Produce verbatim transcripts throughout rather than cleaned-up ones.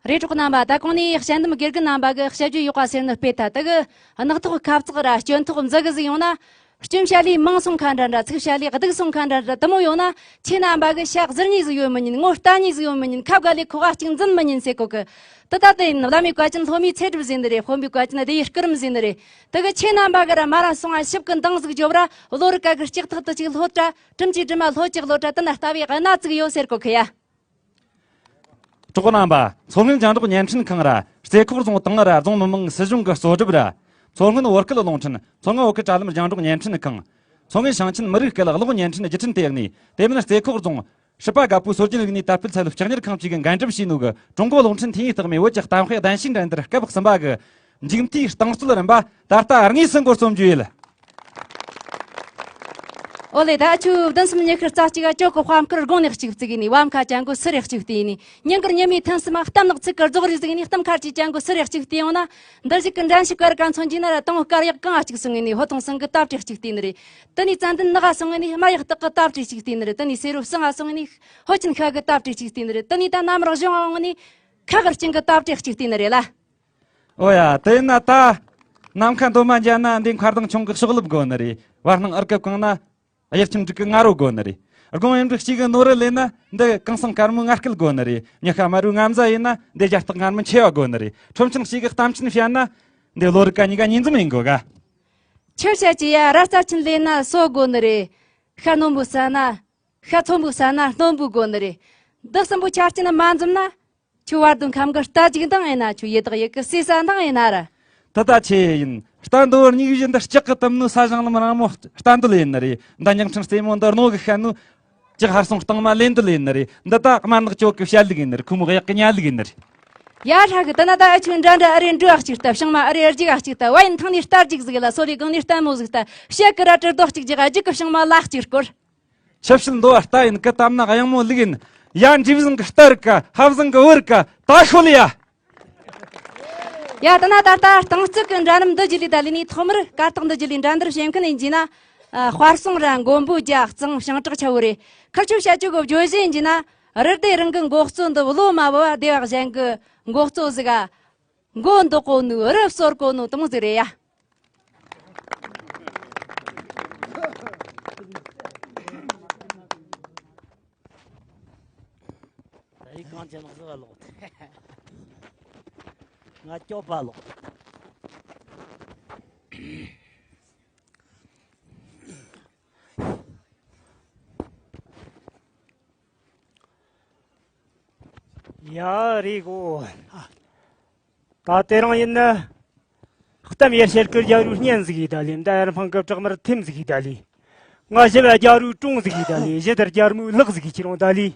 རེད། གྲོགས་རྣམ་པ། ད་གོང་ནས་དཔྱད་འདེམས་དགེ་རྒན་རྣམ་པ་གི་དཔྱད་བརྗོད་ཡག་པ་ཟེར་ནི་སྤེལ་ཐལ། དེ་གི་རྣག་ཐོག་ཁབ་ཚག་ར་སྐྱོན་ཐོག་མཛུ་གུ་ཟིག་ཡོང་ན། སྐྱོན་བཤད་ལས་མང་སོང་ཁ་འདྲ་འདྲ། ཚིག་བཤད་ལས་སྡུག་སོང་ཁ་འདྲ་འདྲ་དེ་མོ་ཡོང་ན། ཁྱེད་རྣམ་པ་གི་ཤ་གཟུར་གཉིས་ཟིག་ཡོད་མི་ཉན། ངོ་རྟ་གཉིས་ཟིག་ཡོད་མི་ཉན། ཁབ་ག་ལས་ཁོག་ག་གཅིག་འཛིན་མི་ཉན་ཟེར་གོ་གི། དེ་ད་དེ་ཡིན། བླ་མའི་བཀའ་བཅིན་སློབ་མའི་ཚེ་སྒྲུབ་ཟེར་ནི་རེད། དཔོན་པོའི་བཀའ་བཅིན་སྡེ་ཡི་སྐུ་རིམ་ཟེར་ནི་རེད། དེ་གི་ཁྱེད་རྣམ་པ་གི་ར་མ་ར་སོང་ང་ཞིབ་གི་འདང་ཟིག་རྒྱོབ་ར། བློ་རིག་ག་གི་ལྕགས་ཐག་ཏུ་ཅིག་ལྷོད་དྲ། གྲིམ་གྱི་གྲིམ་མ་ལྷོད་ཅིག་ལྷོད་དྲ། དེ་ན་ལྟ་བའི་གནའ་ཙིག་ཡོད་ཟེར་གོ་གི་ཡ། གྲོགས་རྣམ་པ། མཚོ་སྔོན་རྒྱང་སྒྲོག་བརྙན་འཕྲིན་ཁང་ར། རྩེ་ཁོག་རྫོང་ཏང་ར་རྫོང་མི་དམངས་སྲིད་གཞུང་གི་གཙོ་སྒྲུབ་ར། མཚོ་སྔོན་བོད་སྐད་རླུང་འཕྲིན། མཚོ་སྔོན་བོད་སྐད་དྲ་ལམ་རྒྱང་སྒྲོག་བརྙན་འཕྲིན་ཁང་། མཚོ་སྔོན་ཞིང་ཆེན་མི་རིགས་སྐད་གློག་བརྙན་འཕྲིན་བརྒྱུད་འཕྲིན་ལྟེ་གནས། དེ་མིན་རྩེ་ཁོག་རྫོང་སྲིད་པ་རྒད་པོ་སྲོལ་རྒྱུན་རིག་གནས་དར་སྤེལ་ཚད་ལུ་ལྕགས་གཉེར་ཁང་བཅས་ཀྱིས་འགན་སྒྲུབ་བྱས་ནོ་གི་ཀྲུང་གོ་གློག་འཕྲིན་མཐུན་ཡིག་རྟགས་མའི་བོད་ཀྱི་གཏམ་དཔེ་གདན་ཞུའི་འགྲན་བསྡུར་སྐབས་གསུམ་པ་གི་མཇུག་མཐའི་རྟིང་རྩོད་རིམ་པ་ད་ལྟ་དངོས་སུ་འགོ་རྩོམ་རྒྱུ་ཡིན། ཨོ་ལེ། ད་ཆུ་བདུན་གསུམ་ཉི་ཤུ་རྩ་གཅིག་ག་ཅོག་གི་དཔའ་མཁར་དགུང་ནས་གཅིག་བརྩིགས་ནས། བམ་ཁ་ཅན་གོ་སུ་རེ་གཅིག་བལྟས་ནས། ཉིན་དཀར་ཉི་མའི་ཐུན་གསུམ་གཏམ་ནག་ཚིག་གི་རྫོགས་རེ་ཟིག་ནས། གཏམ་ཁ་ཅིག་ཅན་གོ་སུ་རེ་གཅིག་བལྟས་ཡོང་ན། འདིར་ཞིག་གི་འགྲན་ཞུགས་སྐར་ག་མཚོན་གྱི་ན་ར། དང་བོ་སྐར་ཡག་གང་ང་གཅིག་སོང་ངས་ནས། ཕོ་ཐོང་སང་གི་སྟབས་ཀྲིག་གཅིག་བལྟས་ནི་རེད། དེ་ནས་ཙན་དན་ནག་ག་སོང་ངས་ནས། དམར་ཡག་སྟག་གི་སྟབས་ཀྲིག་གཅིག་བལྟས་ནི་རེད། དེ་ནས་སེར་བོ་སང་ང་སོང་ངས་ནས། ཧོ་ཆིན་ཤ་གི་སྟབས་ཀྲིག་གཅིག་བལྟས་ནི་རེད། དེ་ནས་ད་གནམ་རག་གཞུང་ང་འོང་ངས་ནས། ཁ་གི་སྤྱིན་གི་སྟབས་ཀྲིག་གཅིག་བལྟས་ནི་རེད་ལ། ཨོ་ཡ། དེ་ཡིན་ན་ད་ནམ་མཁའ་མདོ་མ་འཇའ་ན་འདི། མཁར་ལྡིང་ཁྱུང་གི་གཤོག་ལེབ་དགོ་ནི་རེད། བར་སྣང་ཨར་ཀབ་གང་ན་གཡུ་ཁྱམས་འབྲུག་གི་ང་རོ་དགོ་ནི་རེད། དགུང་གཡུ་འབྲུག་གཅིག་གི་ནོར་བུ་ལེན་ན་འདི། གངས་སེང་དཀར་མོའི་ངར་སྐད་དགོ་ནི་རེད། མྱི་ཤ་དམར་བོའི་ང་མཛའ་ཡིན་ན་འདི། རྒྱ་སྟག་ངར་མོ་མཆེ་བ་དགོ་ནི་རེད། ཁྲོམ་ཆུང་གཅིག་གི་གཏམ་ཆེན་བཤད་ན་འདི། བློ་རིག་ག་གཉིས་ཀ་གཉིས་འཛོམས་ཡིན་དགོ་ག། ཆུ་བཤད་ཀྱི་ཡ་ར་རྩ་ཆེན་ལེན་ན་སོ་དགོ་ནི་རེད། ཤ་རྣོན་པོ་ཟ་ན། ཤ་ཚོན་པོ་ཟ་ན་རྣོན་པོ་དགོ་ནི་རེད། འདི་གསུམ་པོ་ཆ་རྐྱེན་མ་འཛོམས་ན། ཁྱོད་བར་དོ་ཁམས་གི་རྟ་རྒྱུག་འདང་ཡིན་ན། ཁྱོད་ཡི་དྭགས་ཡི་གི་ཟས་ཟ་འདང་ཡིན་ན་ར། ད་ད་ཆེ་ཡིན། རྟ་འདོ་བར་སྙིགས་བཞི་འདི། ལྕགས་ཀྱི་གཏུམ་ནོ་ས་ཞིང་ལམ་རིང་མོ་རྟ་འདུལ་ཡིན་ནི་རེད། འདི་ཉག་ཕྲན་རྩེ་མོ་འདི་རྣོ་གི་ཤ་ནོ། ལྕགས་ཧར་སོང་རྟིང་མ་ལེན་འདུལ་ཡིན་ནི་རེད། འདི་ད་དམར་ནག་ཅོག་གི་བཤད་ལུགས་ཡིན་ནི་རེད། ཁུ་མོ་གཡག་གི་ཉལ་ལུགས་ཡིན་ནི་རེད། ཡ་ཧྲ་གི། དེ་ན་ད་ཨ་ཆུ་འདྲ་འདྲ་ཨ་རེ་འབྲུ་ཨ་གཅིག་ལྟ། བྱང་མ་ཨ་རེ་རྒྱུག་ཨ་གཅིག་ལྟ། བ་ཡིན་ཐང་ནས་རྟ་རྒྱུག་ཟིག་ལ། སོ་ལས་གང་ནས་རྟ་མོ་ཟིག་ལྟ། བཤད་གི་ར་དྲི་རྡོག་གཅིག་རྒྱག་ཨ། རྒྱུག་གི་བྱང་མ་ལ་གཅིག་སྐོར། ཆབ་ཤིལ་འདོ་བ་རྟ་ཡིན་གི། གཏམ་ནག་གཡང་མོ་ལུག་ཡིན། ཡ་འཇིབ་བཟང་གི་རྟ་རིག་ག། ཧབ་བཟང་གི་བུ་རིག་ག། ད་ཤོ་ལི་ཡ། ཡ་ད་ན་ད་ལྟ་རྟིང་རྩོད་གི་འདྲ་རྣམ་འདི་རྗེས་ལས་ད་ལས་ནས། ཐོག་མར་གར་སྟེགས་འདི་རྗེས་ལས་འགྲན་བསྡུར་བྱེད་མཁན་ཡིན་གྱི་ན། ཨ། དཔའ་སྲུང་ར་མགོན་པོ་རྒྱ་གཙང་ཞིང་དྲག་ཆ་བོ་རེད། ཁར་ཆོ་བྱ་སྤྱོད་གི་བརྗོད་གཞི་ཡིན་གྱི་ན། རི་སྡེ་རང་གི་འགོག་གཙོ་འདི། བློ་མ་བབ་བ་སྡེ་བ་གཞན་གི་འགོག་གཙོ་ཟིག་ག། མགོ་འདོགས་གོ་ནོ། རི་གསོར་གོ་ནོ་དེ་མོ་ཟིག་རེད་ཡ། ད་རེས་གངས་ཅན་ནགས་ཟིག་ལོག་སྟེ། ང་སྐྱོབ་པ་ལོག་ཡ་རེད་གོ། ད་དེ་རིང་ཡིན་ན། གཏམ་ཡར་བཤད་ཀི་རྒྱ་རུ་སྙན་ཟིག་ཡིན་ད་ལེ། མདའ་ཡར་འཕང་གི་བྲག་དམར་ཐེམ་ཟིག་ཡིན་ད་ལེ། ང་ཞི་བ་རྒྱ་རུ་ཀྲུང་ཟིག་ཡིན་ད་ལེ། ཞི་དར་རྒྱལ་མོའི་ལག་ཟིག་ཡིན་ཁྱེད་རང་ད་ལེ།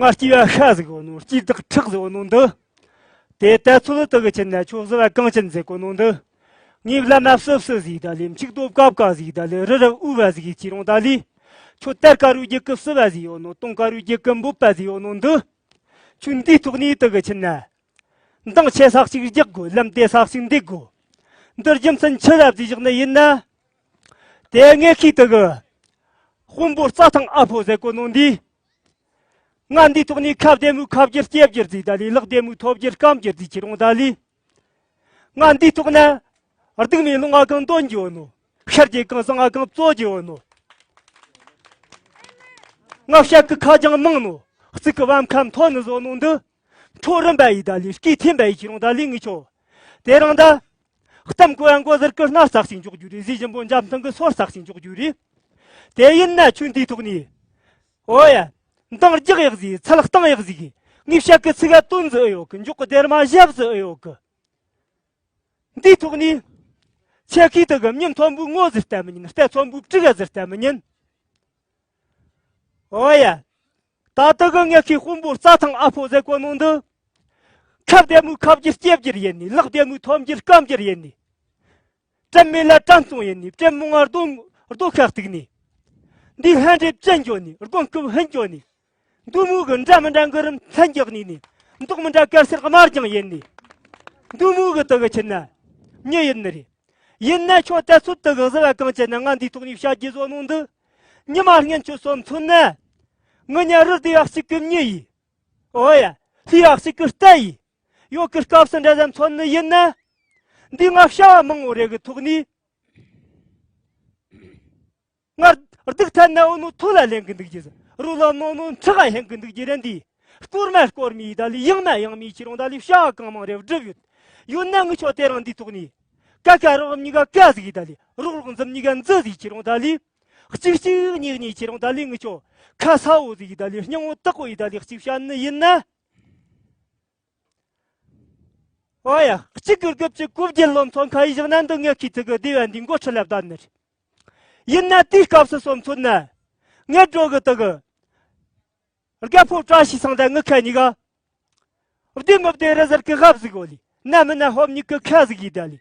ང་སྐྱེས་པ་ཤ་ཟིག་ཡོད་ནོ། སྐྱེས་བདག་ཁྲག་ཟིག་ཡོད་ནོ་འདི། དེ་ལྟ་ཚོད་དུ་གི་ཕྱིན་ན་ཁྱོད་བཟི་བ་གངས་ཅན་ཟེར་གོ་ནོ་འདི། ངའི་བླ་མ་བསོད་བསོད་ཟིག་ཡིན་ད་ལེ། འཆུག་རྡོ་བཀབ་བཀབ་ཟིག་ཡིན་ད་ལེ། རི་རབ་དབུ་བ་ཟིག་ཡིན་ཁྱེད་རང་ད་ལེ། ཁྱོད་དར་དཀར་རུའི་རྒྱལ་ཁབ་བསུ་བ་ཟིག་ཡོད་ནོ། དུང་དཀར་རུའི་རྒྱལ་ཁབ་འབོད་པ་ཟིག་ཡོད་ནོ་འདི། ཁྱོད་འདིའི་ཐོག་ནས་དུ་གི་ཕྱིན་ན། འདང་ཆེ་ས་ཞིག་རྒྱག་དགོས། ལམ་བདེ་ས་ཞིག་འདེགས་དགོས། འདིར་རྒྱུ་མཚན་ཆི་ལ་བརྩིས་བཞག་ནི་ཡིན་ན། དེ་ངེད་ཀྱིས་དུ་གི་དཔོན་པོ་རྩྭ་ཐང་ཨ་ཕོ་ཟེར་གོ་ནོ་འདི། ང་འདིའི་ཐོག་ནས་ཁ་བདེ་མོའི་ཁ་བསྒྱུར་སྐྱེ་བསྒྱུར་ཟིག་ད་ལེ། ལག་བདེ་མོའི་ཐོབ་བསྒྱུར་སྐམ་བསྒྱུར་ཟིག་ཁྱེད་རང་ད་ལེ། ང་འདིའི་ཐོག་ན་སྡུག་མའི་ལུང་ང་གང་འདོན་རྒྱུ་ཡོད་ནོ། ཤར་གྱི་གང་སང་ང་གང་རྩོད་རྒྱུ་ཡོད་ནོ། ང་བཤད་གི་ཁ་རྒྱང་མང་ནོ། གཙུག་གི་བམ་ཁ་མཐོ་ནི་བཟོ་ནོ་འདི། མཐོ་རིམ་པ་ཡི་ད་ལེ། སྐྱེས་ཐེམ་པ་ཡི་ཁྱེད་རང་ད་ལེ། ངི་ཆོ། དེ་རིང་ད། གཏམ་གོ་ཡང་གོ་ཟེར་གི་སྣར་ཙག་ཞིག་འཇོག་རྒྱུ་རེད། ཟས་ཞིམ་པོ་འཇམ་ཐང་གི་སོར་ཙག་ཞིག་འཇོག་རྒྱུ་རེད། དེ་ཡིན་ན་ཁྱོད་འདིའི་ཐོག་ནས། ཨོ་ཡ། འདང་རྒྱག་ཡག་ཟིག་ཚལ་གཏང་ཡག་ཟིག་ངས་བཤད་གི་ཚིག་ག་དོན་ཟིག་ཨེ་ཡོད་གི། འཇོག་གི་སྡེར་མ་ཞབས་ཟིག་ཨེ་ཡོད་གི། འདིའི་ཐོག་ནས། ཁྱེད་ཀྱིས་དུ་གི་མྱི་མཐོན་པོའི་ངོ་ཟིག་བལྟ་མི་ཉན། རྟ་མཐོན་པོའི་ཕྲུ་གུ་ཟིག་བལྟ་མི་ཉན། ཨོ་ཡ། ད་དུ་གི་ངེད་ཀྱི་དཔོན་པོ་རྩྭ་ཐང་ཨ་ཕོ་ཟེར་གོ་ནོ་འདི། ཁ་བདེ་མོའི་ཁ་བསྒྱུར་སྐྱེ་བསྒྱུར་ཡིན་ནི། ལག་བདེ་མོའི་ཐོབ་བསྒྱུར་སྐམ་བསྒྱུར་ཡིན་ནི། དྲན་མེད་ལ་དྲན་སྟོང་ཡིན་ནི། དྲན་མོང་ང་རྡོ་རྡོ་ཤ་གཏུག་ནི། འདི་ལྷན་འདྲེས་བཅད་འགྱོ་ནི། རྡོ་རྐུབ་ཧན་འགྱོ་ནི། འདུག་མོ་གི་འདྲ་མི་འདྲ་གི་རིམ་ལྷན་རྒྱག་ནི་ནི། མདོག་མི་འདྲ་དཀར་སེར་དམར་ལྗང་ཡིན་ནི། འདུག་མོ་གི་དུ་གི་ཕྱིར་ན། མྱི་ཡིན་ནི་རེད། ཡིན་ན་ཁྱོད་ལྟ་ཚོད་དུ་གི་བཟི་བ་གངས་ཅན་ན་ང་འདིའི་ཐོག་ནས་བཤད་རྒྱུ་བཟོ་ནོ་འདི། ཉི་མ་སྔན་ཆད་སོ་མཚོན་ན། ངི་ཉ་རི་དེ་ཡག་ཞིག་གི་མྱི་ཡིས། ཨོ་ཡ། ལྷའི་ཡག་ཞིག་གི་རྟ་ཡིས། ཡོད་གི་སྐབས་སུ་འདྲ་ཙམ་མཚོན་ནི་ཡིན་ན། འདི་ང་བྱ་བ་མང་བོ་རེ་གི་ཐོག་ནས། ང་སྡུག་ཐད་ན་འོ་ནོ་ཐོ་ལ་ལེན་གི་འདུག་རྒྱུ་ཟེར། རོ་ལ་ནོ་ནོ་འཁྲི་ཁ་ཧན་གི་འདུག་རྒྱུ་རེད་འདི། སྐོར་མ་སྐོར་མི་ཡི་ད་ལི་ཡང་ན་ཡང་མི་ཁྱེད་རང་ད་ལི་བྱ་བ་གང་མང་རེ་བསྒྲུབས་ཡོད། ཡོད་ན་ངི་ཆོ་དེ་རང་འདི་ཐོག་ནས། ཀ་ཀ་རོགས་གཉིས་ཀ་ཀ་ཟིག་ཡི་ད་ལི་རོགས་རོགས་འཛུམ་གཉིས་ཀ་འཛི་ཟིག་ཁྱེད་རང་ད་ལི། གཅིག་གཅིག་གཉིས་གཉིས་ཁྱེད་རང་ད་ལི་ངི་ཆོ་ཁ་ས་འོ་ཟིག་ཡི་ད་ལི་སྙིང་བོ་དག་གོ་ཡི་ད་ལི་གཅིག་བྱ་ནི་ཡིན་ན། ཨོ་ཡ། གཅིག་གི་རྒྱབ་ཀྱི་གོ་བརྒྱད་ལོ་མཚོན་ཁ་ཡི་བཞག་ན་འདི་ངས་ཁྱི་ཚིག་གི་སྡེ་བ་འདི་མགོ་ཁྲི་ལབ་ད་ནི་རེད། ཡིན་ན་དེའི་སྐབས་སུ་སོ་མཚོན་ན། ངས་འགྲོ་གི་དུ་གི། རྒད་པོ་བཀྲ་ཤིས་སང་ད་ངི་ཁ་གཉིས་ཀ། བདེ་མི་བདེ་རི་ཟར་གི་རྒབ་ཟིག་གོ་ལི། ན་མི་ན་ཧོབ་གཉིས་གི་ཁ་ཟིག་ཡི་ད་ལི།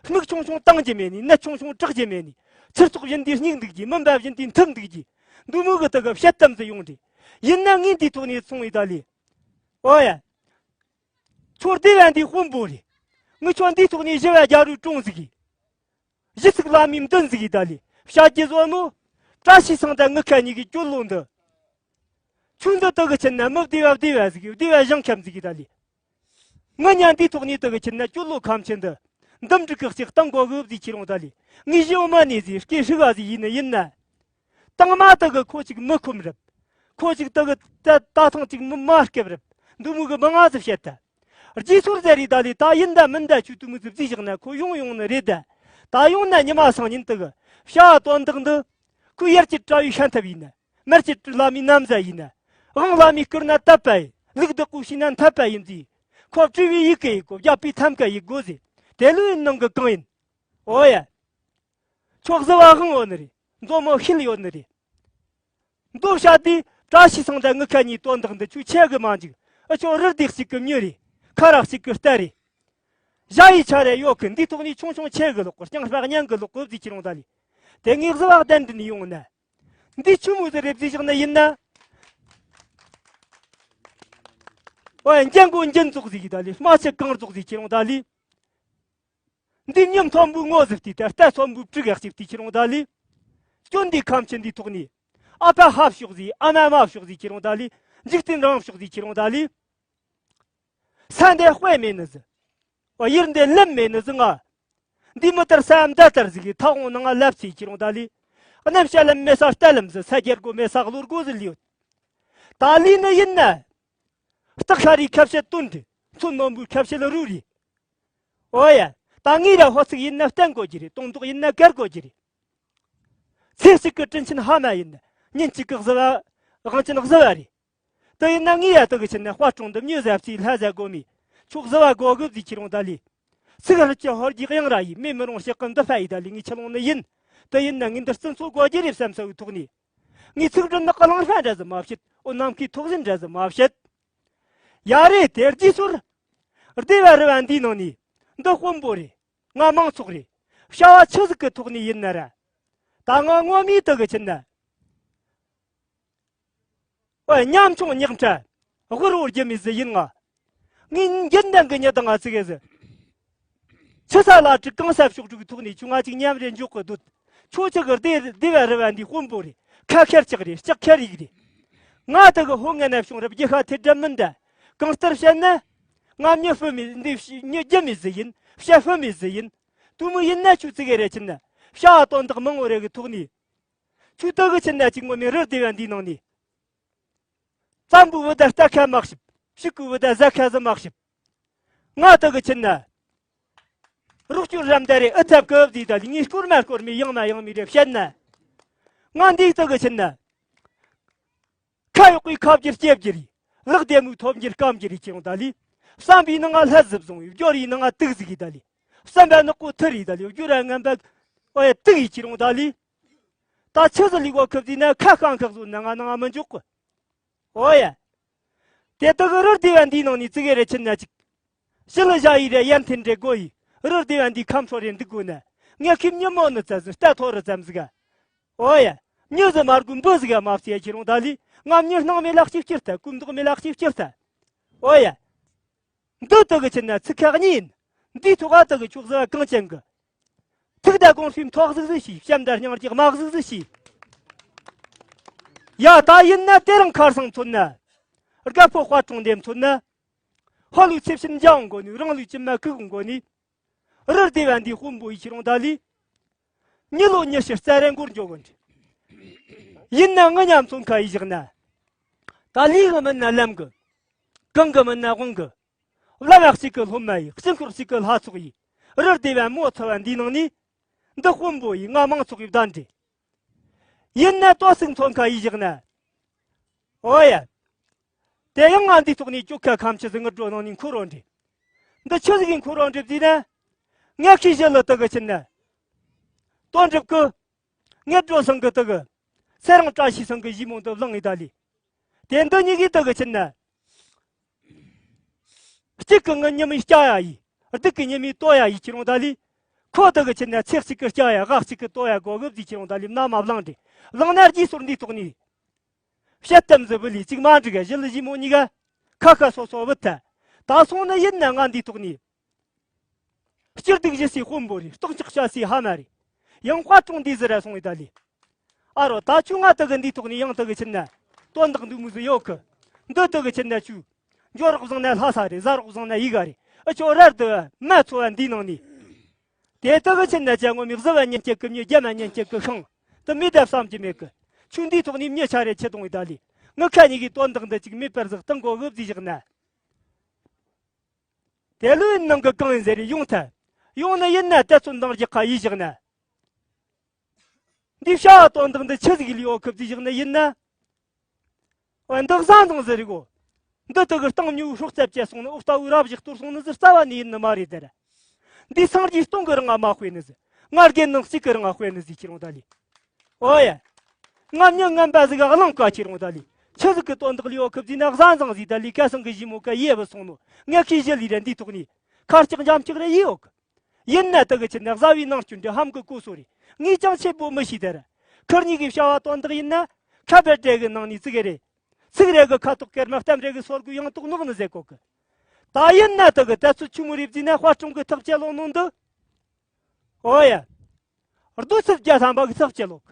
སྨུག་ཆུང་ཆུང་བཏང་རྒྱུ་མེད་ནི་ནད་ཆུང་ཆུང་དྲག་རྒྱུ་མེད་ནི། ཚེ་སྲོག་བཞིན་དུ་སྙིགས་འདུག་རྒྱུ་མི་འབབ་བཞིན་དུ་མཐུབ་འདུག་རྒྱུ། འདུག་མོ་གི་དུ་གི་བཤད་གཏམ་ཟིག་ཡོང་དྲི། ཡིན་ན་ངས་འདི་ཐོག་ནས་སོང་ཡི་ད་ལི། ཨོ་ཡ། ཁྱོད་སྡེ་བ་འདི་དཔོན་པོ་རེད། ངི་ཁྱོད་འདི་ཐོག་ནས་ཞི་བ་རྒྱལ་རུ་གྲོང་ཟིག་གི། གཞི་ཚིག་བླ་མའི་མདུན་ཟིག་གི་ད་ལི། བྱ་རྒྱུ་བཟོ་ནོ། བཀྲ་ཤིས་སང་ད་ངི་ཁ་གཉིས་ཀྱི་སྐྱོ་ལོ་འདི། ཁྱོད་འདི་དུ་གི་ཕྱིན་ན་མི་བདེ་བ་བདེ་བ་ཟིག་གི་བདེ་བ་ཞང་ཁྱམ་ཟིག་གི་ད་ལི། ངི་ཉན་འདི་ཐོག་ནས་དུ་གི་ཕྱིན་ན་སྐྱོ་ལོ་ཁམ་ཆེན་འདི། འདུམ་འགྲིག་གི་གཅིག་བཏང་དགོ་གི་བཟི་ཁྱེད་རང་ད་ལི། ངི་གཞི་འོ་མ་ནས་ཟིག་སྐྱེ་ཧྲིག་བ་ཟིག་ཡིན་ནི་ཡིན་ན། དང་མ་དག་གི་ཁོ་ཅིག་མི་ཁོམ་རབ། ཁོ་ཅིག་དག་གི་ད་ད་ཐང་ཅིག་མི་མ་སྐེབ་རབ། འདི་མོ་གི་མི་ང་ཟི་བཤད་ད། རྗེས་སོར་ཟེར་རི་ད་ལི་ད་ཡིན་ད་མིན་ད་ཆུ་དུ་མི་ཟི་བཟི་བཞག་ན་ཁོ་ཡོང་ཡོང་ནི་རེད་ད། ད་ཡོང་ན་ཉི་མ་སང་ཉིན་དག་གི་བྱ་བ་དོན་དག་འདི། ཁོ་ཡར་གྱི་དྲ་བའི་ཤན་ཐབས་ཡིན་ན། མར་གྱི་བླ་མའི་ན་བཟའ་ཡིན་ན། དབང་བླ་མའི་བསྐུར་ན་དད་པ་ཡིན། ལུགས་བདག་པོ་ཤེས་ན་འཐད་པ་ཡིན་ཟི། ཁོ་བྲིས་པའི་ཡི་གེ་ཡི་གོ་རྒྱབ་པའི་ཐམ་ཀ་ཡི་གོ་ཟི། དེ་ལོའི་ནང་གི་གང་ཡིན། ཨོ་ཡ། ཁྱོད་བཟི་བ་དབང་ཡོད་ནི་རེད། མཛོ་མོ་ཤེད་ཡོད་ནི་རེད། མདོ་བཤད་དེ་བཀྲ་ཤིས་སང་ད་ངི་ཁ་གཉིས་དོན་དག་འདི་ཆུ་ཆེ་གི་མ་འཇིག་ཨ་ཆོ་རི་སྡེ་གཅིག་གི་མྱི་རེད། ཁ་རག་གཅིག་གི་རྟ་རེད། བྱ་ཡི་ཆ་རེ་ཡོད་གི་འདི་ཐོག་ནས་ཆུང་ཆུང་ཆེ་གི་ལོག་གི་རྐྱང་སྤག་ཉང་གི་ལོག་གི་བཟི་ཁྱེད་རང་ད་ལི། དེ་ངས་བཟི་བ་གདན་འདྲེན་ཡོང་ན། འདི་ཆུ་མོ་ཟི་རེད་བཟི་བཞག་ན་ཡིན་ན། ཨོ་འཇན་གོ་འཇན་ཙོག་ཟིག་གི་ད་ལི་སྨྲ་ཆུ་གང་ཙོག་ཟིག་ཁྱེད་རང་ད་ལི། འདི་ཉམ་ཐོམ་བུ་ངོ་ཟིག་དེ་ད་རྟ་ཚོམ་བུ་དྲུག་ག་གཅིག་དེ་ཁྱེད་རང་ད་ལི། སྐྱོན་འདི་ཁམ་ཆེན་འདི་ཐོག་ནས། ཨ་ཕ་ཧབ་ཤོག་ཟིག་ཨ་མ་མ་ཤོག་ཟིག་ཁྱེད་རང་ད་ལི། འཇིག་རྟེན་རང་ཤོག་ཟིག་ཁྱེད་རང་ད་ལི། ས་འདི་དཔེ་མེད་ནི་ཟི། ཨོ་ཡུལ་འདི་ལམ་མེད་ནི་ཟི་ང་། འདི་མི་ལྟར་ས་མདའ་ལྟར་ཟིག་གི་ཐག་འོང་ནང་ང་ལབ་ཚེ་ཁྱེད་རང་ད་ལི། གནམ་ཤ་ལམ་མེ་ས་རྟ་ལམ་ཟི་ས་རྒྱལ་སྒོ་མེ་ས་གློ་སྒོ་ཟི་ལི་ཡོད། ད་ལི་ནི་ཡིན་ན། སྟག་ཤ་རའི་ཁ་བཤད་དོན་འདི། མཚོན་ནོར་བུའི་ཁ་བཤད་རུ་རེད། ཨོ་ཡ། ད་ངས་ར་ཧོ་ཚིག་ཡིན་ན་བསྟན་དགོས་ཀྱི་རེད། དོན་དག་ཡིན་ན་བཀར་དགོས་ཀྱི་རེད། ཚེ་གཅིག་གི་དྲིན་ཆེན་ཕ་མ་ཡིན། ཉིན་གཅིག་གི་བཟི་བ། དབང་ཆེན་བཟི་བ་རེད། དེ་ཡིན་ན་ངས་ཡ་དེ་གི་ཕྱིན་ན་དཔའ་སྤྲང་འདི་མྱི་ཟ་བཅས་ལྷ་ཟ་དགོ་མི། ཆོག་བཟི་བ་དགོ་གི་བཟི་ཁྱེད་རང་ད་ལི། ཚིག་རི་ཅི་ཧོར་གྱི་གཡང་ར་ཡིས་མེ་མི་རུང་ཞིག་གི་འདི་ཕ་ཡི་ད་ལི་ངས་ཆི་ལོང་ནི་ཡིན། དེ་ཡིན་ན་ངས་འདི་བརྩི་འཚོ་དགོ་རྒྱུ་རེད་བསམ་སོ་བའི་ཐོག་ནས། ངས་ཚིག་འབྲི་ནག་གི་གླང་ཧྲ་འདྲ་ཟི་མ་བཤད། འོ་ནམ་མཁའི་ཐོག་ཟིན་འདྲ་ཟི་མ་བཤད། ཡ་རེད་དེར་རྗེས་སོར། སྡེ་བ་རི་བ་འདིའི་ནང་ནས། འདི་དཔོན་པོ་རེད། ང་མང་ཚོགས་རེད། བྱ་བ་ཆི་ཟིག་གི་ཐོག་ནས་ཡིན་ན་ར། ད་ང་ངོ་མའི་དུ་གི་ཕྱིན་ན། ཨོ་ཉམ་ཆུང་ཉག་ཕྲ། དབུལ་བོ་རྒྱུ་མི་ཟི་ཡིན་ང་། ངས་འགྱུར་ལྡན་གི་མྱི་དང་ང་ཚིག་གི་ཟི། ཆུ་ས་ལ་དྲུག་གང་ས་ཕྱོགས་དྲུག་ཐོག་ནས་ཁྱོད་ང་ཅིག་མཉམ་རེ་འཇོག་གི་འདུག་ཁྱོད་ཅག་གི་སྡེ་སྡེ་བ་རི་བ་འདིའི་དཔོན་པོ་རེད། ཁ་ཁེར་ཅག་རེད། ལྕགས་ཁེར་ཡིག་རེད། ང་དེ་གི་ཧོ་ངན་ན་བྱུང་རབས་རྒྱུ་ཤ་ཐེ་འགྲམ་མིན་ད། གང་ལྟར་བཤད་ན། ང་མྱི་ཧྥུ་མི་འདི་མྱི་རྒྱུ་མི་ཟི་ཡིན། བཤད་ཧྥུ་མི་ཟི་ཡིན། དུ་མི་ཡིན་ན་ཁྱོད་ཙི་གེ་རེ་ཕྱིན་ན། བྱ་བ་དོན་དག་མང་བོ་རེ་གི་ཐོག་ནས། ཁྱོད་དེ་གི་ཕྱིན་ན་ཅིག་ངོ་མའི་རི་སྡེ་བ་འདིའི་ནང་ནས། ཙམ་བུ་བུ་ད་རྟ་ཁ་མ་ཤིབ། ཕྱུག་གུ་བུ་ད་ཟ་ཁ་ཟི་མ་ཤིབ། ང་དེ་གི་ཕྱིན་ན། རོགས་སྐྱོར་རམ་ད་རེ་ཨི་ཐབ་ཀི་བཟི་ད་ལི་ངས་སྐོར་མ་སྐོར་མི་ཡང་མ་ཡང་མི་རེ་བཤད་ན། ང་འདིའི་དེ་གི་ཕྱིན་ན། ཁ་གཡོག་པའི་ཁ་བསྒྱུར་སྐྱེ་བསྒྱུར་ཡི། ལག་བདེ་མོའི་ཐོབ་འགྱུར་སྐམ་འགྱུར་ཡི་ཁྱེད་རང་ད་ལི། བསམ་པའི་ནང་ང་ལྷ་ཟིབ་བཟུང་བའི་སྦྱོར་ཡི་ནང་ང་དུག་ཟིག་གི་ད་ལི། བསམ་པ་ནག་པོ་ཐུར་ཡི་ད་ལི་སྦྱོར་ར་ངན་པ། ཨོ་ཡ་དུག་ཡི་ཁྱེད་རང་ད་ལི། ད་ཆི་ཟི་ལི་གོ་ཁབ་ཟི་ན་ཁ་ཤང་ཁག་བཟོ་ན་ང་ནང་ང་མི་འཇོག་གི། ཨོ་ཡ། དེ་དག་རི་སྡེ་བ་འདིའི་ནང་ནས་ཙི་གེ་རེ་ཕྱིན་ན་ཅིག་ཞི་ལི་བཞག་ཡི་རེ་ཡན་ཐེན་འདྲེ་དགོ་ཡི། རི་སྡེ་བ་འདིའི་ཁམས་ཧྲོ་རེ་འདུག་དགོ་ན། ངས་ཁྱིམ་ཉི་མོ་ནི་ཙ་ཟི་རྟ་ཐོ་རི་ཙམ་ཟིག་ག་ཨོ་ཡ། མྱི་ཟི་མར་གུ་འབུ་ཟིག་ག་མ་བྱེད་ཁྱེད་རང་ད་ལི། ང་མྱི་སྣང་མེད་ལ་གཅིག་སྐྱིར་ཐལ། སྐུ་མདོག་མེད་ལ་གཅིག་སྐྱིར་ཐལ། ཨོ་ཡ། འདི་དག་གི་ཕྱིན་ན་ཚིག་ཁག་གཉིས་ཡིན། འདིའི་ཐོག་ཨ་དག་གི་ཕྱོགས་ཟི་བ་གང་ཅན་གི། ཐུགས་ད་དགོངས་ཕྱིན་ཐོག་ཟིག་ཟིག་ཤི། བྱམས་ད་སྙིང་རྗེ་དམག་ཟིག་ཟིག་ཤི། ཡ་ད་ཡིན་ན་དེ་རིང་ཁར་སང་མཚོན་ན། རྒད་པོ་དཔའ་གྲོང་འདེམས་མཚོན་ན། ཕ་ལུས་ཚེ་ཕྱིན་འཇའ་འོང་གོ་ནི། རང་ལུས་ཅི་མ་ཁུག་འོང་གོ་ནི། རི་སྡེ་བ་འདིའི་དཔོན་པོ་ཡི་ཁྱེད་རང་ད་ལི། མྱི་ལོ་ཉི་ཤུ་རྩ་རེ་འགོར་འགྱོ་གོ་འདྲི། ཡིན་ན་ང་མཉམ་མཚོན་ཁ་ཡི་བཞག་ན། ད་ལི་གི་མིན་ན་ལམ་གི། གང་གི་མིན་ན་དབང་གི། བླ་མ་གཅིག་གི་སློབ་མ་ཡི། སྤྱི་འཁོར་གཅིག་གི་ལྷ་ཚོགས་ཡི། རི་སྡེ་བ་མོ་ཚོ་བ་འདིའི་ནང་ནས། འདི་དཔོན་པོ་ཡི་ང་མང་ཚོགས་ཡི་བདག་འདྲི། ཡིན་ན་ཏོ་སིང་མཚོན་ཁ་ཡི་བཞག་ན། ཨོ་ཡ། དེ་ཡང་ང་འདིའི་ཐོག་ནས་བཅུག་ཁ་ཁམས་ཆུ་ཟིག་ངུ་འགྲོ་ནང་ནས་འཁོར་རོ་འདྲི། འདི་ཆུ་ཟིག་གི་འཁོར་རོ་འདྲི་བཟླས་ན། ངས་ཁྱི་བཞི་ལ་དུ་གི་ཕྱིན་ན། དོན་འགྲུབ་གི། ངས་འགྲོ་སང་གི་དུ་གི། ཚེ་རིང་བཀྲ་ཤིས་སང་གི་ཞི་མོ་འདི་བླངས་ཡི་ད་ལི། དེ་འདི་གཉིས་ཀྱིས་དུ་གི་ཕྱིན་ན། གཅིག་གི་ངི་ཉི་མའི་སྐྱ་ཡ་ཡི། སྡུག་གི་ཉི་མའི་ལྟོ་ཡ་ཡི་ཁྱེད་རང་ད་ལི། ཁོ་དུ་གི་ཕྱིན་ན་ཚེ་གཅིག་གི་སྐྱ་ཡ་སྒ་གཅིག་གི་ལྟོ་ཡ་གོ་གི་བཟླས་ཁྱེད་རང་ད་ལི་མནའ་མ་བླངས་འདྲི། བླངས་ན་རྗེས་སོར་འདིའི་ཐོག་ནས། བཤད་གཏམ་ཟི་བུ་ལི་གཅིག་མ་འགྲིག་ག་བཞི་ལི་ཞི་མོ་གཉིས་ཀ། ཁ་ཁ་སོ་སོ་བུད་ཐལ། ད་སོང་ནི་ཡིན་ན་ང་འདིའི་ཐོག་ནས། སྤྱིར་སྡུག་བཞི་སའི་དཔོན་པོ་རེད། སྟོང་ཆགས་བྱ་སའི་ཕ་མ་རེད། ཡང་དཔའ་གྲོང་འདི་ཟི་ར་སོང་ཡི་ད་ལི། ཨ་རོ་ད་ཁྱོད་ང་དུ་གི་འདིའི་ཐོག་ནས་ཡང་དུ་གི་ཕྱིན་ན། དོན་དག་འདུག་མུ་ཟི་ཡོད་གི། འདི་དུ་གི་ཕྱིན་ན་ཆུ། འགྱོ་རོགས་བཟང་ན་ལྷ་ས་རེད། ཟ་རོགས་བཟང་ན་ཡི་ག་རེད། ཨ་ཆོ་རར་དུ་མ་ཚོ་བ་འདིའི་ནང་ནས། དེ་དག་གི་ཕྱིན་ན་ཅ་ངོ་མི་གཟི་བ་ཉན་སྐྱེ་གི་མྱི་རྒྱ་མ་ཉན་སྐྱེ་གི་ཤིང་། དུ་མི་བདེ་བསམ་གྱི་མེད་གི། ཆུ་འདིའི་ཐོག་ནས་མྱི་ཆ་རེ་ཆེ་གཏོང་བའི་ད་ལི། ངི་ཁ་གཉིས་ཀྱི་དོན་དག་འདི་གཅིག་མེད་པར་ཟག་སྟེང་གོ་གི་བཟླས་བཞག་ན། དེ་ལོའི་ནང་གི་གང་ཡིན་ཟེར་ཡོང་ཐལ། ཡོང་ནི་ཡིན་ན་དེ་ཚོ་འདང་རྒྱག་ཁ་ཡིས་བཞག་ན། འདི་བྱ་བ་དོན་དག་འདི་ཆི་ཟིག་ལས་ཡོད་གི་བཟླས་བཞག་ནི་ཡིན་ན། འོ་འདི་བཟང་དང་ཟེར་གོ། འདི་དག་གི་སྟེང་མྱུ་གུ་སྲོག་རྩ་བཅད་སོང་ནི་འོག་ལྟ་བུའི་རབ་ཞིག་གཏོར་སོང་ནི་ཟེར་རྩ་བ་ནས་ཡིན་ནི་མ་རེད་དེར། འདི་སངས་རྒྱས་སྟོང་གི་རང་ང་མ་དཔེ་ནི་ཟེར། ང་རྒན་ནང་གཅིག་གི་རང་ང་དཔེ་ནི་ཟེར་ཁྱེད་རང་ད་ལི། ཨོ་ཡ། ང་མྱི་ངན་པ་ཟིག་གླང་ཀ་ཁྱེད་རང་ད་ལི། ཆི་ཟིག་གི་དོན་དག་ལས་ཡོད་གི་བཟླས་ན་བཟང་བཟང་ཟིག་ད་ལི་ཁ་སང་གི་ཞི་མོ་ཀ་ཡེ་བུད་སོང་ནོ། ངས་ཁྱི་བཞི་ལི་ར་འདིའི་ཐོག་ནས་ཁ་ལྕག་འཇམ་ལྕག་ར་ཡེ་ཡོད་གི། ཡིན་ན་དག་གི་ཕྱིར་ན་བཟའ་བའི་ནང་སྐྱོན་འདྲ་ཧམ་གི་གོ་སོ་རེད། ངས་ཀྱང་ཆེ་པོ་མི་ཤེས་དེར། ཁུར་གཉིས་ཀྱི་བྱ་བ་དོན་དག་ཡིན་ན། ཁ་བེར་འདྲ་གི་ནང་ནས་ཙི་གེ་རེད། ཚིག་རེ་གི་ཁ་དོག་སྐར་མ་གཏམ་རེ་གི་སོར་གུ་ཡང་དོག་ནོག་ནི་ཟེར་གོ་གི། ད་ཡིན་ན་དག་གི་ད་ཚོད་ཆུ་མོ་རེ་བརྫིས་ན་དཔའ་སྤྲང་གི་ཐག་བཅད་ལོ་ནོ་འདི། ཨོ་ཡ། རྡོ་སིལ་བརྒྱ་ཐམ་པ་གི་ཚབ་བྱེད་ལོག་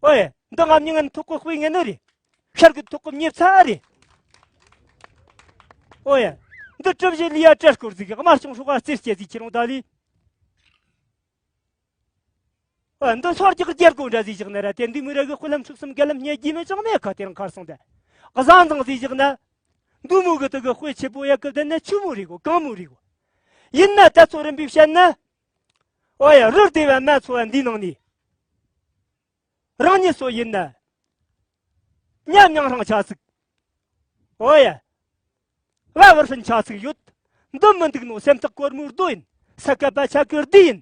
ཨོ་ཡ། འདི་ང་མྱི་ངན་ཐོག་གི་དཔེ་ངན་ནི་རེད། ཤར་གི་ཐོག་གི་མྱི་ཚ་རེད། ཨོ་ཡ། འདི་གྲུ་བཞི་ལི་ཡ་བྲེ་སྐོར་ཟིག་གི་དམར་ཆུང་ཧྲུག་ག་རྩེར་སྐྱེ་ཟིག་ཁྱེད་རང་ད་ལི། ཨོ་འདི་སོར་རྒྱག་རྒྱལ་གོ་འདྲ་ཟིག་བཞག་ནི་ར་དེ་འདི་མི་ར་གི་དཔེ་ལམ་ཚུགས་སམ་རྒྱལ་ལམ་སྙེ་རྒྱུ་མི་ཅང་མེད་ཁ་དེ་རང་ཁར་སོང་དེ། བཟང་བཟང་ཟིག་བཞག་ན། འདུ་མོ་གི་དུ་གི་དཔེ་ཆེ་པོ་ཡ་གི་དེ་ནི་ཆུ་མོ་རེད་གོ་གང་མོ་རེད་གོ། ཡིན་ན་ད་ཚོ་རིམ་པས་བཤད་ན། ཨོ་ཡ་རི་སྡེ་བ་མ་ཚོ་བ་འདིའི་ནང་ནས། རང་ཉིད་སོ་ཡིན་ན། ཉམ་མྱང་ཧྲང་ཆ་ཚིག་ཨོ་ཡ། བ་བར་ཧྲིན་ཆ་ཚིག་ཡོད། འདི་མི་འདུག་ནོ་སེམས་ཐག་གོར་མོའི་རྡོ་ཡིན། ས་ཀ་པ་ཆ་གི་རྡི་ཡིན།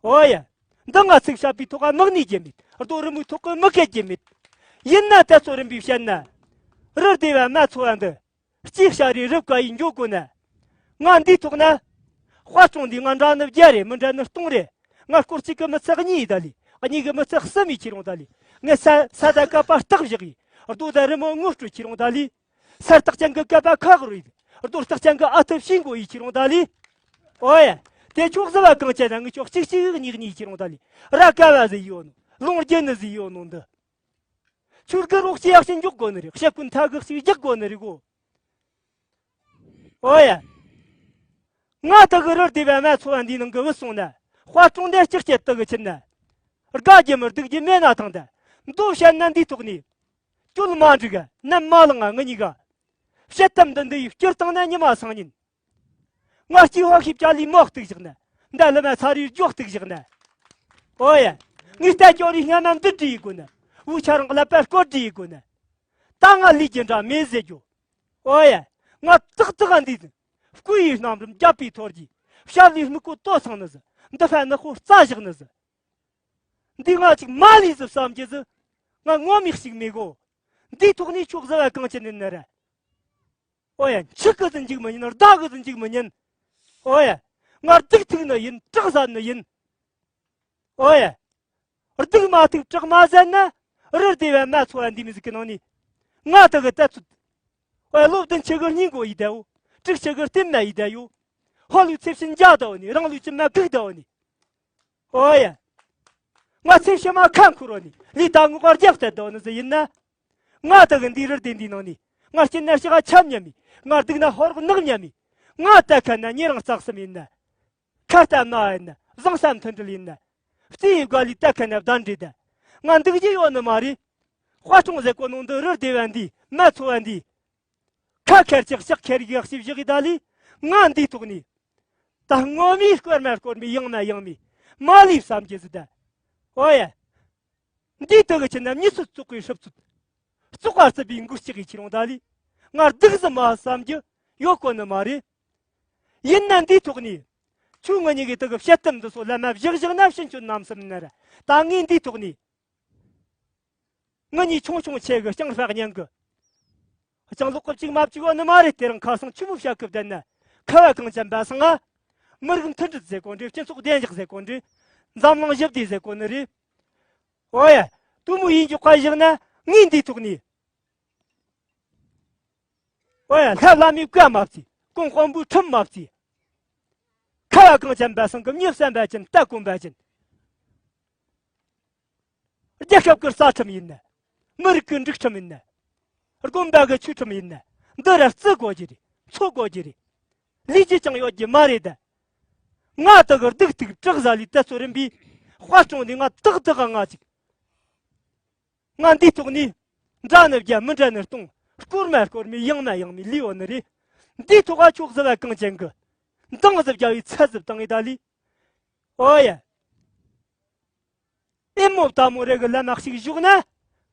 ཨོ་ཡ། འདི་ང་ཚིག་བྱ་བའི་ཐོག་ག་མག་ནི་རྒྱུ་མེད། རྡོ་རི་མོའི་ཐོག་གི་མི་སྐད་རྒྱུ་མེད། ཡིན་ན་ད་ཚོ་རིམ་པས་བཤད་ན། རི་སྡེ་བ་མ་ཚོ་བ་འདི། སྐྱེས་བྱ་རེ་རབ་དཀའ་ཡིས་འགྱོ་དགོས་ན། ང་འདིའི་ཐོག་ན། དཔའ་སྤྲང་འདི་ང་འདྲ་ནི་བརྒྱ་རེད་མི་འདྲ་ནི་སྟོང་རེད། ང་སྐོར་གཅིག་གི་མི་ཚེ་གཉིས་ཡིན་ད་ལི། གཉིས་གི་མི་ཚེ་གསུམ་ཡིན་ཁྱེད་རང་ད་ལི། ངས་ས་ས་ད་ཀ་པ་སྟག་བཞག་ཡིན། རྡོ་ད་རི་མོ་ངོ་སྤྲོད་ཁྱེད་རང་ད་ལི། ས་སྟག་ཅན་གི་ཀ་པ་ཁ་གི་རུ་ཡིན། རྡོ་སྟག་ཅན་གི་ཨ་ཐུབ་ཤིང་གོ་ཡིན་ཁྱེད་རང་ད་ལི། ཨོ་ཡ། དེ་ཕྱོགས་ཟི་བ་གང་བྱས་ན་ངས་ཕྱོགས་གཅིག་གཅིག་གཉིས་གཉིས་ཁྱེད་རང་ད་ལི། ར་ཀ་བ་ཟི་ཡོད་ནོ། ལོང་རྒྱུ་ནི་ཟི་ཡོད་ནོ་འདི། ཆུར་གི་རོགས་ཅི་ཡག་ཞིག་འཇོག་དགོས་ནི་རེད། ཤེ་ཀུན་ཐ་གི་ཞིག་རྒྱག་དགོས་ནི་རེད་གོ། ཨོ་ཡ། ང་ད་གི་རི་སྡེ་བ་མ་ཚོ་བ་འདིའི་ནང་གི་བུད་སོང་ན། དཔའ་སྤྲང་འདྲ་ལྕགས་སྐྱེད་དུ་གི་ཕྱིན་ན། དགའ་རྒྱུ་མི་སྡུག་རྒྱུ་མེད་ན་ཐང་ད། མདོ་བཤད་ན་འདིའི་ཐོག་ནས། སྐྱོད་མ་འགྲིག་ག་ནམ་མ་ལངས་ང་ངི་གཉིས་ཀ། བཤད་གཏམ་འདི་འདི་ཡི་སྐྱུར་བཏང་ན་ཉི་མ་སང་ཉིན། ང་སྐྱེས་ཧོ་ཤིབ་ཅ་ལི་མོག་ཏིག་བཞག་ན། འདའ་ལི་མ་ཚ་རིའི་སྒྱོགས་ཏིག་བཞག་ན། ཨོ་ཡ། ངའི་རྟ་ཅོ་རིའི་སྔ་མ་འདི་འདྲི་ཡི་གོ་ན། འུ་ཆ་རང་གི་ལབ་པ་སྐོར་འདྲི་ཡི་གོ་ན། ད་ང་ལུས་ཀྱི་འདྲ་མེད་ཟེར་རྒྱུ། ཨོ་ཡ། ང་ཙག་ཙག་འདི་ཟིན། སྐུ་ཡི་རྣམ་རིམ་རྒྱབ་པའི་ཐོར་གྱིས། ཞབས་ལུས་སྨུག་པོ་ཏོ་ཚང་ནི་ཟིན། འདི་ཕན་ནི་ཧོ་རྩ་བཞག་ནི་ཟིན། འདི་ང་ཅིག་མ་ལུས་ཟིན་བསམ་གྱི་ཟིན། ང་ངོ་མིག་ཞིག་མི་གོ། འདིའི་ཐོག་ནས་ཕྱོགས་ཟི་བ་གང་ཅི་ནི་ནི་ར། ཨོ་ཡ། འཆི་གི་ཟིན་འཇིག་མི་ཉན། བདག་གི་ཟིན་འཇིག་མི་ཉན། ཨོ་ཡ། ང་སྡུག་ཐུག་ནི་ཡིན། དྲག་ཟ་ནི་ཡིན། ཨོ་ཡ། སྡུག་མ་ཐུག་དྲག་མ་ཟ་ན། རི་སྡེ་བ་མ་ཚོ་བ་འདི་མི་ཟིག་གི་ནང་ནས། ང་ད་གི་ལྟ་ཚུལ། ཨོ་ཡ། ལོ་བདུན་ཆི་གི་སྙིང་གོ་ཡི་ད་འོ། དྲུག་ཆི་གི་རྟིན་མ་ཡི་ད་ཡོ། ཧོ་ལུས་ཚེ་བྱིན་འཇའ་ད་འོ་ནི། རང་ལུས་ཅི་མ་གུག་ད་འོ་ནི། ཨོ་ཡ། ང་ཚེ་ཕྱི་མ་ཁ་འཁུར་རོ་ནི། ལུས་ད་ངོ་གར་རྒྱབ་ལྟ་ད་འོ་ནི་ཟི་ཡིན་ན། ང་ད་གི་འདི་རི་སྡེ་འདི་ནང་ནས། ང་སྐྱིད་ན་ཞག་ཆམ་ཉམས་མི། ང་སྡུག་ན་ཧོར་ནག་ཉམས་མི། ང་ད་ཁ་ན་ཉེ་རིང་རྩག་གསུམ་ཡིན་ན། ཁ་ལྟ་མ་ཡིན་ན། བཟང་ས་མཐུན་སྒྲིལ་ཡིན་ན། རྩེ་ཡི་དགའ་ལི་ད་ཁ་ན་བདག་འདྲེ་ད། ང་འདུག་རྒྱུ་ཡོད་ནི་མ་རེད། དཔའ་སྲུང་ཟེར་གོ་ནོ་འདི་རི་སྡེ་བ་འདི་མ་ཚོ་བ་འདི། ཁ་ཁེར་ཅག་ཤག་ཁེར་གི་ཤིབ་བཞག་གི་ད་ལི། ང་འདིའི་ཐོག་ནས། ད་ངོ་མའི་སྐོར་མ་སྐོར་མའི་ཡང་མ་ཡང་མའི་མ་ལུས་བསམ་གྱི་ཟི་ད། ཨོ་ཡ། འདིའི་དུ་གི་ཆེ་ན་མྱི་སུ་བཙོག་གི་ཧྲིབ་ཚུད། བཙོག་པ་རྩི་བའི་འགུལ་སྐྱག་གི་ཁྱི་རོང་ད་ལི། ང་སྡུག་ཟི་མ་བསམ་རྒྱུ་ཡོད་གོ་ནི་མ་རེད། ཡིན་ན་འདིའི་ཐོག་ནས། ཁྱོད་ངུ་གཉིས་ཀྱི་དུ་གི་བཤད་གཏམ་འདི་ཚོ་ལ་མ་བཞག་བཞག་ན་ཕྱིན་ཆོད་ནམ་སུམ་ནར། ད་ངས་འདིའི་ཐོག་ནས། ང་གཉིས་ཆུང་ཆུང་ཆེ་གི་རྐྱང་ཧྲག་ཉན་གི། རྐྱང་ལོག་གི་གཅིག་མ་གཅིག་བ་ནི་མ་རེད། དེ་རིང་ཁ་སང་ཆུ་མོ་བཤད་གི་བསྡད་ན། ཁ་བ་གངས་ཅན་པ་སང་ང་། མི་རིགས་མཐུན་སྒྲིལ་ཟེར་གོ་འདྲ། སྤྱི་ཚོགས་བདེ་འཇགས་ཟེར་གོ་འདྲ། འཛམ་གླིང་ཞི་བདེ་ཟེར་གོ་ནི་རེད། ཨོ་ཡ། དུ་མོ་ཡིན་རྒྱུ་ཁ་བཞག་ན་ངས་འདིའི་ཐོག་ནས། ཨོ་ཡ། ལྷ་བླ་མའི་བཀའ་མ་བརྩི། གོང་དཔོན་པོའི་ཁྲིམས་མ་བརྩི། ཁ་བ་གངས་ཅན་པ་སང་གི་མྱི་བསམ་པ་ཅན་ལྟ་གོམས་པ་ཅན། རྒྱལ་ཁབ་ཀྱི་རྩ་ཁྲིམས་ཡིན་ན། མི་རིགས་ཀྱི་འབྲུག་ཁྲིམས་ཡིན་ན། དགོན་པ་གི་ཆོས་ཁྲིམས་ཡིན་ན། འདི་ར་བརྩི་དགོས་ཀྱི་རེད། འཚོ་དགོས་ཀྱི་རེད། ལས་ཀྱི་ཅང་ཡོད་ཀྱི་མ་རེད་ད། ང་དག་གི་སྡུག་ཏུག་དྲག་ཟ་ལི་ད་ཚོ་རིམ་པས་དཔའ་སྲུང་ནི་ང་དག་དག་ང་ཅིག་ང་འདིའི་ཐོག་ནས། འདྲ་ནི་བརྒྱ་མི་འདྲ་ནི་སྟོང་། སྐོར་མ་སྐོར་མའི་ཡང་ན་ཡང་མའི་ལུས་འོ་ནི་རེད། འདིའི་ཐོག་ཨ་ཆོག་ཟི་བ་གངས་ཅན་གི། མདང་ཟི་བརྒྱ་བའི་ཚ་ཟི་བཏང་ངེ་ད་ལི། ཨོ་ཡ། ཨེ་མོ་བལྟ་མོ་རེ་གི་ལ་མ་ཞིག་བཞུགས་ན།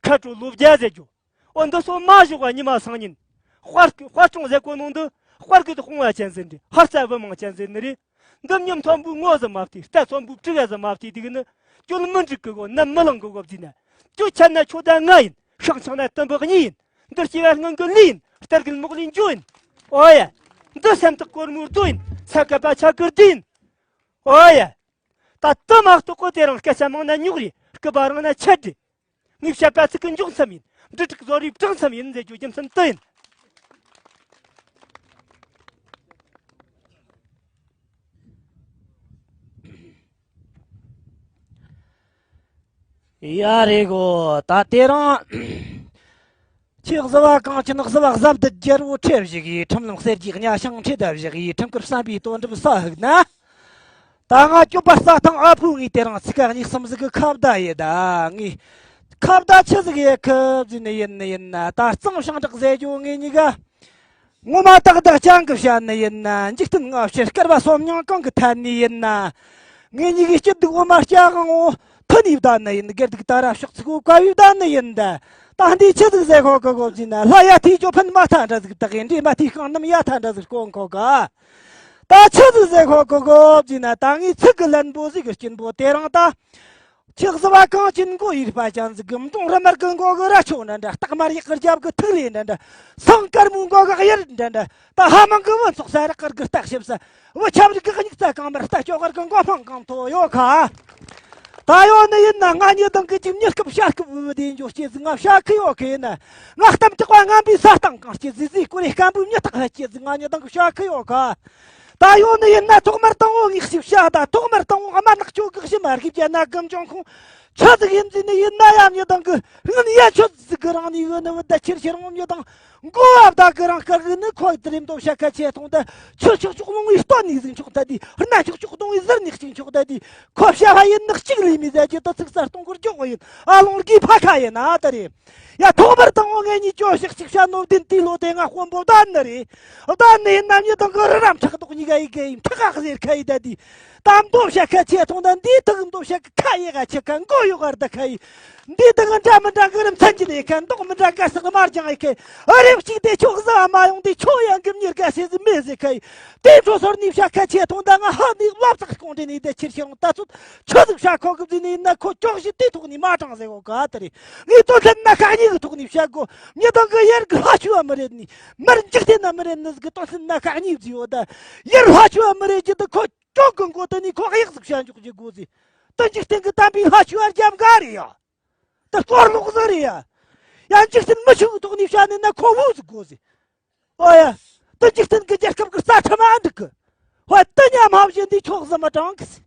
ཁ་དྲོ་ལོ་བརྒྱ་ཟེར་རྒྱུ། ཨོ་འདི་སོ་མ་བཞུགས་པ་ཉི་མ་སང་ཉིན། དཔའ་དཔའ་སྲུང་ཟེར་གོ་ནོ་འདི། དཔའ་རྒོད་དཔུང་བ་ཅན་ཟེར་འདི། ཧར་རྩ་བུ་མང་ཅན་ཟེར་ནི་རེད། འདི་མཉམ་མཐོན་པོའི་ངོ་ཟི་མ་བལྟས། རྟ་མཐོན་པོའི་དྲི་ག་ཟི་མ་བལྟས་དེ་གི་ནི། སྐྱོན་མི་འགྲིག་གི་གོ་ནམ་མི་ལང་གི་གོ་བརྩིས་ན། སྐྱོ་ཆད་ན་ཁྱོད་ད་ང་ཡིན། ཤང་ཆང་ན་དུམ་བུ་གཉིས་ཡིན། འདིར་སྐྱེ་བ་སྔོན་གི་ལུས་ཡིན། གཏེར་གི་མོག་ལི་འཇོ་ཡིན། ཨོ་ཡ། འདི་སེམས་ཐག་གོར་མོའི་རྡོ་ཡིན། ས་ཀ་པ་ཆ་གི་རྡོ་ཡིན། ཨོ་ཡ། ད་དུ་མ་གཏོགས་གོ་དེ་རིང་སྐད་ཆ་མང་ན་རྙོག་རེད། སྐུ་པ་རང་ན་ཆད་རེད། ངས་བཤད་པ་ཚིག་གི་འཇོག་མཚམས་ཡིན། འབྲུ་དྲུག་བཟོ་རིགས་གྲངས་མཚམས་ཡིན་ཟེར་རྒྱུ་རྒྱུ་མཚན་དུ་ཡིན། ཡ་རེད་གོ། ད་དེ་རིང་། ཆེ་གཟི་བ་གངས་ཅན་གཟི་བ་གཟབ་ཏུ་རྒྱལ་པོ་ཁྲེ་བཞི་གིས། ཁྲིམས་ལམ་གསེར་གྱི་གཉའ་ཤིང་ཁྲེ་ད་བཞི་གིས། ཁྲིམས་ཀྱི་བསམ་པའི་དོན་འགྲུབ་ས་ཧུག་ན། ད་ང་སྐྱོབ་པ་རྩྭ་ཐང་ཨ་ཕོ་ངས་དེ་རིང་ཚིག་ཁ་གཉིས་གསུམ་ཟིག་གི་ཁ་བརྡ་ཡེད་ད་ངས། ཁ་བརྡ་ཆི་ཟིག་ཡེད་ཁི་ཟེར་ནི་ཡིན་ནི་ཡིན་ན། ད་གཙང་ཞིང་དྲག་ཟེར་རྒྱུ་ངེད་གཉིས་ཀ་ངོ་མ་ཏག་ཏག་ཅང་གི་བཤད་ནི་ཡིན་ན། འཇིག་རྟེན་སྔ་ཕྱི་བསྐལ་པ་སོམ་ཉི་གང་གི་ཐད་ནས་ཡིན་ན། ངེད་གཉིས་ཀྱི་སྐྱིད་སྡུག་འོ་མ་སྐྱ་གང་འོ་མཐུན་ནས་བསྡད་ནི་ཡིན། སྒེར་སྡུག་ད་ར་ཕྱོགས་ཚིག་གོ་བཀའ་བས་བསྡད་ནི་ཡིན་ད། ད་འདི་ཆི་ཟིག་ཟེར་ཁོ་གི་གོ་ཟིན་ན། ལྷ་ཡ་ཐིའི་ཅོ་ཕན་མ་ཐ་འདྲ་ཟིག་དག་གི་འདྲེ་མ་ཐིའི་རྐང་སྣམ་ཡ་ཐ་འདྲ་ཟིག་གོ་ཁོ་ག་ད་ཆི་ཟིག་ཟེར་ཁོ་གི་གོ་ཟིན་ན། ད་ངའི་ཚིག་གི་ལན་པོ་ཟིག་གི་སྐྱིན་པོ་དེ་རིང་ད། ཆེ་གཟི་བ་གངས་ཅན་མགོ་ཡི་རིག་པ་ཅན་ཟིག་གི། མདུང་རི་དམར་གི་མགོ་གི་རྭ་ཅོ་འདྲ་འདྲ། སྟག་དམར་ཡག་གི་རྒྱབ་གི་ཐིག་ལེ་འདྲ་འདྲ། ཟངས་དཀར་མོའི་མགོ་གི་གཡུ་འདྲ་འདྲ། ད་ཧ་མང་གི་བུ་ཚོགས་ས་རག་གི་རྟགས་ཞིབ་ས། བུ་ཆབ་རིགས་གི་སྙིགས་རྩ་གང་མར། རྟ་ཅོ་གར་གི་མགོ་འཕང་གང་མཐོ་ཡོད་ཁ། ད་ཡོད་ནི་ཡིན་ན། ང་ཉི་དང་གི་ཅིག་མྱི་སྐབས་ཤ་སྐབས་བུ་དེ་འཇོག་སྐྱེ་ཟིག་ང་ཤ་ཁི་ཡོད་ཁི་ཡིན་ན། ང་གཏམ་ཐག་པ་ངན་པའི་ས་སྟེང་གང་སྐྱེ་ཟིག་ཟིག་ཀུ་རེ་སྐམ་པོའི་མྱི་ཐག་ཧ་སྐྱེ་ཟིག་ང་ཉི་དང་གི་ཤ་ཁི་ཡོད་ཁ། ད་ཡོང་ནི་ཡིན་ན། ཐོག་མར་དང་བོ་ངས་ཞིབ་བཤད་ད། ཐོག་མར་དང་བོ་དམར་ནག་ཆོས་གི་ཞི་མ་རིག་རྒྱ་ན་གི་འབྱུང་ཁུངས་ཆི་ཟིག་ཡིན་ཟིན་ནི་ཡིན་ན། ཡང་མྱི་དང་གི་སྔུན་ཡ་ཆོས་ཟིག་གི་རང་ནི་ཡོད་ནི་བུ་ད་ཕྱིར་ཕྱིར་འོང་མྱི་དང་མགོ་བ་བདག་གི་རང་དཀར་གི་ནི། ཁོ་དེ་རིམ་དོ་བྱ་ཁ་ཆེ་ཐོང་ད། ཆོས་ཆོག་ཆོག་ལོང་བའི་སྟོད་ནས་ཟིག་ཆོག་ད་དེ། སྣ་ཆོག་ཆོག་གཏོང་བའི་ཟུར་ནས་གཅིག་ཆོག་ད་དེ། ཁོ་བྱ་བ་ཡིན་ནི་གཅིག་ལས་མི་ཟད་ཀྱི་ད་ཚིག་གསར་གཏོང་གི་རྒྱོག་གི་ཡིན། ཨ་ལོང་གི་ཕ་ཁ་ཡིན་ན་ད་རེད། ཡ་ཐོག་མར་དང་བོ་ངེད་གཉིས་ཅོ་ཞིག་ཅིག་བྱ་ནོ་བདུན་དེའི་ལོ་དེ་ང་དཔོན་པོ་བདག་ནི་རེད། བདག་ནི་ཡིན་ན་མྱི་དང་གི་རི་རམ་ཕྲག་དོག་གཉིས་ཀ་ཡི་གེ་ཡིན་ཕྲག་ཁ་ཟེར་ཁ་ཡི་ད་དི། ད་མདོ་བཤད་ཁ་ཆེ་ཐོང་ད་འདིའི་ཐག་མདོ་བཤད་ཁ་ཡི་ག་ཆེ་ཁ་མགོ་ཡོ་གར་ད་ཁ་ཡི། འདིའི་ཐག་འདྲ་མི་འདྲ་གི་རི་མཚན་གྱི་ལས་ཁ། མདོག་མི་འདྲ་ག་སག་དམར་ལྗང་ཡི་ཁ། ཨ་རེབ་གཅིག་དེ་ཆོག་ཟ་མ་ཡོང་དེ་ཆོ་ཡང་གི་མྱིར་ག་སེ་ཟི་མེ་ཟི་ཁ་ཡི། དེ་འཕྲོ་སོར་ནི་བཤད་ཁ་ཆེ་ཐོང་ད་ང་ཧ་ནི་བླ་བཙག་ཁོང་དྲི་ནི་དེ་ཕྱིར་ཕྱིར་འོང་ད་ཚོད། ཆོས་ཟིག་བྱ་ཁོ་གི་ཟིན་ནི་ན། ཁོ་ཅོག་ཞི་དེ་ཐོག་ནས་མ་དྲང་ཟེར་གོ་ག་ད་རེད། ངས་དོན་ཚན་སྣ་ཁ་གཉིས་ཀྱི་ཐོག་ནས་བཤད་གོ། མྱི་དང་གི་ཡར་གི་ལྷ་ཆོས་བ་མི་རེད་ནི། མར་འཇིག་རྟེན་ན་མི་རེད་ནི་ཟིག་གི་དོན་ཚན་སྣ་ཁ་གཉིས་ཟིག་ཡོད་ད། ཡར་ལྷ་ཆོས་བ་མི་རེད་ཀྱི་ད་ཁོ་ཅོག་གི་མགོ་དེ་ནས་ཁོ་གཡག་ཟིག་བྱ་འཇོག་ཀྱི་དགོས་ཟིག་ད་འཇིག་རྟེན་གི་དམ་པའི་ལྷ་ཆོས་བ་རྒྱབ་འགའ་རེད་ཡ། ད་སྐོར་ལོག་ཟིག་རེད་ཡ། ཡ་འཇིག་རྟེན་མི་ཆོས་གི་ཐོག་ནས་བཤད་ནི་ན་ཁོ་བུ་ཟིག་དགོས་ཟིག་ཨོ་ཡ། དེ་འཇིག་རྟེན་གྱི་རྒྱལ་ཁབ་ཀྱི་རྩ་ཁྲིམས་ཨ་འགྲིག་གི་ཧོ་དེ་ཉམས་ཧ་བཞིན་དེ་ཆོག་ཟིན་མ་དྲང་གི་སི།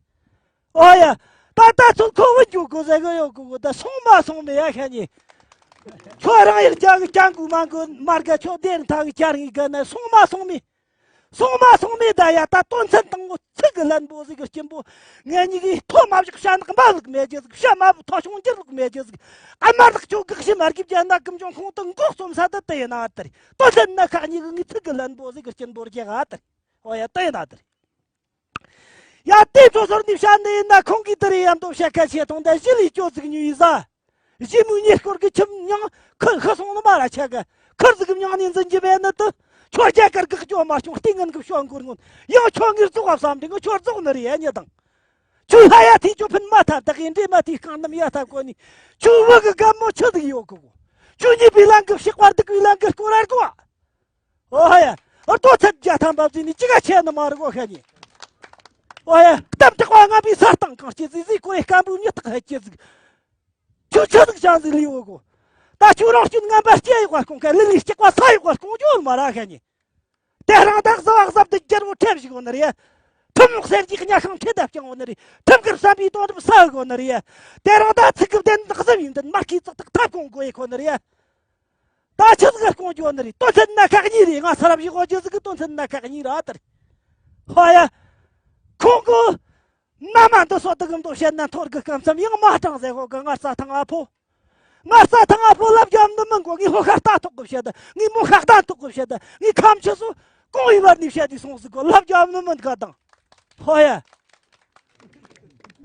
ཨོ་ཡ། ད་ལྟ་ཚོད་ཁོ་བོ་འཇུག་དགོས་ཟེར་གི་ཡོད་གི་གོ་ད་སོང་མ་སོང་མེད་ཡ་ཤ་ཉེ། ཁྱོད་རང་ཡར་རྒྱ་གི་རྒྱ་འགུལ་མ་འགུལ་མར་ག་ཁྱོད་དེར་མཐའ་གི་ཁྱར་ངི་ག་ན་སོང་མ་སོང་མི། སོང་མ་སོང་མི་ད་ཡ་ད་དོན་ཚན་དང་པོ་ཚིག་གི་ལན་པོ་ཟིག་གི་སྐྱིན་པོ། ངེད་གཉིས་ཀྱིས་ཐོ་མ་བཞག་བཤད་ནག་མ་ལུག་མེད་རྒྱུ་ཟིག་བཤད་མ་བུ་ཐོ་ཤོང་འགྱུར་ལུག་མེད་རྒྱུ་ཟིག་ཨ་མ་ལགས་ཁྱོད་གག་ཤི་མར་གི་བརྒྱ་ན་ཀུམ་ཅོང་ཁོང་དུ་འགོག་སོམ་ས་ད་དེ་ཡིན་ན་ཨ་ཏར་དོན་ཚན་ན་ཁག་གཉིས་གི་ངི་ཚིག་གི་ལན་པོ་ཟིག་གི་སྐྱིན་པོ་རྒྱག་ཨ་ཏར། ཨོ་ཡ་དེ་ཡིན་ན་ཨ་ཏར། ཡ་དེ་ཚོ་ཟུར་ནས་བཤད་ནི་ཡིན་ན་ཁོང་གིས་དེ་རེད་ཡ་མདོ་བཤད་ཁ་ཆེ་ཐོང་ད་གཞི་ལས་ཅོ་ཟིག་ཉུལ་ཡི་ཟ། གཞི་མོའི་ཉེ་སྐོར་གི་ཁྱིམ་མྱང་ཁུ་ཤི་སོང་ནི་མ་ར་ཆ་ག་ཁུར་ཟིག་གི་མྱང་ནས་འཛིན་གྱི་མེད་ནི་དུ། ཁྱོད་རྒྱ་གར་གི་སྐྱོ་མ་བྱུང་ལྟས་ངན་གི་ཤོག་འགོར་ངོ་། ཡང་ཁྱོད་ངའི་རྫོགས་བ་བསམ་དེ་ངོ་ཁྱོད་རྫོགས་ནི་རེད་ཡ་ཉེ་དང་། ཁྱོད་ལྷ་ཡ་ཐི་ཅོ་ཕན་མ་ཐབས་དག་ཡིན་འདྲེ་མ་ཐི་རྐང་རྣམས་ཡ་ཐབས་གོ་ནི། ཁྱོད་བུ་གི་རྒན་མོ་ཆུ་ཟིག་ཡོད་གི་གོ། ཁྱོད་ཉེས་པའི་ལན་གི་ཕྱག་པར་སྡིག་པའི་ལན་གི་སྐོར་ར་གོ། ཨོ་ཧ་ཡ། ཨོ་ཏོ་ཚད་བརྒྱ་ཐམ་པ་བཟོས་ནས་ཅི་ག་ཆད་ནི་མ་རེད་གོ་ཤ་ཉེ། ཨོ་ཧ་ཡ། གཏམ་དྲག་པ་ང་བའི་ས་སྟེང་གང་སྐྱེ་ཟིག་ཟིག་ཀོ་རེ་སྐམ་པོའི་མྱི་སྟག་ཧད་སྐྱེ་ཟིག་ཁྱོད་ཆི་ཟིག་ཅང་ཟིག་ལུས་འོ་གོ། ད་ཁྱོད་རང་སྐྱོན་ངན་པ་སྐྱེ་ཡོག་པ་སྐོང་ཁ་ལི་ལི་སྐྱག་པ་ས་ཡོག་པ་སྐོང་རྒྱུ་མ་ར་ཤ་ཉེ། དེ་རང་ད་གཟི་བ་གཟབ་ཏུ་རྒྱལ་བོ་ཁྲེབ་ཞིག་འོ་ནི་རེད། ཐུན་མོང་གསེར་གྱི་གཉའ་ཤིང་ཁྲི་ལྡབ་ཀྱང་འོ་ནི་རེད། ཐུན་ཁུར་བསམ་པའི་དོན་རབ་ས་འོ་ནི་རེད། དེ་རང་ད་ཚིག་གི་བདེན་གཟི་བའི་མདུན་མར་ཁའི་ཙག་ཏག་ཐབ་ཀོང་གོ་ཡེ་ཁོ་ནི་རེད། ད་ཆི་ཟིག་སྐོང་རྒྱུ་ནི་རེད། དོན་ཚན་སྣ་ཁ་གཉིས་རེད། ང་ས་རབ་ཡག་གོ་རྒྱུ་ཟིག་གི་དོན་ཚན་སྣ་ཁ་གཉིས་ར་ཨ་ཏར། ཧོ་ཡ། ཁོང་གི་མནའ་མ་འདི་སོ་དུ་གི་མདོ་བཤད་ན་འཐོར་གི་སྐམ་མཚམས་ཡང་མ་དྲང་ཟེར་ཧོ་གི་ངར་རྩྭ་ཐང་ཨ་ཕོ། ངར་རྩྭ་ཐང་ཨ་ཕོ་ལབ་རྒྱབ་ནི་མིན་གོ། ངའི་ཧོ་ཤ་རྟ་ཐོག་གི་བཤད་ད། ངའི་མོ་ཤ་རྟ་ཐོག་གི་བཤད་ད། ངའི་ཁམ་ཆུ་སོ་གོང་ཡི་བར་ནས་བཤད་དུས་སོང་ཟིག་གོ་ལབ་རྒྱབ་ནི་མིན་ག་དང་། ཧོ་ཡ།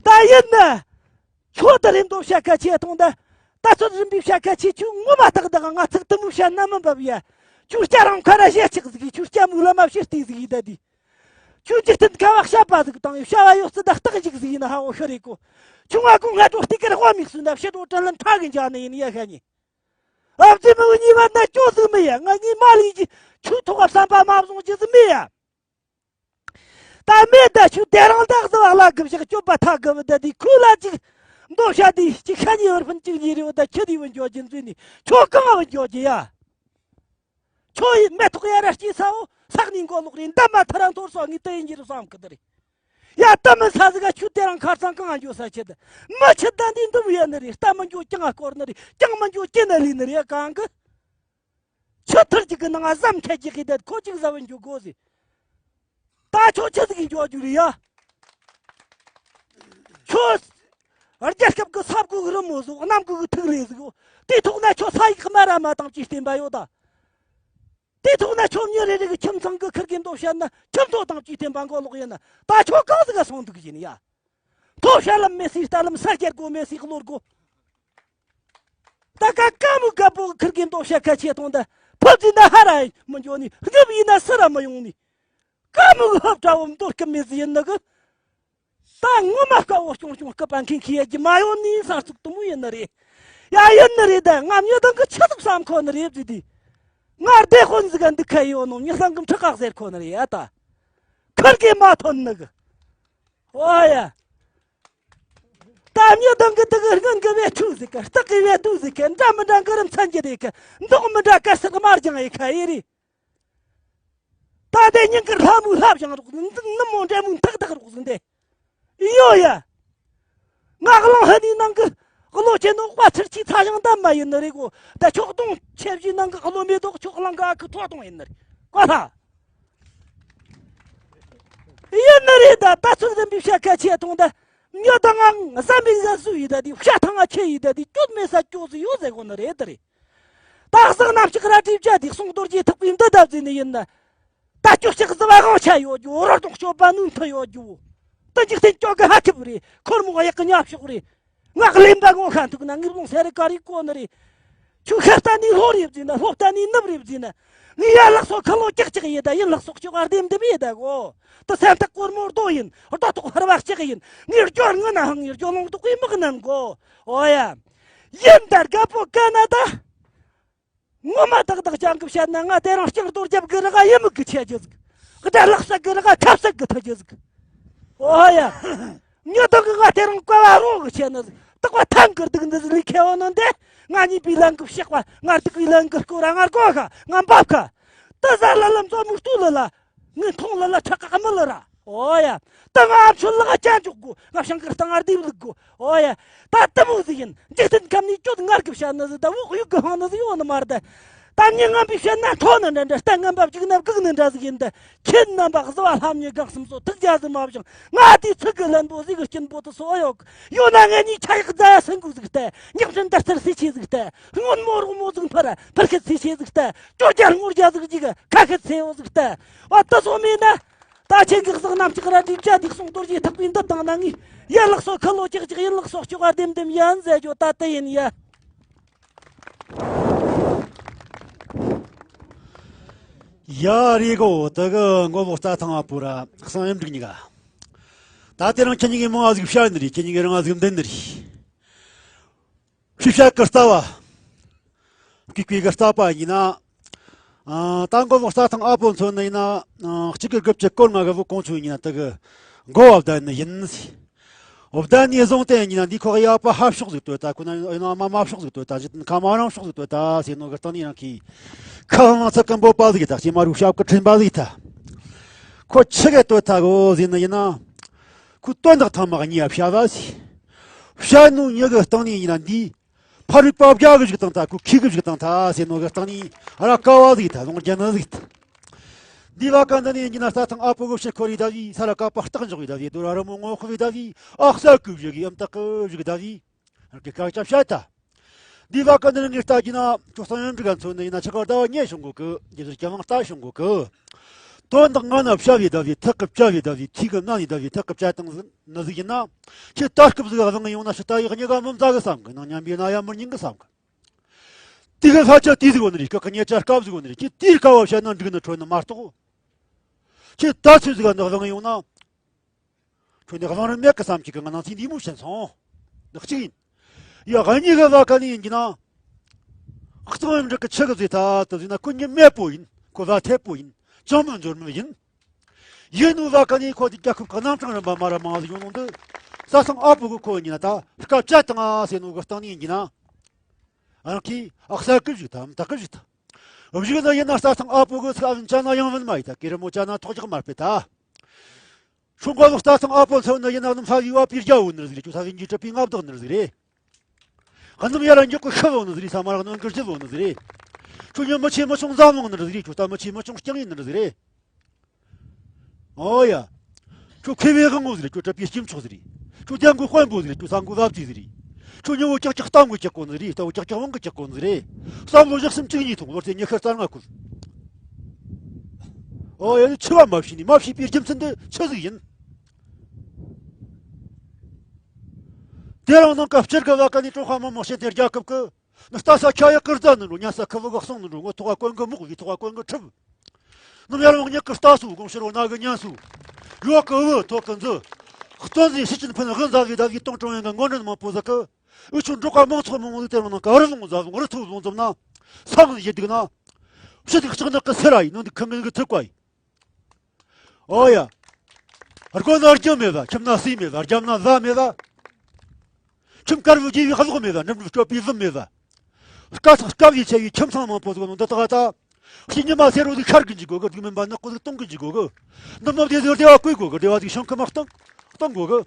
ད་ཡིན་ན། ཁྱོད་དེ་རིང་འདོད་བྱ་ཁ་ཆེ་ཐོང་ད། ད་ཚོད་རིམ་པའི་བྱ་ཁ་ཆེ་ཁྱོད་ངོ་མ་ཐག་ད་ང་ཚིག་དུ་མོ་བྱ་ན་མི་འབབ་ཡ། ཁྱོད་སྐྱ་རང་ཁ་ར་ཞེ་ཆགས་ཟིག་ཁྱོད་སྐྱ་མོ་ལ་མ་བྱེད་ལྟས་ཟིག་ཡིན་ད་དི། ཁྱོད་འཇིག་རྟེན་ཁ་བ་བཤད་པ་ཟིག་དང་བྱ་བ་ཡོད་ཚད་ད་རྟགས་འཇིག་ཟིག་ཡིན་ན་ཧ་འོ་ཤི་རེད་གོ། ཁྱོད་ང་ཀུན་ང་འགྲོ་སྟེ་ཀར་དབང་མིག་སུན་ད་ཕྱི་དྲོ་དྲན་ལན་ཕྲ་གི་འཇག་ནི་ཡིན་ཡ་ཤ་ཉེ། ཨ་བཙུན་མོ་གཉིས་བར་ན་སྐྱོ་ཟིག་མི་ཡ། ང་གཉིས་མ་ལུས་ཀྱི་ཁྱོད་ཐོག་བསམ་པ་མ་བཟུང་རྒྱུ་ཟིག་མི་ཡ། ད་མེད་ད་ཁྱོད་དེ་རང་ད་གཟི་བ་ལ་གི་བཞག་སྐྱོབ་པ་ཐག་གི་བུ་ད་དེ་ཁོས་ལ་ཅིག་མདོ་བཤད་དེ་ཅིག་ཤ་ཉེ་བར་ཕན་ཅིག་ཉེ་རེ་བ་ད་ཁྱི་དེ་བུ་འཇོག་གི་འཛུལ་ནས་ཁྱོད་གང་བུ་འཇོག་གི་ཡ། ཁྱོད་ཡིན་མེ་ཐོག་ཡ་ར་སྐྱེས་ས་འོ་ས་གནས་མགོ་ལོག་རེད། འདབ་མ་ཐ་ར་འཐོར་སོང་ངས་དེ་ཡིན་གྱི་རུ་བསམ་གི་དེ་རེད། ཡ་ད་མིན་ས་ཟིག་ག་ཁྱོད་དེ་རང་ཁར་ཚང་གང་འཇོག་ས་ཆེ་ད། མི་ཆི་ད་འདི་འདུམ་ཡ་ནི་རེད། རྟ་མི་འཇོག་ཀྱང་ང་སྐོར་ནི་རེད། ཀྱང་མི་འཇོག་ཀྱི་ན་ལི་ནི་རེད་གང་གི། ཆུ་ཐུར་གཅིག་གི་ནང་ང་ཟམ་ཁད་ཀྱི་གི་དེ་ཁོ་གཅིག་ཟ་བུ་འཇུག་དགོས་ཟེར། ད་ཁྱོད་ཆི་ཟིག་གི་འཇོག་རྒྱུ་རེད་ཡ། ཁྱོད་རྒྱལ་ཁབ་ཀྱི་ས་བགོ་གི་རི་མོ་ཟིག་གནམ་བགོ་གི་ཐིག་ལེ་ཟིག་དེ་ཐོག་ན་ཁྱོད་ས་ཡིག་དམའ་ར་མ་དང་ཅི་བསྟན་པ་ཡོད་ད། དེ་ཐོག་ན་ཁྱོད་མྱི་རེ་རེ་གི་ཁྱིམ་ཚང་གི་ཁུར་གི་མདོ་བཤད་ན་ཁྱིམ་ཐོག་དང་ཅི་བསྟན་པ་མགོ་ལོག་ཡིན་ན། ད་ཁྱོད་གང་ཟིག་ག་སོང་འདུག་ཡིན་ཡ། ཐོ་ཤ་ལམ་མེ་སི་རྟ་ལམ་ས་རྒྱལ་གོ་མེ་སི་གློར་གོ། ད་ཀ་ཀ་མུ་ཀ་པོ་ཁིར་གི་མདོ་ཤ་ཁ་ཆེ་ཐོང་ད། ཕོ་ཛི་ན་ཧ་ར་མི་འཇོ་ནི་རྒྱབ་ཡིན་ན་སི་ར་མི་ཡོང་ནི། ཀ་མུ་གི་ཧབ་དྲ་བོ་མདོ་སྐུ་མེ་ཟི་ཡིན་ནི་གི། ད་ངོ་མ་དཀའ་བོ་སྐྱོང་སྐྱོང་སྐུ་པ་མཁན་ཁི་ཡ་གི་མ་ཡོང་ནི་ས་ཚུགས་དུ་མོ་ཡིན་ནི་རེད། ཡ་ཡིན་ནི་རེད་ད། ང་མྱི་དང་གི་ཆི་ཟིག་བསམ་ཁོ་ནི་རེད་ཟི་དི། ང་སྡེ་དཔོན་ཟིག་ག་འདི་ཁ་ཡོད་ནོ་མྱི་སང་གི་ཁྲི་ཁག་ཟེར་ཁོ་ནི་རེད་ཡ་ད། ཁིར་གི་མ་ཐོན་ནི་གི། ཨོ་ཡ། ད་མྱི་དང་གི་དུ་གི་སྔོན་གི་བེ་ཆུ་ཟིག་གི་སྟག་གི་བེ་དུ་ཟིག་གི་འདྲ་མི་འདྲ་གི་རིམ་ཚན་གྱི་རེད་གི། མདོག་མི་འདྲ་དཀར་སེར་དམར་ལྗང་ཡི་ཁ་ཡི་རེད། ད་དེ་ཉིན་གི་ལྷ་མོ་ལྷ་བཞང་རོགས་ཟིག་ནུབ་མོ་འདྲེ་མོ་ཐག་ཐག་རོགས་ཟིག་འདི་ཡོ་ཡ། ང་གླང་ཧ་ནི་ནང་གི་གློ་ཆེན་ནོ་དཔའ་ཚུར་གྱི་ཚ་ཞང་འདམ་མ་ཡིན་ནི་རེད་གོ། ད་ཕྱོགས་གདོང་ཆེ་བཞི་ནང་གི་གློ་མེ་ཏོག་ཕྱོགས་གླང་གི་ཨ་ཁུ་ཁྲོ་གདོང་ཡིན་ནི་རེད་གོ་ལྷ། ཡིན་ནི་རེད་ད། ད་ཚོད་ཟིན་པའི་བཤད་ཁ་ཆེ་ཐོང་ད། མྱི་དང་ང་བསམ་པའི་ཟ་སུ་ཡི་ད་དེ་བཤད་ཐང་ང་ཆེ་ཡི་ད་དེ་སྐྱོད་མེད་ས་སྐྱོད་ཟི་ཡོད་ཟེར་གོ་ནི་རེད་དེ་རེད། ད་གཟིག་གནམ་ལྕགས་རལ་གྲིའི་བཅའ་དེ་གསུང་རྡོ་རྗེ་ཐེག་པའི་འདི་ལྡབ་ཟིན་ནི་ཡིན་ན། ད་སྐྱོ་ལྕགས་གཟི་བ་དབང་ཆ་ཡོད་རྒྱུ་རོ་སྟོང་སྐྱོ་པ་ནུས་མཐུ་ཡོད་རྒྱུ། ད་འཇིག་རྟེན་སྐྱོ་གི་ཧ་ཁྱབ་རེད། ཁོར་མོ་གཡག་གི་ཉ་ཕྱོགས་རེད། ངག་ལེན་པ་ངོ་ཤ་འདུག་ན་ངིར་ལོང་སེ་རེ་ཀ་རི་གོ་ནི་རེད། ཆུ་ཤ་བལྟ་ནི་ལྷོ་རེད་བཟིན་ན་ལྷོ་བལྟ་ནི་ནུབ་རེད་བཟིན་ན། ངི་ཡ་ལག་སོ་ཁ་ལོ་ཀྱག་ཀྱག་ཡེ་ད་ཡིན་ལག་སོག་ཅོག་ཨ་ལྡེམ་ལྡེམ་ཡེ་ད་གོ། ད་སེམས་ཐག་གོར་མོར་རྡོ་ཡིན་རྡོ་ཐོག་ཧར་བག་ཅག་ཡིན། ངི་སྦྱོར་ངི་ན་ཧང་ངི་སྦྱོར་ལོང་དུ་ཀུའི་མག་ནན་གོ། ཨོ་ཡ། ཡིན་ད་རྒད་པོ་ཀ་ན་ད། ངོ་མ་ཏག་ཏག་ཅང་གི་བཤད་ན་ང་དེ་རིང་སྤྱང་རྡོ་རྒྱབ་གི་རི་ག་ཡི་མུག་གི་ཆེ་རྒྱུ་ཟིག་དགྲ་ལག་ས་གི་རི་ག་ཁབ་ས་གི་ཐུ་རྒྱུ་ཟིག་ཨོ་ཡ། ཉོ་དང་གི་ང་དེ་རིང་བཀའ་བ་རོ་གི་ཆེ་ནི་ཟིག་དག་པ་ཐང་གི་སྡུག་འདི་ཟིག་ལི་ཁེ་འོ་ནི་འདི། ང་གཉིས་པའི་ལན་གི་ཕྱག་པ་ང་སྡུག་པའི་ལན་གི་སྐོར་ར་ང་རྒོ་ཁ་ང་འབབ་ཁ། དི་ཟ་ལ་ལམ་ཙོ་མུ་སྟུ་ལི་ལ། ངི་མཐོང་ལི་ལ་ཁྲག་ཁ་མི་ལི་ར། ཨོ་ཡ། ད་ང་ཨ་ཕྱི་ལག་ཅ་འཇོག་དགོ། ང་ཤང་གི་སྟེང་ང་རྡིབ་ལུག་དགོ། ཨོ་ཡ། ད་དེ་མོ་ཟིག་ཡིན། འཇིག་རྟེན་ཁམས་ནས་གྱོད་ངར་གི་བཤད་ནི་ཟིག་ད་བོག་ཡུག་གི་ཧང་ནི་ཟིག་ཡོང་ནི་མ་རེད། ད་མྱི་ངན་པའི་བཤད་ན་མཐོ་ནི་འདྲ་འདྲ། རྟ་ངན་པ་བཅུག་ན་བཀུག་ནི་འདྲ་ཟིག་ཡིན་ད། ཁྱེད་རྣམ་པ་གཟུ་བ་ལྷམ་ཉི་གང་གསུམ་སོ་ཐུག་རྒྱ་ཟིག་མ་བཞེངས། ང་དེའི་ཚིག་གི་ལན་པོ་ཟིག་གི་སྐྱིན་པོ་དུ་སོ་ཡོད་གི། ཡོད་ན་ངེད་གཉིས་ཆ་ཡག་རྫ་ཡ་སེང་གུ་ཟིག་ལྟ། ཉག་ཕྲན་དར་ཚར་སེ་ཆེ་ཟིག་ལྟ། སྔོན་མོ་རོག་མོ་ཟིག་འཕར་འཕར་ཁད་སེ་ཆེ་ཟིག་ལྟ། ཅོ་རྒྱ་སྔོ་རྒྱ་ཟིག་ཅིག་ཁ་ཁད་སེ་ཡོ་ཟིག་ལྟ། བ་དུ་སོ་མེད་ན། ད་ཁྱེད་ཀྱི་གཟུགས་རྣམས་ཅིག་ར་འདྲིས་བྱ་འདུག་སོང་། རྡོ་རྗེ་ཐག་པའི་འདི་དང་ན་ངས། ཡན་ལག་སོ་ཁ་ལོ་ཅིག་ཅིག་ཡན་ལག་སོ་ཅོག་ག་ལྡེམ་ལྡེམ་ཡན་ཟེར་རྒྱུ་ད་དེ་ཡིན་ཡ། ཡ་རེ་གོ་དེ་གི་མགོ་ལོག་རྩྭ་ཐང་ཨ་པོ་ར་གསང་ཡམ་འགྲིག་ཉི་ག་ད་དེ་རིང་ཁྱེད་གཉིས་ཀྱི་མང་ང་ཟིག་བཤད་ནི་རེད། ཁྱེད་གཉིས་ཀྱི་རང་ང་ཟིག་འདེན་ནི་རེད། ཤི་བཤད་ཀྱི་རྩ་བ། ཀི་ཀི་གི་རྩ་པ་ཡིན་ན། ཨ། ད་མགོ་ལོག་རྩྭ་ཐང་ཨ་པོ་མཚོན་ནི་ཡིན་ན། ཨ། གཅིག་གི་དགུ་བཅུ་གོ་ལྔ་གི་ལོ་གོང་ཚོད་ཡིན་ན་དེ་གི་མགོ་བ་བསྡད་ནི་ཡིན། བསྡད་ནི་བཟུང་སྟེ་ཡིན་ན་འདི་ཁོ་གི་ཡག་པ་ཧབ་ཤོག་ཟིག་ལྟོས་ད། ཁོ་ན་ཡིན་ན་མ་མ་ཤོག་ཟིག་ལྟོས་ད། ཇི་ཁ་མ་རང་ཤོག་ཟིག་ལྟོས་ད་ཟེར་ནོ་གི་སྟེང་ནས་རང་གིས་ཁ་ལང་ཚ་ཀི་འབོད་པ་ཟིག་ད། སྐྱེས་མ་རུ་ཞབས་ཀི་ཁྲིན་པ་ཟིག་ད། ཁོ་ཆི་གི་ལྟོས་ད་གོ་ཟེར་ནི་ཡིན་ན། ཁོ་དོན་དག་ཐ་མག་གཉིས་ཡ་བཤད་པ་ཟིག་བཤད་ནོ་གཉིས་གི་སྟེང་ནས་ཡིན་ན་འདི། ཕ་རི་པ་བརྒྱ་གི་བཞུགས་དང་ད་ཁུ་ཁི་གི་བཞུགས་དང་ད་ཟེར་ནོ་གི་སྟེང་ནས་ར་ཀ་བ་ཟིག་ད་ལོང་རྒྱ་ན་ཟིག་ད། འདི་བ་ཀ་འདི་ནས་ཡིན་ན་རྩྭ་ཐང་ཨ་པོ་གི་ཕྱིར་ཁོ་རི་ད་བི་ས་ར་ཀ་པ་སྟག་འཇོག་གི་ད་བི་དུ་ར་ར་མོ་ངོ་ཁོ་བི་ད་བི་ཨག་ས་གི་བཞུགས་གི་ཨམ་ཏག་གི་བཞུགས་གི་ད་བི་ར་ཀི་ཀ་ཅ་བཤད་ད། འདི་བ་ཀ་འདི་ནས་ངས་ལྟ་གི་ན་ཁྱོད་སང་ཡོན་འབྲི་ག་མཚོན་ནི་ཡིན་ན་ཆ་ག་ཟླ་བ་ཉེ་བྱུང་གོ་གི་རྒྱབ་ཟུར་ཀྱང་ལང་ལྟ་བྱུང་གོ་གི་དོན་དག་ང་ན་བྱ་བའི་ཟླ་བའི་ཐག་གི་བྱ་བའི་ཟླ་བའི་ཐིག་གི་ན་ནི་ཟླ་བའི་ཐག་གི་བྱ་དང་ཟིན། ནི་ཟིག་ཡིན་ན། ཁྱེད་ད་སྐབས་ཟིག་བཟང་ཡོང་ན་ཕྱི་ད་ཡག་ཉེ་ག་མི་མཛའ་གི་བསམ་གི་ནང་མཉམ་པའི་ན་ཡ་མི་རྙིང་གི་བསམ་གི་དེ་གི་ལྷ་ཆ་དེ་ཟིག་བོ་ནི་རེད། སྐབས་ཀྱི་ཉེ་ཆ་སྐབས་ཟིག་བོ་ནི་རེད། ཁྱེད་དེའི་སྐབས་བ་བཤད་ན་འགྲིག་ནི་འཕྲོད་ནི་མ་གཏོགས། ཁྱེད་ད་ཚོད་ཟིག་ག་ནི་བཟང་ཡོང་ན། འཕྲོད་ནི་བཟང་རིན་མེད་གི་བསམ་གྱི་གི་ང་ནང་ཚིག་འདི་མོ་བཤད་སོང་། འདི་གཅིག་ཡིན། ཡ་ག་གཉིས་གི་བ་ག་ནི་ཡིན་གྱི་ན། གཙང་ཡོན་འབྲི་གི་ཆི་གི་ཟིག་ད་ད་ཟིག་ན་ཁོ་ཉི་མེད་པོ་ཡིན། ཁོ་བ་ཐེབས་པོ་ཡིན། ཅང་མི་འབྱོར་མི་ཡིན། ཡིན་ནོ་ལ་ཀ་ནི་ཁོ་དེ་རྒྱལ་ཁབ་ཀྱི་རྣམ་གྲངས་རིམ་པ་མ་ར་མང་ཟིག་ཡོང་ནོ་འདི། ས་སང་ཨ་པོ་གི་ཁོ་ཉིན་ད་སྐབས་བཅད་དང་ཟེར་ནོ་གི་སྟེང་ནས་ཡིན་གྱི་ན། རང་གིས་ཨ་གསར་གི་བཞུགས་ཐམ་ད་གི་བཞུགས་ཐམ། བཞུགས་ན་ཡིན་ན་ས་སང་ཨ་པོ་གི་ས་བོན་ཅ་ན་ཡང་བོན་མ་ཡི་ད་ཀེ་རི་མོ་ཅ་ན་ཐོག་རྒྱག་མ་སྤེལ་ད། ཁྱོད་མགོ་ལོག་ས་སང་ཨ་པོ་ཚོ་ན་ཡིན་ན་ནམ་ས་བི་བ་པིར་རྒྱ་བོ་ནི་ཟིག་རེད། ཁྱོད་ས་བོན་གྱི་གྲུབ་པའི་མངའ་བདག་ནི་ཟིག་རེད། གནམ་ཡར་འཇོག་གི་ཤི་ལོ་ནི་ཟིག་རེད། ས་མར་གནོན་གི་ཞི་ལོ་ནི་ཟིག་རེད། ཁྱོད་ཉིད་མི་ཆེ་མི་ཆུང་འཛམ་གླིང་ནི་ཟིག་རེད། ཁྱོད་ད་མི་ཆེ་མི་ཆུང་རྐྱང་ཡིན་ནི་ཟིག་རེད། ཨོ་ཡ། ཁྱོད་མཁས་པའི་དབང་པོ་ཟིག་རེད། ཁྱོད་གྲུབ་པའི་སྐྱེས་མཆོག་ཟིག་རེད། ཁྱོད་རྒྱལ་མགོན་དཔོན་པོ་ཟིག་རེད། ཁྱོད་ས་མགོན་རབ་ཏུ་ཟིག་རེད། ཁྱོད་ཉི་བོ་ཀྱག་ཀྱག་གཏམ་གི་ཀྱག་གོ་ནི་རེད། རྟ་བོ་ཀྱག་ཀྱག་དབང་གི་ཀྱག་གོ་ནི་རེད། བསམ་བློ་བཞག་སེམས་གཅིག་གཉིས་ཐོངས་བར་ཚེ་ཉི་ཤར་རྩ་ལྔ་ཁུལ། ཨོ་ཡ། འཆི་བ་མ་ཤི་ནི་མ་ཤི་པའི་རྒྱུ་མཚན་འདི་ཆི་ཟིག་ཡིན། དེ་རིང་ནངས་ཀ་སྤྱིར་གི་བ་ཀ་ནི་ཀྲུང་ཧྭ་མི་དམངས་སྤྱི་མཐུན་རྒྱལ་ཁབ་ཀྱི་ནི་ལྟ་ས་ཁྱ་ཡག་ཀིར་རྫ་ནི་འགྲོ། ཉན་ས་ཁུ་བུ་གག་སོང་ནི་འགྲོ། ངོ་ཐོག་ག་གོན་གི་མོག་བི་ཐོག་ག་གོན་གི་ཁྲིབ། ནམ་ཡར་ལོང་ཉག་གི་ལྟ་སུ་དགོང་ཕྱི་རོ་ན་གི་ཉན་སུ། ཡོག་གི་བུ་ཐོག་གི་མཛུ། སྟོན་ཟིག་ཤི་ཅིན་ཕིན་དབུ་མཛད་བི་ད་བི་ཏོང་ཀྲུང་ཡན་གི་ངོ་འདྲེན་མང་པོ་ཟིག་གི་འུ་ཆོ་འབྲོག་པ་མང་ཚོགས་མང་བོ་ཟིག་དེ་རིང་ནངས་ཀ་རི་ལུང་ཟ་ལུང་རི་ཐུབ་ལུང་འཛོམས་ན། ས་མི་ཡི་སྡུག་ན། ཕྱི་དུ་ལྕགས་ནག་གི་སེ་ར་ཡིན་ནོ་འདི་ཁང་ངན་གི་ཐུག་པ་ཡིན། ཨོ་ཡ། སྒོ་ན་རྒྱུ་མེད་པ། ཁྱིམ་ན་སུས་མེད་པ། རྒྱབ་ན་བཟའ་མེད་པ། ཁྱིམ་དཀར་བོ་རྒྱས་པའི་གློག་མེད་པ། འགྲིམ་འགྲུལ་སྤྱོད་པའི་བུམ་མེད་པ། དཀའ་ཚེགས་དཀའ་བའི་ཆེ་བའི་ཁྱིམ་ཚང་མང་པོ་ཟིག་ནང་འདི་དག་ད། ཕྱི་ཉི་མ་སེར་བོ་ཟིག་ཤར་གི་འཇུག་དགོ་གི། སྡུག་མིན་པ་ནག་པོ་ཟིག་གཏོང་གི་འཇུག་དགོ་གི། འདི་མོ་བདེ་ཟིག་བདེ་བ་བཀོད་དགོ་གི། བདེ་བ་ཟིག་ཤང་ཁུ་མ་གཏོང་གཏོང་དགོ་གི།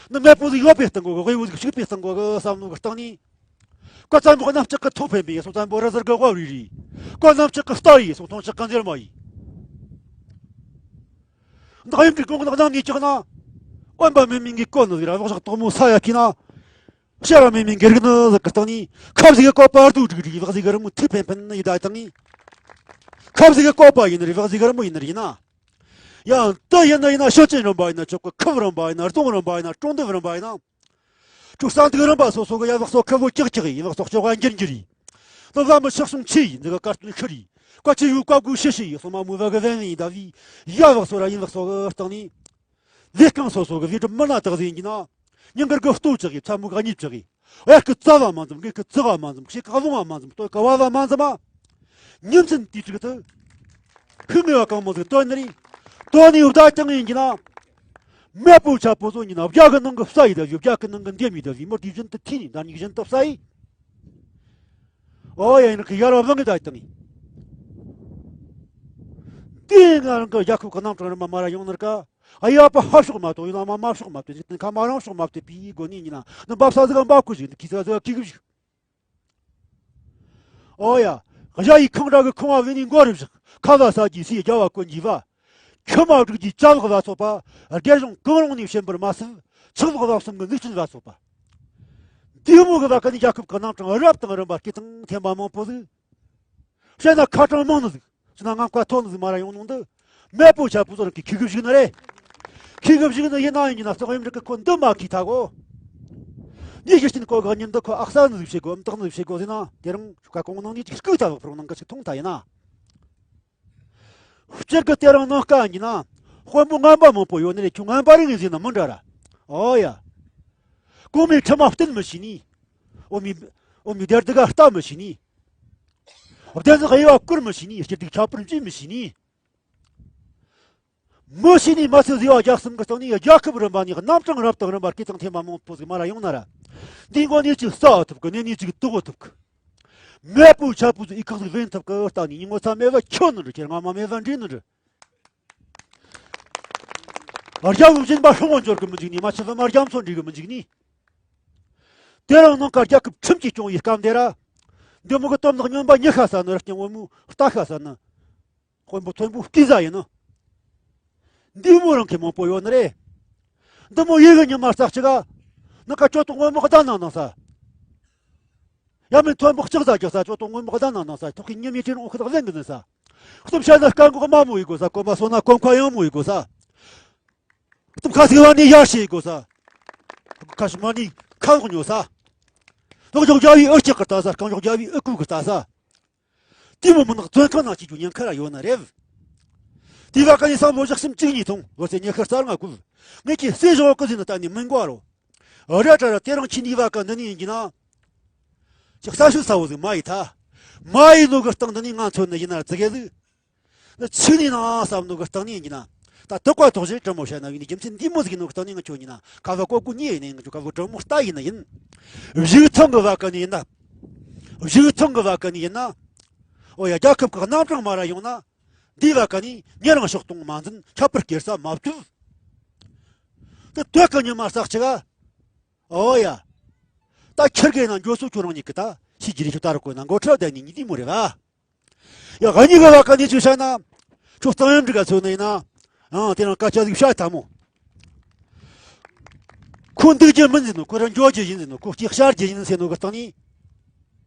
འདི་མེད་པོ་ཟིག་ཡོད་པའི་གཏོང་དགོ་གི། དབུལ་བོ་ཟིག་ཕྱུག་པའི་གཏོང་དགོ་གི་བསམ་བློ་གི་སྟེང་ནས། བཀའ་བཙན་པོ་གནམ་ལྕགས་ཀྱི་ཐོག་འཕེན་པའི་སོང་བཙན་པོ་རི་ཟུར་གི་དབའ་རི་རི། བཀའ་གནམ་ལྕགས་ཀྱི་རྟ་ཡི་སོང་ཐོང་ལྕགས་ཀྱི་འཛེར་མ་ཡི། འདག་ཡུམ་གྱི་དགུང་ལག་གནམ་ནས་བཀྱགས་ན། དབེན་པ་མེད་མིན་གྱི་སྐོར་ནི་ཟིག་ར་ལོག་ཞག་དོག་མོ་ས་ཡ་ཁྱི་ན། ཤེས་ར་མེད་མིན་དགེ་རྒན་ནི་ཟིག་གི་སྟེང་ནས། ཁབ་ཟིག་གི་བཀོད་པ་རྡོ་སྒྲིག་སྒྲིག་ལག་ཟིག་གི་རི་མོ་ཐིག་འཕེན་འཕེན་ཡི་ད་དང་ངས། ཁབ་ཟིག་གི་བཀོད་པ་ཡིན་ནི་རེད། ལག་ཟིག་གི་རི་མོ་ཡིན་ནི་རེད་ན། ཡང་དེ་ཡིན་ན་ཡིན་ན་ཤོད་ཅན་རིམ་པ་ཡིན་ན་ཆོག་གི། ཁབ་རིམ་པ་ཡིན་ན། རྫོང་རིམ་པ་ཡིན་ན། གྲོང་རྡལ་རིམ་པ་ཡིན་ན། ཁྱོད་གསང་ཐིག་རིམ་པ་སོ་སོ་གི་ཡ་ལག་སོ་ཁུ་བོ་ཀྱག་ཀྱག་ཡིན། ལག་སོ་སྐྱོ་ག་འགྱུར་འགྱུར་ཡིན། ནི་བླ་མི་ཆགས་སོང་ཆེ་ཡིན། འདི་ག་དཀར་སྟོན་ཤི་རེད། བཀའ་ཆེ་ཡུ་བཀའ་དགོས་ཤི་ཤི་ཡིན། སོ་མ་མོ་བ་གི་བན་བན་ཡིན་ད་བི་ཡ་ལག་སོ་ར་ཡིན། ལག་སོ་གི་སྟེང་ནས། ལས་རྐང་སོ་སོ་གི་བི་གྲུབ་མི་ན་དག་ཟིན་གྱི་ན། ཉིན་དཀར་གི་ལྟོ་ཅག་གི་ཚ་མོ་ག་གཉིས་ཅག་གི། བར་གི་རྩ་བ་མ་འཛོམས། གི་གི་རྩི་བ་མ་འཛོམས། ཤེས་ག་ལོང་བ་མ་འཛོམས། ལྟོ་ག་བ་བ་མ་འཛོམས་མ། ཉིན་མཚན་དུས་དྲུག་ཏུ། ཤུགས་མེད་པ་གང་མོ་ཟིག་སྟོན་ནི་རེད། སྟོན་ནི་ཡོད་ད་ཀྱང་ཡིན་གྱི་ན། མེད་པོ་ཆ་པོ་ཚོ་ཉིན་ན་བརྒྱ་གི་ནང་གི་ས་ཡི་ད་ཡོད། བརྒྱ་གི་ནང་གི་འདེམ་ཡི་ད་ཡོད། མི་དེ་བཞིན་དུ་ཐིས་ནི་ད་ཉིག་བཞིན་དུ་ས་ཡི། ཨོ་ཡ་ཡིན་གི་ཡར་བ་བླངས་གི་ད་ཡི་ད་ངི། དེ་ང་རང་གི་རྒྱལ་ཁབ་གི་རྣམ་གྲངས་རིམ་པ་མ་ར་ཡོང་ནི་ར་ཀ། ཨ་ཡ་པ་ཧ་ཕྱོགས་མ་གཏོགས་ཡིན་ལ་མ་མ་ཕྱོགས་མ་གཏོགས་ཟིག་དེ་ཁ་མ་རང་ཕྱོགས་མ་གཏོགས་པའི་སྒོ་ནས་ཡིན་ན་ནི་འབབ་ས་ཟིག་ག་འབབ་དགོས་ཟིག་ནི་ཁི་ས་ཟིག་ག་ཁི་གི་བཞུགས། ཨོ་ཡ། གཞལ་ཡས་ཁང་གྲྭ་གི་ཁང་བ་བས་ནི་མགོ་རུ་བཞག་ཁ་བ་ས་ཀྱི་སའི་རྒྱལ་བ་ཀུན་གྱི་བ། ཁྱི་མ་དྲུག་གི་ཅ་ལག་བ་ཚོགས་པ། སྒེར་གཞུང་གང་རུང་ནས་བྱིན་པར་མ་ཟད། ཆག་ལོག་བ་གསུམ་གྱི་འཛུགས་སྐྲུན་བ་ཚོགས་པ། འདི་མོ་གི་བ་ཀ་ནི་རྒྱལ་ཁབ་ཀྱི་རྣམ་གྲངས་རབ་དང་རིམ་པ་སྐད་དང་ཐེམ་པ་མང་པོ་ཟིག་བཤད་ན་ཁ་གྲངས་མང་ནི་ཟིག་བཤད་ན་ངམ་ཁ་མཐོ་ནི་ཟིག་མ་ར་ཡོང་ནོ་འདི། མེད་པོ་ཆ་པོ་ཚོ་རང་གི་ཁྱི་གི་བཞུགས་ནི་རེད། ཁྱི་གི་བཞུགས་ནི་ཡིན་ན་ཡིན་ན་སོགས་ཡིན་རིགས་ཀྱི་ཁོ་འདི་མ་ཁི་ཐ་གོ། འདི་ཤི་ཤིན་ཁོ་ག་ཉིན་འདི་ཁོ་ཨག་ས་ནི་ཟིག་བྱེད་གོ་འདག་ནི་ཟིག་བྱེད་གོ་ཟེར་ན་དེ་རིང་ཤུ་ཁ་གོང་ནང་ནས་ཅིག་སྐུག་ཐ་བག་ཕུར་ནང་གི་ཅིག་ཐུང་ཐ་ཡིན་ན། སྤྱིར་གི་དེ་རིང་ནང་སྐབས་ཡིན་ན། དཔོན་པོ་ངན་པ་མང་པོ་ཡོད་ནི་རེད། ཁྱོད་ངན་པ་རིགས་ཡིན་ཟེར་ན་མི་འདྲ་ར། ཨོ་ཡ། གོང་མའི་ཁྲི་མ་བསྟུན་མི་ཤེས་ནི། འོ་མི། འོ་མི་སྡེར་སྡུག་ག་ལྟ་མི་ཤེས་ནི། བདེན་ཚིག་དབྱེ་བ་བསྐུར་མི་ཤེས་ནི། སྤྱི་སྡུག་ཁྱད་པར་འབྱེད་མི་ཤེས་ནི། མི་ཤེས་ནི་མ་ཚད་བཟོས་པ་རྒྱལ་སྲུང་གི་སྟེང་ནས་རྒྱལ་ཁབ་རིམ་པ་ནས་རྣམ་གྲངས་རབ་དང་རིམ་པར་སྐད་དང་ཐེམ་པ་མང་པོ་ཟིག་མ་ར་ཡོང་ན་ར། འདིའི་མགོ་ནས་ཅིག་ཟ་ཐུབ་གི་ནས་ནས་ཅིག་ལྡོག་ཐུབ་གི་མེད་པོ་ཆ་པོ་ཚོ་ཡི་ཁག་ཟིག་བེན་ཐུབ་ཀི་ལྟ་ནི་ངོ་ཚ་མེད་པ་ཁྱོད་ནི་རུ་ཁྱེད་སྔ་མ་མེད་པ་འདྲི་ནི་རུ། རྒྱ་བོ་སྦྱིན་པ་ཧྲོང་བོ་འབྱོར་གི་མི་འཇུག་ནི་མ་ཆི་བ་མ་རྒྱ་མཚོ་འདྲི་གི་མི་འཇུག་ནི། དེ་རིང་ནང་ཀ་རྒྱལ་ཁབ་ཁྲིམས་ཀྱིས་སྐྱོང་བའི་སྐབས་འདི་ར། འདི་མོ་གི་དོན་དག་སྨྱོན་པ་ཉི་ཤ་ཟ་ནི་ར་སྐྱེ་བོ་མོ་རྟ་ཤ་ཟ་ནི། དཔོན་པོ་མཐོན་པོ་སྐྱིད་ཟ་ཡིན་ནི། འདི་མོ་རང་གི་མང་པོ་ཡོད་ནི་རེད། འདི་མོ་ཡེ་གི་ཉི་མ་རྩ་གཅིག་ག་ནི་ཀ་ཅོ་ཏོ་སྔོན་མོ་གདན་ནང་ནང་ས། ཡ་མིན་མཐོན་པོ་ལྕགས་ཟ་རྒྱག་ས་ཅོ་ཏོ་སྔོན་མོ་གདན་ནང་ནང་ས་ཐོག་གི་ཉི་མའི་དྲིན་འོ་ཁ་དག་ལེན་གི་ནི་ས། གཏུམ་བཤད་ན་སྐད་འགོག་དམའ་མོ་ཡི་དགོས་ས། གོམ་པ་སོང་ན་གོམ་ཁ་ཡངས་མོ་ཡི་དགོས་ས། གཏུམ་ཁ་ཟིག་བ་ནི་ཡར་ཞེ་ཡི་དགོས་ས། ཁ་ཤུ་མ་ནི་ཁ་ལོག་ཉོ་ས། ལོག་འཇོག་རྒྱ་བའི་ཨུ་ལྕག་གི་ལྟ་ས། རྐང་འཇོག་རྒྱ་བའི་ཨུ་ཀུ་གི་ལྟ་ས། དེ་མོ་མི་ནག་བཙོན་ཁང་ནང་སྐྱེས་རྒྱུ་ཉེན་ཁ་ར་ཡོད་ན་རེད། དེ་བ་ཀ་ནི་སང་ལོ་ཞག་གསུམ་གཅིག་གཉིས་ཐུང་ལོ་ཚེ་ཉི་ཤུ་རྩ་ལྔ་དགུ། ངེད་ཀྱི་སྲས་ཞོག་གི་ཟིན་ན་ད་ནི་མི་འགོ་རོ། ར་ཏྲ་ར་དེ་རིང་ཁྱེད་འདི་བ་ཀ་འདི་ནི་ཡིན་གྱི་ན། ཅི་ས་ཤུ་ས་བོ་ཟིག་མ་ཡི་ཐ། མ་ཡི་ནོ་གི་སྟེང་འདི་ནི་ང་མཚོན་ནི་ཡིན་ན་ཙི་གེ་ཟིག་ནི་ཆི་ནི་ན་བསམ་ནོ་གི་སྟེང་ནི་ཡིན་གྱི་ན། ད་དུ་ཀ་དོག་ཞིག་དྲི་མོ་བཤད་ན་བི་ནི་རྒྱུ་མཚན་འདི་མོ་ཟིག་ནོ་གི་སྟེང་ནི་ང་ཁྱོད་ཡིན་ན་ཁ་བ་ཀོ་ཀུ་ཉེ་ཡིན་ན་ཡིན་ཁྱོད་ཁ་བོ་དྲང་མོ་ལྟ་ཡིན་ན་ཡིན། བཞུགས་ཐང་གི་བ་ཀ་ནི་ཡིན་ན། བཞུགས་ཐང་གི་བ་ཀ་ནི་ཡིན་ན། ཨོ་ཡ་རྒྱལ་ཁབ་ཀྱི་རྣམ་གྲངས་མ་ར་ཡོང་ན། འདི་བ་ཀ་ནི་ཉེ་རང་ཕྱོགས་གཏོང་མ་འཛིན་ཁྱད་པར་སྐྱེར་ས་མ་བཏུབ། དེ་དོད་ཀྱི་ཉི་མ་ཟག་ཆི་ག་ཨོ་ཡ། ད་ཁྱེར་གེ་ན་འགྱོ་སོ་ཁྱོད་རང་ཉིད་ཀྱི་ད་ཤི་རྒྱུ་རེ་ཁྱོད་ད་རུ་གོ་ན་མགོ་ཁྲ་བསྡད་ནི་ཉི་དི་མོ་རེད་བ། ཡ་ཨ་ཉི་ག་བ་ཀ་ནི་ཆུ་ཤ་ན། ཁྱོད་གཙང་ཡང་འགྲིག་ག་ཚོད་ནི་ཡིན་ན། ཨང་དེ་རང་སྐད་ཆ་ཟིག་བཤད་ཐལ་མོ། ཁོ་འདུག་རྒྱུ་མིན་ཟིན་ནོ་ཁོ་རང་འགྱོ་རྒྱུ་ཡིན་ཟིན་ནོ་ཁོ་སྐྱེ་ཤར་རྒྱུ་ཡིན་ཟིན་ནོ་གི་སྟེང་ནི།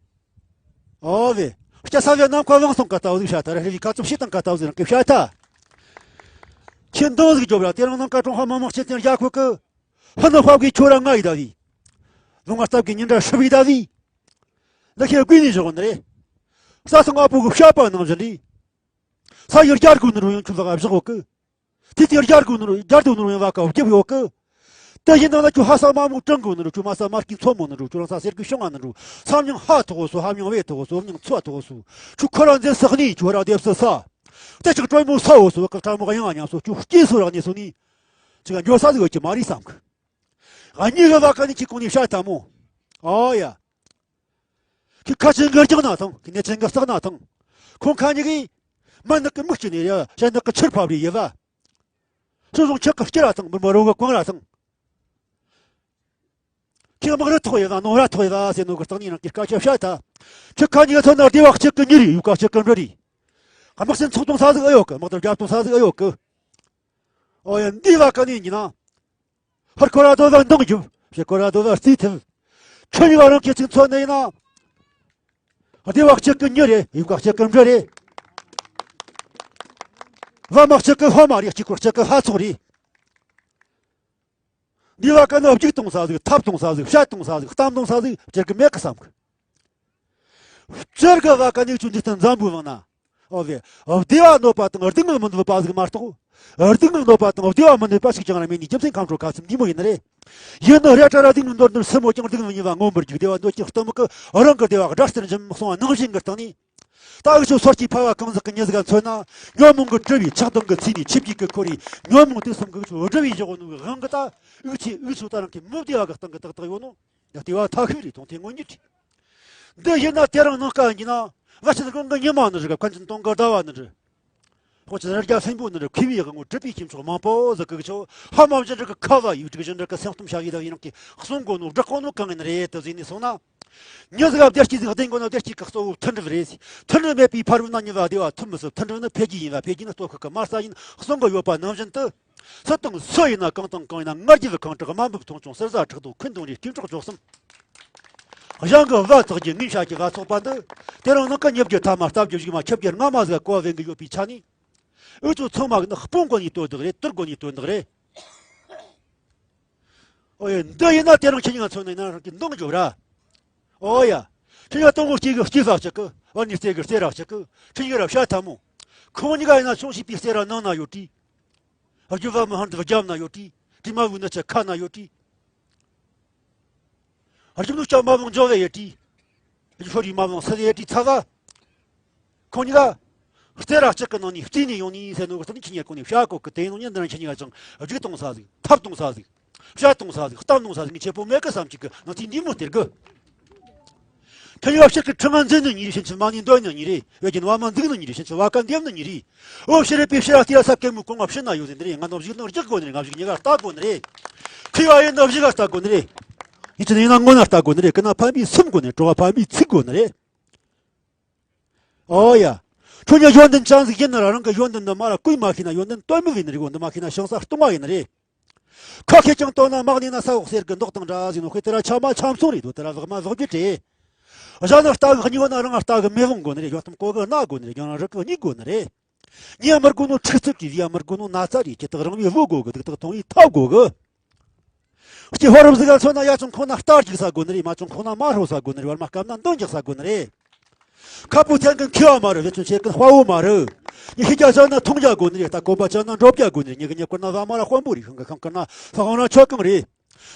ཨོ་བེ། སྐྱ་ས་བའི་ནམ་མཁའ་དབང་སོང་ཀ་ལྟ་བུ་ཟིག་བཤད་ཐལ་ར་ཧྲི་བི་ཁ་ཚུབ་ཤི་དང་ཀ་ལྟ་བུ་ཟིག་རང་གི་བཤད་ཐལ། ཁྱེད་འདང་ཟིག་རྒྱོབ་ར་དེ་རང་ནང་ཀ་ཀྲུང་ཧྭ་མི་དམངས་སྤྱི་མཐུན་རྒྱལ་ཁབ་ཀྱི། ཧ་ནི་ཧྭ་གི་ཁྱོད་ར་ང་ཡི་ད་བི། ལུང་ང་སྟབས་ཀྱི་ཉིན་འདྲ་ཧྲི་བི་ད་བི། འདི་ཁྱེད་བསྐུལ་ནས་བཞག་ནི་རེད། ས་སང་ཨ་པོ་གི་བཤད་པ་ནང་བཞིན་རེད། ས་ཡི་རྒྱལ་དགོས་ནི་རུ་ཡང་ཁྱོད་ལ་བཞག་ཡོད་གི། དེ་དེ་རྒྱལ་དགོས་ནི་རུ་རྒྱལ་དུ་ནི་རུ་ཡང་བ་ཀ་བརྒྱབ་ཡོད་གི། དེ་ཡིན་ནང་ལ་ཁྱོད་ཧ་ས་མ་མོ་དྲང་དགོས་ནི་རུ་ཁྱོད་མ་ས་མར་གི་མཚོ་མོ་ནི་རུ་ཁྱོད་རང་ས་སེར་གི་ཤོང་ང་ནི་རུ་ས་མྱང་ཧ་ཐོག་སོ་ཧ་མྱང་བེ་ཐོག་སོ་མྱང་ཚོ་ཐོག་སོ། ཁྱོད་ཁོ་རང་འཛིན་ས་ནི་ཁྱོད་ར་སྡེབ་སི་ས། དེ་ཅིག་དྲོན་མོ་ས་འོ་སོ་ཀ་ཁྲ་མོ་གཡང་ཉམས་སོ་ཁྱོད་སྐྱེས་སོ་རག་ནས་སོ་ནི། ཅིག་འགྱོ་ས་ཟིག་ཡོད་ཀྱི་མ་རེད་བསམ་གི། ཨ་ཉི་གི་བ་ཀ་ནི་ཁྱི་གོང་ནས་བཤད་ཐལ་མོ། ཨོ་ཡ། ཁྱི་ཁ་ཆེན་གི་རྒྱག་ན་ཐང་ཁྱི་ནད་ཆེན་གི་བསགས་ན་ཐང་། ཁོང་ཁ་ཉི་གི། མ་ནག་གི་མིག་ཅི་ནས་རེད་བ་ཤ་ནག་གི་ཆུར་ཕབ་རེད་ཡེ་བ། སོ་སོང་ཁྱི་གི་སྐྱི་ར་ཐང་མི་མ་རོ་གི་གོང་ར་ཐང་། ཁྱི་དམག་རི་ཐོག་ཡེ་བ་ནོ་ར་ཐོག་ཡེ་བ་ཟེར་ནོ་གི་སྟེང་ནས་རང་གི་སྐད་ཆ་བཤད་ཐལ། ཁྱི་ཁ་ཉི་གི་ཐོན་ན་སྡེ་བ་གཅིག་གི་ཉི་རེད་ཡུལ་ཁ་གཅིག་གི་འབྲུ་རེད། དམག་སེམས་ཚོགས་གཏོང་ས་ཟིག་ཨེ་ཡོད་གི་དམག་དོན་རྒྱབ་གཏོང་ས་ཟིག་ཨེ་ཡོད་གི། ཨོ་ཡ་འདི་བ་ཀ་ནས་ཡིན་ན། ཧར་ཁོ་ར་དོ་བ་འདང་རྒྱུ། ཞེ་ཁོ་ར་དོ་བ་རྩིས་ཐུབ། ཁྱོད་གཉིས་ཀ་རང་གི་ཚིག་མཚོན་ནས་ཡིན་ན། སྡེ་བ་གཅིག་གི་མྱི་རེད། ཡུལ་ཁ་གཅིག་གི་འབྲུ་རེད། བ་མ་གཅིག་གི་ཧོ་མ་རེད། གཅིག་ཁོ་གཅིག་གི་ཧ་ཚོགས་རེད། འདི་བ་ཀ་ནི་རྒྱུག་གཏོང་ས་ཟིག་ཐབ་གཏོང་ས་ཟིག་བཤད་གཏོང་ས་ཟིག་གཏམ་གཏོང་ས་ཟིག་སྤྱིར་གི་མེད་གི་བསམ་གི། སྤྱིར་གི་བ་ཀ་ནི་ཆུ་འཇིག་རྟེན་འཛམ་བུའི་དབང་ན། ཨོ་བེ། བདེ་བ་གནོད་པ་དང་སྡུག་བསྔལ་མི་གནོད་པ་ཟིག་མ་གཏོགས། སྡུག་བསྔལ་གནོད་པ་དང་བདེ་བ་མི་གནོད་པ་ཞིག་ཀྱང་ར་མེད་ནི་རྒྱུ་མཚན་ཁམས་ཁྲོ་ཁ་ཚིམ་འདི་མོ་ཡིན་ནི་རེད། ཡིན་ནི་རེད་དྲ་ར་སྡུག་བསྔལ་འདོར་འདོར་སྲིན་མོ་ཀྱང་སྡུག་བསྔལ་ཉེས་པ་མངོན་པར་རྒྱུག་བདེ་བ་འདོད་ཀྱང་གཏི་མུག་གི་རང་གི་བདེ་བ་སྒྲ་སྟེར་འཇིམ་སོང་བ་ནང་བཞིན་གི་སྟེང་ནས། ད་འུ་ཆོ་སོར་གྱི་ཕ་བ་གང་ཟག་གི་མྱི་ཟིག་ག་མཚོན་ན། ཉོན་མོངས་ཀྱི་དྲི་བའི་ཆགས་སྡང་གི་ཚིག་ནས་ཆིབས་ཀྱི་གི་ཁོ་རེ། ཉོན་མོངས་དུག་གསུམ་གི་འུ་ཆོ་སྒྲིབ་པའི་བཞག་ནོ་གི་དབང་གི་ད། འུ་ཆོས་འུ་ཆོ་ད་རང་གི་མི་བདེ་བ་གི་སྟེང་གི་ཏག་ཏག་ཡོད་ནོ། ཡ་བདེ་བ་ཐ་ཤིག་རེད་མཐོང་ཐེངས་ངོ་ཉིད་རེད། འདི་ཡིན་ན་དེ་རིང་ནངས་ཀ་ཡིན་ན། བ་ཕྱི་གང་གི་ཉི་མ་ནི་རེད་ག་མཁན་ཆེན་སྟོང་གི་ཟླ་བ་ནི་རེད། ཁོ་ཚོ་རི་རྒྱ་ལྷུན་པོ་ནི་རུ་མཁས་པའི་དབང་པོ་གྲུབ་པའི་སྐྱེས་མཆོག་མང་པོ་ཟིག་གི་ཆོ་ཧ་མ་བཞིན་རིག་གི་ཁ་བ་ཡིག་དྲུག་བཞིན་རིག་གི་སེམས་གཏམ་བྱ་ཡི་དག་ཡིན་རང་གི་གསུང་གོ་ནོ་བསྒྲག་གོ་ནོ་གང་ཡིན་རེད་དུ་ཟིན་ནས་སོང་ན། མྱི་ཟིག་བདེ་སྐྱིད་ཟིག་ལྡན་དགོས་ན་བདེ་སྐྱིད་ཀྱི་གཙོ་བོ་མཐུན་སྒྲིལ་རེད། མཐུན་སྒྲིལ་མེད་པའི་ཕ་རོལ་ན་ཉེ་བ་བདེ་བ་ཐོབ་མི་སྲིད། མཐུན་སྒྲིལ་ནི་འཕེལ་རྒྱས་ཡིན་ལ་འཕེལ་རྒྱས་ནི་སྟོབས་ཤུགས་ཀྱི་མར་ས་ཡིན་གསུང་གི་ཡོད་པ་ནང་བཞིན་དུ། སུ་དང་སུ་ཡིན་ན་གང་དང་གང་ཡིན་ན་ང་རྒྱལ་གང་དྲག་དམའ་འབེབས་མཐོང་ཆུང་ཟུར་ཟ་ཁྲག་དོག་འཁོན་གདོང་རིས་སྐྱིན་གྲོགས་འཇོག་སེམས། གཞན་གྱི་བ་ཚགས་ཀྱི་ངས་བྱ་གྱི་བ་ཚོགས་པ་འདི། དེ་རིང་ནང་གི་ཉིབ་ཀྱི་ཐ་མ་སྟབས་ཀྱི་གཞུག་མ་ཁྱབ་ཀྱི་རྔ་མ་ཟིག་གོ་བ་བེང་གི་ཡོད་པའི་ཆ་ནས། འུ་ཚོ་ཚང་མ་གི་ནི་སྤོང་དགོས་ནི་དོན་དག་རེད། བསྟུར་དགོས་ནི་དོན་དག་རེད། ཨོ་ཡ། འདི་ཡིན་ན་དེ་རིང་ཁྱེད་ཉིད་ང་མཚོན་ནས་ན་རང་གི་འདང་རྒྱོབ་ར། ཨོ་ཡ། ཁྱེད་ཉིད་དང་པོ་སྐྱེས་གི་སྐྱེས་ས་གཅིག་གི་བར་ནས་རྩེ་གི་རྩེ་ར་གཅིག་གི་ཁྱེད་ཉིད་ར་བྱ་ཐལ་མོ། ཁོང་གཉིས་ཀ་ཡིན་ན་ཆུང་ཞིག་པའི་རྩེ་ར་ནང་ན་ཡོད་དྲིས། རྒྱུ་བ་མི་ཧང་དུ་རྒྱབ་ན་ཡོད་དྲིས། དྲི་མ་བུ་ནི་ཆུ་ཁ་ན་ཡོད་དྲིས། རྒྱུ་ནུ་ལྕགས་མ་བང་འཇོ་བའི་ཡོད་དྲིས། རྒྱུ་ཕོ་རིགས་མ་བང་སི་ཡོད་དྲིས་ཚ་བ། ཁོང་གཉིས་ཀ་རྩེ་ར་གཅིག་གི་ནང་ནས་བརྩིས་ནས་ཡོང་ནི་ཟེར་ནོ་གི་ཚ་ནི་ཁྱེད་ཉིད་གོང་ནས་བྱ་གོ་གི་དེ་ནོ་ཉིན་འདི་རང་ཁྱེད་གཉིས་ཀ་ཅང་རྒྱུག་གཏོང་ས་ཟིག་ཐབ་གཏོང་ས་ཟིག་བྱ་གཏོང་ས་ཟིག་གཏམ་གཏོང་ས་ཟིག་ངས་ཆེ་པོ་མེད་གི་བསམ་གཅིག་གི་ནང་ཚིག་འདི་མོ་སྟེར་གི། ཁྱེད་ཡོད་ཕྱིར་གི་ཁྲི་ང་འཛིན་ནི་ཉིན་རེ་ཕྱིན་ཆད་མ་ཎི་འདོན་ནི་ཉིན་རེ། ཡོད་ཀྱིན་བ་མ་འཛུགས་ནི་ཉིན་རེ་ཕྱིན་ཆད་བ་ཀ་འདེབས་ནི་ཉིན་རེ། འོ་ཕྱི་རེ་པའི་ཕྱི་ར་སྟེ་ར་ས་གད་མོའི་གོང་ང་ཕྱི་ན་ཡོད་ཟིན་འདི་རེད། ང་ནམ་ཞིག་ནང་རྒྱག་དགོས་ནི་རེད། ང་ཞིག་ཉེ་ག་ལྟ་དགོས་ནི་རེད། ཁྱེད་ཡོད་ཡིན་ནམ་ཞིག་ག་ལྟ་དགོས་ནི་རེད། ཡིད་ཆེས་ཡིན་ན་སྔོན་ན་ལྟ་དགོས་ནི་རེད། ཀི་ན་ཕན་པའི་སེམས་དགོས་ནི་རེད། གྲོགས་ཕན་པའི་ཚིག་དགོས་ནི་རེད། ཨོ་ཡ། ཁྱོད་ཉིད་ཡོན་ཏན་ཅན་ཟིག་ཡིན་ན་ར་རང་གི་ཡོན་ཏན་འདི་མ་ར་བཀོལ་མ་ཤེས་ན་ཡོན་ཏན་དོན་མེད་ཡིན་ནི་རེད། འོ་འདི་མ་ཤེས་ན་ཞིང་ས་སྟོང་བ་ཡིན་ནི་རེད། ཁ་ཁེ་ཀྱང་ལྟོས་ན་མ་གནས་ན་ས་འོག་གསེར་གྱི་མདོག་དང་འདྲ་ཟིག་ནོ། ཁོས་དེ་ར་ཆ་མ་ཆམ་སོང་རེད་དོ། དེ་ར་བག་མ་བག་རྒྱུ་དྲེ། གཞན་ན་རྟ་གི་སྙིང་བ་ན་རང་རྟ་གི་མེ་བོང་དགོས་ནི་རེད། གཞན་གཏམ་གོ་གི་སྣ་དགོས་ནི་རེད། གཞན་རང་རི་གི་གཉིད་དགོས་ནི་རེད། ཉེ་མི་དགོས་ནོ་འཁྲིག་རྩུབ་ཀྱི་ཡ་མི་དགོས་ནོ་ན་ཚ་རེད། ཁྱེད་དག་རང་བའི་བུ་དགོས་གི། དུག་དག་མཐོང་བའི་ཐབས་དགོས་གི། སྐྱེ་ཕོ་རབ་ཟིག་ག་མཚོན་ན་ཡ་ཅུང་ཁོ་ན་རྟ་རྒྱུག་ས་དགོས་ནི་རེད། མ་ཅུང་ཁོ་ན་མ་ཧྲོ་ས་དགོས་ནི་རེད། བར་མ་སྐམ་ན་འདོན་རྒྱག་ས་དགོས་ནི་རེད། ཁ་པོ་ཐན་གི་མཁས་པ་མ་རུ་བེད་སྤྱོད་བྱེད་གི་དཔའ་བོ་མ་རུ། ཉི་ཤེས་རྒྱ་ཅན་ན་མཐོང་རྒྱ་དགོས་ནི་རེད། ད་གོམ་པ་ཅན་ན་འགྲོ་རྒྱ་དགོས་ནི་རེད། ཉི་གི་ཉི་བསྐུར་ན་བ་མ་ར་དཔོན་པོ་རེད། ཤིང་གི་ཤིང་བསྐུར་ན་ས་ཧང་ར་ཆོ་གང་རེད།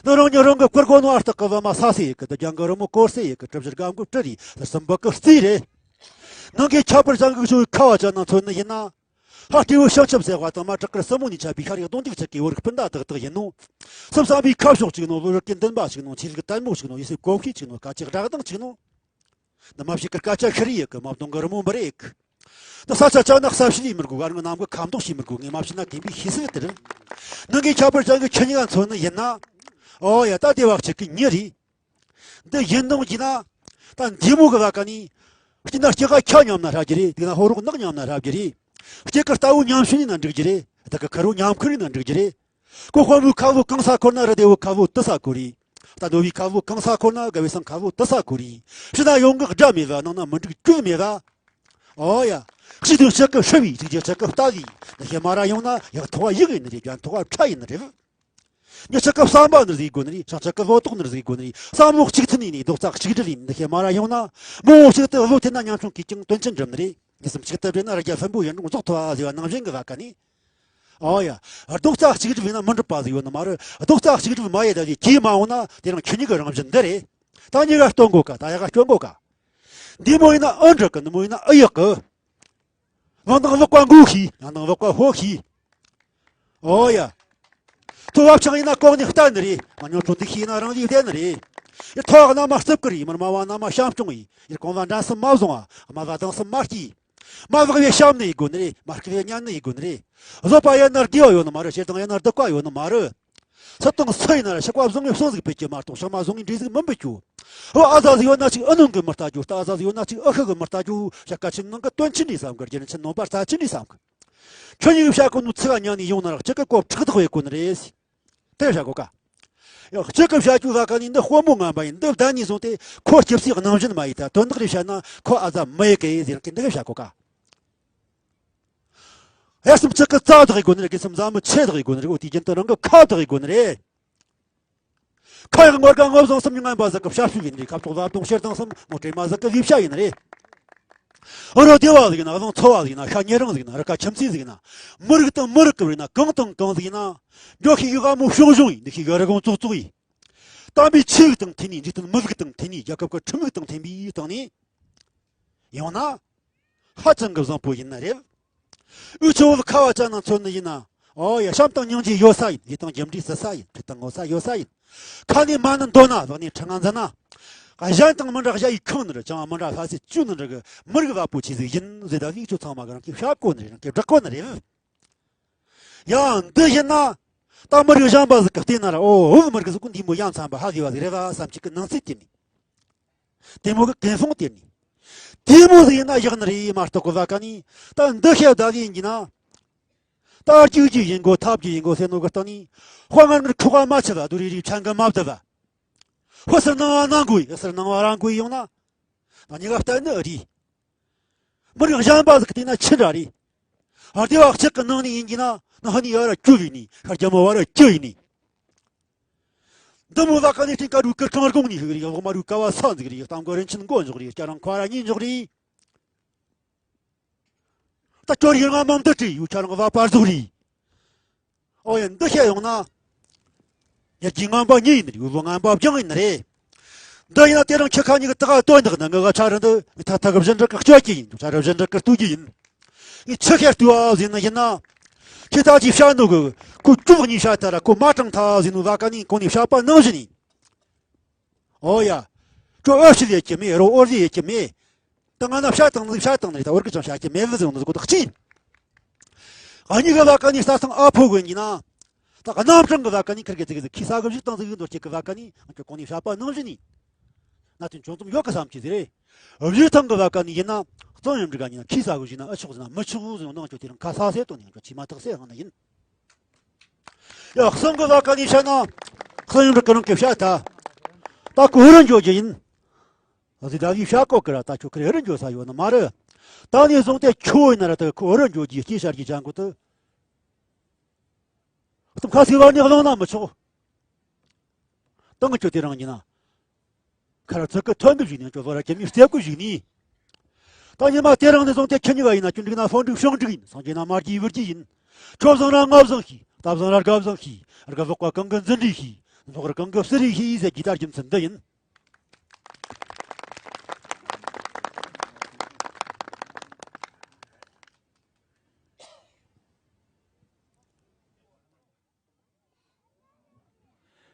ནི་རང་ཉིད་རང་གི་བསྐུར་དགོས་ནོ་ཨ་རྟག་གི་བ་མ་ས་སེ་ཡི་གི་དུ་རྒྱང་གི་རི་མོ་སྐོར་སེ་ཡི་གི་གྲུ་བཞི་སྒམ་གི་སྤྲི་རེད། སྲིན་པོ་གི་རྩིས་རེད། ནང་གི་ཁྱད་པར་ཅན་གི་ཤོད་ཁ་བ་ཅན་ན་མཚོན་ནི་ཡིན་ན། ཧ་སྤྲེའུ་ཤིང་ཆབ་ཟེར་བ་དང་མ་བྲག་དཀར་སྲིན་མོ་ནས་ཆད་པའི་ཤར་ཡག་གདོང་འདེགས་ཆེ་གི་བོར་སྤུན་ཟླ་དག་དག་ཡིན་ནོ། སེམས་བསམ་པའི་ཁ་ཕྱོགས་གཅིག་ནོ། བློ་རིག་གི་འདུན་པ་གཅིག་ནོ། ཆོས་ལུགས་དལ་མོ་གཅིག་ནོ། ཡེ་ཤུའི་གོ་ཤེས་གཅིག་ནོ། སྐད་ཆའི་སྒྲ་གདངས་གཅིག་ནོ། འདི་མ་ཕྱི་གི་སྐད་ཆ་ཤི་རི་ཡི་གི་མ་གདོང་གི་རི་མོ་འབུ་རེ་ཡི་གི། འདི་ས་ཆ་ཅག་ན་ས་ཕྱི་ལི་མི་དགོས། གར་ངི་ནམ་གི་ཁ་མདོག་ཤེས་མི་དགོས། ངས་མ་ཕྱི་ན་གིན་པའི་ཤེས་སྲིད་དེ་རེད། ནང་གི་ཁྱད་པར་ཅན་གི་ཁྱི་གཉིས་ཀ་མཚོན་ནི་ཡིན་ན། ཨོ་ཡ། ད་དེ་བག་ཆགས་གི་མྱི་རེད། འདི་ཡིན་ནོ་གྱིས་ན། ད་འདི་མོ་གི་བ་ཀ་ནི། སྐྱིད་ན་སྐྱེ་ཁ་ཁྱ་མཉམ་ན་ཧྲ་གི་རེད། དེ་ན་ཧོ་རོག་ནག་མཉམ་ན་ཧྲ་གི་རེད། སྐྱེ་ཀི་རྟ་བོ་མཉམ་ཤུལ་ནི་ན་འགྲིག་གི་རེད། ད་གི་ཁ་རོ་མཉམ་ཁུར་ནི་ན་འགྲིག་གི་རེད། ཁོ་དཔོན་པོའི་ཁ་བོ་གང་ས་འཁོར་ན་རི་དེ་བོ་ཁ་བོ་དུ་ས་འཁོར་རེད། རྟ་འདོ་བའི་ཁ་བོ་གང་ས་འཁོར་ན་དགའ་བའི་སང་ཁ་བོ་དུ་ས་འཁོར་རེད། ཕྱི་ན་ཡོང་གི་དགྲ་མེད་པ། ནང་ན་མི་འགྲིག་རྒྱུ་མེད་པ། ཨོ་ཡ། གཅིག་དང་གཅིག་གི་ཧྲི་བའི་གཅིག་རྒྱུ་གཅིག་གི་ལྟ་བའི་འདི་ཤེས་མ་ར་ཡོང་ན་ཡག་ཐོག་བ་ཡིག་ཡིན་ནི་རེད། རྒྱན་ཐོག་བ་ཁྲ་ཡིན་ནི་རེད། མྱི་གཅིག་གི་བསམ་པ་ནི་ཟིག་དགོས་ནི་རེད། ཤིང་གཅིག་གི་ལོ་ཏོག་ནི་ཟིག་དགོས་ནི་རེད། བསམ་བློ་གཅིག་མཐུན་ནས་ནི་རྡོག་རྩ་གཅིག་སྒྲིལ་ཡིན་འདི་ཤེས་མ་ར་ཡོང་ན། མི་བོ་གཅིག་ཏུ་བློ་མཐུན་ན་ཉམ་ཆུང་གིས་ཀྱང་དོན་ཆེན་འགྲུབ་ནི་རེད། ཉིན་གསུམ་གཅིག་ཏུ་སྦྲེལ་ན་རི་རྒྱ་ལྷུན་པོ་ཡུལ་འབྲོང་རྫོགས་ཐུབ་པ་ཟེར་བ་ནང་བཞིན་གི་བ་ཀ་ནི། ཨོ་ཡ། རྡོག་རྩ་གཅིག་སྒྲིལ་ཡིན་ན་མི་འགྲུབ་པ་ཟིག་ཡོད་ནི་མ་རེད། རྡོག་རྩ་གཅིག་སྒྲིལ་མ་ཡེ་ད་ཟིག་གིས་མ་འོང་ན་དེ་རིང་ཁྱེད་གཉིས་ཀྱི་རང་བཞིན་འདི་རེད། ད་གཉིས་ཀ་སྟོན་གོ་ཀ། ད་ཡག་ག་སྐྱོན་གོ་ཀ། འདི་མོ་ཡིན་ན་ཨུ་འགྲིག་གི། འདི་མོ་ཡིན་ན་ཨུ་ཡག་གི། བང་དང་བུག་པ་མགོ་ཤེས། ཡང་དང་བུག་པ་ཕོ་ཤེས། ཨོ་ཡ། ཐོ་བབ་ཆགས་ཡིན་ན་ལྐོག་ནས་བལྟ་ནི་རེད། མ་ཉོ་ཚོ་འདི་ཤེས་ན་རང་ལས་བསྡད་ནི་རེད། ཡ་ཐོ་བ་ན་མ་རྩུབ་ཀི་རེད། མར་མ་བ་ན་མ་བྱམས་སྐྱོང་ཡིན། ཡར་གོང་ལ་འགྲན་སེམས་མ་བཟུང་བ། མ་བ་དང་སེམས་མ་སྐྱིད། མ་བག་བའི་བྱམས་ནི་ཡི་དགོས་ནི་རེད། མ་སྐྱིད་བའི་ཉན་ནི་ཡི་དགོས་ནི་རེད། བཟོད་པ་ཡན་ན་བདེ་བ་ཡོད་ནི་མ་རེད། ཞེ་སྡང་ཡན་ན་སྡུག་པ་ཡོད་ནི་མ་རེད། སུ་དང་སུ་ཡིན་ན་ར་ཕྱུག་པ་བཟང་ངེ་བསོད་ཟིག་ཕུལ་གྱི་མ་གཏོགས་ཕྱུག་མ་བཟང་ངེ་འདྲེ་ཟིག་མི་འབུལ་རྒྱུ། འོ་ཨ་ཟ་ཟིག་ཡོད་ན་ཅིག་ཨུ་ནུ་གིས་མི་ལྟ་རྒྱུ། རྟ་ཨ་ཟ་ཟིག་ཡོད་ན་ཅིག་ཨུ་ཤི་གིས་མི་ལྟ་རྒྱུ། ཞག་ཀ་ཆེན་ནང་གི་དོན་ཆེན་རེད་བསམ་གི། རྒྱུ་ཆེན་ནང་པ་རྩ་ཆེན་རེད་བསམ་གི། ཁྱོད་གཉིས་ཀྱིས་བཤད་གོ་ནོ་ཚིག་ག་ཉན་ནས་ཡོང་ན་ར་གཅིག་གི་གོ་ཁྲག་དག་བྱེད་གོ་ནི་རེད། དེ་བཤད་གོ་ཀ། ཡང་གཅིག་གི་བཤད་རྒྱུ་ལ་ཀ་ནི་འདི་དཔོན་པོ་ངན་པ་ཡིན། འདི་བདག་ཉིད་བཟུང་སྟེ་ཁོ་སྐྱེ་སའི་རྣམ་བཞིན་མ་ཡིན། ད་དོན་དག་རེ་བཤད་ན་ཁོ་ཨ་ཟ་མི་ཡི་གེ་ཟེར་གི་འདི་གི་བཤད་གོ་ཀ། ཡ་སེམས་གཅིག་གི་རྩ་དག་དགོས་ནི་རེད། གི་སེམས་ཟ་མི་ཆེ་དག་དགོས་ནི་རེད། འོ་དེ་རྒྱུན་དུ་རང་གི་ཁ་དག་དགོས་ནི་རེད། ཁ་ཡག་ངོ་དགའ་ངོ་བཟང་སེམས་ཉུང་ངན་པ་ཟིག་གི་བྱ་སྤྱོད་ཡིན་རེད། ཁ་ཕྱོགས་ལ་གཏོང་ཕྱིར་དང་སེམས་ངོ་སྤྲེལ་མ་ཟིག་གི་ལས་བྱ་ཡིན་རེད། ཨ་རོ་སྡེ་བ་ཟིག་ཡིན་ན། རྫོང་ཚོ་བ་ཟིག་ཡིན་ན། ཤ་ཉེ་རིང་ཟིག་ཡིན་ན། རི་ཁ་ཁྱིམ་མཚེས་ཟིག་ཡིན་ན། མི་རིགས་དང་མི་རིགས་ཀྱི་བར་ན་གང་དང་གང་ཟིག་ཡིན་ན། འགྲོ་ཤེས་ཀྱི་དབང་མོ་ཤོང་ཤོང་ཡིན། འདུག་ཤེས་ཀྱི་རི་གོང་ཙོག་ཙོག་ཡིན། དམ་པའི་ཆོས་ལུགས་དང་མཐུན་ནས། འཇིག་རྟེན་མི་ལུགས་དང་མཐུན་ནས། རྒྱལ་ཁབ་ཀྱི་ཁྲིམས་ལུགས་དང་མཐུན་པའི་སྟེང་ནས་ཡོང་ན། ཧ་ཅང་གི་བཟང་པོ་ཡིན་ནི་རེད། འུ་ཚོ་བོད་ཁ་བ་ཅན་ན་མཚོན་ནི་ཡིན་ན། ཨོ་ཡ། བྱམས་དང་སྙིང་རྗེ་ཡོད་ས་ཡིན། ཡིད་དང་རྒྱུ་འབྲས་ཟད་ས་ཡིན། ཁྲིད་དང་ངོ་ས་ཡོད་ས་ཡིན། ཁ་ནས་མ་ཎི་འདོན་ན། ལག་ནས་ཁྲི་ང་འཛིན་ན། གཞན་དང་མི་འདྲ། གཞན་ཡི་ཁོང་ནི་རེད། ཅང་མི་འདྲ། ལྷ་སའི་ཅུ་ནི་འདྲ་གི་མི་རིགས་བ་པོ་ཆེ་ཟིག་ཡིན་ཟེར། ད་ལིག་ཆོ་ཚང་མ་གི་རང་གི་བཤད་གོ་ནི་རེད། རང་གི་བསྒྲགས་གོ་ནི་རེད། ཡང་འདི་ཡིན་ན། ད་མི་རིགས་གཞན་པ་ཟིག་གི་བལྟས་ན་ར། ཨོ་ཨོ། མི་རིགས་ཟིག་གི་འདི་མོ་ཡ་མཚན་པ་ཧ་གི་བ་ཟིག་རེད་བ་བསམ་གྱི་གི་ནང་ཚིག་དེ་ནི། དེ་མོ་གི་ཀན་སོང་དེ་ནི། དེ་མོ་ཟིག་ཡིན་ན་ཡག་ནི་རེད་མ་གཏོགས་གི་བ་ག་ནི། ད་འདི་བཤད་ད་ལི་ཡིན་གྱི་ན། ད་རྒྱུག་རྒྱུ་ཡིན་གོ་ཐབས་རྒྱུ་ཡིན་གོ་ཟེར་ནོ་གི་སྟེང་ནི། དཔའ་ངར་ངར་ཁོག་ག་མ་ཆུ་བ་དུ་རི་རི་ཆང་གི་མ་བཏབ་བ། ཧོ་ཟེར་ནང་བ་ནང་གོ་ཡི་ཟེར་ནང་བ་རང་གོ་ཡི་ཡོང་ན། ན་ཉི་ག་བལྟས་ནི་རེད། མི་རིགས་གཞན་པ་ཟིག་བལྟས་ན་ཆི་འདྲ་རེད། ཨ་དེ་བ་གཅིག་གི་ནང་ནས་ཡིན་གྱི་ན། ན་ཧ་ནི་ཡ་ར་བཅུ་བའི་ནི། ཤར་རྒྱ་མོ་བ་ར་བཅུ་བའི་ནི། འདི་མོ་ལ་ཀ་ནས་སྟེང་ཀ་རུ་ཀིར་ཁང་དགོང་ནི་ཧིག་རེད། འོག་མ་རུ་ཀ་བ་ས་འཛུགས་རེད། གཏམ་གོ་རིན་ཆེན་མགོ་འཇོག་རེད། སྐྱ་རང་ཁ་ར་གཉིས་འཇོག་རེད། ད་ཅོ་རི་ང་མམ་དུ་བྲིས་ཡོད། ཁྱ་རང་བ་པར་འཛུགས་རེད། ཨོ་ཡ། འདི་བཤད་ཡོང་ན། ཡ་གྱི་ངན་པ་གཉིས་ཡིན་ནི་རེད། འུ་བོ་ངན་པ་བྱང་ཡིན་ནི་རེད། འདི་ཡིན་ན་དེ་རིང་ཁྱི་ཁ་གཉིས་ཀྱི་ད་ག་དོན་དག་ན། ངི་ག་ཆ་རི་འདི་ངི་ཐ་ཐ་གི་བཞིན་འདྲ་གི་སྐྱོ་གི་ཡིན། ཆ་རི་བཞིན་འདྲ་གི་སྟུ་གི་ཡིན། ངི་ཆི་ཁེར་སྟུ་ཨ་ཟིན་ན་ཡིན་ན། ཁྱི་ཐ་ཅི་བཤད་ནོ་གི་ཁུ་ཅུག་གཉིས་བཤད་ཐ་ར་ཁུ་མ་དྲང་ཐ་ཟིན་ནོ་ལ་ཀ་ནི་གོང་ནས་བཤད་པ་ནང་བཞིན་ཡིན། ཨོ་ཡ། ཁྱོད་ཨོ་ཤི་ལས་ཀྱི་མེད། རོ་ཨོ་ཟི་ཡེ་ཀྱི་མེད། ད་ང་ན་བཤད་དང་ནི་བཤད་དང་ནི་ད་ཨོར་གི་ཅང་བཤད་ཀྱི་མེད་ཟེར་ནི་གོ་ད་ཅི། ཨ་ནི་གི་ལ་ཀ་ནི་ས་སང་ཨ་ཕོ་གོན་གྱི་ན། ད་གནམ་གྲངས་གི་ལ་ཀ་ནི་ཁིར་གི་ཙི་གི་ཙི་ཁི་ས་གི་བཞུགས་དང་ཙི་གི་འདོར་ཁྱེད་གི་ལ་ཀ་ནི་ང་ཁྱོད་གོང་ནས་བཤད་པ་ནང་བཞིན་ནི། ན་དེ་འཇོན་ཙམ་ཡོད་གི་བསམ་གྱི་ཟེར། བཞུགས་ཐང་གི་ལ་ཀ་ནི་ཡིན་ན་གཙང་ཡོད་འགྲིག་ག་ནི་ན། ཁི་ས་གི་བཞུགས་ན་ཨ་ཆོག་ཟེར་ན་མི་ཆོག་ཟེར་ནང་ཁྱོད་དེ་རིང་ཁ་ས་སེ་དོ་ནི་ང་ཁྱོད་ཆི་མ་ཐག་སེ་ཧང་ན་ཡིན། ཡ། གསང་གི་ལ་ཀ་ནི་བཤད་ན། གསང་ཡོང་འགྲོ་གི་རང་གི་བཤད་ད། ད་ཁོ་ཧུ་རུ་འཇོག་རྒྱུ་ཡིན། ཨ་ཟི་ད་ལི་བཤད་གོ་གི་ར། ད་ཁྱོད་ཁི་རེ་ཧུ་རུ་འཇོག་ས་ཡོད་ནི་མ་རེད། ད་ནི་བཟུང་སྟེ་ཁྱོད་ཡིན་ན་ར། ད་ཁོ་ཧུ་རུ་འཇོག་རྒྱུ་སྐྱེ་ཤར་གྱི་ཅང་གོ་ད། ཁ་སི་བ་ནི་གླང་ན་མི་ཆོག་ད་ང་ཁྱོད་དེ་རང་ཡིན་ན། ཁ་ར་ཚིག་གི་ཐོན་གི་བཞུགས་ནས། ཁྱོད་ལོ་ར་ཁྱེད་མི་རྩེ་གི་བཞུགས་ནས། ད་ཉི་མ་དེ་རིང་ནས་བཟུང་སྟེ་ཁྱེད་གཉིས་ཀ་ཡིན་ན། ཆུ་འགྲིག་ན་ལྷོ་འགྲིག་བྱང་འགྲིག་ཡིན། སངས་རྒྱས་ན་མ་རྒྱས་བུ་རྒྱས་ཡིན། ཁྱོད་བཟང་ན་ང་བཟང་ཤི། ད་བཟང་ན་དགའ་བཟང་ཤི། དགའ་ལོག་པ་གང་གི་འཛིན་རེས་ཤི། ལོག་ར་གང་གི་བསུ་རེས་ཤི་ཟེར་གྱི་ད་རྒྱུ་མཚན་འདི་ཡིན།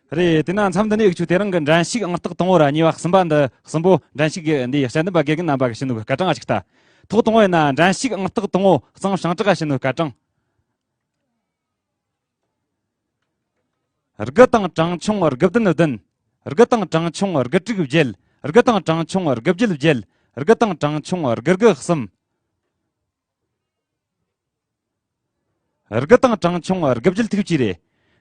རེད། དེ་ན་མཚམས་འདི་ནས་འུ་ཆོ་དེ་རིང་གི་འགྲན་ཞུགས་ཨང་རྟགས་དང་པོ་ར་གཉིས་པ་གསུམ་པ་འདི་གསུམ་པོ། འགྲན་ཞུགས་ཀྱི་འདི་དཔྱད་འདེམས་པ་དགེ་རྒན་རྣམ་པ་གིས་བྱིན་ནོ་གི་སྐར་གྲངས་ཅིག་ལྟ། ཐོག་དང་པོ་ཡིན་ན་འགྲན་ཞུགས་ཨང་རྟགས་དང་པོ་གཙང་ཞིང་དྲག་ག་བྱིན་ནོ་སྐར་གྲངས། དགུ་དང་གྲངས་ཆུང་དགུ་བདུན་བདུན། དགུ་དང་གྲངས་ཆུང་དགུ་དྲུག་བརྒྱད། དགུ་དང་གྲངས་ཆུང་དགུ་བརྒྱད་བརྒྱད། དགུ་དང་གྲངས་ཆུང་དགུ་དགུ་གསུམ། དགུ་དང་གྲངས་ཆུང་དགུ་བརྒྱད་ཐིག་གཅིག་རེད།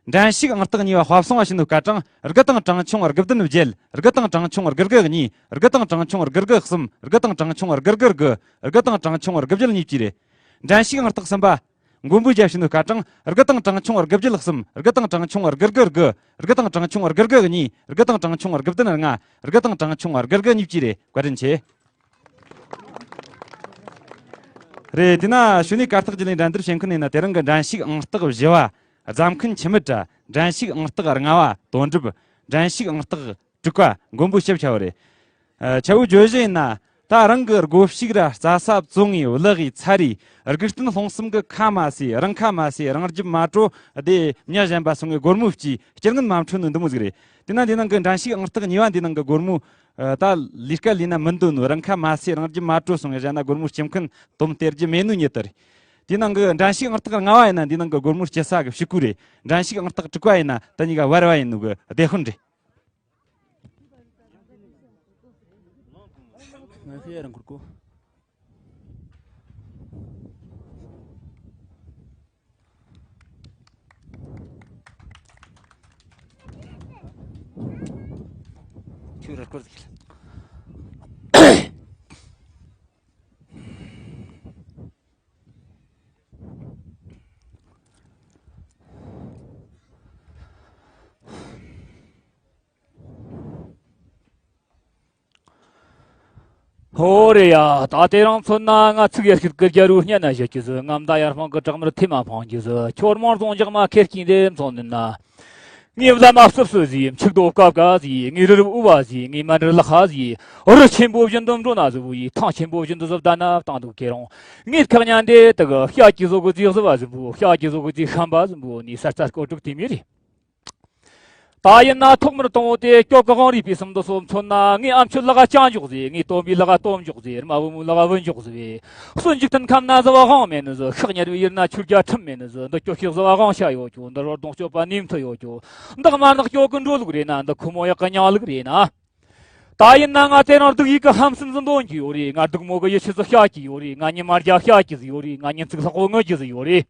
འགྲན་ཞུགས་ཨང་རྟགས་གཉིས་པ་དཔའ་སྲུང་བ་བྱིན་ནོ་སྐར་གྲངས། དགུ་དང་གྲངས་ཆུང་དགུ་བདུན་བརྒྱད། དགུ་དང་གྲངས་ཆུང་དགུ་དགུ་གཉིས། དགུ་དང་གྲངས་ཆུང་དགུ་དགུ་གསུམ། དགུ་དང་གྲངས་ཆུང་དགུ་དགུ་དགུ། དགུ་དང་གྲངས་ཆུང་དགུ་བརྒྱད་གཉིས་བཅས་རེད། འགྲན་ཞུགས་ཨང་རྟགས་གསུམ་པ། མགོན་པོ་རྒྱལ་བྱིན་ནོ་སྐར་གྲངས། དགུ་དང་གྲངས་ཆུང་དགུ་བརྒྱད་གསུམ། དགུ་དང་གྲངས་ཆུང་དགུ་དགུ་དགུ། དགུ་དང་གྲངས་ཆུང་དགུ་དགུ་གཉིས། དགུ་དང་གྲངས་ཆུང་དགུ་བདུན་ལྔ། དགུ་དང་གྲངས་ཆུང་དགུ་དགུ་གཉིས་བཅས་རེད། བཀའ་དྲིན་ཆེ། རེད། དེ་ན་གཞུག་ནས་གར་སྟེགས་བརྒྱུད་ལས་འགྲན་བསྡུར་བྱེད་མཁན་ཡིན་ན། དེ་རིང་གི་འགྲན་ཞུགས་ཨང་རྟགས་བཞི་བ་རྫམ་མཁན་འཆི་མེད་ར། འགྲན་ཞུགས་ཨང་རྟགས་ལྔ་བ་དོན་གྲུབ། འགྲན་ཞུགས་ཨང་རྟགས་དྲུག་པ་མགོན་པོ་ཞབས་ཆ་བོ་རེད། ཨ། ཆ་བོའི་བརྗོད་གཞི་ཡིན་ན། ད་རང་གི་སྒོ་ཕྱུགས་ར་རྩྭ་ས་བཙོང་ངས་བླུགས་ངས་ཚར་རེ། དགུ་སྟོན་སློང་གསུམ་གི་ཁ་མ་ཟོས། རང་ཁ་མ་ཟོས། རང་རྒྱབ་མ་དྲོ། དེ་མྱི་གཞན་པ་སོང་ངས་སྒོར་མོ་སྐྱེས། སྐྱེ་ངན་མ་འཕྲོད་ནོ་འདི་མོ་ཟིག་རེད། དེ་ན་འདི་ནང་གི་འགྲན་ཞུགས་ཨང་རྟགས་གཉིས་པ་འདི་ནང་གི་སྒོར་མོ། ཨ། ད་ལས་ཀ་ལས་ན་མི་འདོད་ནོ། རང་ཁ་མ་ཟོས་རང་རྒྱབ་མ་དྲོ་སོང་ངས་བཞག་ན་སྒོར་མོ་སྐྱེ་མཁན་དོམ་སྟེར་རྒྱུ་མེད་ནོ་ཉེ་དུ་རེད། དེ་ནང་གི་འགྲན་ཞུགས་ཨང་རྟགས་ལྔ་བ་ཡིན་ན། འདི་ནང་གི་སྒོར་མོ་སྐྱེ་ས་གི་ཕྱུ་གུ་རེད། འགྲན་ཞུགས་ཨང་རྟགས་དྲུག་པ་ཡིན་ན། ད་གཉིས་ཀ་བར་བ་ཡིན་ནོ་གི་སྡེ་དཔོན་རེད། ང་ཤེས་རང་འཁུར་གོ། ཁྱོད་ར་སྐོར་ཟིག་ཧོ་རེ་ཡ། ད་དེ་རིང་མཚོན་ན་ང་ཚིག་ཡར་ཤུལ་གི་རྒྱལ་རུ་སྙན་ན་བཞད་ཀྱི་ཟིག་རྔམ་ད་ཡར་སྤང་གི་བྲག་དམར་ཐེ་མ་འཕང་གི་ཟིག་ཁྱོད་མང་རྫོང་འཇག་མ་ཁེར་སྐྱེས་འདི་མཚོན་ནི་ན། ངའི་བླ་མ་སུབ་སུ་ཟིག་ཕྱུག་རྡོ་ཀབ་ཀ་ཟིག་ངའི་རི་རབ་དབུ་བ་ཟིག་ངའི་མ་འདྲ་ལག་ཁ་ཟིག་རི་ཆེན་པོ་བཞིན་དུ་འགྲོ་ན་ཟིག་བུ་ཡིས། ཐང་ཆེན་པོ་བཞིན་དུ་ཟིག་བདའ་ན་བཏང་འདུག་ཁེ་རང་ངའི་ཁག་ཉན་འདི་དག་ཤ་ཀྱི་བཟོ་གི་ཟིག་བཟི་བ་ཟིག་བུ། ཤ་ཀྱི་བཟོ་གི་ཟིག་ཤམ་པ་ཟིག་བུ་ནི་ས་རྩ་སྐོར་དྲུག་དེ་མི་རེད། ད་ཡིན་ན་ཐོག་མར་དང་པོ་དེ་སྐྱོ་གི་དབང་རིས་པའི་སུམ་མདོ་སོགས་མཚོན་ན། ངའི་ཨ་མཆོད་ལག་ལྕགས་འཇོག་ཟེར། ངའི་སྟོན་པའི་ལག་སྟོབས་འཇོག་ཟེར། རྨ་བུ་མོའི་ལག་བུ་འཇོག་ཟེར། སོན་འཇིག་རྟེན་ཁམས་ན་བཟའ་བ་དབང་མེད་ནི་ཟིག། ཤག་ཉལ་བའི་ཡུལ་ན་ཆོས་རྒྱལ་ཁྲིམས་མེད་ནི་ཟིག། འདི་སྐྱོ་ཤོས་བཟའ་བ་དབང་ཤ་ཡོད་ཀྱོ། འདི་རོ་ལྡོང་སྤྱོད་པ་ནུས་མཐུ་ཡོད་ཀྱོ། འདི་དམར་ནག་སྐྱོ་གི་འགྲོ་ལུགས་རེད་ན། འདི་ཁོ་མོ་ཡག་གི་མྱང་ལུགས་རེད་ན། ད་ཡིན་ན་ང་དེ་རིང་སྡུག་ཡུས་ཀྱི་ཧམ་སེམས་ཟིག་འདོན་གྱི་ཡོད་རེད། ང་སྡུག་མོ་གི་ཡིད་ཆེས་ཟིག་བཤད་ཀྱི་ཡོད་རེད། ང་ཉི་མ་རྒྱ་བཤད་ཀྱི་ཟིག་ཡོད་རེད། ང་ཉིན་གཅིག་ལྷག་པོ་ངུ་རྒྱུ་ཟིག་ཡོད་རེད།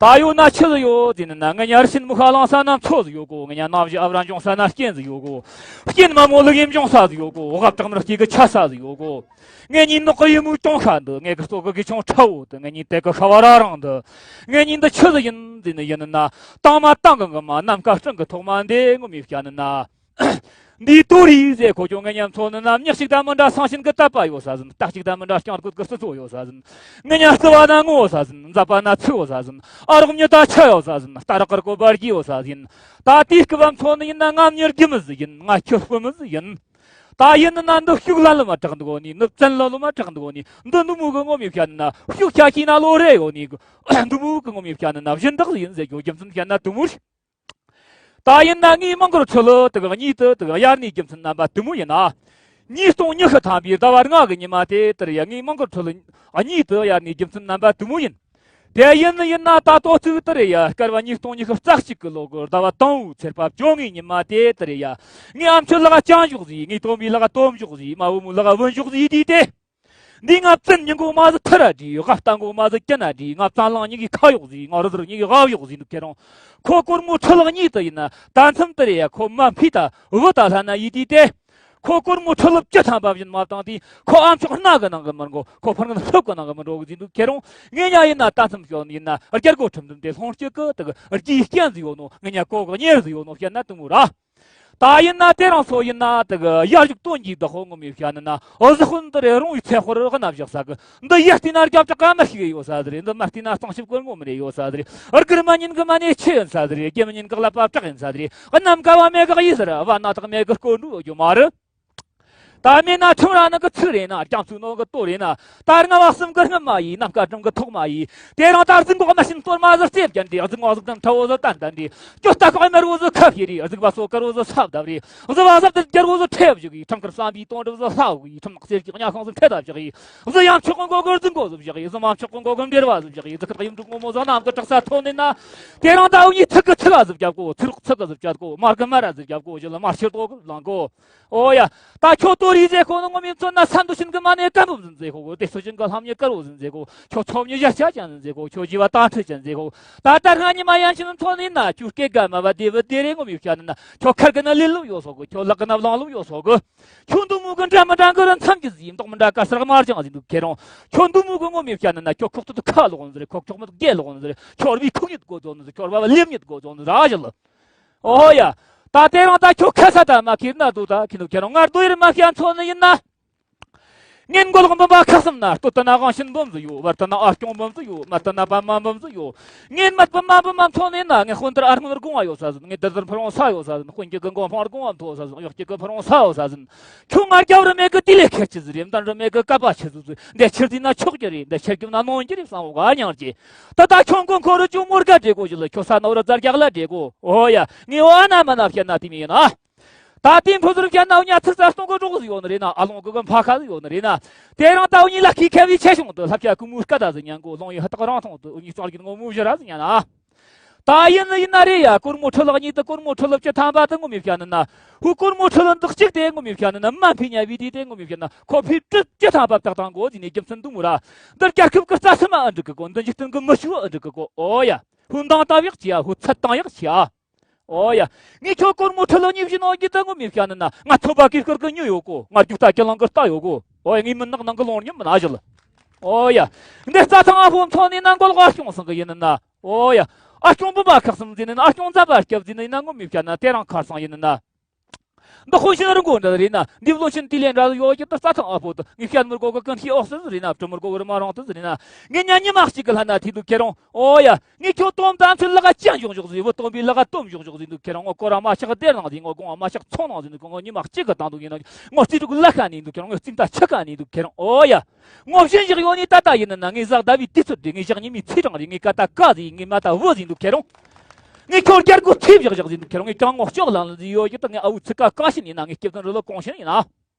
ད་ཡོད་ན་ཆི་ཟིག་ཡོད་ཟེར་ན། ང་ཉ་རི་ཤིན་མུ་ཤ་ལང་ས་ན་མཚོ་ཟིག་ཡོད་གོ། ང་ཉ་ནམ་བཞི་ཨབ་ར་འབྱུང་ས་ན་རྐྱེན་ཟིག་ཡོད་གོ། རྐྱེན་མ་མོ་ལུག་ཡིན་འབྱུང་ས་ཟིག་ཡོད་གོ། འོག་བྲག་ནི་སྐྱེ་གི་ཆ་ས་ཟིག་ཡོད་གོ། ངེད་གཉིས་ནོག་གི་ཡུ་མུ་ཅོང་ཤ་འདི། ངེད་གི་ལྟོ་གི་གི་ཆུང་ཁྲ་བོ་འདི། ངེད་གཉིས་དེ་གི་ཤ་བ་ར་རང་འདི། ངེད་གཉིས་འདི་ཆི་ཟིག་ཡིན་ཟེར་ནི་ཡིན་ན། དང་མ་དང་གི་ང་མ་ནམ་མཁའ་སྤྲིན་གི་ཐོག་མ་འདི་ངོ་མི་བྱ་ནི་ན། འདིའི་དོ་རིས་ཟེར་ཁོ་ཅོ་ང་ཉམ་ཚོ་ནི་ན། མྱི་གཅིག་དང་མི་འདྲ་སང་ཞིན་གི་དད་པ་ཡོད་ས་ཟིན། རྟ་གཅིག་དང་མི་འདྲ་སྤྱང་རྒོད་གི་རྩི་ཚོ་ཡོད་ས་ཟིན། ང་ཉ་རྩི་བ་ན་ངོ་ས་ཟིན། མཛད་པ་ན་ཚུ་ཡོད་ས་ཟིན། ཨ་རོགས་མྱི་ད་ཆ་ཡོད་ས་ཟིན། རྟ་རག་གར་གོ་བར་གྱི་ཡོད་ས་ཟིན། ད་དེའི་སྐབས་བམ་ཚོ་ནི་ཡིན་ན། ང་མྱི་རྒྱུ་མི་ཟིག་ཡིན། ང་ཁྱོད་སྤུ་མི་ཟིག་ཡིན། ད་ཡིན་ན་འདི་ཤུགས་ལ་ལོ་མ་དྲག་འདུག་ནི། ནུབ་བཙན་ལ་ལོ་མ་དྲག་འདུག་ནི། འདི་འདི་མུ་གི་ངོ་མི་བྱ་ན། ཤུགས་ཆ་ཤི་ན་ལོ་རེ་ཡོད་ནི། འདི་མུ་གི་ངོ་མི་བྱ་ན། སྦྱིན་བདག་ཟིག་ཡིན་ཟེར་རྒྱུ་རྒྱུ་མཚན་བྱ་ན་དུ་མུར། ད་ཡིན་ན་ངའི་མང་གོར་ཁྲི་ལོ་དག་གཉིས་དུ་དག་དབྱར་གནས་རྒྱུ་མཚན་རྣམ་པ་དུ་མོ་ཡིན་ན། ཉིས་སྟོང་ཉི་ཤུ་ཐམ་པའི་ཟླ་བ་ལྔ་གི་ཉི་མ་དེ་ལྟར་ཡ། ངའི་མང་གོར་ཁྲི་ལོ་གཉིས་དུ་དབྱར་གནས་རྒྱུ་མཚན་རྣམ་པ་དུ་མོ་ཡིན། དེ་ཡིན་ཡིན་ན་ད་ལྟོ་ཚིག་ལྟར་ཡ། སྐར་བ་ཉིས་སྟོང་ཉི་ཤུ་རྩ་གཅིག་གི་ལོ་གི་ཟླ་བ་དང་པོའི་ཚེས་པ་བཅོ་ལྔའི་ཉི་མ་དེ་ལྟར་ཡ། ངའི་ཨ་མཆོད་ལག་ལྕགས་འཇོག་ཟིག། ངའི་སྟོན་པའི་ལག་སྟོབས་འཇོག་ཟིག། རྨ་བུ་མོའི་ལག་བུ་འཇོག་ཟིག་དེ་དེ། འདི་ང་བཙུན་མྱི་མགོ་མ་ཟིག་ཐུ་ར་བྲིས། ང་རྟ་མགོ་མ་ཟིག་ཀྱི་ན་བྲིས། ང་བཙན་ལང་གཉིས་ཀྱི་ཁ་གཡོག་ཟིག། ང་རི་ཟུར་གཉིས་ཀྱི་ག་གཡོག་ཟིག་འདུག་ཁྱེད་རང་། ཁོ་སྒོར་མོ་ཁྲི་ལོ་གཉིས་དུ་ཡིན་ན། ད་མཚམས་དེར་ཡ་ཁོ་མ་ཕི་ད་བུ་ད་ལྷ་ན་ཡི་དུས་དེ། ཁོ་སྒོར་མོ་ཁྲི་ལོ་བཅུ་ཐམ་པ་བཞིན་མ་བཏང་དུས། ཁོ་ཨ་མཆོག་སྣ་གི་ནང་གི་མི་འགོ། ཁོ་ཕར་ངན་ལྷོབ་གི་ནང་གི་མི་འགྲོ་གི་ཟིག་འདུག་ཁྱེད་རང་། ངས་ཉ་ཡིན་ན་ད་མཚམས་ཤོད་ཡིན་ན། རྒྱལ་སྒོ་ཁྲིམས་འཛིན་དེ་ལྷོང་སྐྱིད་གི་དག་རྒྱུའི་རྐྱེན་ཟིག་ཡོད་ནོ། ངས་ཉ་གོ་གི་གཉེར་ཟིག་ཡོད་ནོ་བཤད་ན་དུ་མོ་ར། ད་ཡིན་ན་དེ་རང་སོ་ཡིན་ན་དེ་གི་ཡར་བཞུགས་སྟོན་གྱི་བདག་པོ་ངོ་མི་བྱ་ནི་ན། འོ་ཟི་ཧུན་དེ་རེ་རོང་བའི་ཚེ་ཧོར་གི་ན་བཞག་ས་གི། འདི་ཡར་བལྟས་ན་རྒྱབ་ལྕགས་ཀ་མི་ཤིག་ཡོད་ས་ཟེར། འདི་མར་བལྟས་ན་གཙང་ཞིབ་གི་ངོ་མི་རེ་ཡོད་ས་ཟེར། རྒུར་མ་ཉིན་གི་མ་ནས་ཆེ་ཡིན་ས་ཟེར། རྒྱལ་མི་ཉིན་གི་ཀླད་པ་བྲག་ཡིན་ས་ཟེར། གནམ་ཀ་བ་མེ་གི་ཡིད་ཟེར། བ་ན་དག་མེ་གི་སྐོར་འགྲོ་རྒྱུ་མ་རེད། ད་མེད་ན་ཁྲིམས་ར་ནི་གི་ཚིག་རེད་ན། རྒྱ་མཚོའི་ནང་གི་ལྟོ་རེད་ན། ད་རྔ་བ་གསུམ་གི་སྔ་མ་ཡིས། ནམ་མཁའ་སྒྲོམ་གི་ཐོག་མ་ཡིས། དེ་རིང་ད་རྫིང་གོག་མ་ཤིན་གཏོར་མ་ཟིག་རྩེ་བརྒྱན་ཏེ། རྫིང་བ་ཟིག་དང་ཁྲ་བོ་ཟིག་བསྟན་བསྟན་ཏེ། སྐྱོ་རྟ་ཁོག་དམར་བོ་ཟིག་ཁ་ཕྱེ་རེ། རྫིང་བ་སོ་དཀར་བོ་ཟིག་ས་བརྡབ་རེ། གཟི་བ་གཟབ་ཏེ་རྒྱལ་བོ་ཟིག་ཁྲེ་བཞག་གི། ཁྲིམས་དཀར་བསམ་པའི་དོན་གྲུབ་ཟིག་ལྷ་བོ་གི། ཁྲིམས་ནག་གསེར་གྱི་གཉའ་ཤིང་ཟིག་ཁྲེ་ད་བཞག་གི། གཟི་ཡང་མཆོག་གི་མགོ་གི་རྫིང་གོག་ཟིག་བཞག་གི། གཟི་མང་མཆོག་གི་མགོ་གི་འབྲེལ་བ་ཟིག་བཞག་གི། གཟི་ཁྲག་ཡུམ་དྲུག་སྔོན་མོ་ཟིག་གནམ་གི་དྲག་ས་ཐོན་ནས་ན། དེ་རིང་ད་འུ་གཉིས་ཚིག་གི་ཚིག་ག་ཟིག་བརྒྱབ་གོ། ཚིག་རོགས་ཚིག་ག་ཟིག་བརྒྱབ་གོ། མར་གི་མར་ར་ཟིག་བརྒྱབ་གོ། ཞི་ལ་མར་ཕྱིར་ལྡོག་གི་ལང་གོ། ཨོ་ཡ། ད་ཁྱོད་ལྟོ་རིས་ཟེར་ཁོ་ནི་ངོ་མི་མཚོན་ན། ས་འདུ་ཤིན་གི་མ་ནས་ཀ་འབུམ་ཟིན་ཟེར་ཁོ་གོ། དེ་སུ་ཤིན་གི་ལྷམ་ཉི་དཀར་བོ་ཟིན་ཟེར་ཁོ། ཁྱོད་ཆོམ་ཉི་ཞར་ཆ་ཅན་ཟིན་ཟེར་ཁོ། ཁྱོད་རྗེ་བ་དྭངས་ཁྲི་ཅན་ཟེར་ཁོ། ད་ལྟ་སྔ་ཉི་མ་ཡན་ཆད་མཚོན་ནི་ན། ཁྱོད་སྐེ་དགའ་མ་བ་དེ་བུ་དེ་རེ་ངོ་མི་བྱ་ནི་ན། ཁྱོད་ཁར་གི་ན་ལེ་ལུ་ཡོད་སོ་གོ། ཁྱོད་ལག་གི་ན་བླང་ལུ་ཡོད་སོ་གོ། ཁྱོད་འདུ་མོ་གི་འདྲ་མི་འདྲ་གི་ར་མཚམས་ཀྱི་ཟིན། མདོག་མི་འདྲ་ཀ་སར་དམར་ཅང་ཟིན་འདུག་ཁྱེད་རང་། ཁྱོད་འདུ་མོ་གི་ངོ་མི་བྱ་ནི་ན། ཁྱོད་ཁོག་ཏུ་ཁ་ལོག་ཟེར། ཁོག་ཆོག་མི་དགེ་ལོག་ཟེར། ཁྱོད་བི་ཁུག་ཉིད་གོ་ཚོ་ནི་ཟེར། ཁྱོད་བ་བ་ལེབ་ཉིད་གོ་ཚོ་ནི་ར་ཞི་ལ། ཨོ་ཡ། ད་དེ་རིང་ད་ཁྱོད་ཁ་ས་ད་མ་ཁྱེར་ན་འདུག་ད་ཁྱེད་ནུ་ཁྱེད་རང་ངར་རྡོ་ཡེར་མ་ཤ་མཚོན་ནི་ཡིན་ན། ངན་མགོ་ལོག་འབུམ་པ་ཁག་གསུམ་ན། སྟོད་དུ་ན་དབང་ཆེན་འབུམ་ཟིག་ཡོད། བར་དུ་ན་ཨ་སྐྱོང་འབུམ་ཟིག་ཡོད། སྨད་དུ་ན་པདྨ་འབུམ་ཟིག་ཡོད། ངན་སྨད་བུ་མ་འབུམ་མ་མཚོན་ནི་ན། ངས་དཔོན་དར་ཨ་སྔོན་དགོང་བ་ཡོད་ས་ཟིན། ངས་དར་དར་ཕུ་རོང་ས་ཡོད་ས་ཟིན། དཔོན་གྱི་གི་མགོ་འཕང་དགོང་བ་མཐོ་ས་ཟིན། གཡོག་གྱི་གི་ཕུ་རོང་ས་ཡོད་ས་ཟིན། ཁྱོད་ང་རྒྱབ་རུ་མེད་གི་དེ་ལས་ཁེར་ཆི་ཟིག་རེད། འདན་རུ་མེད་གི་ཀ་པ་ཆི་ཟིག་ཟིག་འདི་ཆི་ཟིག་ན་ཆོག་གི་རེད། འདི་ཆི་རྒྱུ་ན་ནོན་གྱི་རེད་བསམ་འོ་ག་ཉང་གྱི། ད་ད་ཁྱོད་མགོ་འཁོར་རུ་ཅུང་མོར་ག་འདྲེ་གོ་ཞི་ལ། ཁྱོད་ས་ནོར་རྫ་རྒྱག་ལ་འདྲེ་གོ། ཨོ་ཡ། ངས་འོ་ཨ་ན་མ་ན་བཤད་ན་དེ་མིན་ཡིན་ཨ། ད་དེ་འཕོ་ཟུར་བཤད་ན་འུ་ཉ་ཚིག་རྩ་སྟོང་གི་གྲོགས་ཟིག་ཡོད་ནི་རེད་ན། ཨ་ལོང་གི་གི་ཕ་ཁ་ཟིག་ཡོད་ནི་རེད་ན། དེ་རིང་ད་འུ་གཉིས་ལ་ཁའི་ཁ་བའི་ཆེ་ཆུང་དུ་ལྷ་བྱ་ཀུ་མུའི་སྐད་བརྡ་ཟིག་ཉན་གོ། ལོང་ཡི་ཧ་ཏག་རང་མཐོང་དུ་འུ་གཉིས་ཙོག་གི་ངོ་མོ་བཞི་ར་ཟིག་ཉན་ཨ། ད་ཡིན་ནི་ཡིན་ན་རེད་ཡ། སྒོར་མོ་ཁྲི་ལོ་གཉིས་དུ་སྒོར་མོ་ཁྲི་ལོ་བཅུ་ཐམ་པ་དུ་ངོ་མི་བྱ་ནི་ན། ཧུ་སྒོར་མོ་ཁྲི་ལོ་འདི་གཅིག་དེ་ངོ་མི་བྱ་ནི་ན། མ་ཕི་ཉ་བི་དེ་དེ་ངོ་མི་བྱ་ན། ཁོ་ཕི་ཀྲི་བཅུ་ཐམ་པ་བཏགས་དང་གོ་ཟིན་ནས་རྒྱུ་མཚན་འདུག་མོ་ར། འདིར་རྒྱལ་ཁབ་ཀྱི་རྩ་ཚུ་མ་ཨ་འགྲིག་གི་གོ། འདི་འཇིག་རྟེན་གི་མི་ཤུ་ཨ་འགྲིག་གི་གོ། ཨོ་ཡ། ཧུ་འདང་ལྟ་བེག་ཅི་ཡ། ཧུ་ཚད་བཏང་ཡག་ཅི་ཡ། ཨོ་ཡ། ངས་ཁྱོད་སྒོར་མོ་ཁྲི་ལོ་གཉིས་བཞི་ནང་གི་ད་ངོ་མི་བྱ་ནི་ན། ང་ཚོ་པ་གི་སྐོར་གི་ཉོ་ཡོད་གོ། ང་རྒྱུག་རྟ་གི་ལང་གི་རྟ་ཡོད་གོ། ཨོ་ཡ། ངས་མི་ནག་ནང་གི་ལོང་ཉམས་མི་ན་ཞི་ལ། ཨོ་ཡ། འདི་རྩྭ་ཐང་ཨ་ཕོ་མཚོན་ནི་ན་མགོ་ལོག་ཨ་སྐྱོང་སང་གི་ཡིན་ནི་ན། ཨོ་ཡ། ཨ་སྐྱོང་བུ་མ་ཁག་གསུམ་ཟིན་ནི་ན། ཨ་སྐྱོང་མཛའ་བར་སྐྱབས་ཟིན་ནི་ན་ངོ་མི་བྱ་ན། དེ་རང་ཁར་སང་ཡིན་ནི་ན། འདི་དཔོན་ཆེན་རི་མགོ་འདྲ་རེད་ན། འདི་བློན་ཆེན་དེ་ལས་འདྲ་ཡོད་ཀྱི། ད་རྩྭ་ཐང་ཨ་ཕོ་དུ་ངས་བཤད་མི་དགོས་གི། ཀུན་ཤེས་ཨོག་སི་ཟི་རེད་ན། བྲི་མི་དགོས་གི་རི་མ་རང་དུ་ཟི་རེད་ན། ངས་ཉ་ཉི་མ་གཅིག་གི་ལྷ་ན་དེ་འདུག་ཁྱེད་རང་། ཨོ་ཡ། ངས་ཁྱོད་སྟོན་དང་ཚུལ་ལག་ཅན་བཞོག་བཞོག་ཟིན། བུ་སྟོན་པའི་ལག་སྟོབས་བཞོག་བཞོག་ཟིན་འདུག་ཁྱེད་རང་། ངོ་སྐོར་ར་མ་ཆག་སྡེར་ནང་ཟིན། ངོ་དགོང་བ་མ་ཆག་ཚོང་ནང་ཟིན་འདུག་ངོ་ཉི་མ་གཅིག་གི་དང་འདུག་ཡིན་ན། ངོ་རྩིས་དྲུག་ལ་ཁ་ནས་འདུག་ཁྱེད་རང་། ངོ་རྩིས་མཐའ་ཆུ་ཁ་ནས་འདུག་ཁྱེད་རང་། ཨོ་ཡ། ངོ་བཞིན་བཞག་ཡོད་ནི་ད་ལྟ་ཡིན་ན། ངའི་ཟག་ཟླ་བའི་དུས་ཚོད་རེད། ངའི་ཞག་ཉི་མའི་ཚེས་གྲངས་རེད། ངའི་ཀ་ད་ཀ་ཟིན། ངའི་མ་ད་བུ་ཟིན་འདུག་ཁྱེད་རང་། ངས་ཁྱོད་རྒྱལ་སྒོ་ཐེབས་བཞག་བཞག་ཟིན་ཁྱེད་རང་ངས་ཀྱང་ངོ་ལྕོག་ལང་ལ་ཟིན་ཡོད་ཀྱི་ད་ངས་ཨ་བུ་ཚིག་ཀ་ཀ་ཤི་ཡིན་ན་ངས་སྐྱིད་དང་རི་ལོ་གོང་ཤི་ཡིན་ན།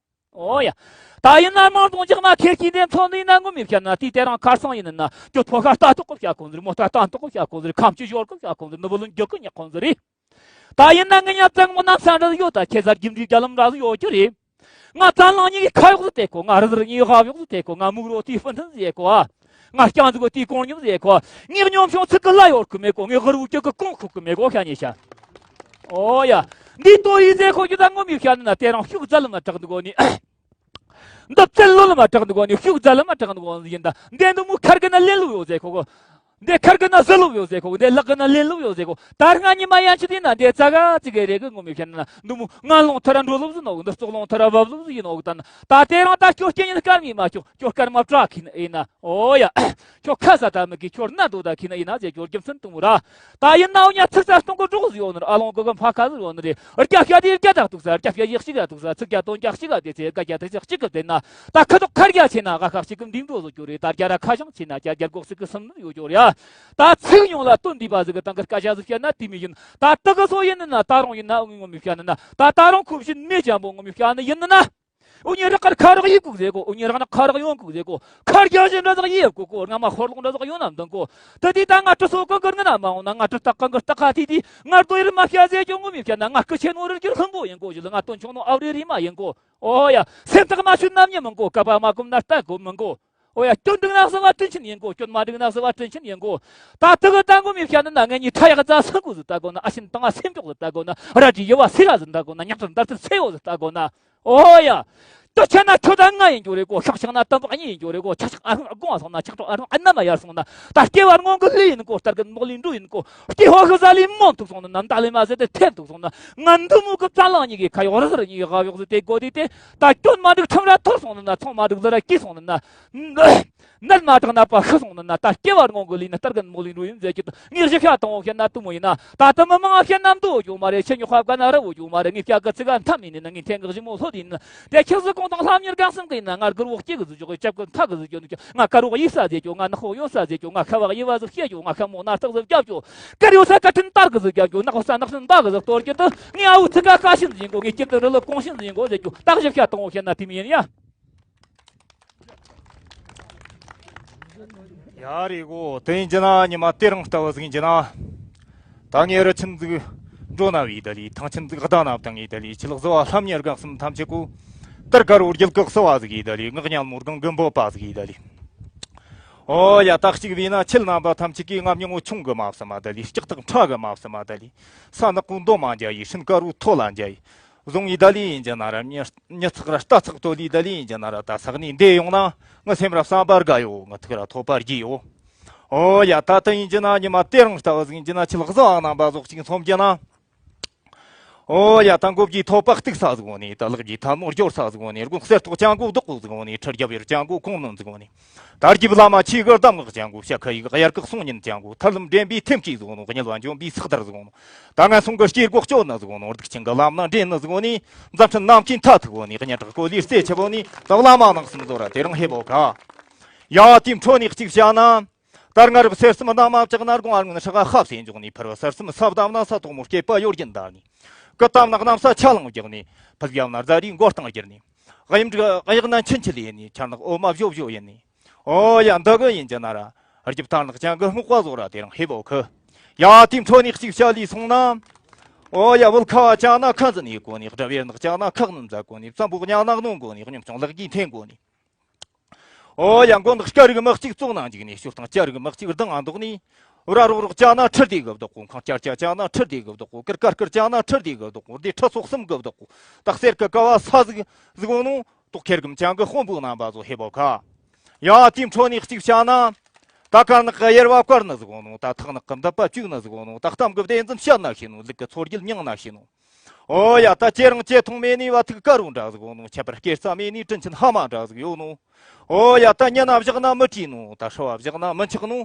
ཨོ་ཡ། ད་ཡིན་ན་དམངས་གཙོ་འཇག་མ་ཁེར་སྐྱེས་འདེམས་ཚོགས་འདི་ཡིན་ན་ངོ་མི་བཤད་ན་དེ་དེ་རང་ཁར་སང་ཡིན་ན་ཁྱོད་ཕོ་ཁ་ལྟ་རྟོག་གི་བྱ་ཁོང་ཟིར་མོ་ལྟ་རྟ་རྟོག་གི་བྱ་ཁོང་ཟིར་ཁམས་ཀྱི་ཞོར་གི་བྱ་ཁོང་ཟིར་ནུ་བུ་ལུན་རྒྱུག་གི་ཉག་ཁོང་ཟིར་རེད། ད་ཡིན་ན་ངི་ཉག་ཙང་མོ་ནམ་ས་འདྲ་ཡོད་ད་ཁྱེད་ཟར་རྒྱུ་འབྲས་རྒྱ་ལམ་འདྲ་ཡོད་རྒྱུ་རེད། ང་བཙན་ལང་གཉིས་ཀྱི་ཁ་གཡོག་ཟིག་དེ་ཁོ། ང་རི་ཟིར་གཉིས་ཀྱི་ཧབ་གཡོག་ཟིག་དེ་ཁོ། ང་མུག་རོ་དེའི་སྤུན་ཐུན་ཟིག་ཡེ་ཁོ། ང་རྐྱང་ཟིག་གོ་དེའི་གོང་ཉུང་ཟིག་ཡེ་ཁོ། ངས་སྙོམ་ཆུང་ཚིག་གི་ལ་ཡོར་ཁུ་མེད་ཁོ། ངས་ཧུར་བུ་ཀྱི་གི་གོང་ཁུ་གི་མེད་ཁོ་ཤ་ཉེ་ཤ། ཨོ་ཡ། འདི་ལྟོ་ཡི་ཟེ་ཁོ་རྒྱུ་ད་ངོ་མི་ཤ་ནི་ན་དེ་རང་ཤུགས་རྫ་ལ་མ་དྲག་འདུག་གོ་ནི། འདི་བཙལ་ལོ་ལ་མ་དྲག་འདུག་གོ་ནི་ཤུགས་རྫ་ལ་མ་དྲག་འདུག་གོ་ནི་ཡིན་ད། འདི་འདི་མོ་ཁར་གི་ན་ལེན་ལུགས་ཡོད་ཟེ་ཁོ་གོ། འདི་ཁར་གི་ན་ཟི་ལུགས་ཡོད་ཟེ་ཁོ། འདི་ལག་གི་ན་ལེན་ལུགས་ཡོད་ཟེ་ཁོ། ད་སྔ་ཉི་མ་ཡན་ཆད་དེ་ན་འདི་ཙ་ག་ཙི་གེ་རེ་གི་ངོ་མི་ཤ་ན་འདི་མོ་ང་ལོང་ཐ་ར་འགྲོ་ལུགས་ཟི་ནོག་འདི་ཙོག་ལོང་ཐ་ར་བབ་ལུགས་ཟི་ཡིན་ནོག་ད་ན་ད་དེ་རང་ད་ཁྱོད་སྐྱེ་ཉིན་སྐར་མི་མ་ཁྱོད་ཁྱོད་སྐར་མ་བྲག་གི་ན་ཡིན་ན། ཨོ་ཡ། ཁྱོད་ཁ་ས་ད་མི་གི་ཁྱོད་སྣ་དོ་ད་གི་ན་ཡིན་ན་ཟེ་ཁྱོད་རྒྱུ་མཚན་དུ་མོ་ར། ད་ཡིན་ནའང་ཉ་ཚིག་ས་སྟོང་གི་འགྲོགས་ཟི་ཡོད་ནི་ར། ཨ་ལོང་གི་གི་ཕ་ཁ་ཟི་ཡོད་ནི་རེད། རྒྱ་ཤ་དེ་རྒྱ་དག་ཐུག་ས་རྒྱ་ཤ་ཡག་ཤི་ག་ཐུག་ས་ཚིག་རྒྱ་དོན་རྒྱ་ཤི་ག་དེ་ཚེ་རྒྱ་རྒྱ་དེ་ཚེ་གཅིག་གི་དེ་ན། ད་ཁ་དོག་ཁར་རྒྱ་ཆེ་ན་ག་ཁ་གཅིག་གི་འདིང་འགྲོ་བཟོ་རྒྱུ་རེད། ད་རྒྱ་ར་ཁ་ཤང་ཆེ་ན་རྒྱ་རྒྱ་སྒོག་ཟིག་གི་སུམ་ནི་ཡོད་རྒྱུ་རེད། ད་ཚིག་ཉུང་ལ་དོན་འདི་པ་ཟིག་གི་སྟེང་གི་སྐད་ཆ་ཟིག་བཤད་ན་དེ་མི་ཡིན། ད་དག་གི་སོ་ཡིན་ནི་ན་ད་རུང་ཡིན་ན་ངོ་མི་བཤད་ནི་ན། ད་ད་རུང་ཁུ་བྱིན་མེ་ཅན་པོ་ངོ་མི་བཤད་ནི་ཡིན་ནི་ན། འུ་གཉིས་རག་གར་ཁ་རག་ཡིབ་གུག་ཟེ་གོ། འུ་གཉིས་རག་ན་ཁ་རག་ཡོང་གུག་ཟེ་གོ། ཁ་རྒྱ་བཞིན་འདྲ་ཟག་ཡིབ་གུག་གོ། རྔ་མ་ཧོར་ལོག་འདྲ་ཟག་ཡོང་ན་མདུན་གོ། ད་དེ་ད་ང་གྲི་སོ་ཀང་གིར་ང་ན་མ་འོང་ན། ང་གྲི་སྟག་ཀང་གིར་སྟག་ཁ་དེ་དེ་ང་རྡོ་ཡིར་མ་བཤད་ཟེ་ཁྱོད་ངོ་མི་བཤད་ན། ང་སྐུ་ཆེ་ནོ་རིར་གྱུར་ལྷུན་པོ་ཡིན་གོ། ཞུ་ལ་ང་སྟོན་ཆུང་ནོ་ཨའུ་རེ་རི་མ་ཡིན་གོ། ཨོ་ཡ། སེམས་ཐག་མ་ཆོད་ནམ་ཉི་མིན་གོ། ཀ་པ་མ་གོམ་ན་རྟ་གོ་མིན་གོ། ཨོ་ཡ། སྐྱོན་འགྲིག་ན་གསོལ་བ་དྲིན་ཆེན་ཡིན་གོ། སྐྱོན་མ་འགྲིག་ན་གསོལ་བ་དྲིན་ཆེན་ཡིན་གོ། ད་དུ་གི་ད་ངོ་མི་བཤད་ན། ན་ངེད་གཉིས་ཁྲ་ཡག་རྫ་སང་གོ་ཟི་ལྟ་གོ་ན། ཨ་ཤིན་ཏང་ཨ་སེམས་མགྱོགས་ཟི་ལྟ་གོ་ན། ཉག་ཏུ་འདར་ཏུ་སེ་ཡོ་ཟི་ལྟ་གོ་ན། ཨོ་ཡ། དུ་ཆ་ན་ཁྱོད་ད་ང་ཡིན་རྒྱུ་རེད་གོ། ཤག་ཤག་ན་དམ་པ་གཉིས་ཡིན་རྒྱུ་རེད་གོ། ཆག་ཆག་ཨ་ཧུང་ཨ་དགོང་ཨ་སོང་ན། ཆག་ཆག་ཨ་ཧུང་ཨ་ན་མ་ཡར་སོང་ན། ད་སྐྱེ་བ་སྔོན་གི་ལས་ཡིན་གོ། སྟར་གི་མོག་ལི་འགྲོ་ཡིན་གོ། སྐྱེ་ཧོ་ཤི་ཟ་ལི་མོན་ཐུག་སོང་ན། མདའ་ལི་མ་ཟེར་ཏེ་ཐེན་ཐུག་སོང་ན། ང་འདི་མོ་གི་བཙན་ལང་གཉིས་ཀྱི་ཁ་ཡོག་རི་སར་གཉིས་ཀྱི་ཧ་ཡོག་ཟི་དེ་གོ་དེ་དེ། ད་སྐྱོན་མ་འགྲིག་ཁྲིམས་ར་ཐོར་སོང་ན། ཚོང་མ་འགྲིག་ཟི་ར་སྐྱིད་སོང་ན། ནད་མ་དྲག་ནད་པ་ཤི་སོང་ན། ད་སྐྱེ་བ་སྔོན་གི་ལས་ནི་སྟར་གི་མོག་ལི་འགྲོ་ཡིན་ཟེར་གྱི། ངས་གཞི་ཤ་དང་བོ་བཤད་ན་དུ་མོ་ཡིན་ན། ད་དུ་མི་མང་བཤད་ན་མདོ་བོ་རྒྱུ་མ་རེད། ཆེ་ཉོག་ཧབ་ག་ན་ར་བོ་རྒྱུ་མ་རེད། ངས་བཤད་གི་ཚིག་ག་མཐའ་མི་ནི་ན། ངས་འཐེན་གི་གཞི་མོ་ལྷོ་དེ་ཡིན་ན། དེ་ཁྱེད་ཟི་གོང་དང་ལྷམ་གཉེར་གང་སེམས་གི་ཡིན་ན། ང་གུར་བོ་སྐྱེ་གི་ཟི་ཅོག་གི་ཅབ་གི་མཐའ་གི་ཟི་ཅོ་ནི་ཅོ། ང་དཀར་བོ་ཡིག་ས་ཟེ་ཅོ། ང་ནག་པོ་ཡོན་ས་ཟེ་ཅོ། ང་ཁ་བག་ཡི་བ་ཟི་བཤད་ཅོ། ང་ཁ་མོ་ན་རྟག་ཟི་བརྒྱབ་ཅོ། དཀར་ཡོད་ས་ཀ་ཁྲིན་དར་གི་ཟི་བརྒྱབ་ཅོ། ནག་པོ་ས་ནག་ཁྲིན་དར་གི་ཟི་གཏོར་གྱི་དུ། ངས་ཨ་བུ་ཚི་ཀ་ཀ་ཤིན་ཟི་ཡིན་གོ། ངས་སྐྱིད་དུ་རི་ལི་གོང་ཤིན་ཟི་ཡིན་གོ་ཟེ་ཅོ། ད་གཞི་ཤ་དང་བོ་བཤད་ན་དེ་མི་ཡིན་ཡ། ཡ་རེད་གོ། དེ་ཡིན་གྱི་ན་ཉི་མ་དེ་རིང་ལྟ་བུ་ཟིག་ཡིན་གྱི་ན། ད་ངས་རི་ཆེན་ཟིག་འགྲོ་ན་བའི་ད་ལི། ཐང་ཆེན་ཟིག་གདའ་ན་བཏང་ངེ་ད་ལི། ཆི་ལག་ཟི་བ་ལྷམ་གཉེར་གང་གསུམ་ཐམས་ཅད་གོ། དར་དཀར་བོ་རྒྱལ་གག་སི་བ་ཟིག་ཡི་ད་ལི། ངག་ཉལ་མོ་སྒང་གི་འབོད་པ་ཟིག་ཡི་ད་ལི། ཨོ་ཡ། ད་གཅིག་བས་ན་ཁྱེད་རྣམ་པ་ཐམས་ཅད་ཀྱིས་ང་མྱི་ངོ་ཆུང་གི་མ་བསམ་མ་ད་ལི། ལྕགས་ཐག་ཕྲ་གི་མ་བསམ་མ་ད་ལི། ས་ནག་པོ་མདོ་མ་འཇའ་ཡི། སྲིན་དཀར་བོ་ཐོ་ལ་འཇའ་ཡི། བཟུང་ཡི་ད་ལི་ཡིན་གྱི་ན་ར། མྱི་མྱི་ཚག་ར་རྟ་ཚག་ཏོ་ལི་ད་ལི་ཡིན་གྱི་ན་ར། ད་ས་གནས་འདི་ཡོང་ན་ངི་སེམས་ར་བསམ་པ་དགའ་ཡོ། ངི་ཐུགས་ར་ཐོབ་པ་རྒྱས་ཡོ། ཨོ་ཡ། ད་ལྟ་ཡིན་གྱི་ན་ཉི་མ་དེ་རིང་ལྟ་བུ་ཟིག་ཡིན་གྱི་ན། ཁྱི་ལག་བཟའ་རྣམ་པ་ཟོག་ཅིག་མཚོན་གྱི་ན། ཨོ་ཡ། ད་མགོ་བརྒྱའི་ཐོབ་པ་གཏུག་ས་ཟིག་ཡོད་ནི། ད་ལག་བརྒྱའི་ཐལ་མོ་སྦྱོར་ས་ཟིག་ཡོད་ནི། དགུང་གསེར་ཏོག་ཅན་གོ་བདག་པོ་ཟིག་ཡོད་ནི། ཁྲི་རྒྱབ་ཡར་ཅན་གོ་གོང་ནོན་ཟིག་ཡོད་ནི། ད་རྒྱུད་བླ་མ་ཆོས་གི་གདམས་ངག་ཅན་གོ། ཞྭ་ཁ་ཡིག་གཡར་ཀག་སྲུང་ཉིན་ཅན་གོ། ཐར་ལམ་འདྲེན་པའི་ཐེམ་སྐས་ཟིག་ཡོད་ནོ། གཉིད་ལ་འཇོམས་པའི་སག་དར་ཟིག་ཡོད་ནོ། ད་ངན་སོང་གི་སྐྱེ་སྒོ་གཅོད་ནི་ཟིག་ཡོད་ནོ། སྡིག་ཅན་གི་ལམ་སྣ་འདྲེན་ནི་ཟིག་ཡོད་ནི། མཛའ་འཕྲིན་ནམ་མཁའི་མཐའ་ཐུག་ཡོད་ནི། གཉེན་གྲོགས་ཀོ་ལིར་རྩེ་ཆེ་བོ་ནི། ད་བླ་མ་ནང་གསུམ་ཟོ་ར་དེ་རིང་ཧེ་བོ་ཁ། ཡ། དེའི་འཕྲོ་ནས་གཅིག་བྱ་ན། ད་སྔ་རབས་སེར་གསུམ་གནམ་མ་བཅག་ན། དགུང་ཨ་རྔོན་ཧྲག་ག་ཧབ་སེ་འཇོག་ནི། ཕུར་བུ་སེར་གསུམ་ས་བསྡམས་ན། ས་དོག་མོ་སྐེད་པ་གཡོ་རྒྱན་བདར་ནི། སྐུ་བལྟམས་ན་གནམ་ས་ཆ་ལང་རྒྱག་ནི། ཕུ་བྱབས་ན་རྫ་རིའི་མགོ་རྟིང་བརྒྱབ་ནི། གཡུ་འབྲུག་གཡག་ན་ཆུན་ཆུ་ལས་ནི། ཆར་ནག་འོ་མ་བཞོ་བཞོ་ཡིན་ནི། ཨོ་ཡ། འདི་གི་ཡིན་གྱི་ན་ར། རྒྱུ་ཐར་ནག་ཅན་གི་སྔོག་པ་ཟོ་ར་དེ་རིང་ཧེ་བོ་ཁི། ཡ། དེའི་འཕྲོ་ནས་གཅིག་བྱ་ལས་སོང་ན། ཨོ་ཡ། བུལ་ཁ་བ་ཅན་ན་ཁ་འཛིན་ཡེ་གོ་ནི། དགྲ་བེར་ནག་ཅན་ན་ཁག་ནི་མཛད་གོ་ནི། བཙན་པོ་གཉའ་ན་གནོན་གོ་ནི། སྙོམ་ཆུང་ལག་གིས་འཐེན་གོ་ནི། ཨོ་ཡ། མགོ་ནག་སྐ་རིགས་མི་གཅིག་བཙོང་ནང་འཇུག་ནས། ཞོ་སྟང་སྐྱ་རིགས་མི་གཅིག་སྡང་ང་འདོགས་ནས། ར་རོག་རོག་ཅན་ན་ཁྲི་ལྡེ་གི་བདག་གོ། མཁང་སྐྱ་སྐྱ་ཅན་ན་ཁྲི་ལྡེ་གི་བདག་གོ། ཀིར་ཀར་ཀིར་ཅན་ན་ཁྲི་ལྡེ་གི་བདག་གོ། སྡེ་ཁྲི་ཚོ་གསུམ་གི་བདག་གོ། ད་གསེར་གི་ཀ་བ་ས་ཟིག་ཟིག་འོང་ནོ། དོག་ཁེར་གི་ཅན་གི་དཔོན་པོ་རྣམ་པ་ཚོ་ཧེ་བོ་ཁ། ཡ། དེའི་འཕྲོ་ནས་གཅིག་བྱ་ན། ད་དཀར་ནག་གི་དབྱེ་བ་བཀར་ནི་ཟིག་འོང་ནོ། ད་ཐག་ནག་གི་མདུད་པ་བཅུག་ནི་ཟིག་འོང་ནོ། ད་གཏམ་གི་བདེན་རྫུན་བཤད་ན་ཤེས་ནོ། ལུག་གི་ཚོར་རྒྱུད་མྱང་ན་ཤེས་ནོ། ཨོ་ཡ། ད་ཅེ་རང་ཅེ་ཐུང་མེད་ནི་བ་ཐུག་དཀར་རོ་འདྲ་ཟིག་ཡོད་ནོ། ཁྱད་པར་སྐེ་རྩ་མེད་ནི་དྲིན་ཆེན་ཕ་མ་འདྲ་ཟིག་ཡོད་ནོ། ཨོ་ཡ། ད་མྱི་ན་བཞག་ན་མི་བྲིས་ནོ། ད་ཧྲི་བ་བཞག་ན་མི་འཆག་ནོ།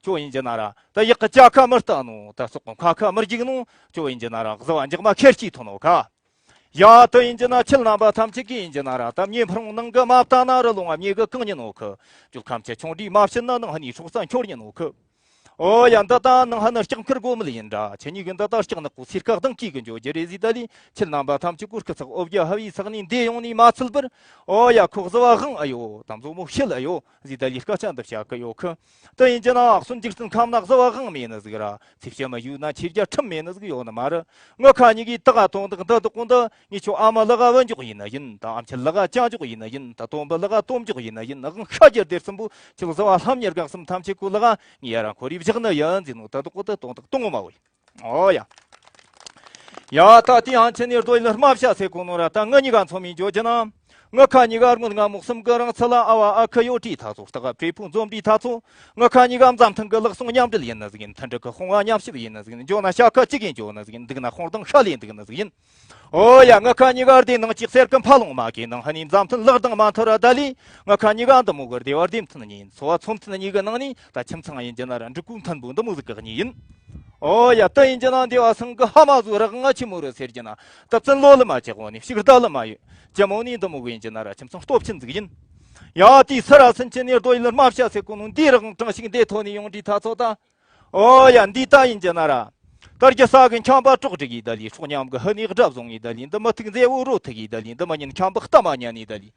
ཁྱོད་ཡིན་གྱི་ན་ར། ད་གཡག་གི་ཅ་ཁ་མི་ལྟ་ནོ། ད་སོག་གི་ཁ་ཁ་མི་རྒྱུག་ནོ། ཁྱོད་ཡིན་གྱི་ན་ར། གཟི་བ་འཇག་མ་ཁེར་སྐྱེས་ཐོན་ནོ་ཁ། ཡ། དེ་ཡིན་གྱི་ན་ཁྱེད་རྣམ་པ་ཐམས་ཅད་ཀྱིས་ཡིན་གྱི་ན་ར། ད་མྱེ་འཕུར་ནང་གི་མ་བལྟ་ན་རི་ལུང་ང་མྱེ་གིས་གང་ཉིན་ནོ་ཁི། ཇོ་ཁམས་ཆེ་ཆུང་འདྲིས་མ་བྱིན་ན། ནང་ཧ་ནི་སྲོག་རྩ་འཁྱོར་ཉིན་ནོ་ཁི། ཨོ་ཡ། འདི་ད་ནང་ཧ་ནི་ལྕགས་མཁར་སྒོ་མོ་ཡིན་འདྲ། ཁྱེད་གཉིས་ཀྱི་འདི་ད་ལྕགས་ནག་པོ་སེར་ཁ་གདང་གིས་གི་འཇོག་རྒྱུ་རེད་ཟེར་ད་ལི། ཁྱེད་རྣམ་པ་ཐམས་ཅད་ཀོ་སྐུ་ཚག་ཨོ་བརྒྱ་ཧ་བའི་ཚག་ནས་འདི་ཡོང་ནས་མ་ཚུལ་བར། ཨོ་ཡ། ཁོ་གཟུ་བ་དབང་ཨ་ཡོ་དང་མཛོ་མོ་ཤེལ་ཨ་ཡོ་ཟེར་ད་ལི་སྐད་ཆ་འདི་བཤད་གི་ཡོད་གི། དེ་ཡིན་གྱི་ན་ཨག་སོན་འཇིག་རྟེན་ཁམས་ན་གཟུ་བ་དབང་མེད་ནི་ཟིག་ར། ཚེ་ཕྱི་མ་ཡུལ་ན་ཆེར་རྒྱ་ཁྲིམས་མེད་ནི་ཟིག་ཡོད་ནི་མ་རེད། ངི་ཁ་གཉིས་ཀྱིས་དག་དོན་དག་འདི་དག་གོ་འདི། ངས་ཁྱོད་ཨ་མ་ལག་ག་བུད་འཇོག་ཡིན་ནི་ཡིན། ད་ཨམ་ཆི་ལག་ག་བཅག་འཇོག་ཡིན་ནི་ཡིན། ད་སྟོན་པ་ལག་ག་སྟོན་འཇོག་ཡིན་ནི་ཡིན། དབང་ཤ་རྒྱར་དེར་གསུམ་པོ་ཁྱེད་གཟུ་བ་ལྷམ་གཉེར་གང་གསུམ་ཐམས་ཅད་ཀོ་ལག་ག་ངས་ཡ་རང་ཁོ་རི་བཞག་ནི་ཡིན་ཟེར་ནོ། ད་དག་གོ་འདི་དོན་དག་གཏོང་ངོ་མ་བོ་ཡིན། ཨོ་ཡ། ཡ་ད་དེ་ཡང་ཆེ་ནས་རྡོ་ཡི་ལ་རྨ་བྱ་ཟེར་གོ་ནོ་ར། ད་ངི་གཉིས་ཀ་མཚོ་མིན་འཇོག་རྒྱུ་ན། ངི་ཁ་གཉིས་ཀ་སྔོན་ང་མོག་གསུམ་གི་རིང་ཚུལ་ལ་ཨ་བ་ཨ་ཁུ་ཡོད་དྲིས་ཐ་ཚོ། སྟག་བྲེ་ཕུང་འཛོམས་དྲིས་ཐ་ཚོ། ངི་ཁ་གཉིས་ཀ་འཛམ་ཐང་གི་ལག་ཟུང་མཉམ་འབྲེལ་ཡིན་ནི་ཟིག་ཡིན། མཐུན་འབྲེལ་གི་དཔུང་བ་མཉམ་གཤིབ་ཡིན་ནི་ཟིག་ཡིན། འཇོག་ན་ཤ་ཁ་གཅིག་ཡིན་འཇོག་ནི་ཟིག་ཡིན། འདུག་ན་དཔུང་གདང་ཤ་ལས་འདུག་ནི་ཟིག་ཡིན། ཨོ་ཡ། ངི་ཁ་གཉིས་ཀ་སྡེ་ནང་གཅིག་གསེར་གི་འཕག་ལུང་མ་གི་ནང་ཧ་ནི་འཛམ་ཐང་ལག་གདང་མ་ཐོར་ར་ད་ལི། ངི་ཁ་གཉིས་ཀ་འདི་མོ་གི་སྡེ་བ་སྡེ་མཐུན་གཉིས་ཡིན། འཚོ་བ་ཚོ་མཐུན་གཉིས་གི་ནང་ནི་ད་ཁྱིམ་ཚང་ཡིན་གྱི་ན་ར་འབྲི་གུ་མཐུན་པོ་འདི་མོ་ཟིག་གི་གཉིས་ཡིན། ཨོ་ཡ། ད་ཡིན་གྱི་ན་འདི་བ་སང་གི་ཧ་མ་ཟུག་ར་ང་ཆི་མོ་རུ་ཟེར་གྱི་ན། ད་བཙན་ལོ་ལ་མ་ཆེ་གོ་ནི་ཕྱུག་ཟླ་ལ་མ་ཡོད་ཅི་མོ་ནི་འདི་མོ་གི་ཡིན་གྱི་ན་ར་ཁྱིམ་ཚང་སྟོབས་ཆེན་ཟིག་ཡིན། ཡ་དེའི་སི་ར་སུན་ཆེ་ནི་རྡོ་ཡི་ལ་རྨ་བྱ་ཟེར་གོ་ནོ་འདི་ར་གང་དྲང་ཞིག་འདི་ཐོ་ནི་ཡོང་དྲིས་ཐ་ཚོ་ད། ཨོ་ཡ། འདི་ད་ཡིན་གྱི་ན་ར། ད་རྒྱ་ས་གི་འཁྱམ་པ་གྲོགས་འགྲིག་ཡི་ད་ལི། སྲོག་ཉམས་གི་ཧི་ནི་དགྲ་བཟུང་ཡི་ད་ལི། འདི་མི་ཐུག་མཛེ་བོ་རོ་ཐུག་ཡི་ད་ལི། འདི་མི་ཉན་འཁྱམ་པ་གཏམ་མ་ཉན་ཡི་ད་ལི།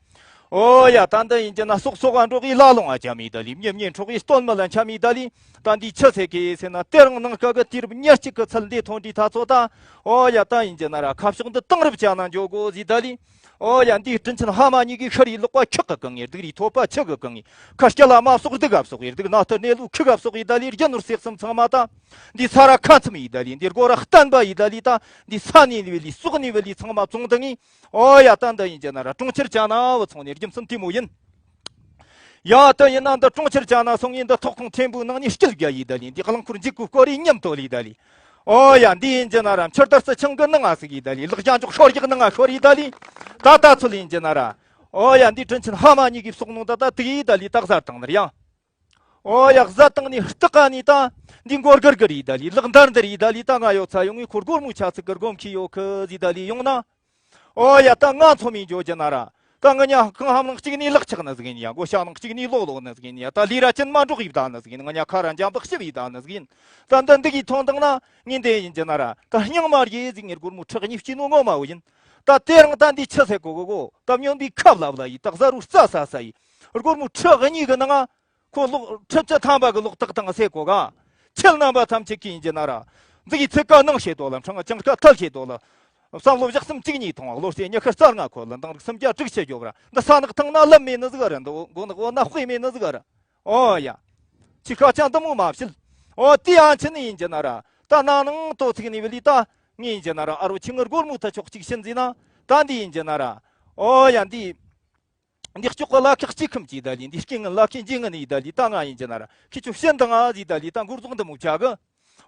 ཨོ་ཡ། ད་འདི་ཡིན་གྱི་ན་སོག་སོག་ག་འགྲོགས་ཡི་ལ་ལོང་ཨ་འཁྱམ་ཡི་ད་ལི། མྱི་མྱི་འཕྲོག་ཡི་སྟོན་མི་ལ་འཁྱམ་ཡི་ད་ལི། ད་འདི་ཆི་ཟེར་གི་ཟེར་ན། དེ་རིང་ནངས་ཀ་གི་དུས་རབས་ཉེར་གཅིག་གི་ཚུལ་འདི་ཐོན་དྲིས་ཐ་ཚོ་ད། ཨོ་ཡ། ད་ཡིན་གྱི་ན་ར་ཁ་ཕྱོགས་འདི་དེང་རབས་ཅན་ན་འཇོག་དགོ་ཟེར་ད་ལི། ཨོ་ཡ། འདིའི་དྲིན་ཆེན་ཕ་མ་གཉིས་ཀྱིས་ཤི་རི་ལོག་པ་ཁྱི་གི་གང་ངེ། སྡུག་རི་ཐོབ་པ་ཆུ་གི་གང་ངེ། ཁ་སྐྱ་ལ་མ་སོགས་སྡུག་ག་སོགས་ཡི། སྡུག་ན་ཐུ་གནས་ལུགས་ཁུ་ག་སོགས་ཡི་ད་ལི། རྒྱ་ནོར་སེག་གསུམ་ཚང་མ་ད། འདི་ས་ར་ཁ་མཚམས་ཡི་ད་ལི། འདི་སྒོ་ར་བསྟན་པ་ཡི་ད་ལི་ད། འདི་ས་ནས་ལི་བི་ལི་སོགས་ནས་བི་ལི་ཚང་མ་བཙོང་དང་ངི། ཨོ་ཡ། ད་འདི་ཡིན་གྱི་ན་ར་གྲོང་ཁྱེར་ཅན་ན་བུད་སོང་ནས་རྒྱུ་མཚན་དེ་མོ་ཡིན། ཡ་ད་ཡིན་ན་འདི་གྲོང་ཁྱེར་ཅན་ན་སོང་ངས་འདི་ཐོག་ཁང་ཐེམ་པོའི་ནང་ནས་སྐྱིད་རྒྱ་ཡི་ད་ལི། འདི་རླངས་འཁོར་འཇིག་གུ་སྐོར་རི་མཉམ་དོ་ལི་ད་ལི། ཨོ་ཡ། འདི་ཡིན་གྱི་ན་ར་མཆུ་ཏོ་རྩི་ཆང་གི་ནང་ང་ཟིག་ཡི་ད་ལི། ལག་རྒྱ་འཇོག་ཤོར་རྒྱག་ནང་ང་ཤོར་ཡི་ད་ལི། ད་ད་ཚོད་ཡིན་གྱི་ན་ར། ཨོ་ཡ། འདི་དྲིན་ཆེན་ཕ་མ་གཉིས་ཀྱིས་བསོག་ནོ་ད་ད་དུག་ཡི་ད་ལི། ད་གཟར་བཏང་ནི་ར་ཡང་། ཨོ་ཡ། གཟར་བཏང་ནི་སྟག་ག་ནི་ད། འདི་མགོ་སྒུར་སྒུར་ཡི་ད་ལི། ལག་འདར་འདར་ཡི་ད་ལི། ད་ང་ཡོད་ཚ་ཡོང་ངས་ཁོ་སྒོར་མོ་ཆ་ཚིག་གི་སྒོམ་ཁི་ཡོད་ཁི་ཟིག་ད་ལི་ཡོང་ན། ཨོ་ཡ། ད་ང་ཚོ་མིན་འཇོག་རྒྱུ་ན་ར། ད་ང་ཉ་གང་ཧམ་ནང་གཅིག་ནི་ལག་ཆག་ནི་ཟིག་ཡིན་ཡ། མགོ་ཤ་ནང་གཅིག་ནི་ལོག་ལོག་ནི་ཟིག་ཡིན་ཡ། ད་ལི་ར་ཅན་མ་འགྲོགས་ཡིབ་ད་ནི་ཟིག་ཡིན། ང་ཉ་ཁ་ར་འཇམ་པག་ཞིབ་ཡིབ་ད་ནི་ཟིག་ཡིན། ད་འདི་འདི་གི་ཐོན་དང་ན་ངས་འདི་ཡིན་རྒྱུ་ན་ར། ད་སྙིང་མ་རྒྱས་ཟིག་ངས་སྒོར་མོ་ཁྲག་གཉིས་སྐྱིད་ནོ་ངོ་མ་བོ་ཡིན། ད་དེ་རིང་ད་འདི་ཆི་ཟེར་གོ་གོ་གོ། ད་སྨྱོན་པའི་ཁབ་ལབ་ལ་ཡི། ད་གཟའ་རུ་རྩྭ་ཟ་ཟ་ཡི། སྒོར་མོ་ཁྲག་གཉིས་གི་ནང་ང་། ཁོ་ལོག་ཁྲི་བཅུ་ཐམ་པ་གི་ལོག་ཏག་ཏག་སེ་གོ་ག། ཁྱེད་རྣམ་པ་ཐམས་ཅད་ཀྱིས་ཡིན་གྱི་ན་ར། འཛི་གི་ཚིག་ཀ་ནང་བཤད་དོ་ལ། འཕྲང་ཅང་ཀ་ཐལ་བཤད་དོ་ལ། བསམ་བློ་བཞག་གསུམ་གཅིག་གཉིས་ཐོང་། བློ་རྩེ་ཉི་ཤུ་རྩ་ལྔ་ཁོ་ལ། འདང་རིགས་སུམ་བརྒྱ་དྲུག་ཅུ་རྒྱོབ་ར། འདི་ས་ནག་ཐང་ན་ལམ་མེད་ནི་ཟིག་ར། འདི་མགོ་ནག་བོ་ན་དཔེ་མེད་ནི་ཟིག་ར། ཨོ་ཡ། ཁྱི་ཁ་ཅང་འདི་མོ་མ་བཤད། ཨོ་དེ་ཡང་ཆི་ནི་ཡིན་གྱི་ན་ར། ད་ན་ནང་ཏོ་ཚིག་ནི་བི་ལི་ད། ངས་ཡིན་གྱི་ན་ར། ཨ་རོ་ཁྱི་ངར་སྒོར་མོ་ད་ཆོག་ཅིག་ཤིན་ཟིན་ན། ད་འདི་ཡིན་གྱི་ན་ར། ཨོ་ཡ་འདི། འདི་ལྕོག་གི་ལ་ཁག་གཅིག་ཁུམ་གྱི་ད་ལི། འདི་སྐྱེ་ངན་ལ་ཁེ་འཇིག་ངན་ནི་ད་ལི། ད་ང་ཡིན་གྱི་ན་ར། ཁི་ཆུ་ཤིན་ད་ང་ཟི་ད་ལི། ད་འགུར་ཟོག་འདི་མོ་བྱ་གི།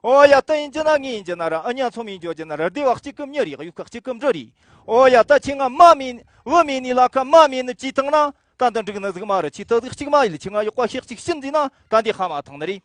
ཨོ་ཡ། ད་ཡིན་གྱི་ན་ངས་ཡིན་གྱི་ན་ར། ཨ་ཉ་ཚོ་མིན་འཇོག་གྱི་ན་ར། སྡེ་བ་གཅིག་གི་མྱི་རེད། ཡུག་ཁག་གཅིག་གི་འབྲུ་རེད། ཨོ་ཡ། ད་ཁྱི་ང་མ་མིན་བུ་མིན་ནི་ལ་ཁ་མ་མིན་ནི་བྱི་ཐང་ན། ད་འདི་འགྲིག་ནི་ཟིག་མ་རེད། ཁྱི་ད་ཟིག་གཅིག་མ་ཡིན་ལ། ཁྱི་ང་ཡོག་པ་ཤེག་གཅིག་ཤིན་ཟི་ན། ད་འདི་ཧ་མ་ཐང་ནི་རེད།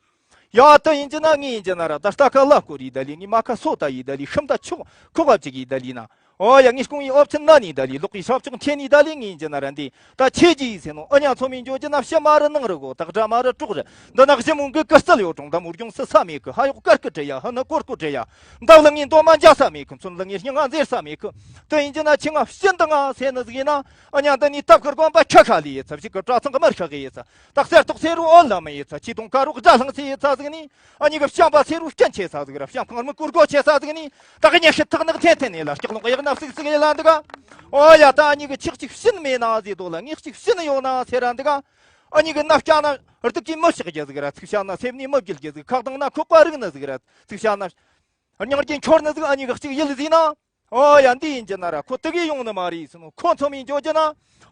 ཡ་ད་ཡིན་གྱི་ན་ངས་ཡིན་གྱི་ན་ར། ད་རྟ་ཁ་ལ་སྐོར་ཡི་ད་ལི། ངས་མ་ཁ་སོ་ད་ཡི་ད་ལི། ཤམ་ད་ཆུ་ཁོག་ག་བཅུག་ཡི་ད་ལི་ན། ཨོ་ཡ། ངས་སྐུང་ཡི་ཨོབ་ཆེན་ན་ནི་ད་ལི། ལོག་གི་ཤབ་ཅོག་འཐེན་ནི་ད་ལི། ངས་ཡིན་གྱི་ན་ར། འདི་ད་ཆེ་གི་ཟེར་ནོ། ཨ་ཉ་ཚོ་མིན་འཇོག་གྱི་ན་ཕྱི་མ་རུ་ནང་རུ་གོ། ད་དགྲ་མ་རུ་གྲོགས་རུ། འདི་ན་གཞི་མོ་གི་ཀི་རྩལ་ཡོད་གྲོང་། ད་མོ་རྒྱུང་སི་ས་མེད་གི། ཧ་ཡོག་ཀར་ཀི་དྲི་ཡ། ཧ་ན་ཀོར་ཀོ་དྲི་ཡ། འདབ་ལ་ངས་འདོ་མ་འཇའ་ས་མེད་གི། མཚོན་ལ་ངས་སྙིང་ང་འཛེར་ས་མེད་གི། དེ་ཡིན་གྱི་ན་ཁྱི་ང་ཤིན་ད་ང་ཟེར་ནི་ཟིག་ཡིན་ན། ཨ་ཉ་འདི་ནི་སྟབས་ཀི་དགོན་པ་ཁ་ཁ་ལི་ཡི་ཚ། ཕྱི་གི་གྲྭ་ཚང་གི་མར་ཁ་གི་ཡི་ཚ། ད་གསེར་ཏོག་སེ་རུ་ཨོ་ལ་མི་ཡི་ཚ། ཆི་དུང་ཀ་རུ་དགྲ་ལྷང་སེ་ཡི་ཚ་ཟིག་ནི། ཨ་ཉི་གི་བྱམས་པ་སེ་རུ་སྐྱོན་ཆེ་ས་ཟིག་ར། བྱམས་ཁང་མི་ཀུར་གོ་ཆེ་ས་ཟིག་ནི། ད་གི་ཉེ་ཤི་ཐག་ནག་འཐེན་འཐེན་ནི་ལ། སྐྱག་ལོང་གཡག་ནག་སིག་སིག་ཡི་ལ་འདི་ག། ཨོ་ཡ། ད་ཨ་ཉི་གི་ཁྱི་གཅིག་ཤིན་མེད་ན་ཟེར་དོ་ལ། ངས་གཅིག་ཤིན་ཡོད་ན་ཟེར་ར་འདི་ག། ཨ་ཉི་གི་ནབ་སྐྱ་ན་རྡུག་གི་མི་ཤག་རྒྱ་ཟིག་ར། ཚིག་ཤ་ན་སེམས་ནི་མི་བརྒྱུད་རྒྱ་ཟིག། ཁག་དང་ན་ཁོག་པ་རིག་ནི་ཟིག་ར། ཚིག་ཤ་ན་སྙིང་རྒྱན་འཁྱོར་ནི་ཟིག། ཨ་ཉི་གི་གཅིག་ཡིད་ཟིན་ན། ཨོ་ཡ། འདི་ཡིན་གྱི་ན་ར། ཁོ་དེ་གི་ཡོང་ནི་མ་རེད་ཟེར་ནོ། ཁོ་ཚོ་མིན་འཇོག་གྱི་ན།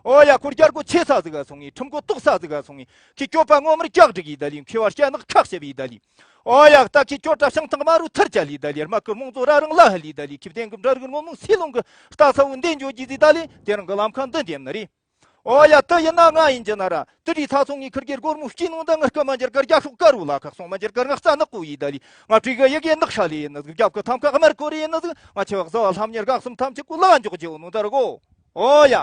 ཨོ་ཡ། ཁོ་རྒྱལ་སྒོ་ཆེ་ས་ཟིག་ག་སོང་ངས། ཁྲིམས་སྒོ་དོག་ས་ཟིག་ག་སོང་ངས། ཁྱི་སྐྱོབ་པ་ངོ་མར་སྐྱག་སྒྲིག་ཡི་ད་ལི། མཁས་པ་སྐྱ་ནག་ཁག་བྱེད་པའི་ད་ལི། ཨོ་ཡ། ད་ཁྱི་སྐྱོབ་ད་ཤང་ཐང་མ་རུ་ཐར་བྱ་ལི་ད་ལི། རྨ་ཀི་རྨོངས་ཚོ་ར་རང་ལ་ཧ་ལི་ད་ལི། ཁྱི་བསྟན་གི་འདྲ་རིག་རྨོངས་མོ་སི་ལོང་གི་རྟ་ས་བོ་འདི་འཇོག་གྱི་ཟི་ད་ལི། དེ་རང་གི་ལམ་ཁ་འདི་འདེམ་ནི་རེད། ཨོ་ཡ། ད་ཡིན་ན་ང་ཡིན་གྱི་ན་ར། དེ་རིགས་ཚ་ཚོང་ངི་ཁིར་གེར་སྒོར་མོ་སྐྱིད་ནོ་ད། ངར་སྐད་མ་འགྱུར་གར་རྒྱ་ཤོག་དཀར་བོ་ལ་ཁག་སོང་མ་འགྱུར་གར་ངག་རྩ་ནག་པོ་ཡི་ད་ལི། ང་བྲིས་གི་ཡི་གེ་ནག་ཤ་ལི་ཡིན་ནི་ཟིག། རྒྱབ་གི་ཐམ་ཁ་དམར་ཀོ་རི་ཡིན་ནི་ཟིག། ང་ཆེ་བ་གཟུ་བ་ལྷམ་གཉེར་གང་གསུམ་ཐམས་ཅད་ཀོ་ལ་འཇོག་རྒྱུ་ནོ་ད་ར་གོ། ཨོ་ཡ།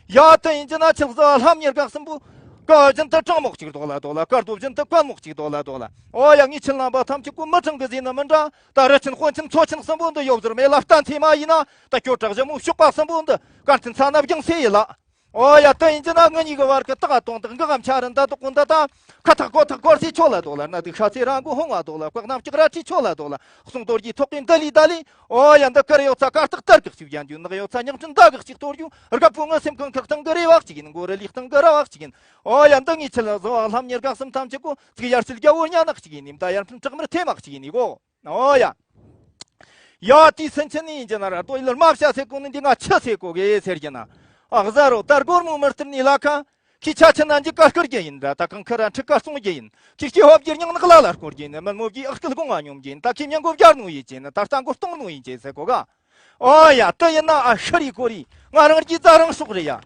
ཡ་ད་ཡིན་གྱི་ན་ཆེ་བ་གཟུ་བ་ལྷམ་གཉེར་གང་གསུམ་པོ། སྐུ་བཞིན་དུ་དྲང་མོ་གཅིག་ལྡོག་ལ་ལྡོག་ལ། སྐར་རྡོ་བཞིན་དུ་དཀར་མོ་གཅིག་ལྡོག་ལ་ལྡོག་ལ། ཨོ་ཡ། ངས་ཁྱེད་རྣམ་པ་ཐམས་ཅད་ཀོ་མི་དྲང་གི་ཟེར་ནི་མི་འདྲ། ད་རི་ཆེན་དཔོན་ཆེན་མཚོ་ཆེན་གསུམ་པོ་འདི་ཡོབ་ཟུར་མེད་ལ་བརྟན་ཚེ་མ་ཡིན་ན། ད་ཁྱོད་བྲག་གཞི་མོ་གཤོག་པ་གསུམ་པོ་འདི་དཀར་མཐིང་ཚ་ན་བརྒྱངས་སེ་ཡིན་ལ། ཨོ་ཡ། དེ་ཡིན་གྱི་ན་ངེད་གཉིས་ཀྱི་བར་གྱི་ཏག་ཏོང་ཏག་འགག་གམ་ཆ་རི་འདི་དག་གོ་འདི་ད། ཁ་ཐག་གོ་ཐག་གོར་སའི་ཆོ་ལ་ལྡོག་ལ། སྣ་དུག་ཤ་ཚའི་ར་མགོ་ཧོང་བ་ལྡོག་ལ། བཀག་སྣམ་ལྕགས་རལ་གྲིའི་ཆོ་ལ་ལྡོག་ལ། གསུང་རྡོ་རྗེའི་ཐོག་གི་འདི་ལི་ད་ལི། ཨོ་ཡ། འདི་དཀར་ཡོད་ཚ་དཀར་རྟགས་དར་གི་གཅིག་ཡན་རྒྱུ། ནག་ཡོད་ཚ་ཉག་ཕྲན་ཟླ་གི་གཅིག་གཏོར་རྒྱུ། རྒད་པོ་ངའི་སེམས་ཁང་ཁག་སྟེང་གི་རེ་བ་གཅིག་ཡིན། མགོ་རུ་ལུས་སྟེང་གི་ར་བ་གཅིག་ཡིན། ཨོ་ཡ། འདི་ངས་ཁྱེད་ལ་བཟོ་བ་ལྷམ་གཉེར་ག་གསུམ་ཐམས་ཅད་གོ། ཚིག་ཡར་སིལ་རྒྱ་བོ་ཉ་ནག་གཅིག་ཡིན་ནི། མདའ་ཡར་འཕུར་བྲག་དམར་ཐེ་མག་གཅིག་ཡིན་ནི་གོ། ཨོ་ཡ། ཡ། དེའི་སེམས་ཅན་ནི་ཡིན་གྱི་ན་ར། ལྟོ་ཡིལ་རྨ་བྱ་ཟེར་གོ་ནི་འདི་ང་ཆི་ཟེར་གོ་གི་ཟེར་གྱི་ན། ཨ་གཟའ་རོ། ད་སྒོར་མོ་མི་སྟེར་ནི་ལ་ཁ། ཁྱི་ཆ་ཆི་ན་འཇིག་ག་སྐུར་གྱི་ཡིན་ར། ད་གང་ཁ་ར་འཁྲིག་ག་སོང་གྱི་ཡིན། ཁྱི་སྐྱེ་ཧོབ་ཀྱི་སྙིང་ནག་ལ་ལ་སྐོར་གྱི་ཡིན། མི་མོ་བགྱི་ཨག་སྐུལ་དགོང་ང་སྙོམས་ཀྱི་ཡིན། ད་ཁྱི་མྱང་གོ་བརྒྱར་ནོ་ཡིན་གྱི་ཡིན། ད་རྩ་མགོ་སྟོང་ནོ་ཡིན་གྱི་ཟེར་གོ་ག། ཨོ་ཡ། དེ་ཡིན་ན་ཨ་ཤི་རི་ཀོ་རི། ང་རང་གྱི་རྩ་རང་སྲོག་རེད་ཡ།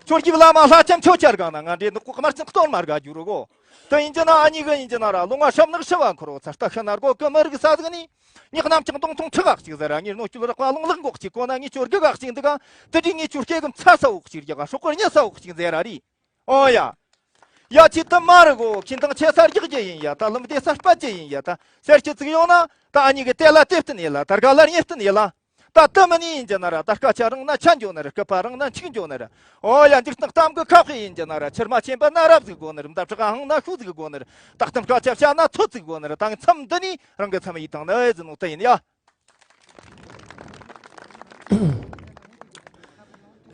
ཁྱོད་ཀྱི་བླ་མ་ལྷ་ཆེན་ཁྱོད་ཆར་གང་ན། ང་འདྲེ་ནག་པོ་དམར་ཆེན་གཏོར་མ་དགའ་རྒྱུ་རུ་གོ། དེ་ཡིན་གྱི་ན་ཨ་མྱེས་གི་ཡིན་གྱི་ན་ར། ལོ་ང་ཤམ་ནག་ཤི་བ་འཁོར་བ་ཚར། ལྟ་ཤི་ན་སྒོ་ཀི་མི་རིག་ས་ཟིག་ནི། ཉག་གནམ་ལྕགས་མདུང་ཐུང་ཁྲི་ག་གཅིག་ཟེར་ར། ངས་སྣོད་སྐྱོད་རག་པ་ལུང་ལག་འགོག་གཅིག་གོ་ན། ངས་ཁྱོད་དགུ་ག་གཅིག་འདུག་ག། དེ་དུས་ངས་ཁྱོད་སྐེ་གི་མཚར་ས་འོག་གཅིག་རྒྱག་ག། སྲོག་གི་རྙི་ས་འོག་གཅིག་མཛད་ར་རེད། ཨོ་ཡ། ཡ། ཁྱེད་དུ་མ་རུ་གོ། ཁྱེད་དང་ཆེ་སར་རྒྱག་རྒྱུ་ཡིན་ཡ། ད་ལམ་བདེ་སར་སྤད་རྒྱུ་ཡིན་ཡ། ད་སེར་སྐྱ་ཙིག་ཡོང་ན། ད་ཨ་མྱེས་གི་དེ་ལ་དེ་བསྟུན་ཡེ་ལ། ད་དགའ་ལ་རྙེད་བསྟུན་ཡེ་ལ། ད་དུ་མི་ནི་ཡིན་གྱི་ན་ར། ད་སྐད་ཆ་རིང་ན་ཆ་འགྱོ་ནི་རེད། སྐུད་པ་རིང་ན་འཆུག་འགྱོ་ནི་རེད། ཨོ་ཡ། འཇིག་རྟེན་གཏམ་གི་ཁ་བཤད་ཡིན་གྱི་ན་ར། ཕྱིར་མ་ཆེན་པོ་ན་རབ་ཟིག་དགོ་ནི་རེད། མདའ་བྲག་ཧང་ན་ཤུགས་ཟིག་དགོ་ནི་རེད། ད་གཏམ་སྐད་ཆ་བཤད་ན་ཚོད་ཟིག་དགོ་ནི་རེད། ད་མཚམས་འདི་ནས་རང་གི་མཚམས་ཡིད་དང་ནི་ཨེ་ཟིན་ནོ་དེ་ཡིན་ཡ།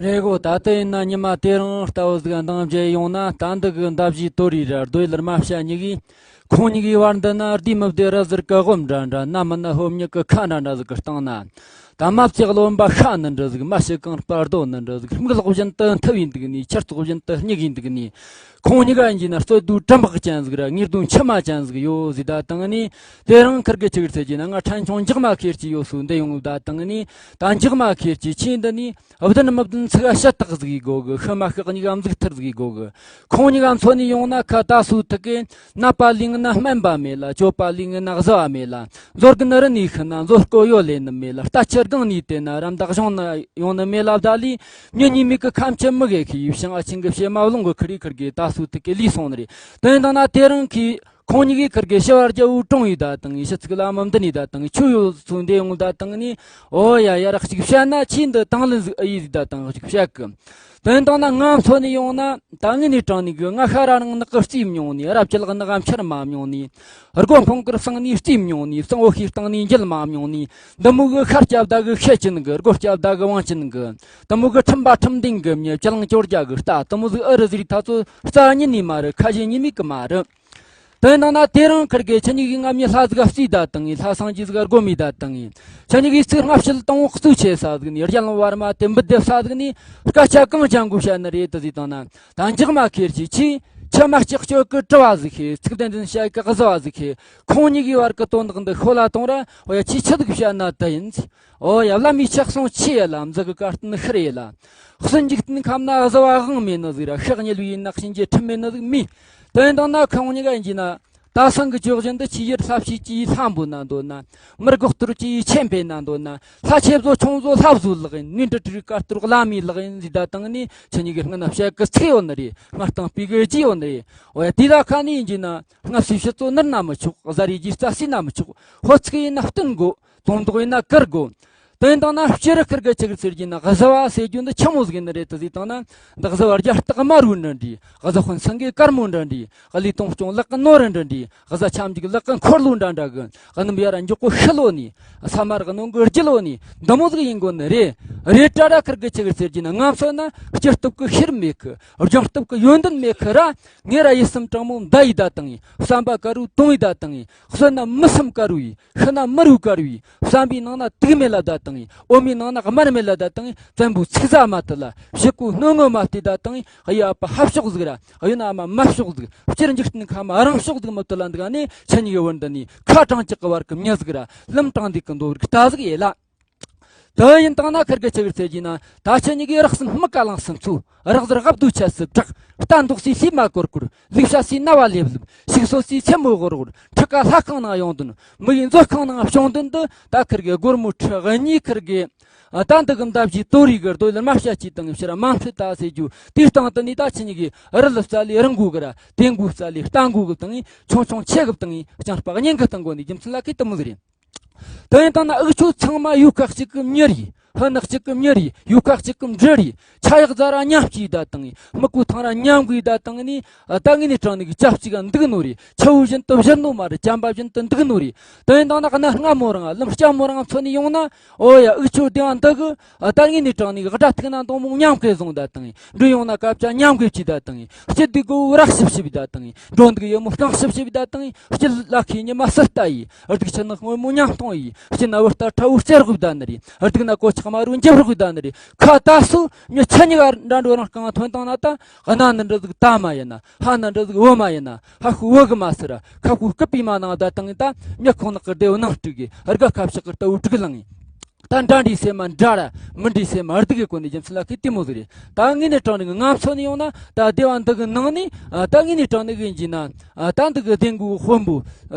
རེད་གོ། ད་ལྟ་ཡིན་ན་ཉི་མ་དེ་རིང་ལྟ་བུ་ཟིག་འདང་བརྒྱབ་ཡོང་ན། ད་འདི་གི་མདའ་བཞིའི་དོ་རི་ར་རྡོ་ཡི་ལར་མ་བྱ་གཉིས་གིས། ཁོང་གཉིས་ཀའི་བར་འདི་ན་བདེ་མི་བདེ་ར་ཟུར་གི་དབུ་འདྲ་འདྲ། ན་མི་ན་ཕོ་མྱི་གི་ཁ་འདྲ་འདྲ་ཟིག་གི་སྟེང་ན། ད་མ་ལྕགས་རློན་པ་ཤ་ནི་འདྲ་ཟིག། མ་ཤི་གང་སྤར་རྡོ་ནི་འདྲ་ཟིག། སྨུག་ལོག་བཞིན་དུ་འཐིབས་ཡིན་འདུག་ནི། ཆུ་ལོག་བཞིན་དུ་སྙིགས་ཡིན་འདུག་ནི། ཁོང་གཉིས་ཀ་ཡིན་གྱི་ན་རྩོད་དུས་གྲི་འབག་ཅན་ཟིག་ར། ངེས་དོན་མཆི་མ་ཅན་ཟིག་ཡོད་ཟིག། ད་དང་ནི་དེ་རིང་ཁིར་གི་ཆི་གིར་ཟེར་གྱི་ན། ང་ཕྲན་ཆུང་འཇག་མ་ཁེར་གྱི་ཡོད་སུ་འདི་ཡོང་། ད་དང་ནི་ད་འཇག་མ་ཁེར་གྱི་ཆི་འདི་ནི། བདུན་མི་བདུན་ཚིག་ཤ་སྟག་ཟིག་ཡིན་དགོ་གི། ཤི་མ་ཤག་གཉིས་ཀ་མཛུག་ཐུར་ཟིག་ཡིན་དགོ་གི། ཁོང་གཉིས་ཀ་མཚོན་ནས་ཡོང་ན། ཁ་ད་སུ་ཐུག་གི། ནད་པ་ལུས་ན་སྨན་པ་མེད་ལ། གཅོད་པ་ལུས་ན་གཟུ་བ་མེད་ལ། མཛོ་རྒན་རི་ནས་ཤི་ན་མཛོ་སྐོ་ཡོ་ལེ་ནི་མེད་ལ། རྟ་ཁྱི་སྒང་ནས་དེད་ན་རམ་འདེགས་གཞུང་ན་ཡོང་ནི་མེད་ལ། བདག་ལས་མྱི་ཉེས་མེད་གི་ཁ་མཆུ་མི་དགེ་ཁི་ཡིས་ཤིང་ཨ་ཆེན་གི་བྱེ་མ་བློང་གི་ཁི་རི་ཁིར་གི་ད་སུ་ཐུག་གི་ལུས་སོང་ནི་རེད། དོན་དང་ན་དེ་རིང་གི་ཁོང་གཉིས་ཀའི་ཁིར་གི་ཤི་བར་རྒྱལ་བོའི་དྲུང་ཡིས་ད་དང་ངས་ཤི་ཚིག་ལ་མི་འདི་ནས་ད་དང་ངས་ཆུ་ཡོད་ཚུལ་འདི་ཡོང་ད་དང་ནས། ཨོ་ཡ་ཡ། རག་ཅིག་བཤད་ན་ཆེས་འདི་དང་ལེན་ཟིག་ཨ་ཡིས་ཟིག་ད་དང་ཅིག་བཤད་གི། དོན་དང་ན་ང་མཚོན་ནས་ཡོང་ན། ད་ངས་ནས་དྲང་ནས་གི། ང་ཤ་ར་རང་ནག་གི་རྩིས་མྱོང་ནས། རབ་ཅི་ལག་ནག་འཕྱར་མ་མྱོང་ནས། སྒོ་འཕང་གིར་སང་ནས་རྩིས་མྱོང་ནས། གཙང་བོ་ཤིང་སྟེང་ནས་འགྱེལ་མ་མྱོང་ནས། འདི་མོ་གི་ཤ་སྐྱབས་ད་གི་ཤེད་ཅན་གི། སྒོ་སྐྱབས་ད་གི་བང་ཅན་གི། དེ་མོ་གི་ཁྲིམས་པ་ཁྲིམས་ལྡན་གི་མྱི། ཅ་ལང་ཅོར་རྒྱ་གི་རྟ། དེ་མོ་ཟིག་ཨུ་རུ་ཟིག་ད་ཚོ་རྩ་ཉིད་ནས་མ་རེད། ཁ་ཞེ་གཉིས་མེད་གི་མ་རེད། དོན་དང་ན་དེ་རིང་ཁིར་གེ་ཁྱེད་གཉིས་ཀྱིས་ང་མྱི་ལྷ་ཟིག་ག་རྩིས་ད་དང་ངས། ལྷ་སངས་རྒྱས་ཟིག་ག་སྒོ་མི་ད་དང་ངས། ཁྱེད་གཉིས་ཀྱིས་ཚིག་སྔ་ཕྱི་ལ་དང་བོ་གཙོ་ཆེ་ས་ཟིག་ནས། རྒྱལ་ལོ་བར་མ་དེ་འབུད་དེ་ས་ཟིག་ནས། སྐད་ཆ་གང་ཅང་གོ་བཤད་ནི་རེད་དུ་ཟིག་དང་ན། ད་འཇག་མ་ཁེར་གྱིས་ཆི། ཆི་མ་ལྕགས་སྤྱོད་གི་དྲི་བ་ཟིག་ཁེ། ཚིག་དོན་དོན་བཤད་གི་གཟི་བ་ཟིག་ཁེ། ཁོང་གཉིས་ཀྱི་བར་གི་དོན་དག་འདི་ཤོད་ལ་གཏོང་ར། འོ་ཡ། ཆི་ཆི་ཟིག་བཤད་ན་དུ་ཡིན། ཨོ་ཡ། བླ་མའི་ཕྱག་སོང་ཆི་ཡ་ལ། མཛུ་གུ་དཀར་སྟོན་ཤི་རེ་ལ། གསོན་འཇིག་རྟེན་ཁམས་ན་གཟི་བ་དབང་མེད་ནི་ཟིག་ར། ཤག་ཉལ་བའི་ནག་ཤིང་གི་ཁྲིམས་མེད་ནི་ཟིག་མི། དོན་དང་ན་ཁོང་གཉིས་ཀ་ཡིན་གྱི་ན། ད་སང་གི་ཇོ་བཞིན་དུ་ཆི་ཡིར་ལྷ་བྱེད་ཀྱི་ལྷ་འབོད་ན་འདོད་ན། མི་རྒོག་གཏོར་གྱི་ཆེན་འཕེན་ན་འདོད་ན། ལྷ་ཆེ་བཟོ་ཆུང་བཟོ་ལྷ་བཟོ་ལག་ཡིན། ནུས་འདྲི་དྲི་དཀར་གཏོར་བླ་མའི་ལག་ཡིན་ཟིག་ད་དང་ནི་ཁྱེད་གཉིས་ཀྱི་སྔ་ན་བཤད་གི་ཚིག་ཡོད་ནི་རེད། སྔ་སྟངས་སྤུས་གི་རྒྱུ་ཡོད་ནི་རེད། འོ་ཡ། དེ་ད་ཁ་ནི་ཡིན་གྱི་ན། སྔ་ཕྱི་ཕྱི་ཚོ་ནར་ན་མི་ཆོག། གཟའ་རི་རྒྱུ་རྩ་སྲིད་ན་མི་ཆོག། ཧོ་ཚིག་ཡིན་ན་བསྟུན་དགོ། དོན་དག་ཡིན་ན་བཀར་དགོ། དོན་དང་ན་སྤྱིར་ཁིར་གི་ཆི་གི་ཟེར་གྱི་ན། གཟི་བ་ཟེར་རྒྱུ་འདི་ཆི་མོ་ཟིག་ཡིན་ནི་རེད་དུ་ཟིག་དང་ན། འདི་གཟི་བ་རྒྱ་སྟག་དམར་བོའི་འདྲ་འདྲ། གཟི་དཔོན་སེང་གེ་དཀར་མོ་འདྲ་འདྲ། གླུ་དུང་སྐྱོང་ལག་གི་ནོར་འདྲ་འདྲ། གཟི་ཆ་འཇིག་ལག་གི་འཁོར་ལོ་འདྲ་འདྲ་གི། གནམ་ཡར་མགྱོགས་པོ་ཤི་ལོ་ནི། ས་དམར་གནོན་གི་རྒྱུ་ལོ་ནི། འདི་མོ་ཟིག་ཡིན་དགོ་ནི་རེད། རེད་དྲ་ར་ཁིར་གི་ཆི་གི་ཟེར་གྱི་ན། ང་མཚོན་ན་སྤྱིར་སྟོབས་གི་ཤེར་མེད་གི། སྦྱང་སྟོབས་གི་ཡོན་ཏན་མེད་གི་ར། ངས་ར་ཡིད་སེམས་དྲང་མོ་མདའ་ཡི་ད་དང་ཡིན། བསམ་པ་དཀར་རུ་དུང་ཡི་ད་དང་ཡིན། གསོན་ན་མི་སེམས་དཀར་རུ་ཡིན། ཤི་ན་མི་རུ་དཀར་རུ་ཡིན། བསམ་པའི་ནང་ན་དུག་མེད་ལ་ད་དང་ཡིན། འོ་མའི་ནང་ན་དམར་མེད་ལ་ད་དང་ཡིན། བཙན་པོའི་ཚིག་ཟ་མ་ཐུབ་ལ། ཕྱི་གོས་སྣོད་ངོ་མ་བལྟས་ད་དང་ཡིན། གཡུ་ཨ་ཕ་ཧབ་ཤོག་ཟིག་ར། གཡུ་ན་ཨ་མ་མ་ཤོག་ཟིག། སྤྱིར་འཇིག་རྟེན་ཁམས་རང་ཤོག་ཟིག་མི་ཐུབ་ལ་འདུག་ནི། ཁྱེད་གཉིས་ཀྱི་བར་འདི་ནི་ཁ་གྲང་ལྕག་གི་བར་གི་མྱི་ཟིག་ར། ལམ་དྲང་འདུག་གི་འདོད་རིགས་ད་ཟིག་ཡེ་ལ། དེ་ཡིན་དང་ན་ཁིར་གི་ཆི་གི་ཟེར་གྱི་ན། ད་ཁྱེད་གཉིས་ཀྱིས་རགས་སམ་སྨུག་ཀ་ལངས་སམ་ཚུ། རགས་ཟུར་ཧབ་དུ་ཆད་སུ་བྲག་རྟ་འདོགས་སའི་སྲིད་མ་གོར་གོར། ལུག་ཤ་སའི་རྣ་བ་ལེབ་ལེབ། ཕྱུགས་སོ་སའི་སེན་མོ་གོར་གོར། ཁྲི་ཀ་ལྷ་ཁང་ནང་ཡོང་དོན། མི་ཡི་མཛོད་ཁང་ནང་བྱུང་དོན་དུ། ད་ཁིར་གི་སྒོར་མོ་ཁྲི་གཉིས་ཁིར་གི། ཨ། ད་འདི་གི་མདའ་བཞི་དོ་རིགས་གི་རྡོ་ལ་རྨ་བྱ་ཅིག་དང་ཕྱིར་མ་འཕྲོད་ད་ཟེར་རྒྱུ་དེའི་སྟེང་དུ་ནི། ད་ཁྱེད་གཉིས་ཀྱིས་རི་ལ་རྩ་ལས་རི་མགོ་གི་ར། དེ་མགོ་རྩ་ལས་རྟ་མགོ་གི་སྟེང་ངི་ཆུང་ཆུང་ཆེ་གི་སྟེང་ངི་རྐྱང་སྤག་གཉན་གི་སྟེང་གོ་ནི་རྒྱུ་མཚན་ལ་ཁི་དུ་མོ་ཟིག་རེད། དེ་ཡིན་དང་ན་འུ་ཆོ་ཚང་མ་ཡུལ་ཁག་གཅིག་གི་མྱི་རེད། ཕུ་ནག་གཅིག་གི་མྱི་རེད། ཡུལ་ཁག་གཅིག་གི་འབྲུ་རེད། ཆ་ཡག་རྫ་ར་མཉམ་སྐྱེས་ད་དང་ངི། སྨུ་གུ་ཐང་ར་མཉམ་གོས་ད་དང་ནི། ད་ངི་ནི་དྲང་ནི་གི་ཅབ་གཅིག་ག་འདུག་ནོ་རེད། ཆ་བོ་བཞིན་དུ་བཞིན་ནོ་མ་རེད། ཅམ་པ་བཞིན་དུ་འདུག་ནོ་རེད། དེ་ཡིན་དང་ན་གནའ་སྔ་མོ་རང་ལམ་སྐྱ་མོ་རང་མཚོན་ནི་ཡོང་ན། ཨོ་ཡ། འུ་ཆོ་སྡེ་བ་འདི་གི། ད་ངི་ནི་དྲང་ནི་གི་སྒྲ་ཐིག་ན་འདོང་མོ་མཉམ་གོས་བཟུང་ད་དང་ངི། འབྲུ་ཡོང་ན་སྐབས་ཆ་མཉམ་གོས་གྱིས་ད་དང་ངི། སྐྱིད་འདུག་གོ་རག་ཞིབ་ཞིབ་ད་དང་ངི། འགྲོ་འདུག་ཡོད་མོ་རྐང་ཞིབ་ཞིབ་ད་དང་ངི། སྐྱིད་ལ་ཁའི་ཉི་མ་སུ་ལྟ་ཡི། སྡུག་ཆེ་ནག་སྔོན་མོ་མཉམ་གཏོང་ཡི། སྐྱིད་ན་བུ་ལྟ་ཁྲ་བོ་རྩེ་རྒོད་ད་ནི་རེད། སྡུག་ན་གོ་ཆག་མ་རུ་འཇབ་རྒོད་ད་ནི་རེད། ཁ་ད་སུ་མྱི་ཆ་གཉིས་ཀ་འདྲ་འགྲོ་རང་རྐང་ཐོན་བཏང་ན། ད་གནའ་ནི་འདྲ་ཟིག་ད་མ་ཡིན་ན། ཧ་ན་འདྲ་ཟིག་བུ་མ་ཡིན་ན། ཧ་ཁུ་བུ་གི་མ་སི་ར། ཁ་ཁུ་སྐུད་པའི་མ་ནང་ད་དང་ད་མྱི་ཁོང་ནག་གི་སྡེ་བོ་ནང་དཀྲུག་གི། རྒ་ཁ་ཕྱག་གི་རྟ་བོ་དཀྲུག་ལང་ཡིན། ད་འདྲ་འདྲའི་སེམས་མ་འདྲ་ར། མི་འདྲའི་སེམས་མ་སྡུག་གི་གོ་ནས་རྒྱུ་མཚན་ལ་ཁི་དེ་མོ་ཟིག་རེད། ད་ངས་ནས་དྲང་ནས་ང་མཚོན་ནས་ཡོང་ན། ད་སྡེ་བ་འདི་གི་ནང་ནས། ད་ངས་ནས་དྲང་ནས་གི་ཡིན་གྱི་ན། ད་འདི་གི་སྡེ་འགོ་དཔོན་པོ་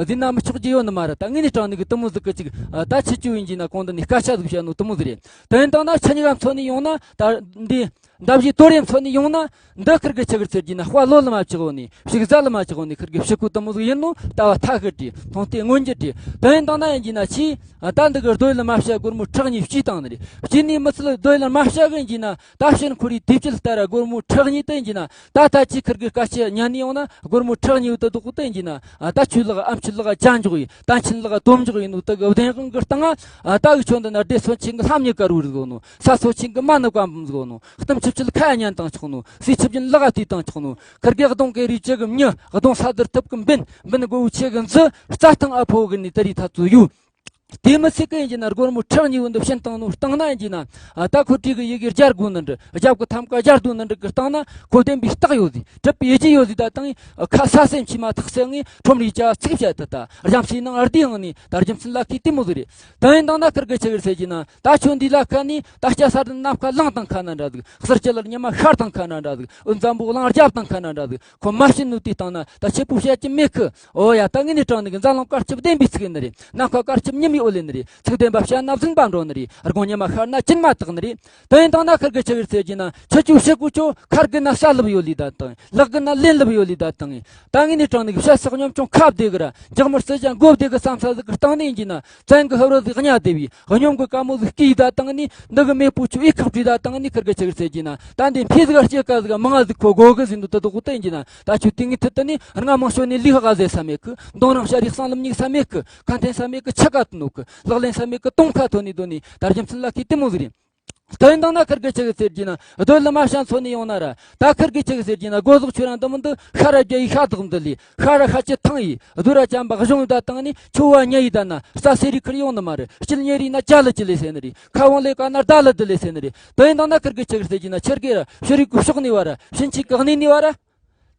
ཟིན་ན་མི་ཆོག་རྒྱུ་ཡོད་ནི་མ་རེད། ད་ངས་ནས་དྲང་ནས་གི་དེ་མོ་ཟིག་གི་ཅིག་ད་ཁྱེད་ཆོ་ཡིན་གྱི་ན་གོང་དུ་ནས་སྐད་ཆ་ཟིག་བཤད་ནོ་དེ་མོ་ཟིག་རེད། དེ་ཡིན་དང་ན་ཁྱེད་གཉིས་ཀ་མཚོན་ནས་ཡོང་ན། ད་འདི་མདའ་བཞི་དོ་རེ་མཚོན་ནས་ཡོང་ན། འདི་ཁིར་གི་ཆི་གི་ཟེར་གྱི་ན། དཔའ་ལོ་ལ་མ་ཆགས་ནི། ཕྱུགས་རྫ་ལ་མ་ཆགས་ནི། ཁིར་གི་ཕྱུགས་ཁུ་དེ་མོ་ཟིག་ཡིན་ནོ་ད་བ་ཐག་གི་བྲིས། མཐོང་སྟེ་མངོན་གྱི་བྲིས། དེ་ཡིན་དང་ན་ཡིན་གྱི་ན་ཆི། ད་འདི་གི་རྡོ་ལ་མ་བྱ་སྒོར་མོ་ཁྲི་གཉིས་སྐྱེས་བཏང་ནི་རེད། སྐྱེས་ནི་མི་ཚུལ་རྡོ་ལ་མ་བྱ་གི་ཡིན་གྱི་ན། ད་ཕྱིར་ཁོ་རའི་དུས་བཅད་ལྟར་སྒོར་མོ་ཁྲི་གཉིས་དེ་ཡིན་གྱི་ན། ད་ལྟ་ཅི་ཁིར་གི་སྐད་ཆ་ཉན་ནས་ཡོང་ན། སྒོར་མོ་ཁྲི་གཉིས་དེ་དུག་དེ་ཡིན་གྱི་ན། ད་ཆོས་ལག་ཨམ་ཆི་ལག་ཅ་འཇོག་ཡིན། ད་ཆིན་ལག་དོམ་འཇོག་ཡིན་ནོ་དེ་གི་བདེན་དབང་གི་སྟེང་ང་། ད་འུ་ཆོ་འདི་ན་སྡེ་སོ་ཆེན་གི་ལྷམ་ཉི་ཀ་རུ་རུ་ཟིག་ནོ། ས་སོ་ཆེན་གི་མ་ནི་ཀ་འབུམ་ཟིག་ནོ། གཏམ་ཆུབ་ཆུལ་ཁ་ཉན་དང་ཆོག་ནོ། སྲིད་ཆུབ་ཅན་ལག་དུས་དང་ཆོག་ནོ། ཁིར་གི་གདོང་གི་རིགས་ཅི་གི་མྱི། གདོང་ས་དུར་ཐུབ་གི་འབེན། འབེན་གོ་བོ་ཆེ་གི་མཛུ། རྩྭ་ཐང་ཨ་ཕོ་གི་ནི་དེ་རིགས་ཐ་ཚུ་ཡུ། དེ་མི་ཚིག་གི་ཡིན་གྱི་ན། སྒོར་མོ་ཁྲི་གཉིས་བུ་འདི་བྱིན་བཏང་ནོ་སྟེང་ན་ཡིན་གྱི་ན། ད་ཁོ་དྲིས་གི་ཡི་གེ་རྒྱལ་དགོས་ནི་འདྲི། རྒྱབ་གི་ཐམ་ཀ་རྒྱལ་དུ་ནི་འདྲི་གི་སྟེང་ན། ཁོ་བདེན་པའི་རྟགས་ཡོད་ཟིག་གྲུབ་པའི་རྒྱུ་ཡོད་ཟིག་ད་དང་། ཁ་ས་སེམས་ཕྱི་མ་ཐག་སེ་ངས་ཁྲོམ་རིགས་ཅག་ཚིག་བཤད་ད། ད་རྒྱམ་སའི་ནང་ཨར་དེའི་ངང་ནས་ད་རྒྱུ་མཚན་ལ་ཁི་དེ་མོ་ཟིག་རེད། ད་ཡིན་དང་ན་ཁིར་གི་ཆི་གི་ཟེར་གྱི་ན། ད་ཁྱོད་འདི་ལ་ཁ་ནི་ད་སྐྱ་སར་ནམ་མཁའ་ལངས་དང་ཁ་ན་འདྲ་ཟིག་གསེར་སྐྱ་ལར་ཉི་མ་ཤར་དང་ཁ་ན་འདྲ་ཟིག་འོད་འཛམ་བུ་གླིང་རྒྱབ་དང་ཁ་ན་འདྲ་ཟིག་ཁོ་མ་ཤི་ནུ་དེའི་སྟེང་ན་ད་ཆེ་པོ་བཤད་ཀྱི་མེད་གི། ཨོ་ཡ། ད་ངས་ནི་དྲང་ནི་གི་འཛམ་གླིང་སྐར་ཆུབ་བདེན་པའི་ཚིག་ཡིན་ནི་རེད། ནམ་མཁའ་སྐར་ཆུབ་ཉི་མའི་འོད་ལེན་ནི་རེད། ཚིག་བདེན་པ་བཤད་ན་བཟང་པ་འགྲོ་ནི་རེད། དགོང་ཉི་མ་ཤར་ན་སྐྱིད་མ་དག་ནི་རེད། དེ་ཡིན་དང་ན་ཁིར་གི་ཆི་གི་ཟེར་གྱི་ན། ཁྱེད་ཆོ་ཤི་གུ་ཆོ་ཁར་གི་ན་བཤད་ལབ་ཡོད་ལི་ད་དང་། ལག་གི་ན་ལེན་ལབ་ཡོད་ལི་ད་དང་། ད་ངས་ནི་དྲང་ནི་གི་བཤད་ས་སྙོམས་ཆུང་ཁ་བདེ་གི་ར། འཇག་མར་སྲིད་ཅན་མགོ་བདེ་གི་བསམ་ས་ཟིག་གི་སྟེང་ནས་ཡིན་གྱི་ན། བཙན་གི་ཧབ་རོ་ཟིག་གཉའ་བདེ་བའི་སྙོམས་གི་དཀའ་མོ་ཟིག་སྐྱིད་ད་དང་ནི། འདི་གི་མེད་པོ་ཆུ་ཨི་ཁག་བྲིས་ད་དང་ནི། ཁིར་གི་ཆི་གི་ཟེར་གྱི་ན། ད་འདི་ཕི་ཟིག་ག་སྐྱེ་ཀ་ཟིག་མང་ང་ཟིག་ཁོ་གོ་གི་ཟིན་དུ་ད་དུ་གོ་ད་ཡིན་གྱི་ན། ད་ཆུ་དེ་ངི་ཐུད་དུ་ནི་རྔ་མང་ཤོ་ནི་ལི་ཧ་ག་ཟེ་ས་མེད་གི། མདོང་རང་ཤ་རིག་སང་ལམ་ཉིག་ས་མེད་གི། ཁ་འཐེན་ས་མེད་གི། ཆ་ཀ་ཏུ་ནོ་གི། ལག་ལེན་ས་མེད་གི། དུང་ཁ་ཐོ་ནི་དོ་ནི། ད་རྒྱུ་མཚན་ལ་ཁི་དེ་མོ་ཟིག་རེད། དོན་དང་ན་ཁིར་གི་ཆི་གི་ཟེར་གྱི་ན། རྡོ་ལ་མ་བྱ་མཚོན་ནི་ཡོང་ན་ར། ད་ཁིར་གི་ཆི་གི་ཟེར་གྱི་ན། སྒོ་ཟོག་ཆུ་རང་འདི་མོ་འདི་ཤ་ར་རྒྱ་ཡི་ཤ་དག་འདི་ལི། ཤ་ར་ཤ་ཅི་ཐང་ཡི། རྡོ་ར་ཅམ་པ་གཞུང་ཡི་ད་དང་ནི། ཆུ་བ་ཉ་ཡི་ད་ན། རྩ་སེ་རི་ཁིར་ཡོང་ནི་མ་རེད། སྐྱིད་ཉེ་རི་ན་ཅ་ལི་ཅི་ལི་ཟེར་ནི་རེད། ཁ་བོང་ལེ་ཀ་ན་རྡ་ལི་དི་ལི་ཟེར་ནི་རེད། དོན་དང་ན་ཁིར་གི་ཆི་གི་ཟེར་གྱི་ན། ཁྱེར་གི་ར་ཕྱི་རིག་གི་ཕྱོགས་ནི་བ་ར། ཕྱིན་ཆད་གི་གནས་ནི་བ་ར།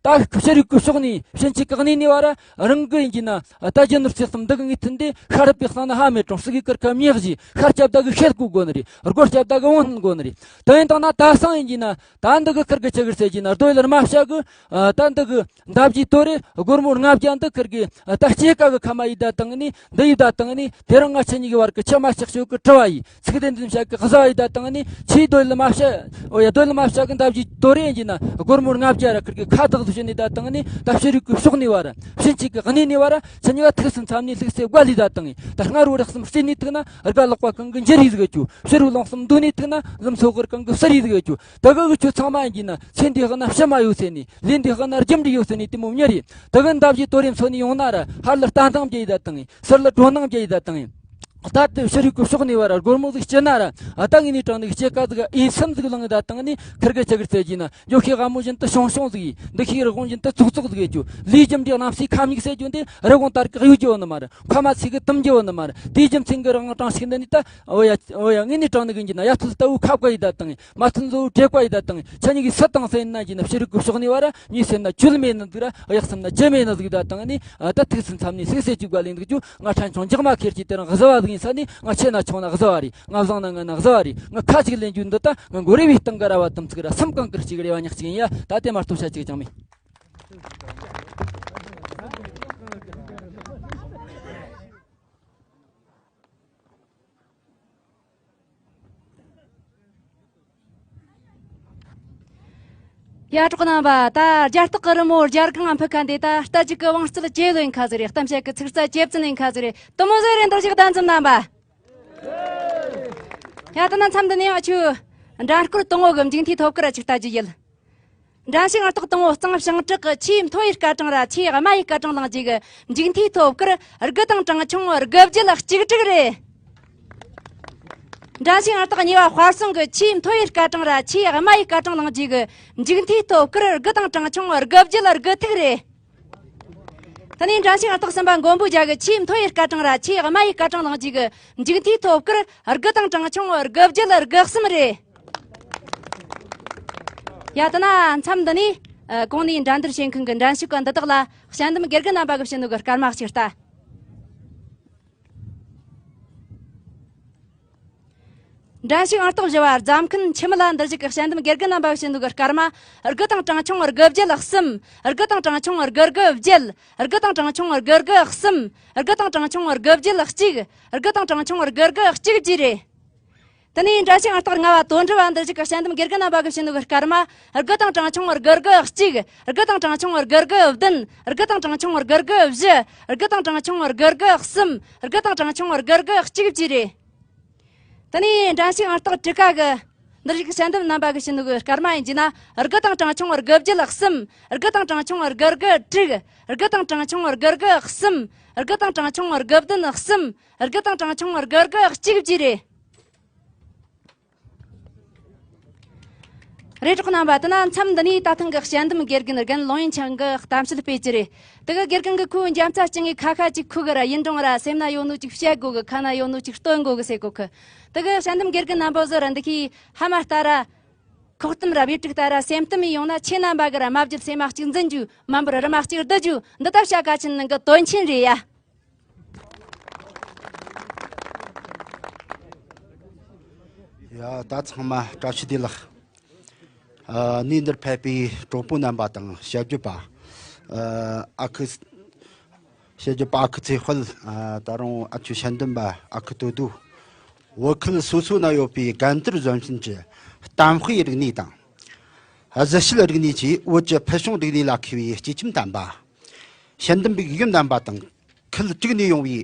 ད་ཕྱི་རིག་གི་ཕྱོགས་ནས་ཕྱིན་ཆད་གི་གནས་ནས་བ་ར། རང་གི་ཡིན་གྱི་ན། ད་རྒྱུ་ནོར་ཚེ་གསུམ་འདི་གི་ངེས་ཐུན་དེ་ཤ་རུབ་པའི་གསང་ན་ཧ་མེད་གྲོང་སྲིད་ཀྱི་ཀིར་ཁ་མྱེག་བཞི། ཤར་སྐྱབས་ད་གི་ཤེལ་ཀུ་དགོ་ནི་རེད། སྒོར་སྐྱབས་ད་གི་བོང་ལྷན་དགོ་ནི་རེད། དེ་ཡིན་དང་ན་ད་སང་ཡིན་གྱི་ན། ད་འདི་གི་ཁིར་གི་ཆི་གི་ཟེར་གྱི་ན། རྡོ་ལ་རྨ་བྱ་གི། ད་འདི་གི་མདའ་བཞི་དོ་རེ་སྒོར་མོ་ལྔ་བརྒྱ་འདི་ཁིར་གི། ད་སྐྱེ་ཀ་གི་ཁ་མ་ཡི་ད་དང་ནི། འདི་ཡི་ད་དང་ནི། དེ་རིང་ང་ཁྱེད་གཉིས་ཀྱི་བར་གི་ཆི་མ་ཆག་ཤོས་གི་དྲི་བ་ཡིན། ཚིག་དོན་འདི་བཤད་གི་གཟའ་ཡི་ད་དང་ནི། ཆེས་རྡོ་ལ་མ་བྱ། ཨོ་ཡ། རྡོ་ལ་མ་བྱ་གི་མདའ་བཞི་དོ་རེ་ཡིན་གྱི་ན། སྒོར་མོ་ལྔ་བརྒྱ་ར་ཁིར་གི་ཁ་བཏགས་སུ་བྱིན་ནི་ད་དང་ནི། ད་ཕྱི་རིག་གི་ཕྱོགས་ནས་བ་ར། ཕྱིན་ཆད་གི་གནས་ནས་བ་ར། ཁྱེད་གཉིས་ཀ་ཐུགས་སུ་འཚམ་ནས་ལྷུག་སེ་བཀའ་ལི་ད་དང་ངི། ད་སྔ་རུ་རགས་སམ་རྩེ་ནས་ཐུག་ན། རྒ་ལག་པ་གང་གི་འཇིར་ཡི་ཟིག་ཅུ། ཕྱི་རུ་ལོང་སམ་འདུག་ནས་ཐུག་ན། ལམ་སོ་གར་གང་གི་སར་ཡི་ཟིག་ཅུ། ད་གི་གི་ཆུ་ཚང་མ་ཡིན་གྱི་ན། ཚེ་འདི་ཧ་ན་ཕྱི་མ་ཡོད་ཟེར་ནས། ལས་འདི་ཧ་ན་རྒྱུ་འབྲས་ཡོད་ཟེར་ནས་དེ་མོ་མྱི་རེད། ད་གི་མདའ་བཞི་དོ་རེ་མཚོན་ནས་ཡོང་ན་ར། ཧར་ལ་རྟ་འདང་རྒྱ་ཡི་ད་དང་ངི། ཟུར་ལ་གྲོ་ནང་རྒྱ་ཡི་ད་དང་ངི། ད་དེ་ཕྱི་རིག་གི་ཕྱོགས་ནས་བ་ར་སྒོར་མོ་ཟིག་སྐྱེ་ན་ར། ཨ། ད་ངས་ནི་དྲང་ནི་སྐྱེ་ཀ་ཟིག་ཨེ་སེམས་ཟིག་ལངས་ད་དང་ནི། ཁིར་གི་ཆི་གི་ཟེར་གྱི་ན། འཇོ་ཤེས་དབང་མོ་བཞིན་དུ་ཤོང་ཤོང་ཟིག་ཡིན། འདི་ཤེས་རི་དབང་བཞིན་དུ་ཙུག་ཙུག་ཟིག་ཡེ་རྒྱུ། ལས་རྒྱུ་འབྲས་གནམ་སའི་ཁ་མིག་ཟེར་རྒྱུ་འདི་རི་དབང་ལྟར་གི་གཡུག་རྒྱུ་ཡོད་ནི་མ་རེད། ཁ་མ་ཚིག་གི་དུམ་རྒྱུ་ཡོད་ནི་མ་རེད། དེའི་རྒྱུ་མཚན་གི་རང་དྲང་ཞིག་འདི་ནི་ད། ཨོ་ཡ། ཨོ་ཡ། ངས་ནི་དྲང་ནི་གི་ཡིན་གྱི་ན། ཡ་ཐུལ་ལྟ་བུ་ཁ་བཀའ་ཡི་ད་དང་། མ་ཐུལ་ལོ་བྲེ་བཀའ་ཡི་ད་དང་། ཆ་ཉིད་ཀྱི་སུ་དང་ཟེར་ན་གྱི་ན། ཕྱི་རིག་གི་ཕྱོགས་ནས་བ་ར། མྱི་ཟེར་ན་ཇུལ་མེད་ནི་ཟིག་ར། གཡག་ཟེར་ན་ཇི་མེད་ནི་ཟིག་ད་དང་ནི། ཨ། ད་ཐུགས་སུ་འཚམ་ནས་སིག་སེ་གཅིག་པ་ལེན་འདུག་རྒྱུ། ང་ཕྲན་ཆུང་འཇག་མ་ཁེར་གྱིས་དེ་རིང་གཟི་བ་ཟིག་ཡིན་ས་ནི་ང་ཆེ་ན་ཆུང་ན་གཟུ་བ་རེད། ང་བཟང་ན་ངན་ན་གཟུ་བ་རེད། ང་ཁ་ཅིག་ལེན་རྒྱུ་འདི་ད་ང་མགོ་རེ་བའི་སྟེང་གི་ར་བ་དུམ་ཚིག་ར་སེམས་གང་གི་གཅིག་རེ་བ་ཉག་གཅིག་ཡིན་ཡ། ད་དེ་མ་གཏོགས་བྱ་གཅིག་ཀྱང་མེད། ཡ། གྲོགས་རྣམ་པ། ད་རྒྱ་སྟག་གི་རི་མོ་རྒྱ་སྒང་ཕུ་ཁ་འདི་ད་རྟ་རྒྱུག་གི་བང་རྩལ་ཇེ་ལོན་ཁ་ཟིག་རེད། གཏམ་བཤད་གི་ཚིག་རྩ་ཇེ་བཙན་ནས་ཁ་ཟིག་རེད། དུ་མོ་ཟེར་རེད། འདིར་ཞིག་གདན་འཛོམས་རྣམ་པ། ཡ། ད་ནི་མཚམས་འདི་ནས་ང་ཆོས་འགྲན་སྐོར་དང་པོ་གི་མཇུག་མཐའི་ཐོབ་སྐར་ཅིག་ལྟ་རྒྱུ་ཡིན། འགྲན་ཞུགས་ཨང་རྟགས་དང་པོ་གཙང་ཞིང་དྲག་གི་ཆེས་མཐོ་བའི་སྐར་གྲངས་ར་ཆེས་དམའ་བའི་སྐར་གྲངས་བླངས་རྗེས་ཀྱི་མཇུག་མཐའི་ཐོབ་སྐར་དགུ་དང་གྲངས་ཆུང་དགུ་བརྒྱད་གཅིག་དྲུག་རེད། འགྲན་ཞུགས་ཨང་རྟགས་གཉིས་པ་དཔའ་སྲུང་གི་ཆེས་མཐོ་བའི་སྐར་གྲངས་ར་ཆེས་དམའ་བའི་སྐར་གྲངས་བླངས་རྗེས་ཀྱི་མཇུག་མཐའི་ཐོབ་སྐར་དགུ་དང་གྲངས་ཆུང་དགུ་བརྒྱད་དགུ་ཐིག་རེད། ད་ནི་འགྲན་ཞུགས་ཨང་རྟགས་གསུམ་པ་མགོན་པོ་རྒྱལ་གྱི་ཆེས་མཐོ་བའི་སྐར་གྲངས་ར་ཆེས་དམའ་བའི་སྐར་གྲངས་བླངས་རྗེས་ཀྱི་མཇུག་མཐའི་ཐོབ་སྐར་དགུ་དང་གྲངས་ཆུང་དགུ་བརྒྱད་དགུ་གསུམ་རེད། ཡ། ད་ནི་མཚམས་འདི་ནས་ཨ་གོང་ནས་འགྲན་བསྡུར་བྱེད་མཁན་གྱི་འགྲན་ཞུགས་པ་འདི་དག་ལ་དཔྱད་འདེམས་དགེ་རྒན་རྣམ་པ་གིས་བྱིན་ནོ་གི་སྐར་མ་གཅིག་ལྟ། འགྲན་ཞུགས་ཨང་རྟགས་བཞི་བ་རྫ་མཁན་འཆི་མེད་ལ་འདིར་བཞུགས་ཀྱི་དཔྱད་འདེམས་དགེ་རྒན་རྣམ་པ་གིས་བྱིན་ནོ་གི་སྐར་མ་དགུ་དང་གྲངས་ཆུང་དགུ་བརྒྱད་གསུམ། དགུ་དང་གྲངས་ཆུང་དགུ་དགུ་བརྒྱད། དགུ་དང་གྲངས་ཆུང་དགུ་དགུ་གསུམ། དགུ་དང་གྲངས་ཆུང་དགུ་བརྒྱད་གཅིག། དགུ་དང་གྲངས་ཆུང་དགུ་དགུ་གཅིག་བཅས་རེད། དེ་ནས་འགྲན་ཞུགས་ཨང་རྟགས་ལྔ་བ་དོན་གྲུབ་པ་འདིར་བཞུགས་ཀྱི་དཔྱད་འདེམས་དགེ་རྒན་རྣམ་པ་གིས་བྱིན་ནོ་གི་སྐར་མ་དགུ་དང་གྲངས་ཆུང་དགུ་དགུ་གཅིག། དགུ་དང་གྲངས་ཆུང་དགུ་དགུ་བདུན། དགུ་དང་གྲངས་ཆུང་དགུ་དགུ་བཞི། དགུ་དང་གྲངས་ཆུང་དགུ་དགུ་གསུམ། དགུ་དང་གྲངས་ཆུང་དགུ་དགུ་གཅིག་བཅས་རེད། དེ་ནས་འགྲན་ཞུགས་ཨང་རྟགས་དྲུག་པ་གི་འདིར་བཞུགས་དཔྱད་འདེམས་རྣམ་པ་གིས་བྱིན་ནོ་གི་སྐར་མ་ཡིན་རྒྱུ་ན། དགུ་དང་གྲངས་ཆུང་དགུ་བརྒྱད་གསུམ། དགུ་དང་གྲངས་ཆུང་དགུ་དགུ་དྲུག། དགུ་དང་གྲངས་ཆུང་དགུ་དགུ་གསུམ། དགུ་དང་གྲངས་ཆུང་དགུ་བདུན་གསུམ། དགུ་དང་གྲངས་ཆུང་དགུ་དགུ་གཅིག་བཅས་རེད། རེད། གྲོགས་རྣམ་པ། དེ་ན་མཚམས་འདི་ནས་ད་ཐེངས་ཀྱི་དཔྱད་འདེམས་དགེ་རྒན་རྒན་ལུང་ཡིན་ཆང་གིས་གཏམ་བཤད་སྤེལ་རྒྱུ་རེད། དེ་གི་དགེ་རྒན་གིས་ཁོའི་འཇམ་རྩྭ་ཅན་གྱི་ཁ་ཁ་ཅིག་ཁུ་གི་ར་ཡིན་རུང་ར་སེམས་ན་ཡོད་ནོ་ཅིག་བཤད་དགོ་གི། ཁ་ན་ཡོད་ནོ་ཅིག་སྟོན་དགོ་གི་ཟེར་གོ་གི། དེ་གི་དཔྱད་འདེམས་དགེ་རྒན་རྣམ་པ་ཟོ་ར་འདི་ཁའི་ཧ་མ་ལྟ་ར། ཁོག་གཏམ་ར་བེ་ཀྲིག་ལྟ་ར་སེམས་གཏམ་ཡིན་ཡོང་ན། ཁྱེད་རྣམ་པ་གི་ར་མ་བརྗེད་སེམས་མ་གཅིག་འཛིན་རྒྱུ། མ་འབོར་རི་མ་གཅིག་བསྡུ་རྒྱུ། འདི་ལྟ་བྱ་གལ་ཆེན་ནང་གི་དོན་ཆེན་རེད་ཡ། ཡ། ད་ཚང་མ་བཀྲ་ཤིས་བདེ་ལེགས། ཨ་ནི་འདིར་ཕེབས་པའི་གྲོགས་པོ་རྣམ་པ་དང་དཔྱད་བརྗོད་པ། ཨ་ཨ་ཁུ། དཔྱད་བརྗོད་པ་ཨ་ཁུ་ཚེ་དཔལ། ཨ་ད་རུང་ཨ་ཆུ་ཤན་འདུན་པ་ཨ་ཁུ་དོ་དུ། བོད་ཁུལ་སོ་སོ་ན་ཡོད་པའི་རྒན་དར་གཞོན་གསུམ་གྱི་གཏམ་དཔེའི་རིག་གནས་དང་། གཟི་བྱད་རིག་གནས་བཅས་བོད་ཀྱི་ཕུལ་བྱུང་རིག་གནས་ལ་མཁས་པའི་སྐྱེས་ཁྱིམ་དམ་པ། དཔྱད་འདེམས་པའི་ཡུལ་དམ་པ་དང་། ཁུལ་དྲུག་ནས་ཡོང་བའི་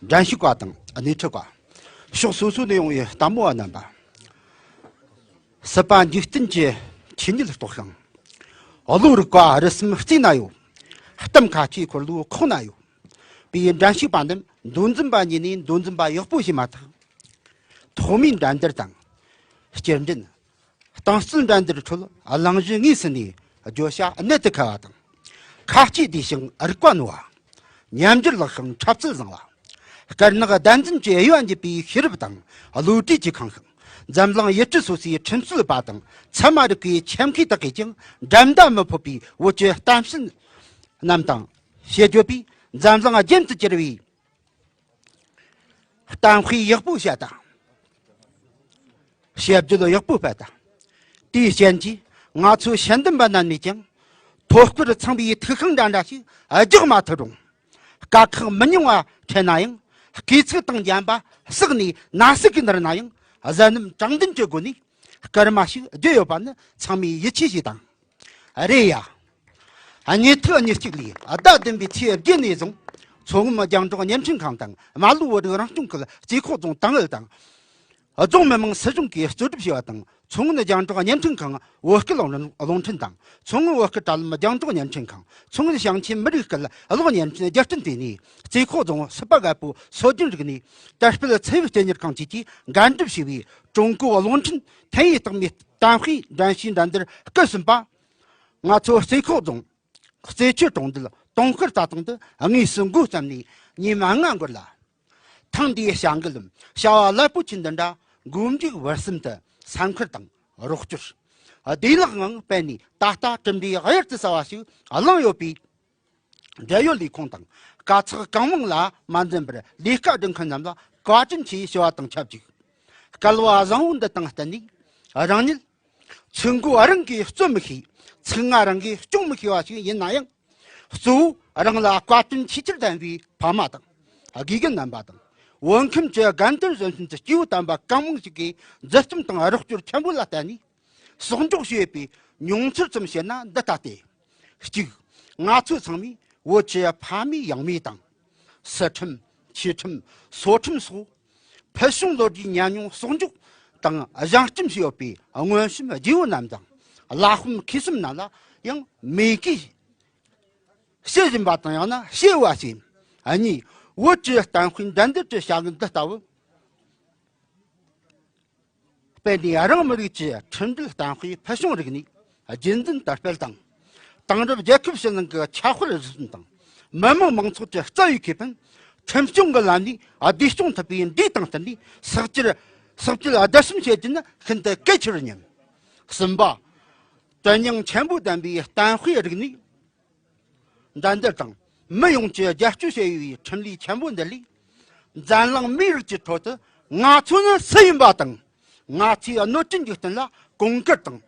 འགྲན་ཞུགས་པ་དང་སྣེ་ཁྲིད་པ། ཕྱོགས་སོ་སོ་ནས་ཡོང་བའི་ལྟད་མོ་བ་རྣམ་པ། སྲིད་པ་འཇིག་རྟེན་གྱི་ཆོས་ཉིད་རྟོགས་ཤིང་། བློ་རིག་པ་རི་གསུམ་རྩེ་ན་ཡོད། གཏམ་ཁ་ལྕེའི་འཁོར་ལོའི་ཁོག་ན་ཡོད། པའི་འགྲན་ཞུགས་པ་རྣམས་མདོ་འཛིན་པ་ཉིད་ནས་མདོ་འཛིན་པ་ཡག་པོ་ཞིག་མ་ཐག་ཐོག་མའི་འགྲན་བསྡུར་དང་། སྐྱེལ་འདྲེན། རྟིང་རྩོད་འགྲན་བསྡུར་ཁྲོད་གླེང་གཞི་དངོས་སུ་ནས་བརྗོད་བྱ་གནད་དུ་འཁེལ་བ་དང་། ཁ་ལྕེ་བདེ་ཞིང་རིག་པ་རྣོ་བ། ཉམས་འགྱུར་ལེགས་ཤིང་འཁྲབ་རྩལ་བཟང་བ། དཀར་ནག་ཟླ་འཛིན་གྱི་དབྱེ་བ་འབྱེད་པའི་ཤེས་རབ་དང་བློ་གྲོས་ཀྱིས་ཁེངས་ཤིང་། འཛམ་གླིང་ཡུལ་གྲུ་སོ་སོའི་ཁྲིམས་རྩོད་པ་དང་ཚད་མ་རིག་པའི་ཆེད་མཁས་དག་གིས་ཀྱང་འགྲན་ཟླ་མི་ཕོད་པའི་བོད་ཀྱི་གཏམ་བཤད་རྣམས་དང་། དཔྱད་བརྗོད་པས་འཛམ་གླིང་རྒྱན་དུ་གྱུར་བའི་གཏམ་དཔེ་ཡག་པོ་བཤད་དང་། དཔྱད་བརྗོད་ཡག་པོ་སྤེལ་དང་། དེའི་རྐྱེན་གྱིས་ང་ཚོའི་དཔྱད་འདེམས་པ་རྣམས་ནས་ཀྱང་ཐོབ་སྐར་ཚང་བའི་ཐུགས་ཤིང་འདྲ་འདྲ་ཞིག་རྒྱག་མ་ཐུབ་རུང་། དཀའ་ཁག་མི་ཉུང་བ་འཕྲད་ན་ཡང་། སྐས་ཚིགས་དང་འགྲན་པ་བསགས་ནས་ན་ཟུག་གིས་ན་རུང་ཡང་། གཟབ་ནན་དྲང་བདེན་གྱི་སྒོ་ནས་སྐར་མ་ཞིག་བརྗེས་ཡོད་པ་ནི་ཚང་མས་ཡིད་ཆེས་བྱེད་དང་། རེད་ཡ། གནས་ཐིག་གཉིས་གཅིག་ལས་ཟླ་བདུན་པའི་ཚེས་བརྒྱད་ནས་བཟུང་མཚོ་སྔོན་རྒྱང་སྒྲོག་བརྙན་འཕྲིན་ཁང་དང་རྨ་ལྷོ་བོད་རིགས་རང་སྐྱོང་ཁུལ་རྩེ་ཁོག་རྫོང་ཏང་ཨུད་དང་། རྫོང་མི་དམངས་སྲིད་གཞུང་གིས་གཙོ་སྒྲུབ་བྱས་པ་དང་། མཚོ་སྔོན་རྒྱང་སྒྲོག་བརྙན་འཕྲིན་ཁང་བོད་སྐད་རླུང་འཕྲིན་རླུང་འཕྲིན་དང་། མཚོ་སྔོན་བོད་སྐད་དྲ་ལམ་རྒྱང་སྒྲོག་བརྙན་འཕྲིན་ཁང་། མཚོ་སྔོན་ཞིང་ཆེན་མི་རིགས་སྐད་གློག་བརྙན་འཕྲིན་རྒྱལ་སྤྱིའི་ལྟེ་གནས། རྩེ་ཁོག་རྫོང་སྲིད་པ་རྒད་པོའི་སྲོལ་རྒྱུན་རིག་གནས། དར་སྤེལ་ཚན་རིག་སྤྱི་གཉེར་ཁང་བཅས་ཀྱིས་འགན་སྒྲུབ་བྱས་པའི་ཀྲུང་གོའི་རླུང་འཕྲིན་ཐེན་ཡིག་རྟགས་མའི་གཏམ་དཔེ་འགྲན་ཞུགས་འགྲན་བསྡུར་སྐབས་གསུམ་པ། ང་ཚོ་རྩེ་ཁོག་རྫོང་རྩེ་ཆུ་གྲོང་རྡལ་དུང་དཀར་རྩྭ་ཐང་དུ་དངོས་སུ་འགོ་བརྩམས་ནས་ཉིན་ལྔ་འགོར་ལ། ཐེངས་འདིའི་བྱ་འགུལ་ལམ་བྱ་བ་རླབས་པོ་ཆེ་འདི་འདྲ་མགོ་མཇུག་བར་གསུམ་དུ་སེམས་ཁུར་དང་རོགས་སྐྱོར། བདེ་བླག་ངང་སྤེལ་ནས་ད་ལྟ་གྲུབ་འབྲས་གཡུར་དུ་ཟ་བ་ཞིག་བླངས་ཡོད་པས། འབྲེལ་ཡོད་ལས་ཁུངས་དང་དཀའ་ཚེགས་གང་མང་ལ་མ་འཛེམས་པར་ལས་ཀ་སྒྲུབ་མཁན་རྣམས་ལ་ བཀའ་དྲིན་ཆེ་ཞུ་བ་དང་ཆབས་ཅིག་སྐལ་བ་བཟང་བོ་འདི་དང་བསྟུན་ནས། རང་ཉིད་ཚིག་མགོ་རང་གིས་རྩོམ་མི་ཤེས། ཚིག་རྔ་རང་གིས་སྐྱོང་མི་ཤེས་པ་ཞིག་ཡིན་ན་ཡང་། གཙོ་བོ་རང་ལ་བཀའ་དྲིན་ཆེ་ཆེར་ལྡན་པའི་ཕ་མ་དང་། དགེ་རྒན་རྣམ་པ་དང་། བོད་ཁམས་ཀྱི་རྒན་དར་གཞོན་གསུམ་གྱི་སྐྱེས་བུ་དམ་པ་གང་མང་ཞིག་གིས་མཛུབ་སྟོན་དང་རོགས་སྐྱོར་ཆེན་པོ་ལ་བརྟེན་ནས། གསོག་འཇོག་བྱས་པའི་མྱོང་ཚོར་ཙམ་བཤད་ན་འདི་ལྟ་སྟེ། གཅིག་ང་ཚོ་ཚང་མས་བོད་ཀྱི་ཕ་མེས་ཡང་མེས་དང་། སི་ཁྲིམས། ཆོས་ཁྲིམས། སོ་ཁྲིམས་སོགས་ཕུལ་བྱུང་ལོ་རྒྱུས་ཉམས་མྱོང་གསོག་འཇོག་དང་སྦྱང་བསྟེན་བྱས་ཡོད་པའི་མངོན་སུམ་རྒྱལ་པོ་རྣམས་དང་། བླ་དཔོན་མཁས་གསུམ་རྣམས་ལ་ཡང་མོས་གུས་བྱེད་བཞིན་པ་དང་། ཡང་ན་བྱེད་པ་བྱས། གཉིས། བོད་ཀྱི་གཏམ་དཔེ་འགྲན་བསྡུར་གྱི་བྱ་ངན་འདི་ལྟ་བུ། སྤེལ་ནས་རང་མི་རིགས་ཀྱི་ཁྲིམས་འགལ་གཏམ་དཔེ་ཕུལ་བྱུང་རིག་གནས་རྒྱུན་འཛིན་དར་སྤེལ་དང་། དེང་རབས་རྒྱལ་ཁབ་ཕྱི་ནང་གི་ཁྱབ་དཔལ་རུ་སོན་དང་། མི་དམངས་མང་ཚོགས་ཀྱི་རྩ་བའི་ཁེ་ཕན་ཁྲིམས་སྐྱོང་གི་ལམ་ནས་བདེ་སྐྱོང་ཐུབ་པའི་འདུས་དང་བསྟུན་ནས་ཕྱག་ཕྱིར་ཕྱག་ཕྱིར་བརྡར་ཤ་བྱེད་རྒྱུ་ནི་ཤིན་ཏུ་གལ་ཆེར་སྙམ། གསུམ་པ། དོན་སྙིང་ཆེན་པོ་ལྡན་པའི་གཏམ་དཔེ་རིག་གནས། འགྲན་བསྡུར་དང་མི་ཡོངས་ཀྱིས་རྒྱབ་སྐྱོར་བྱེད་པའི་ཁྲིམས་ལུགས་ཆེན་པོ་འདི་ལས། འཛམ་གླིང་མིའི་རིགས་ཀྱི་ཁྲོད་དུ་ང་ཚོ་ནི་སུ་ཡིན་པ་དང་། ང་ཚོའི་སྣོད་བཅུད་འཇིག་རྟེན་ལ་གོང་བཀུར་དང་།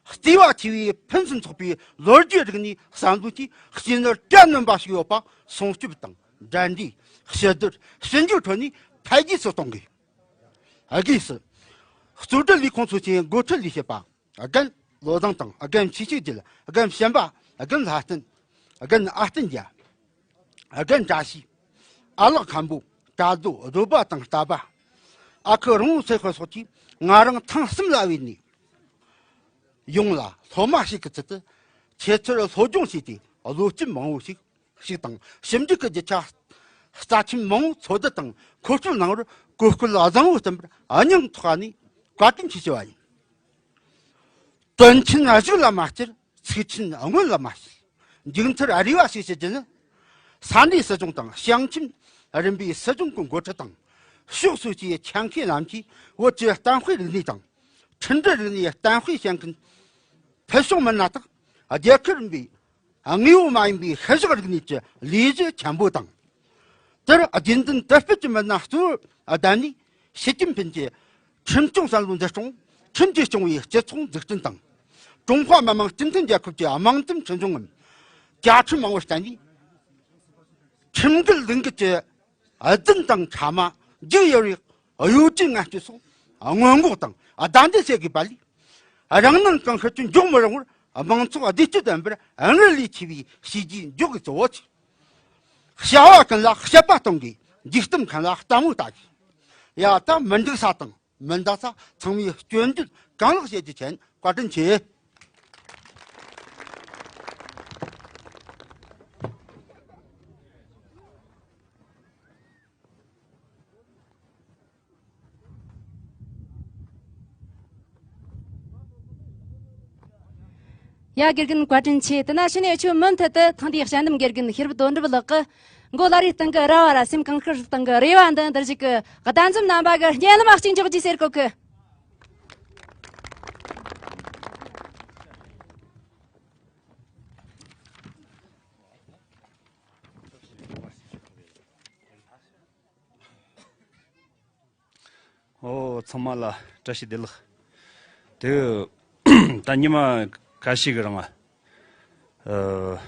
བརྩེ་བ་ཆེ་བའི་ཕུན་སུམ་ཚོགས་པའི་ལོ་རྒྱུས་རིག་གནས་བསམ་བློ་གྱིས་གཅིག་ནི་བཀྲ་སྣོན་པ་ཞིག་ཡོད་པ་སྲུང་སྐྱོབ་དང་། འགྲན་བསྡུར། ཕྱི་བསྡུར། ཕྱི་འགྱུར་ཁྲོད་ནས་འཕེལ་རྒྱས་སུ་གཏོང་དགོས། དགོས་སུ། གཙོ་སྒྲུབ་ལས་ཁུངས་ཚོ་ཆེན་འགོ་ཁྲིད་ལས་བྱེད་པ། རྒན་བློ་བཟང་དང་། རྒན་ཆོས་སྐྱིད་རྒྱལ། རྒན་བྱམས་པ། རྒན་ལྷ་བསྟན། རྒན་ཨ་བསྟན་རྒྱལ། རྒན་བཀྲ་ཤིས། ཨ་ལགས་མཁན་པོ། གྲྭ་རྡོ། བཟོད་པ་དང་ལྟ་བ། ཨ་ཁུ་རོང་བོ་ཚེ་དཔལ་སོགས་ཀྱིས་ང་རང་ཐེངས་གསུམ་ལ་བོས་ནས་ཡོང་ལ། སློབ་མ་ཞིག་གི་ཚུལ་དུ་ཁྱེད་ཚོར་སློབ་སྦྱོང་བྱས་ཏེ། བློ་སྐྱེད་མང་བོ་ཞིག་ཞིག་དང་། ཞིབ་འཇུག་གི་རྒྱུ་ཆ་རྩ་ཆེན་མང་བོ་འཚོལ་བསྡུ་དང་མཁོ་སྤྲོད་གནང་བར་གོ་སྐབས་བཟང་བོ་བསྟན་པར་སྙིང་ཐག་ནས་བཀའ་དྲིན་ཆེ་ཞུ་བ་ཡིན། དོན་ཆེན་གཞུག་ལ་མ་བསྐྱུར། ཚིག་ཆེན་སྔོན་ལ་མ་བཤད། མཇུག་མཐར་རེ་བ་ཞིག་ཞུ་རྒྱུ་ནི། ས་གནས་སྲིད་གཞུང་དང་། ཞིང་ཆེན་རིམ་པའི་སྲིད་གཞུང་གི་འགོ་ཁྲིད་དང་། ཕྱོགས་སོ་སོའི་ཆ་མཁས་རྣམས་ཀྱིས་བོད་ཀྱི་གཏམ་དཔེ་རིག་གནས་དང་། འཕྲིན་སྒྲིག་རིག་གནས་གཏམ་དཔེ་བཤད་མཁན་ཕུལ་བྱུང་མི་སྣ་དག་རྒྱལ་ཁབ་རིམ་པའི་དངོས་པོ་མ་ཡིན་པའི་ཤུལ་བཞག་རིག་གནས་ཀྱི་ལས་གཞི་ཆེན་པོ་དང་། དེར་རྒྱུན་ལྡན་དར་སྤེལ་གྱི་མི་སྣ་གཙོ་བོར་བསྡད་ནས། ཞི་ཅིན་ཕིན་གྱི་ཁྲིམས་སྐྱོང་བསམ་བློའི་འཛིན་སྐྱོང་། ཁྲིམས་ཀྱིས་སྐྱོང་བའི་སྤྱི་ཚོགས་འཛུགས་སྐྲུན་དང་། ཀྲུང་ཧྭ་མི་དམངས་སྤྱི་མཐུན་རྒྱལ་ཁབ་ཀྱི་དམངས་དོན་ཁྲིམས་གཞུང་ངམ་བཅའ་ཁྲིམས་མང་བོར་བརྟེན་ནས། ཁྲིམས་འགལ་ལུགས་འགལ་གྱི་རྫུན་དང་ཕྲ་མ། རྒྱུགས་ཡུར་བའི་གཡོ་ཇུས་ངན་སྤྱོད་སོགས་སྔོན་འགོག་དང་བརྡ་འདེད་བྱེད་དགོས་པ་ལས། རང་སྣང་གང་ཤར་གྱིས་འཇོག་མི་རུང་བར། དམངས་ཚོགས་བདེ་སྐྱིད་ལྡན་པར་སྔར་ལས་ཆེ་བའི་བྱས་རྗེས་འཇོག་དགོས་གཙོ་བོ་ཆེ། བྱ་བ་ཀུན་ལ་དཔྱད་པ་གཏོང་དགོས། འཇིག་རྟེན་མཁན་ལ་ལྟད་མོ་ལྟ་དགོས། ཡ། ད་མི་འགྲིག་ས་དང་མི་འདང་ས་ཚང་མས་སྐྱོན་བརྗོད་གང་ལེགས་བྱེད་རྒྱུ་བྱས། བཀའ་དྲིན་ཆེ། ཡ། དགེ་རྒན་བཀའ་དྲིན་ཆེ། དེ་ན་ཕྱི་ནས་ཆུ་མུ་མཐུད་དུ་ཐེངས་འདིའི་དཔྱད་འདེམས་དགེ་རྒན་ཤེས་རབ་དོན་གྲུབ་ལགས་ཀྱིས་མགོ་ལ་རེའི་སྟེང་གི་ར་བ་ར། སེམས་གངས་དཀར་སྟེང་གི་རེ་བ་འདི་འདིར་བཞུགས་ཀྱི་གདན་འཛོམས་རྣམ་པ་གི་སྙན་ལམ་གཅིག་འཇོག་རྒྱུ་ཟེར་གོ་གི། ཨོ། ཚང་མ་ལ་བཀྲ་ཤིས་བདེ་ལེགས། དེ་ད་ཉི་མ་ཁ་ཤས་ཀྱི་རིང་ང་། ཨ།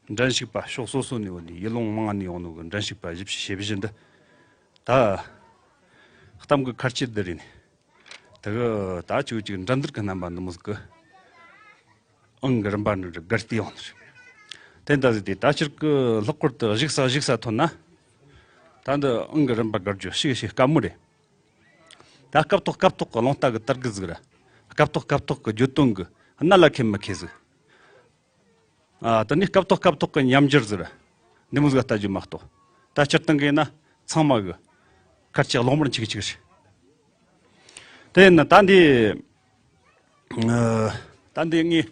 འགྲན་ཞུགས་པ་ཕྱོགས་སོ་སོ་ནས་ཡོང་ནས། ཡུལ་ལུང་མང་ནས་ཡོང་ནོ་གི་འགྲན་ཞུགས་པ་བཞི་བཅུ་ཞེ་བཞི་འདི། ད་གཏམ་གྱི་ཁ་ལྕེ་འདི་རེད་ནས། དེ་གི་ད་ཅིག་ཅིག་འགྲན་བསྡུར་གྱི་རྣམ་པ་འདི་མོ་ཟིག་གི་ཨང་གི་རིམ་པ་འདི་འདྲ་བརྒལ་ཏེ་ཡོང་ནི་རེད། དེ་འདྲ་ཟིག་དེ་ད་ཕྱིར་གི་ལྷག་པར་དུ་གཞུག་ས་གཞུག་ས་ཐོན་ན། ད་འདི་ཨང་གི་རིམ་པ་བརྒལ་རྒྱུ་ཞིག་ཞིག་དཀའ་མོ་རེད། ད་སྐབས་ཐོག་སྐབས་ཐོག་གི་རླུང་རྟ་གི་དར་རྒུད་ཟིག་ར། སྐབས་ཐོག་སྐབས་ཐོག་གི་བརྗོད་དོན་གི་གནད་ལ་འཁེལ་མི་འཁེལ་ཟིག་ཨ། དེ་ནས་སྐབས་ཐོག་སྐབས་ཐོག་གི་ཉམས་འགྱུར་ཟེར། འདི་མོ་ཟིག་ལྟ་རྒྱུ་མ་གཏོགས། ད་སྤྱིར་བཏང་གི་ཡིན་ན་ཚང་མ་གི་ཁ་ལྕེ་གླང་དར་འཁྱིག་འཁྱིག་རེད། དེ་ཡིན་ན་ད་འདི། ཨ། ད་འདི་ངས་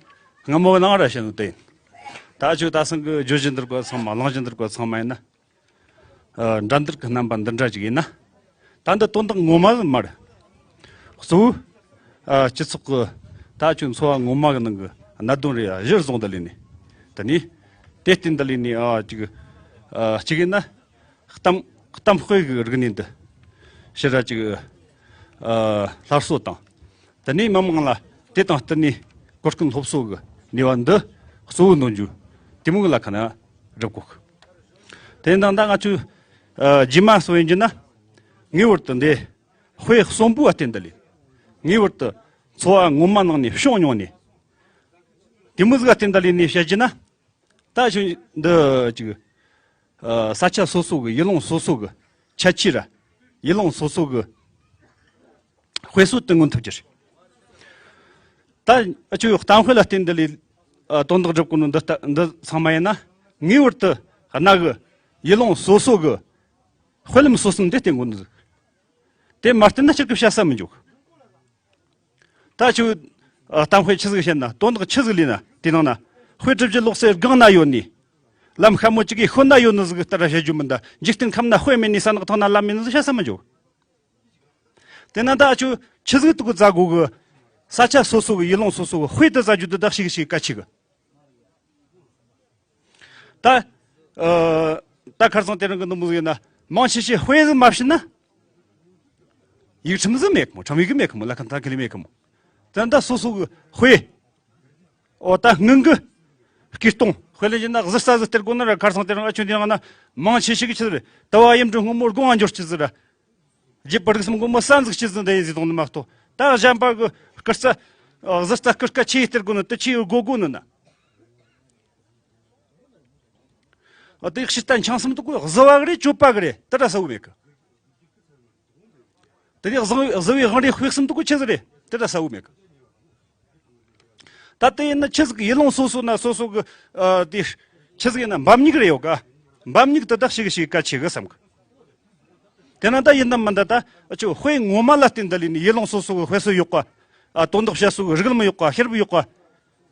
སྔ་མོ་གི་ནང་ར་བཤད་ནོ་དེ་ཡིན། ད་ཆོས་ད་སང་གི་བརྗོད་བཞིན་འདིར་གོ་ཚང་མ། གླེང་བཞིན་འདིར་གོ་ཚང་མ་ཡིན་ན། ཨ། འགྲན་བསྡུར་གྱི་རྣམ་པ་འདི་འདྲ་ཅིག་ཡིན་ན། ད་འདི་དོན་དག་ངོ་མ་ཟིག་མ་རེད། གཙོ་བོ། ཨ། སྤྱི་ཚོགས་ཀྱི་ད་ཁྱོད་འཚོ་བ་ངོ་མ་གི་ནང་གི་གནད་དོན་རེད། གཞིར་བཟུང་དུ་ལས་ནས། དེ་ནས་དེ་སྟེང་དུ་ལས་ནས། ཨ། ཅིག་ཨ། གཅིག་ཡིན་ན་གཏམ་ གཏམ་དཔེ་གི་རིག་གནས་འདི་ཕྱིར་ར་ཅིག་ཨ་སླར་གསོ་དང་། དེ་ནས་མི་མང་ལ་དེ་དང་བསྟུན་ནས་གོ་སྐོན་སློབ་གསོ་གི་ནུས་པ་འདི་གཙོ་བོ་འདོན་རྒྱུ་དེ་མོ་གི་ལ་ཁ་ན་སྒྲུབ་དགོས། དེ་ཡིན་དང་ད་ང་ཚོས་ཨ་རྗེས་མ་གསོ་ཡིན་རྒྱུ་ན་ངེས་པར་དུ་འདི་དཔེ་གསོན་པོའི་སྟེང་དུ་ལས་ངེས་པར་དུ་འཚོ་བ་ངོ་མ་ནང་ནས་བྱུང་མྱོང་ནས་དེ་མོ་ཟིག་ག་སྟེང་དུ་ལས་ནས་བཤད་རྒྱུ་ན། ད་ཆོས་འདི་ཅིག་ཨ་ས་ཆ་སོ་སོ་གི་ཡུལ་ལུང་སོ་སོ་གི་ཁྱད་ཆོས་ར་ཡུལ་ལུང་སོ་སོ་གི་དཔེ་སྲོལ་དེ་མངོན་ཐུབ་རྒྱུ་རེད། ད་ཨ་ཆོས་གཏམ་དཔེ་ལ་བརྟེན་འདི་ལས་ཨ་དོན་དག་སྒྲུབ་དགོས་ནོ་འདི་ལྟ་འདི་ཚང་མ་ཡིན་ན་ངེས་པར་དུ་གནའ་གི་ཡུལ་ལུང་སོ་སོ་གི་དཔེ་ལམ་སོ་གསུམ་དེ་བརྟེན་དགོས་ནོ་ཟིག་དེ་མ་བརྟེན་ན་སྤྱིར་གི་བཤད་ས་མི་འཇུག་ད་ཁྱོད་ཨ་གཏམ་དཔེ་ཆི་ཟིག་བཤད་ན་དོན་དག་ཆི་ཟིག་ལས་ན་དེ་ནང་ན་དཔེ་གྲུབ་ཀྱི་ལོག་སའི་སྒང་ན་ཡོད་ནི། ལམ་ཤ་མོ་གཅིག་གིས་ཤོད་ན་ཡོད་ནི་ཟིག་ལྟར་བཤད་རྒྱུ་མིན་ད། འཇིག་རྟེན་ཁམས་ན་དཔེ་མེད་ནི་ས་ནག་ཐང་ན་ལམ་མེད་ནི་ཟིག་བཤད་ས་མི་འཇུག་དེ་ན་ད་ཁྱོད་ཆི་ཟིག་དུ་གི་ཙ་གོ་གི་ས་ཆ་སོ་སོ་གི་ཡུལ་ལུང་སོ་སོ་གི་དཔེ་དུ་ཙ་རྒྱུ་དུ་དག་ཞིག་ཞིག་ག་ཆི་གི་ད། ཨ། ད་ཁར་སང་དེ་རིང་གི་འདི་མོ་ཟིག་ཡིན་ན་མང་ཆེ་ཤོས་དཔེ་ཟིག་མ་བྱིན་ན། ཡིག་ཁྲིམས་ཟིག་མེད་གི་མོ། ཁྲིམས་ཡིག་གི་མེད་གི་མོ། ལ་ཁང་ད་གི་ལི་མེད་གི་མོ། ད་ད་སོ་སོ་གི་དཔེ། ཨོ་ད་སྔོན་གི་སྐུ་གདུང་དཔེ་ལེན་བྱས་ན་གཟི་རྩ་ཟིག་སྟེར་དགོས་ན་ར། ཁར་སང་དེ་རིང་ཨ་ཆོས་འདི་ཡང་ན་མང་ཆེ་ཤོས་གི་ཆི་ཟིག་རེད། དུ་བ་ཡིན་འགྲོ་སྔོན་མོ་དགོངས་པ་འབྱོར་ཆི་ཟིག་ར། རྒྱུད་པ་རིགས་གསུམ་སྒོ་མོ་གསར་འཛུགས་བྱེད་ཟིན་དེ་ཡིན་ཟིག་དང་ནི་མ་གཏོགས། ད་གཞན་པ་གི་སྐུ་རྩ། གཟི་རྩ་སྐུ་སྐ་ཆེ་ཡི་སྟེར་དགོས་ནི་དེ་ཆེ་ཡི་དགོས་དགོས་ནི་ན། ཨ་དེ་ཕྱི་ལྟ་འཆང་གསུམ་དུ་གོ་གཟི་བ་གི་རེད་གཅོད་པ་གི་རེད་དེ་འདྲ་ས་བོ་མེད་གི། དེ་ནས་གཟི་གཟི་བའི་དབང་རིས་དཔེ་གསུམ་དུ་གོ་ཆེ་ཟིག་རེད་དེ་འདྲ་ས་བོ་མེད་གི། ད་ལྟ་ཡིན་ན་ཆི་ཟིག་ཡུལ་ལུང་སོ་སོ་ན་སོ་སོ་གི་ཨ་དེ་ཆི་ཟིག་ཡིན་ན་འབབ་སྙིགས་རེ་ཡོད་ག་འབབ་སྙིགས་དེ་དག་ཞིག་ཞིག་གལ་ཆེ་གི་བསམ་གི། དེ་ན་ད་ཡིན་ནམ་མིན་ད་ད་ཨ་ཆོ་དཔེ་ངོ་མ་ལ་བརྟེན་ད་ལས་ནི་ཡུལ་ལུང་སོ་སོ་གི་དཔེ་སྲོལ་ཡོད་ག་ཨ་དོན་དག་བཤད་སྲོལ་གི་རིགས་ལམ་ཡོད་ག་ཤེས་རབ་ཡོད་ག་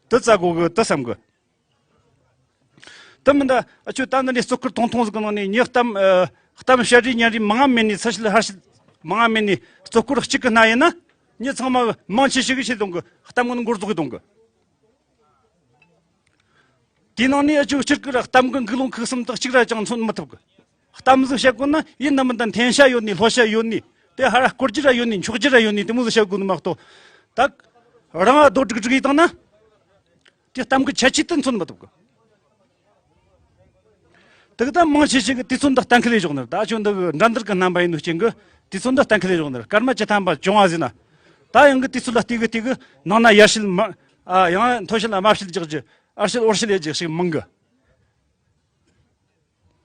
དེ་རྩ་གོ་གི་དེ་བསམ་གི། དེ་མིན་ད་ཨ་ཆོས་ད་འདི་ནས་གཙོ་བཀུར་ཐུང་ཐུང་ཟིག་གི་ནང་ནས་ངས་གཏམ་ཨ་གཏམ་བཤད་རེས་ཉན་རེས་མང་ང་མེད་ནས་ཚུལ་བཤད་ལྷ་བཤད་མང་ང་མེད་ནས་གཙོ་བཀུར་གཅིག་གི་སྣ་ཡིན་ན་ངས་ཚང་མ་མང་ཆེ་ཤོས་གི་ཆེད་གཏོང་གི། གཏམ་ངན་འགོར་ཟོག་གི་གཏོང་གི། དེའི་ནང་ནས་ཨ་ཆོས་སྤྱིར་གི་ར་གཏམ་གི་འགུག་ལུང་ཁུག་གསུམ་དག་གཅིག་ར་ཅང་མཚོན་མི་ཐུབ་གི། གཏམ་ཟིག་བཤད་དགོས་ན་ཡིན་ན་མིན་ད་འཐེན་བྱ་ཡོད་ནི་ལྷོད་བྱ་ཡོད་ནི་དེ་ཧ་ར་སྐོར་རྒྱུ་ར་ཡོད་ནི་འཁྱོག་རྒྱུ་ར་ཡོད་ནི་དེ་མོ་ཟིག་བཤད་དགོས་ནི་མ་གཏོགས། ད་རང་ཨ་རྡོ་དྲུག་དྲུག་ཡིས་བཏང་ན། དེ་གཏམ་གྱི་ཁྱད་ཆོས་དེ་མཚོན་མི་ཐུབ་གི། དེ་གི་ད་མང་ཆེ་ཤོས་ཀྱི་དུས་ཚོད་འདི་གཏན་འཁེལ་ལས་བཞག་ནི་རེད། ད་ཁྱོད་འདི་གི་འགྲན་བསྡུར་གྱི་རྣམ་པ་ཡིན་ནོ་རྐྱེན་གྱིས་དུས་ཚོད་འདི་གཏན་འཁེལ་ལས་བཞག་ནི་རེད། སྐར་མ་བཅུ་ཐམ་པ་བཅོ་ལྔ་ཟིན་ན། ད་ཡང་གི་དུས་ཚོད་ལ་བལྟས་གི་བལྟས་གི་ནང་ན་ཡར་བཤད་མ་ཨ་ཡང་མཐོ་བཤད་ལ་དམའ་བཤད་རྒྱག་རྒྱུ་ཨར་བཤད་འོར་བཤད་ལས་རྒྱག་ཞིག་མང་གི།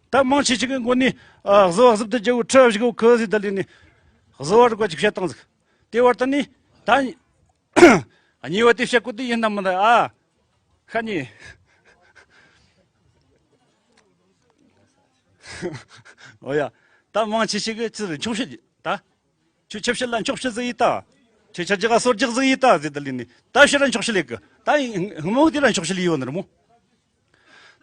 ད་མང་ཆེ་ཤོས་ཀྱི་མགོ་ནས་ཨ་གཟི་བ་གཟི་བདུད་རྒྱལ་པོ་ཁྲི་བཞི་གོ་ཁུ་ཟིག་ད་ལས་ནས་གཟི་བ་རིག་པ་ཅིག་བཤད་སྟངས་ཟིག་དེ་བར་དུ་ནི་ད་གཉིས་པ་དེ་བཤད་གོ་དེ་ཡིན་ན་མིན་ན་ཨ། ཤ་ཉེ། ཨོ་ཡ། ད་མང་ཆེ་ཤོས་ཀྱི་ཅི་རེད་འཁྱོག་བཤད་ཀྱི་ད། ཁྱོད་ཆབ་བཤད་ལ་འཁྱོག་བཤད་ཟིག་ཡིན་ད། ཁྱོད་ཆ་རྒྱག་ག་སོར་རྒྱག་ཟིག་ཡིན་ད་ཟེར་ད་ལས་ནི་ད་ཕྱིར་ར་འཁྱོག་བཤད་ལས་གི་ད་ཡིན་ཧི་མོ་དེ་ར་འཁྱོག་བཤད་ལས་ཡོད་ནི་རེད་མོ།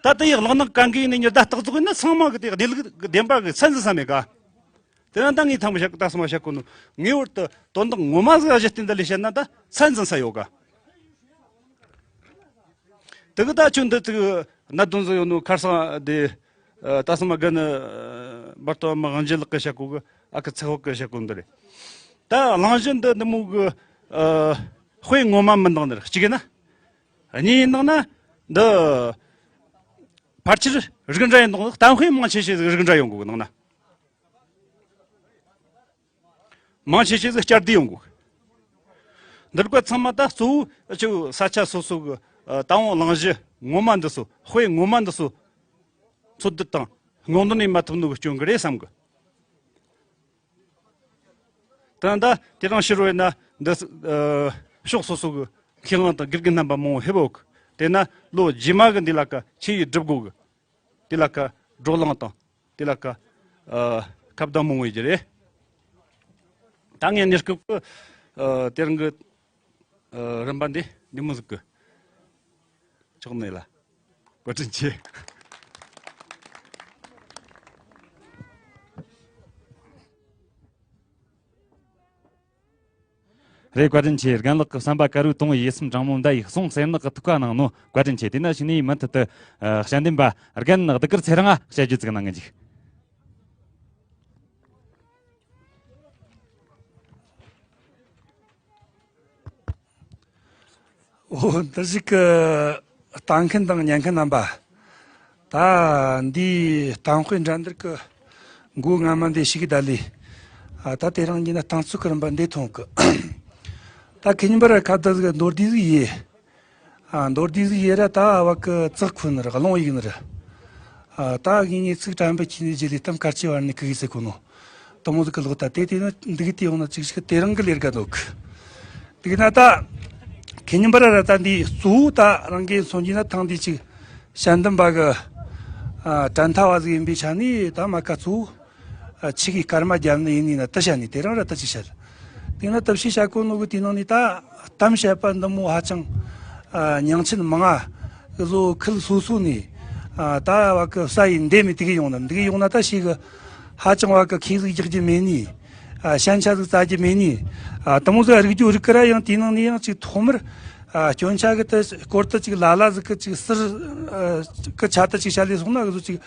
ད་ལྟ་ཡི་གླང་ནག་གན་གི་ཡིན་ནི་ཉི་ཟླ་སྟག་ཙོག་ཡིན་ན་ཚང་མ་གི་དེ་བདེ་ལུགས་ཀྱི་བདེན་པ་གི་མཚན་ཟིན་ས་མེད་ག་དེ་ན་ད་ངས་ཐང་པོ་བཤད་གི་ད་སོ་མ་བཤད་གོ་ནོ་ངེས་པར་དུ་དོན་དག་ངོ་མ་ཟིག་གཞི་རྟེན་འདི་ལས་བཤད་ན་ད་མཚན་ཟིན་ས་ཡོད་ག་དེ་གི་ད་ཁྱོད་འདི་ཚིག་གནད་དོན་ཟིག་ཡོད་ནོ་ཁར་སང་དེ་ད་སོ་མ་གི་ནི་འབར་ཏོ་མ་དབང་ཆེན་ལགས་ཀྱི་བཤད་གོ་གི་ཨ་ཁུ་ཚེ་ཧོག་གི་བཤད་གོ་འདི་རེད། ད་གླང་གཞི་འདི་འདི་མོ་གི་དཔེ་ངོ་མ་མིན་འདང་འདི་རེད། གཅིག་ཡིན་ན། གཉིས་ཡིན་ནང་ན་འདི་ཕལ་ཆེར་རིགས་འདྲ་ཡིན་ནོ། གཏམ་དཔེ་མང་ཆེ་ཤོས་རིགས་འདྲ་ཡོང་གི་ནང་ན། མང་ཆེ་ཤོས་བསྐྱར་ཟློས་ཡོང་གི། འདི་སྐོར་ཚང་མ་ད་གཙོ་བོ་ཅིག་ས་ཆ་སོ་སོ་གི་ད་བོང་གླང་གཞི་ངོ་མ་འདི་ཚོ་དཔེ་ངོ་མ་འདི་ཚོ་འཚོལ་བསྡུ་དང་སྔོག་འདོན་ཡེད་མ་ཐུབ་ནོ་གི་རྐྱེན་གི་རེད་བསམ་གི། ད་ད་དེ་རིང་ཕྱི་རུ་ཡིན་ན་འདི་ཕྱོགས་སོ་སོ་གི་མཁས་དབང་དང་དགེ་རྒན་རྣམ་པ་མང་བོ་ཕེབས་ཡོད་གི། དེ་ན་ལོ་རྗེས་མ་གི་འདི་ལ་ཀ་ཆི་ཡིས་སྒྲུབ་དགོས་གི། དེ་ལ་ཀ་བགྲོ་གླེང་དང་དེ་ལ་ཀ་ཁ་བརྡ་མང་བོ་ཡོད་ཀྱི་རེད། ད་ངས་གནས་སྐབས་ཀྱི་དེ་རིང་གི་རིམ་པ་འདི་འདི་མོ་ཟིག་གི་ཆོག་ནི་ལ། བཀའ་དྲིན་ཆེ། རེད། བཀའ་དྲིན་ཆེ། རྒན་ལགས་ཀྱི་བསམ་པ་དཀར་པོའི་དུང་བའི་ཡིད་སེམས་དྲང་མོ་མདའ་ཡིས་གསུང་གསེར་ནག་གི་ཐུགས་ཀ་གནང་ནོ། བཀའ་དྲིན་ཆེ། དེ་ན་ཕྱི་ནས་མུ་མཐུད་དུ་ཨ་དཔྱད་འདེམས་པ་རྒན་གདུགས་དཀར་ཚེ་རིང་ང་བཤད་རྒྱུ་ཅིག་གནང་གི་འཇུག་འོ་འདིར་ཞིག་གི་ལྟ་མཁན་དང་ཉན་མཁན་རྣམ་པ། ད་འདིའི་གཏམ་དཔེ་འགྲན་བསྡུར་གི་འགོ་སྔ་མ་འདི་ཞིག་གི་ད་ལས། ཨ་ད་དེ་རིང་ཡིན་ན་རྟིང་རྩོད་གི་རིམ་པ་འདི་ཐོན་གི། ད་ཁེ་ཉིན་པར་ཁ་བརྡ་ཟིག་མདོར་བསྡུས་ཟིག་ཡེ། ཨ་མདོར་བསྡུས་ཟིག་ཡེ་ར་ད་བ་གི་ཙག་ཁུ་ནི་ར་གློང་ཡིག་ནི་ར། ཨ་ད་གི་ངས་ཚིག་དྲན་པ་ཁྱི་ནི་རྗེས་ལས་གཏམ་དཀར་ཆེ་བར་ནི་ཁུ་གི་ཟེར་གོ་ནོ། དུ་མོ་ཟིག་གི་ལོག་ད་དེ་དེ་ནི་འདི་གི་དེ་ཡོང་ན་ཅིག་ཞིག་དེ་རང་གི་ལས་ཀ་འདུག་དེ་གི་ན་ད་ཁེ་ཉིན་པར་ར་ད་འདི་གཙོ་བོ་ད་རང་གི་སོང་གི་ན་ཐང་འདི་ཅིག་ཞལ་འདམ་པ་གི་ཨ་དྲན་ཐ་བ་ཟིག་ཡིན་པའི་ཆ་ནས་ད་མ་ཀ་གཙོ་བོ། ཨ་ཆི་གི་སྐར་མ་བརྒྱབ་ནི་ཡིན་ནི་ན་ད་བཤད་ནི་དེ་རང་ར་ད་ཅིག་བཤད། དེ་ན་ད་བཤད་བྱ་གོ་ནོ་གི་དེ་ནང་ནི་ད་གཏམ་བཤད་པ་འདི་མོ་ཧ་ཅང་ཨ་ཉང་ཆེན་མང་ང་གི་བཟོ་ཁུལ་སོ་སོ་ནས་ཨ་ད་བ་གི་ས་ཡི་འདེ་མི་དེ་གི་ཡོང་ན་འདི་གི་ཡོང་ན་ད་ཞིག་གི་ཧ་ཅང་བ་གི་ཁེ་ཟིག་རྒྱག་རྒྱུ་མེད་ནི། ཨ་ཞན་ཆ་ཟིག་བཙལ་རྒྱུ་མེད་ནི། ཨ་དུ་མོ་ཟིག་རིག་རྒྱུ་རིག་གི་ར་ཡང་དེ་ནང་ནས་ཡང་ཅིག་ཐོག་མར་ཨ་སྐྱོན་ཆ་གི་ད་སྐོར་ད་ཅིག་ལ་ལ་ཟིག་གི་ཅིག་ཟུར་ཨ་གི་ཆ་ད་ཅིག་བཤད་ལས་སོང་ན་གི་བཟོ་ཅིག་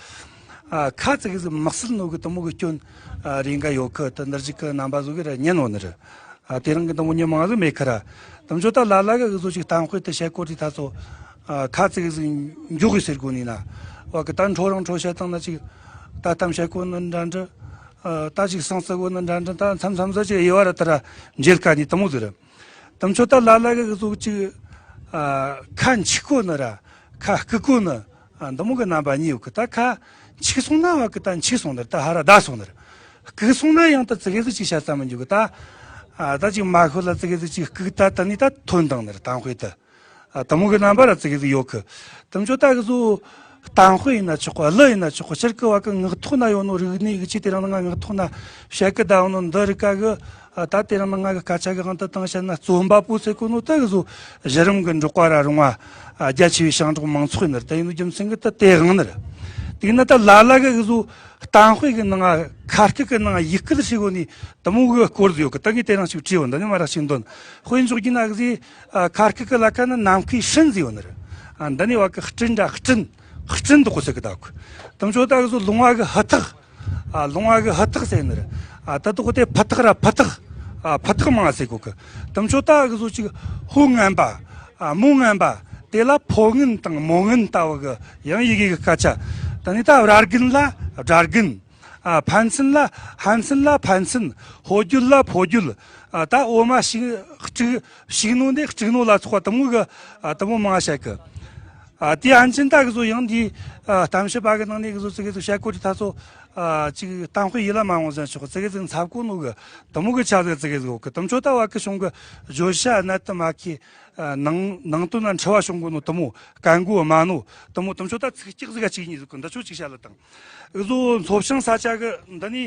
ཨ་ཁ་ཙིག་གི་ཟིག་དམིགས་བསལ་ནོ་གི་དུ་མོ་གི་སྐྱོན་ཨ་རེ་འགའ་ཡོད་གི། ད་འདིར་ཅིག་གི་རྣམ་པ་བཟོ་གི་ར་ཉན་ནོ་ནི་རེད། ཨ་དེ་རིང་གི་དུ་མོ་ཉན་མང་ཟིག་མེད་ཁི་ར། དུ་མཆོད་ད་ལ་ལ་གི་གི་བཟོ་ཅིག་གཏམ་དཔེ་དེ་བཤད་སྐོར་དེ་ད་ཚོ་ཨ་ཁ་ཙིག་གི་ཟིག་མགྱོགས་གི་ཟེར་གོ་ནི་ན། བ་གི་ད་འཕྲོ་རང་འཕྲོ་བཤད་སྟངས་ན་ཅིག་ད་གཏམ་བཤད་གོ་ནི་འདྲ་འདྲ། ཨ་ད་ཅིག་སང་ཙིག་གོ་ནི་འདྲ་འདྲ། ད་མཚམས་མཚམས་ཟིག་ཅིག་དབྱེ་བ་ར་ད་ར་འབྱེད་དཀའ་ནི་དུ་མོ་ཟིག་རེད། དུ་མཆོད་ད་ལ་ལ་གི་གི་བཟོ་ཅིག་ཨ་ཁ་འཆུག་གོ་ནི་ར་ཁ་སྐུག་གོ་ནི། ཨ་འདི་མོ་གི་རྣམ་པ་གཉིས་ཡོད་གི། ད་ཁ་འཆུག་སོང་ན་བ་གི་ད་འཆུག་སོང་ནི་རེད། ད་ཧ་ར་ད་སོང་ནི་རེད། སྐུག་སོང་ན་ཡང་ད་ཙི་གེ་ཟིག་ཅིག་བཤད་ས་མི་འཇུག་གི། ད་ཨ་ད་ཅིག་མ་ཤོད་ལ་ཙི་གེ་ཟིག་ཅིག་སྐུག་ད་ད་ནི་ད་ཐོན་དང་ནི་རེད། གཏམ་དཔེ་ད་ཨ་དུ་མོ་གི་རྣམ་པ་ར་ཙི་གེ་ཟིག་ཡོད་གི། དུ་མཆོད་ད་གི་བཟོ་གཏམ་དཔེ་ཡིན་ན་ཆོག་གི། གླུ་ཡིན་ན་ཆོག་གི། སྤྱིར་གི་བ་གི་ངག་ཐོག་ན་ཡོད་ནོ་རིག་གནས་གི་ཅིག་དེ་རིང་ང་ངག་ཐོག་ན་བཤད་གི་ད་ཡོད་ནོ་འདི་རིག་ག་གི། ཨ་ད་དེ་རིང་ང་གི་སྐད་ཆ་གི་དབང་དུ་བཏང་བཤད་ན་རྩོམ་པ་པོ་ཟེར་གོ་ནོ་ད་གི་བཟོ་གཞི་རིམ་གི་འབྲོག་པ་ར་རོང་བ་ཨ་རྒྱ་ཆེ་བའི་ཞིང་འབྲོག་མང་ཚོགས་ཡིན་ནི་རེད། ད་ཡིན་ནོ་རྒྱུ་མཚན་གི་ད་དེ་དབང་ནི་རེད། དེ་ན་ད་ལ་ལ་གི་གི་བཟོ་གཏམ་དཔེ་གི་ནང་ཁ་སྐད་གི་ནང་ཡིག་སྐད་ཟེར་གོ་ནི་དུ་མོ་གི་སྐོར་ཟིག་ཡོད་གི། ད་ངས་དེ་རིང་ཞིག་བྲིས་ཡོད། འདི་ནི་མ་རག་ཞིག་འདོན་དཔེ་འཇོག་རྒྱུ་ན་གི་ཟིག་ཨ་ཁ་སྐད་གི་ལ་ཁ་ན་ནམ་མཁའི་སྤྲིན་ཟིག་ཡོད་ནི་རེད། ཨ་འདི་ནི་བ་གི་སྤྲིན་འདྲ་སྤྲིན་སྤྲིན་འདུག་གོ་ཟེར་གི་ད་གི། དུ་མཆོད་ད་གི་བཟོ་ལུང་བ་གི་ཧུ་ཐག་ཨ་ལུང་བ་གི་ཧུ་ཐག་ཟེར་ནི་རེད། ཨ་ད་དུ་གོ་དེ་ཕུ་ཐག་ར་ཕུ་ཐག་ཨ་ཕུ་ཐག་མང་ཟེར་གོ་གི། དུ་མཆོད་ད་གི་བཟོ་ཅིག་ཕོ་ངན་པ་ཨ་མོ་ངན་པ་དེ་ལ་ཕོ་ངན་དང་མོ་ངན་ལྟ་བུ་གི་ཡང་ཡི་གེ་གི་སྐད་ཆ། ད་ནི་ད་དགྲ་རྒན་ལ་དགྲ་རྒན། ཨ་ཕན་ཚུན་ལ་ཕན་ཚུན་ལ་ཕན་ཚུན། ཕོ་རྒྱུད་ལ་ཕོ་རྒྱུད། ཨ་ད་འོ་མ་ཞིག་དཀྲུག་ཞིག་ནོ་འདི་དཀྲུག་ནོ་ལ་སོགས་པ་དུ་མོ་གི་ཨ་དུ་མོ་མང་བཤད་གི། ཨ་དེ་ཨན་ཅིན་ད་གི་བཟོ་ཡང་འདི་ཨ་གཏམ་བཤད་པ་གི་ནང་ནས་གི་བཟོ་ཙི་གེ་ཟིག་བཤད་གོ་དུས་ད་ཚོ་ཨ་ཅིག་གཏམ་དཔེ་ཡིད་ལ་མ་འོང་ཟེར་ཆོག་ཙི་གེ་ཟིག་འཚབ་གོ་ནོ་གི་དུ་མོ་གི་ཆ་ཟིག་ཙི་གེ་ཟིག་ཡོད་གི། དུ་མཆོད་ད་བ་གི་གཞུང་གི་བརྗོད་བྱ་གནད་དུ་མ་ཁེལ། ཨ་ནང་ནང་དོན་ན་འཁྲུལ་བ་བྱུང་གོ་ནོ་དུ་མོ་གན་གོ་དམའ་ནོ་དུ་མོ། དུ་མཆོད་ད་ཚིག་གཅིག་ཟིག་ག་གཅིག་གཉིས་ཟིག་གི་འདི་ཆོ་ཅིག་བཤད་ལ་དང་། འུ་ཟོ་མཚོ་བྱང་ས་ཆ་གི་འདི་ནི་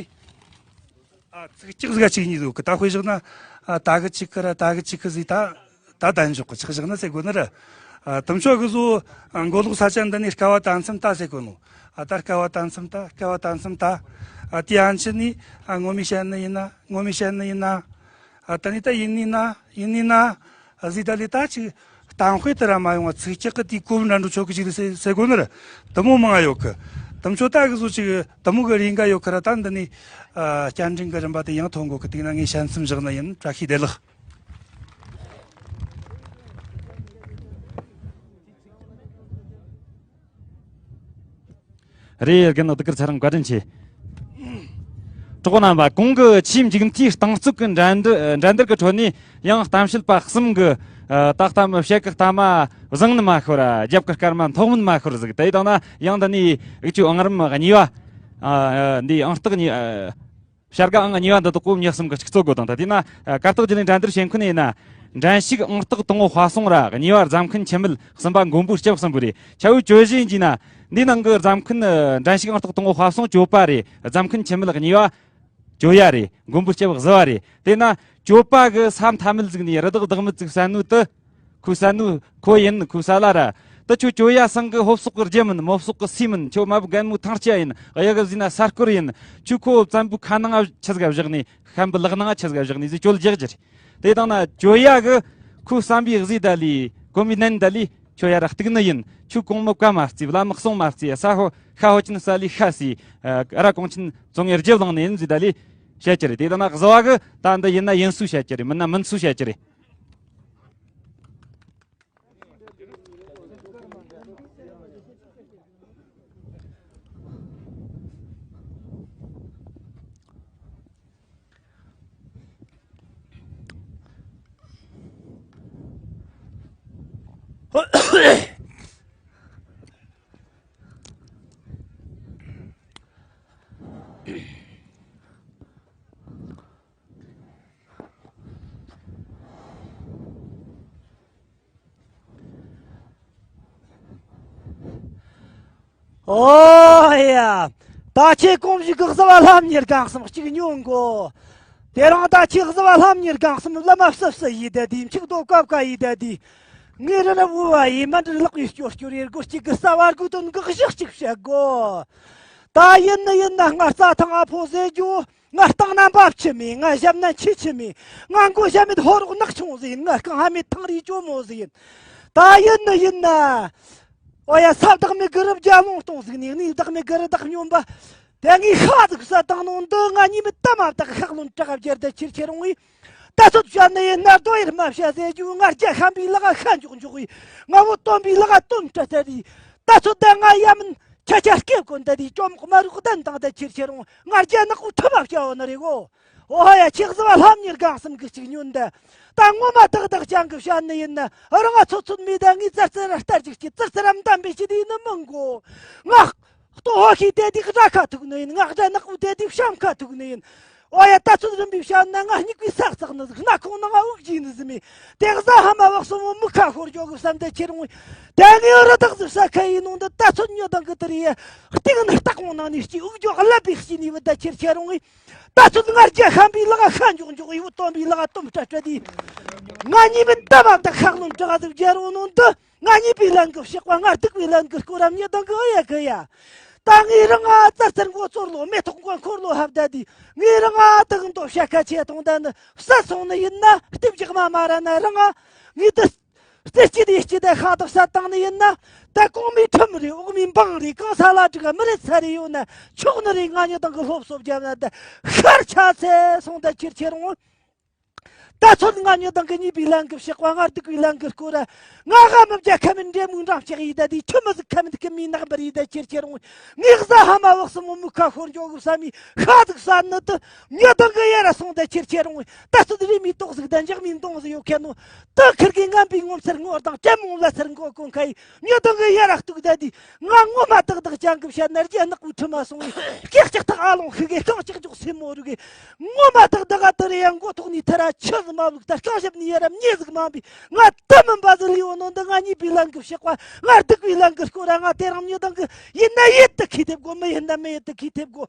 ཨ་ཚིག་གཅིག་ཟིག་ག་གཅིག་གཉིས་ཟིག་གི། ད་དཔེ་བཞག་ན་ཨ་ད་གི་གཅིག་གི་ར་ད་གི་གཅིག་གི་ཟིག་ད་ད་ད་འཇོག་གི། ཆག་བཞག་ན་ཟེར་དགོས་ནི་ར། ཨ་དུ་མཆོད་གི་ཟོ་ཨ་མགོ་ལོག་ས་ཆ་འདི་ནི་སྐ་བ་ད་མཚམས་ད་ཟེར་དགོས་ནོ། ཨ་ད་སྐ་བ་ད་མཚམས་ད་སྐ་བ་ད་མཚམས་ད། ཨ་དེ་ཨན་ཅི་ནི་ཨ་ངོ་མི་ཤེས་ནི་ཡིན་ན། ངོ་མི་ཤེས་ནི་ཡིན་ན། ཨ་ད་ནི་ད་ཡིན་ནི་ན་ཡིན་ནི་ན། ཨ་ཟི་ད་ལི་ད་ཅིག་གཏམ་དཔེ་དེ་ར་མ་ཡོང་བ་ཚིག་གཅིག་གི་དེའི་གོ་བུ་འདྲ་འགྲོ་ཆོག་གི་ཅིག་རེད་ཟེར་ཟེར་དགོས་ནི་རེད། དུ་མོ་མང་ཡོད་གི། དུ་མཆོད་ད་གི་ཟོ་ཅིག་དུ་མོ་གི་རེ་འགའ་ཡོད་གི་ར། ད་འདི་ནི་ཨ་བསྐྱར་འགྲན་གི་རིམ་པ་དེ་ཡང་ཐོན་གོ་གི། དེ་ན་ངས་བཤད་མཚམས་བཞག་ན་ཡིན། བཀྲ་ཤིས་བདེ་ལེགས། རེད། རྒན་ནག་དུ་ཀིར་ཚ་རང་བཀའ་དྲིན་ཆེ། གྲོགས་རྣམ་པ། གོང་གི་ཆེས་མཇུག་མཐའི་རྟིང་རྩོད་ཀྱི་འགྲན་བསྡུར་འགྲན་བསྡུར་གྱི་ཁྲོད་ནས་ཡང་གཏམ་བཤད་པ་གསུམ་གྱིས་ད་ལྟ་བཤད་ཀྱི་གཏམ་བཟང་ནི་མ་ཤོར། རྒྱབ་ཀྱི་སྐར་མ་མཐོ་མིན་མ་ཤོར་ཟིག་དེ་ཡིན་དང་ན་ཡང་འདི་ནས་འུ་ཆོའི་ཨང་རིམ་གཉིས་པ། འདི་ཨང་རྟགས་གཉིས། བྱ་དགའ་ཨང་གཉིས་པ་འདི་དག་གོ་མྱི་གསུམ་གྱི་གཅིག་གཙོ་དགོས་དང་། ད་དེས་ན་ཨ་གར་སྟེགས་བརྒྱུད་ལས་འགྲན་བསྡུར་བྱེད་མཁན་ཡིན་ན། འགྲན་ཞུགས་ཨང་རྟགས་དང་པོ་དཔའ་སྲུང་ར་གཉིས་པ་རྫམ་མཁན་འཆི་མེད། གསུམ་པ་མགོན་པོ་སྐྱབས་གསུམ་པོ་རེད། ཁྱེའུ་གྱོད་གཞི་ཡིན་གྱིས་ན། འདིའི་ནང་གི་རྫམ་མཁན་འགྲན་ཞུགས་ཨང་རྟགས་དང་པོ་དཔའ་སྲུང་གྱོད་པ་རེད། རྫམ་མཁན་འཆི་མེད་གཉིས་པ་གྱོད་ཡ་རེད། མགོན་པོ་སྐྱབས་བཟི་བ་རེད། དེས་ན་གྱོད་པ་གི་ས་མཐའ་མེད་ཟིག་ནས་རི་དྭགས་བདག་མེད་ཟིག་བསད་ནོ་དེ། ཁོས་བསད་ནོ་ཁོ་ཡིན། ཁོས་བསད་ལ་ར། ད་ཁྱོད་གྱོད་ཡ་སང་གི་ཕོ་སོག་གི་རྒྱུ་མིན། མོ་སོག་གི་སུས་མིན། ཁྱོད་མ་བུ་རྒན་མོའི་ཐང་སྐྱ་ཡིན། གཡག་གི་བཟས་ན་ས་སྐོར་ཡིན། ཁྱོད་ཁོ་བཙན་པོའི་ཁ་ནང་ང་ཆི་ཟིག་བཞག་ནས། ཤན་པའི་ལག་ནང་ང་ཆི་ཟིག་བཞག་ནས་ཟིག་གྱོད་རྒྱག་རྒྱུ་རེད། དེ་དང་ན་གྱོད་ཡ་གི་ཁོའི་བསམ་པའི་གཟི་ད་ལི་གོ་མི་ནན་ད་ལི་ཁྱོད་ཡ་ར་གཏུག་ནི་ཡིན། ཁྱོད་གོང་མི་བཀའ་མ་བརྩིས། བླ་མ་གསུང་མ་བརྩིས། ས་ཧོ་ཤ་ཧོ་ཅིན་ས་ལི་ཤ་སི། ཨ་ར་གོང་ཆེན་བཙོང་ངེར་རྒྱབ་ལངས་ནི་ཡིན་ཟིག་ད་ལི་བཤད་རྒྱུ་རེད། དེ་དང་ན་གཟུ་བ་གི་ད་འདི་ཡིན་ན་ཡིན་སུ་བཤད་རྒྱུ་རེད། མིན་ན་མིན་སུ་བཤད་རྒྱུ་རེད། ཨོ་ཡ། ད་ཁྱེད་གོང་བཞིན་གི་གཟུ་བ་ལྷམ་གཉེར་གང་སམ་གཅིག་ཉོན་གོ། དེ་རིང་ད་ཁྱེད་གཟུ་བ་ལྷམ་གཉེར་གང་སམ་བླ་མ་བསུ་བསུ་ཡིས་བསྡད་དེ། མཆུ་ཏོ་ཀབ་ཀ་ཡིས་བསྡད་དེ། ངའི་རི་ནི་བུ་བ་ཡིས་མ་འདྲི་ལག་ཡིས་སྐྱོར་སྐྱོར་ཡེར་གོ། གཅིག་གི་རྩ་བར་གོ་དོན་གི་གཞི་གཅིག་བཤད་གོ། ད་ཡིན་ནི་ཡིན་ན་ང་རྩྭ་ཐང་ཨ་ཕོ་ཟེར་རྒྱུ། ང་སྟག་ན་འབབ་ཆི་མེད། ང་ཞབས་ན་འཆི་ཆི་མེད། ང་མགོ་ཞྭ་མེད་ཧོ་རོག་ནག་ཆུང་ཟིག་ཡིན། ང་རྐང་ལྷ་མེད་ཐང་རིའི་ཇོ་མོ་ཟིག་ཡིན། ད་ཡིན་ནི་ཡིན་ན། ཨོ་ཡ། ས་བདག་མེད་གི་རི་བརྒྱ་ལུང་སྟོང་ཟིག་ནས། གནས་བདག་མེད་གི་རི་དྭགས་སྨྱོན་པ། དེ་ངའི་ཤ་ཟིག་ཟ་བཏང་ནོ་འདི། ང་གཉིས་མེད་ད་མ་བདག་ཤག་ལོན་དྲག་བརྒྱར་དེ་ཁྱེར་ཁྱེར་འོང་ངས། ད་ཚོད་བཤད་ནི་ཡིན་ན། རྡོ་ཡེར་མ་བཤད་ཟེར་རྒྱུ། ང་རྒྱལ་ཤམ་པའི་ལག་ཤ་འཇོག་འཇོག་གི། ང་བུ་སྟོན་པའི་ལག་སྟོན་སྤྲད་ཟེར་རེད། ད་ཚོད་ད་ང་ཡ་མིན། ཁྱེད་ཅག་སྐད་གོ་འདི་དེ་ཅོ་མོག་མ་རུག་གདན་དང་དེ་ཁྱེར་ཁྱེར་འོང་། ང་རྒྱལ་ནག་པོ་ཁྲི་མ་བྱ་བ་ནི་རེད་གོ། ཨོ་ཧ་ཡ། ཁྱེད་གཟུ་བ་ལྷམ་གཉེར་གང་སམ་གི་གཅིག་ཉོན་དེ། ད་ངོ་མ་ཏག་ཏག་ཅང་གི་བཤད་ནི་ཡིན་ན། རང་ང་ཚོད་ཚོད་མེད་ད་ངས་ཙར་ཙར་ར་ལྟར་ཅིག་ཅིག་ཙར་ཙར་ར་མདའ་འབེབས་ཤི་དེ་ནི་མིན་གོ། ང་ལྟོ་ཧོ་ཤི་དེ་དེ་ར་ཁ་ཐུག་ནི་ཡིན། ང་རྒྱལ་ནག་པོ་དེ་དེ་བཤམ་ཁ་ཐུག་ནི་ཡིན། ཨོ་ཡ། ད་ཚོད་རིམ་པས་བཤད་ན། ང་སྙིགས་པའི་ས་བརྩེགས་ནི་ཟིག་སྣ་ཁོང་ནང་ང་དབུགས་བརྗེས་ནི་ཟིག་མེད། དེ་གཟའ་ཧ་མ་བག་སོ་མོ་མུ་ཁ་ཤོར་འཇོག་གི་བསམ་དེ་ཁྱེར་འོང་། དེ་ངའི་རི་དྭགས་ཟིག་ས་ཁ་ཡིན་ནོ་འདི། ད་ཚོད་ཉོ་དང་གི་དེ་རེད། སྟེང་ནས་སྟག་གོང་ནང་ནས་སྐྱེས། དབུགས་འཇོག་ཀླད་པའི་སྐྱེས་ནས་བུད་ད་ཁྱེར་ཁྱེར་འོང་ངས། ད་ཚོད་ང་རྒྱལ་ཤམ་པའི་ལག་ཤ་འཇོག་འཇོག་ཡི། བུ་སྟོན་པའི་ལག་སྟོན་སྤྲད་སྤྲད་དེ། ང་གཉིས་མེད་ད་མ་ད་ཤག་ལོན་དྲག་ཟིག་རྒྱལ་རོ་ནོ་འདི། ང་གཉིས་པའི་ལན་གི་གཤེགས་པ། ང་སྡིག་པའི་ལན་གི་སྐོར་རམ་ཉེ་དང་གི་ཨེ་ཡ་གི་ཡ། ད་ངའི་རང་ང་ཙར་ཙར་མགོ་ཚོར་ལོ། མེ་ཏོག་མགོ་འཁོར་ལོ་ཧབ་ད་དེ། ངའི་རང་ང་དག་འདོད་བྱ་ཁ་ཆེ་གཏོང་ད་ནི་བསད་སོང་ནི་ཡིན་ན། ལྟེབ་རྒྱག་མ་མ་ར་ན་རང་ང་ངའི་དུ། རྩེ་སྐྱིད་དེ་སྐྱིད་དེ་ཤ་དུ་བསད་བཏང་ནི་ཡིན་ན། ད་གོང་མའི་ཁྲིམས་རེད། འོག་མའི་འབངས་རེད། གང་ས་ལ་འགྲིག་མི་རེད་ཚ་རེ་ཡོད་ན་ཆོག་ནི་རེད། ང་ཉེ་དང་གི་སློབ་གསོ་བརྒྱབ་ན་ད་ཤར་ཆ་ཚེ་སོང་ད་ཁྱེར་ཁྱེར་འོང་། ད་ཚོད་ང་ཉེ་དང་གི་ཉེས་པའི་ལན་གི་གཤེགས་པ། ང་སྡིག་པའི་ལན་གི་སྐོར་ར། ང་ཧ་མི་བརྒྱ་ཁ་མི་འདྲེ་མོའི་འགྲམ་ལྕག་ཡིས་ད་དེ། ཁྱོད་མི་ཟིག་ཁ་མི་འདི་ཀི་མིའི་ནག་འབར་ཡིས་ད་ཁྱེར་ཁྱེར་འོང་། ངའི་གཟའ་ཧ་མ་བག་སོ་མོ་མུ་ཁ་ཤོར་འཇོག་གི་བསམ་མི་ཤ་ཟིག་ཟ་ནི་དུ། ཉེ་དང་གི་ཡ་ར་སོང་ད་ཁྱེར་ཁྱེར་འོང་། ད་ཚོད་རི་མི་ཏོག་ཟིག་ད་འཇག་མི་འདོང་ཟིག་ཡོད་ཁན་ནོ། དུ་ཁིར་གི་ངན་པའི་ངོ་མཚར་ངོ་དང་དྲེད་མོང་ལ་ཚར་མགོ་གོན་ཁ་ཡི། ཉོ་དང་གི་ཡ་ར་གཏུག་ད་དེ། ང་ངོ་མ་ཏག་ཏག་ཅང་གི་བཤད་ན། རྒྱ་ནག་པོའི་ཁྲི་མ་སོང་བའི་སྐེག་ལྕགས་ཐག་ཨ་ལོང་ཤི་གི། རྐང་ལྕགས་འཇོག་སེ་མོ་རུ་གི། ངོ་མ་ཏག་ཏག་ཨ་དུ་རེ་ཡང་མགོ་ཐོག་ནས་ཐར་ར་ཆུ་ཟི་མ་བླུག་ད། རྐང་ཞབས་ནས་ཡ་ར་མྱེ་ཟིག་མང་བའི། ང་དུ་མིན་པ་ཟི་ལི་འོ་ནོ་འདི། ང་ཉེས་པའི་ལན་གི་གཤེགས་པ། ང་སྡིག་པའི་ལན་གི་སྐོར་ར། ང་དེ་རང་ཉོ་དང་གི་ཡིན་ན་ཡིད་དུ་ཁས་ཐེབས་གོ། མི་ཡིན་ན་མི་ཡིད་དུ་ཁས་ཐེབས་གོ།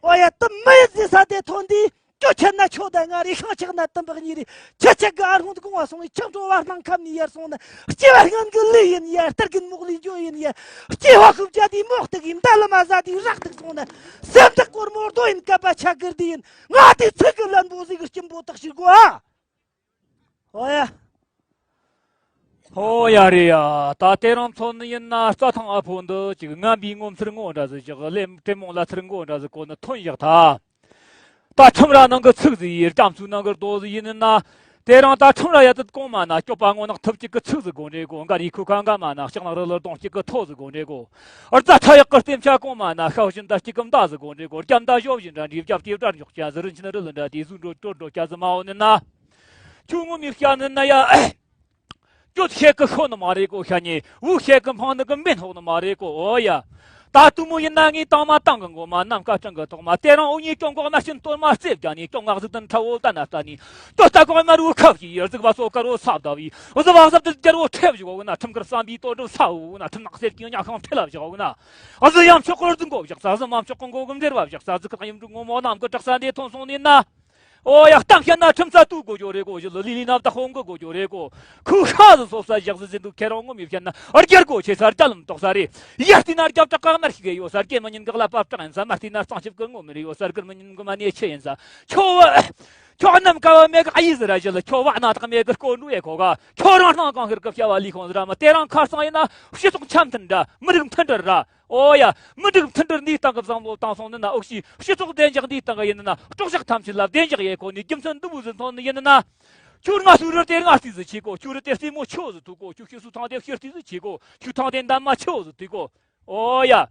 ཨོ་ཡ། དུ་མི་ཡིན་ཟེར་ས་དེ་ཐོན་དུས། ཁྱོད་ཆད་ན་ཁྱོད་དང་ང་རེ། ཤིང་ཆག་ན་དུམ་བག་གཉིས་རེ། ཁྱི་ཆག་གི་ཨ་ཧོང་དུ་གོང་བ་སོང་བའི། ཁྱི་འགྲོ་བ་སྣང་ཁམས་ནས་ཡར་སོང་ན། སྐྱེ་བ་སྔོན་གི་ལས་ཡིན་ཡ། གཏེར་གི་མོག་ལས་འགྱོ་ཡིན་ཡ། སྐྱེ་བ་ཤུབས་བརྒྱ་དེའི་མོག་སྟེགས་ཡིན། མདའ་ལ་མ་ཟ་དེའི་རག་སྟེགས་སོང་ན། སེམས་ཐག་གོར་མོ་རྡོ་ཡིན། བསྐལ་པ་ཆ་གིར་དེ་ཡིན། ང་དེ་ཚིག་གི་ལན་པོ་ཟིག་གི་སྐྱིན་པོ་དག་ཞིག་གོ་ཨ། ཨོ་ཡ། ཨོ་ཡ་རེད་ཡ། ད་དེ་རིང་ཚོ་ནི་ཡིན་ན་རྩྭ་ཐང་ཨ་ཕོ་འདི་ཅིག་ངན་པའི་ངོ་མཚར་ངོ་འདྲ་ཟིག་ཅིག་ལས། དྲེད་མོང་ལ་ཚར་མགོ་འདྲ་ཟིག་གོ་ནི་ཐོན་བཞག་ཐལ། ད་ཁྲིམས་ར་ནང་གི་ཚིག་ཟིག་ཡིན། རྒྱ་མཚོའི་ནང་གི་རྡོ་ཟིག་ཡིན་ན། དེ་རིང་ད་ཁྲིམས་ར་ཡ་དུ་གོང་མ་ན་སྐྱོབ་པ་ངོ་ནག་ཐུབ་ཅིག་གི་ཚིག་ཟིག་གོ་འདྲེ་གོ། འགའ་རིག་ཁུ་ཁ་འགའ་མ་ན་ལྕགས་ནག་རི་ལ་གདོང་གཅིག་གི་ཐོ་ཟིག་གོ་འདྲེ་གོ། རྫ་ཁྲ་ཡག་གི་སྟེང་ཆ་གོང་མ་ན་ཤ་བཞིན་ད་གཅིག་གི་མདའ་ཟིག་གོ་འདྲེ་གོ། རྒྱ་མདའ་ཞོ་བཞིན་འདྲ་འདྲིས། རྒྱབ་ལྟེ་བྲག་འཇོག་ཅན་ཟིག་རིན་ཆེན་རི་ལ་འདྲ་དེ་ཟུག་འགྲོ་སྐྱོར་འགྲོ་སྐྱ་ཟིག་མ་འོ་ནི་ན། ཁྱོད་ངོ་མི་སྐྱ་ནི་ན་ཡ། གྱོད་བཤད་གི་ཤོ་ནི་མ་རེད་གོ། ཤ་ཉེ་བུ་བཤད་གི་འཕང་ནི་གི་མེ་སྣོག་ནི་མ་རེད་གོ། ཨོ་ཡ། ད་དུ་མོ་ཡིན་ན་ངས་དང་མ་དང་གི་མགོ་མ། ནམ་མཁའ་སྤྲིན་གི་ཐོག་མ། དེ་རིང་འུ་གཉིས་སྐྱོང་གོག་མ་སྐྱིན་དོར་མ་རྩེ་བརྒྱ་ནས། སྐྱོང་ང་གཟུགས་ལྡན་ཁྲ་བོ་ལྟ་ན་ལྟ་ནས། ཏོ་ལྟ་གོང་དམར་བོ་ཁབ་ཀྱི་ཡར་གཟིགས་པ་སོ་དཀར་བོ་ས་བདའ་བའི། གཟི་བ་གཟབ་ཏུ་རྒྱལ་བོ་ཁྲེབ་བཞུགས་འོ་ན། ཁྲིམས་དཀར་བསམ་པའི་དོ་འགྲུབ་ས་འོ་ན། ཁྲིམས་ནག་གསེར་གྱི་ཉག་ཤང་ཁྲེ་ལ་བཞག་འོ་ན། གཟི་ཡང་མཆོག་གོར་འཛིན་གོ་བཞག་ས། གཟི་མ་མཆོག་གོང་གོ་གི་འབྲེལ་བ་བཞག་ས། གཟི་ཁ་ཡིན་འབྲུག་ངོ་མོ་གནམ་གི་དྲག་ས་འདི་ཐོན་སོང་ནས་ན། ཨོ་ཡ། གཏམ་བཤད་ན་ཁྲིམས་རྩ་གཏུག་དགོས་རྒྱུ་རེད་གོ། ཞི་ལི་ལི་ལི་ན་བདག་དཔུང་གི་དགོས་རྒྱུ་རེད་གོ། ཁོའི་ཤ་ཟིག་སོ་ས་བཞག་ཟིག་ཟིན་འདུག་ཁྱེད་རང་ངོ་མི་བཤད་ན་རྒྱལ་སྒོ་ཆེ་ས་རྒྱ་ལམ་དོག་ས་རེད། ཡར་བལྟས་ན་རྒྱབ་བྲག་ག་དམར་ཤིག་གེ་ཡོད་ས། རྒྱལ་མི་ཉན་གི་ཀླད་པ་བྲག་ཡིན་ས། མར་བལྟས་ན་གཙང་ཆབ་གི་ངོ་མི་རེ་ཡོད་ས། རྒུར་མི་ཉན་གི་མ་ནེ་ཆེ་ཡིན་ས། ཁྱོད་བ། ཁྱོད་གནམ་ཀ་བ་མེད་གི་ཨ་ཡིག་ཟིག་ར་ཞི་ལི། ཁྱོད་བ་སྣ་ཐག་མེད་གི་སྐོར་འགྲོ་ཡེ་གོ་ག་ཁྱོད་རང་སྣང་གང་ཤེར་གི་བྱ་བ་ལས་ཁོང་ཟིག་ར་མ། དེ་རིང་ཁ་སང་ཡིན་ན་སྤྱི་ཚོགས་འཆམ་མཐུན་འདྲ། མི་རིགས་མཐུན་སྒྲིལ་ར། ཨོ་ཡ། མི་འགྲིག་མཐུན་སྒྲིལ་འདིའི་སྟེང་གི་བསམ་བློ་བཏང་སོང་ནི་ན། འུག་ཤི་སྤྱི་ཚོགས་བདེ་འཇགས་འདིའི་སྟེང་གི་ཡིན་ན། དཀྲོག་གཞག་ཐམས་ཅད་ལ་བདེ་འཇགས་ཡེ་གོ་ནི། རྒྱུ་མཚན་འདི་མོ་ཟིག་མཐོང་ནི་ཡིན་ན། ཁྱོད་ང་སུ་རི་དེ་ང་རྩིས་ཟིག་ཆེ་གོ། ཁྱོད་རི་དེ་རྩེ་མོ་ཆེ་བོ་ཟིག་ཐུག་གོ། ཁྱོད་ཤི་སུ་ཐང་དེ་ཤི་རྩིས་ཟིག་ཆེ་གོ། ཁྱོད་ཐང་དེ་འདབ་མ་ཆེ་བོ་ཟིག་ཐུག་གོ། ཨོ་ཡ།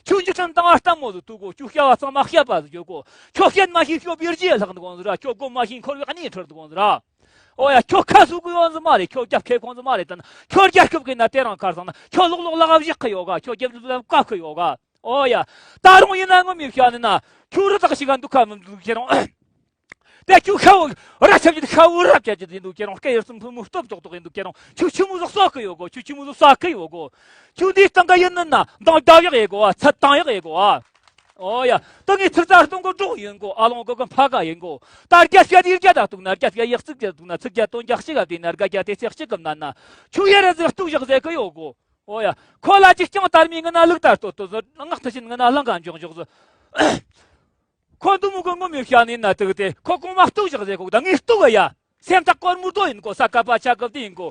ཁྱོད་འཇིག་རྟེན་དང་ང་ལྟད་མོ་ཟིག་ཐུག་གོ། ཁྱོད་བྱ་བ་གཙང་མ་བཤད་པ་ཟིག་བརྗོད་གོ། ཁྱོད་བཤད་མ་ཤེས་ཤོ་བིར་རྗེས་ལྷག་འདུག་གོང་ཟིག་ར། ཁྱོད་སྒོམ་མ་ཤེས་འཁོར་བའི་གནས་ཁྲིར་འདུག་གོང་ཟིག་ར། ཨོ་ཡ། ཁྱོད་ཁ་གསོ་གི་ཡོང་ཟི་མ་རེད། ཁྱོད་རྒྱབ་ཁེ་ཁོང་ཟི་མ་རེད། ད་ན་ཁྱོད་རྒྱལ་ཁབ་གི་ན་དེ་རང་ཁར་སང་ན་ཁྱོད་ལོག་ལོག་ལག་བཞག་གི་ཡོད་ག་ཁྱོད་རྒྱབ་ལ་བཀག་གི་ཡོད་ག་ཨོ་ཡ། ད་རུང་ཡིན་ན་ངོ་མི་བྱ་ནི་ན་ཁྱོད་རི་དྭགས་ཤིག་ག་འདུག་ག་མི་འདུག་ཁྱེད་རང་། དེ་ཁྱོད་ཁ་བོ་ར་ཆབ་ཀྱི་ཁ་བོ་རབ་ཀྱ་ཀྱི་ཡིན་འདུག་ཁྱེད་རང་སྐད་ཡར་སུམ་ཕུ་མུ་སྟོབས་ཏོག་ཏོག་ཡིན་འདུག་ཁྱེད་རང་ཁྱོད་ཆུ་མོ་ཟོག་ཟོག་གི་ཡོད་གོ་ཁྱོད་ཆུ་མོ་ཟོག་ཟོག་གི་ཡོད་གོ་ཁྱོད་འདིའི་སྟེང་ག་ཡིན་ནི་ན་མདང་བརྡབ་ཡག་ཡོད་གོ་ཨ་ཚད་བཏང་ཡག་ཡོད་གོ་ཨ། ཨོ་ཡ། ད་ངས་ཚིག་རྩ་སྟོང་གི་འགྲོགས་ཡིན་གོ་ཨ་ལོང་གི་གི་ཕ་ག་ཡིན་གོ་ད་རྒྱ་སྐད་ཡིག་རྒྱ་དག་ཏུ་ན་རྒྱ་སྐད་ཡག་ཙིག་རྒྱ་དུ་ན་ཚིག་རྒྱ་དོན་རྒྱ་གཅིག་ག་དེ་ན་རྒྱ་རྒྱ་དེ་ཚེག་གཅིག་གམ་ན་ན་ཁྱོད་ཡ་ར་ཟིག་གཏུག་བཞག་ཟེར་གི་ཡོད་གོ་ཨོ་ཡ། ཁོ་ལ་ཅིག་ཀྱང་དར་མི་ངི་ན་ལུག་དར་ཏོ་ཏོ་ཟོ་ངག་ཐུ་ཤིན་ངི་ན་ལང་ག་འཇོག་འཇོག་ཟོ། ཁོ་འདུ་མོ་གི་ངོ་མི་བྱ་ནི་ན་དུག་དེ་ཁོ་གོང་མ་གཏུག་བཞག་ཟེར་གོ་ད་ངས་གཏུག་ག་ཡ། སེམས་ཐག་གོར་མོ་རྡོ་ཡིན་གོ་ས་ཀ་པ་ཆ་གབ་དེ་ཡིན་གོ་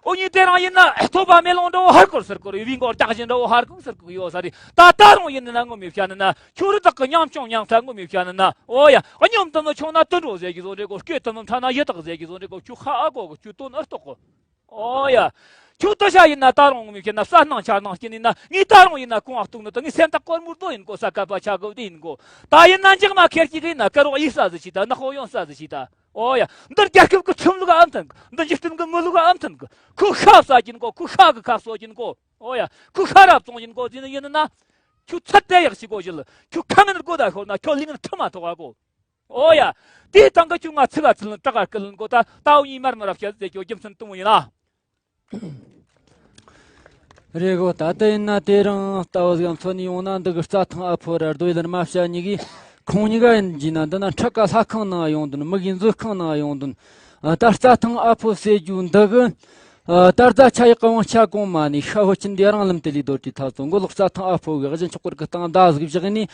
ཨོ་ཉི་དེ་རང་ཡིན་ན་ཐོ་བ་མེ་ལོང་འདྲ་བོ་ཧར་གོར་ཟེར་གོ་རེ་བི་མགོར་རྒྱག་བཞིན་འདྲ་བོ་ཧར་གོར་ཟེར་གོ་ཡོད་ས་རེད། ད་ད་རུང་ཡིན་ན་ངོ་མི་བྱ་ནི་ན་ཁྱོད་རི་དྭགས་ཀྱི་ཉམ་ཆུང་ཉམ་ཚ་ངོ་མི་བྱ་ནི་ན་ཨོ་ཡ། སྙོམ་དུ་མི་ཆུང་ན་དུད་འགྲོ་ཟེར་གི་བཟོ་འདྲེ་གོ་སྐྱོད་དུ་མི་ཕྲ་ན་ཡི་དྭགས་ཟེར་གི་བཟོ་འདྲེ་གོ་ཁྱོད་ཁ་ཨ་གོ་གོ་ཁྱོད་དོན་ཨ་རྟོག་གོ་ཨོ་ཡ། ཁྱོད་ལྟ་བྱ་ཡིན་ན་ད་རུང་ངོ་མི་ཤེས་ན་བསད་སྣང་འཆར་སྣང་སྐྱེ་ནི་ན་ངས་ད་རུང་ཡིན་ན་གོང་ཨ་གཏུག་ནི་ད་ངས་སེམས་ཐག་གོར་མོ་རྡོ་ཡིན་གོ་ས་ཀ་པ་ཆ་གབ་དེ་ཡིན་གོ་ད་ཡིན་ན་འཇག་མ་ཁེར་གཅིག་ཡིན་ན་དཀར་རོག་ཡིག་ས་ཟི་ཤི་ད་ནག་པོ་ཡོང་ས་ཟི་ཤི་ད། ཨོ་ཡ། འདིར་རྒྱལ་ཁབ་ཀྱི་ཁྲིམས་ལུགས་ཨ་མཐུན་གི་འདི་འཇིག་རྟེན་གྱི་མི་ལུགས་ཨ་མཐུན་གི་ཁོ་ཤ་བསད་ཀྱིན་གོ་ཁོ་ཤ་གི་ཁ་གསོ་ཀྱིན་གོ་ཨོ་ཡ། ཁོ་ཤ་རབ་བཙོང་ཀྱིན་གོ་ཟི་ནི་ཡིན་ན་ཁྱོད་ཚད་དེ་ཡག་ཤི་གོ་ཞི་ལ་ཁྱོད་ཁ་ངན་རྒོ་ད་ཤོར་ན་ཁྱོད་ལིང་ངན་ཁྲི་མ་ཐོག་ག་གོ་ཨོ་ཡ། དེའི་སྟེང་གི་ཁྱོད་ང་ཚིག་ག་ཚིལ་ལ་སྐྲག་ག་སྐུལ་ལ་འགོ་ད་ལྟ་བུ་གཉིས་མར་མི་རབས་བཤད་ཟེར་རྒྱུ་རྒྱུ་མཚན་དུ་མོ་ཡིན་ན། རེད་གོ་ད་ལྟ་ཡིན་ན་དེ་རིང་ལྟ་བུ་ཟིག་མཚོན་ནས་ཡོང་ན་འདི་གི་རྩྭ་ཐང་ཨ་ཕོ་ར་རྡོ་ཡི་ལར་མ་བྱ་གཉིས་གིས་ཁོང་གཉིས་ཀ་ཡིན་གྱིས་ན་འདི་ན་ཁྲག་ག་ལྷ་ཁང་ནང་ཡོང་དོན་མི་གི་མཛོད་ཁང་ནང་ཡོང་དོན། ད་རྩྭ་ཐང་ཨ་ཕོ་ཟེར་རྒྱུ་འདི་གི་ད་རྫ་ཆ་ཡག་གི་དབང་ཆ་གོང་མ་ནས་ཤ་ཧོ་ཆིན་འདི་རང་ལམ་དེ་ལས་རྡོ་དྲི་ཐག་ཚོ་མགོ་ལོག་རྩྭ་ཐང་ཨ་ཕོ་གི་གཞི་ཆོག་གུར་གི་སྟེང་མདའ་ཟིག་བཞག་ནས་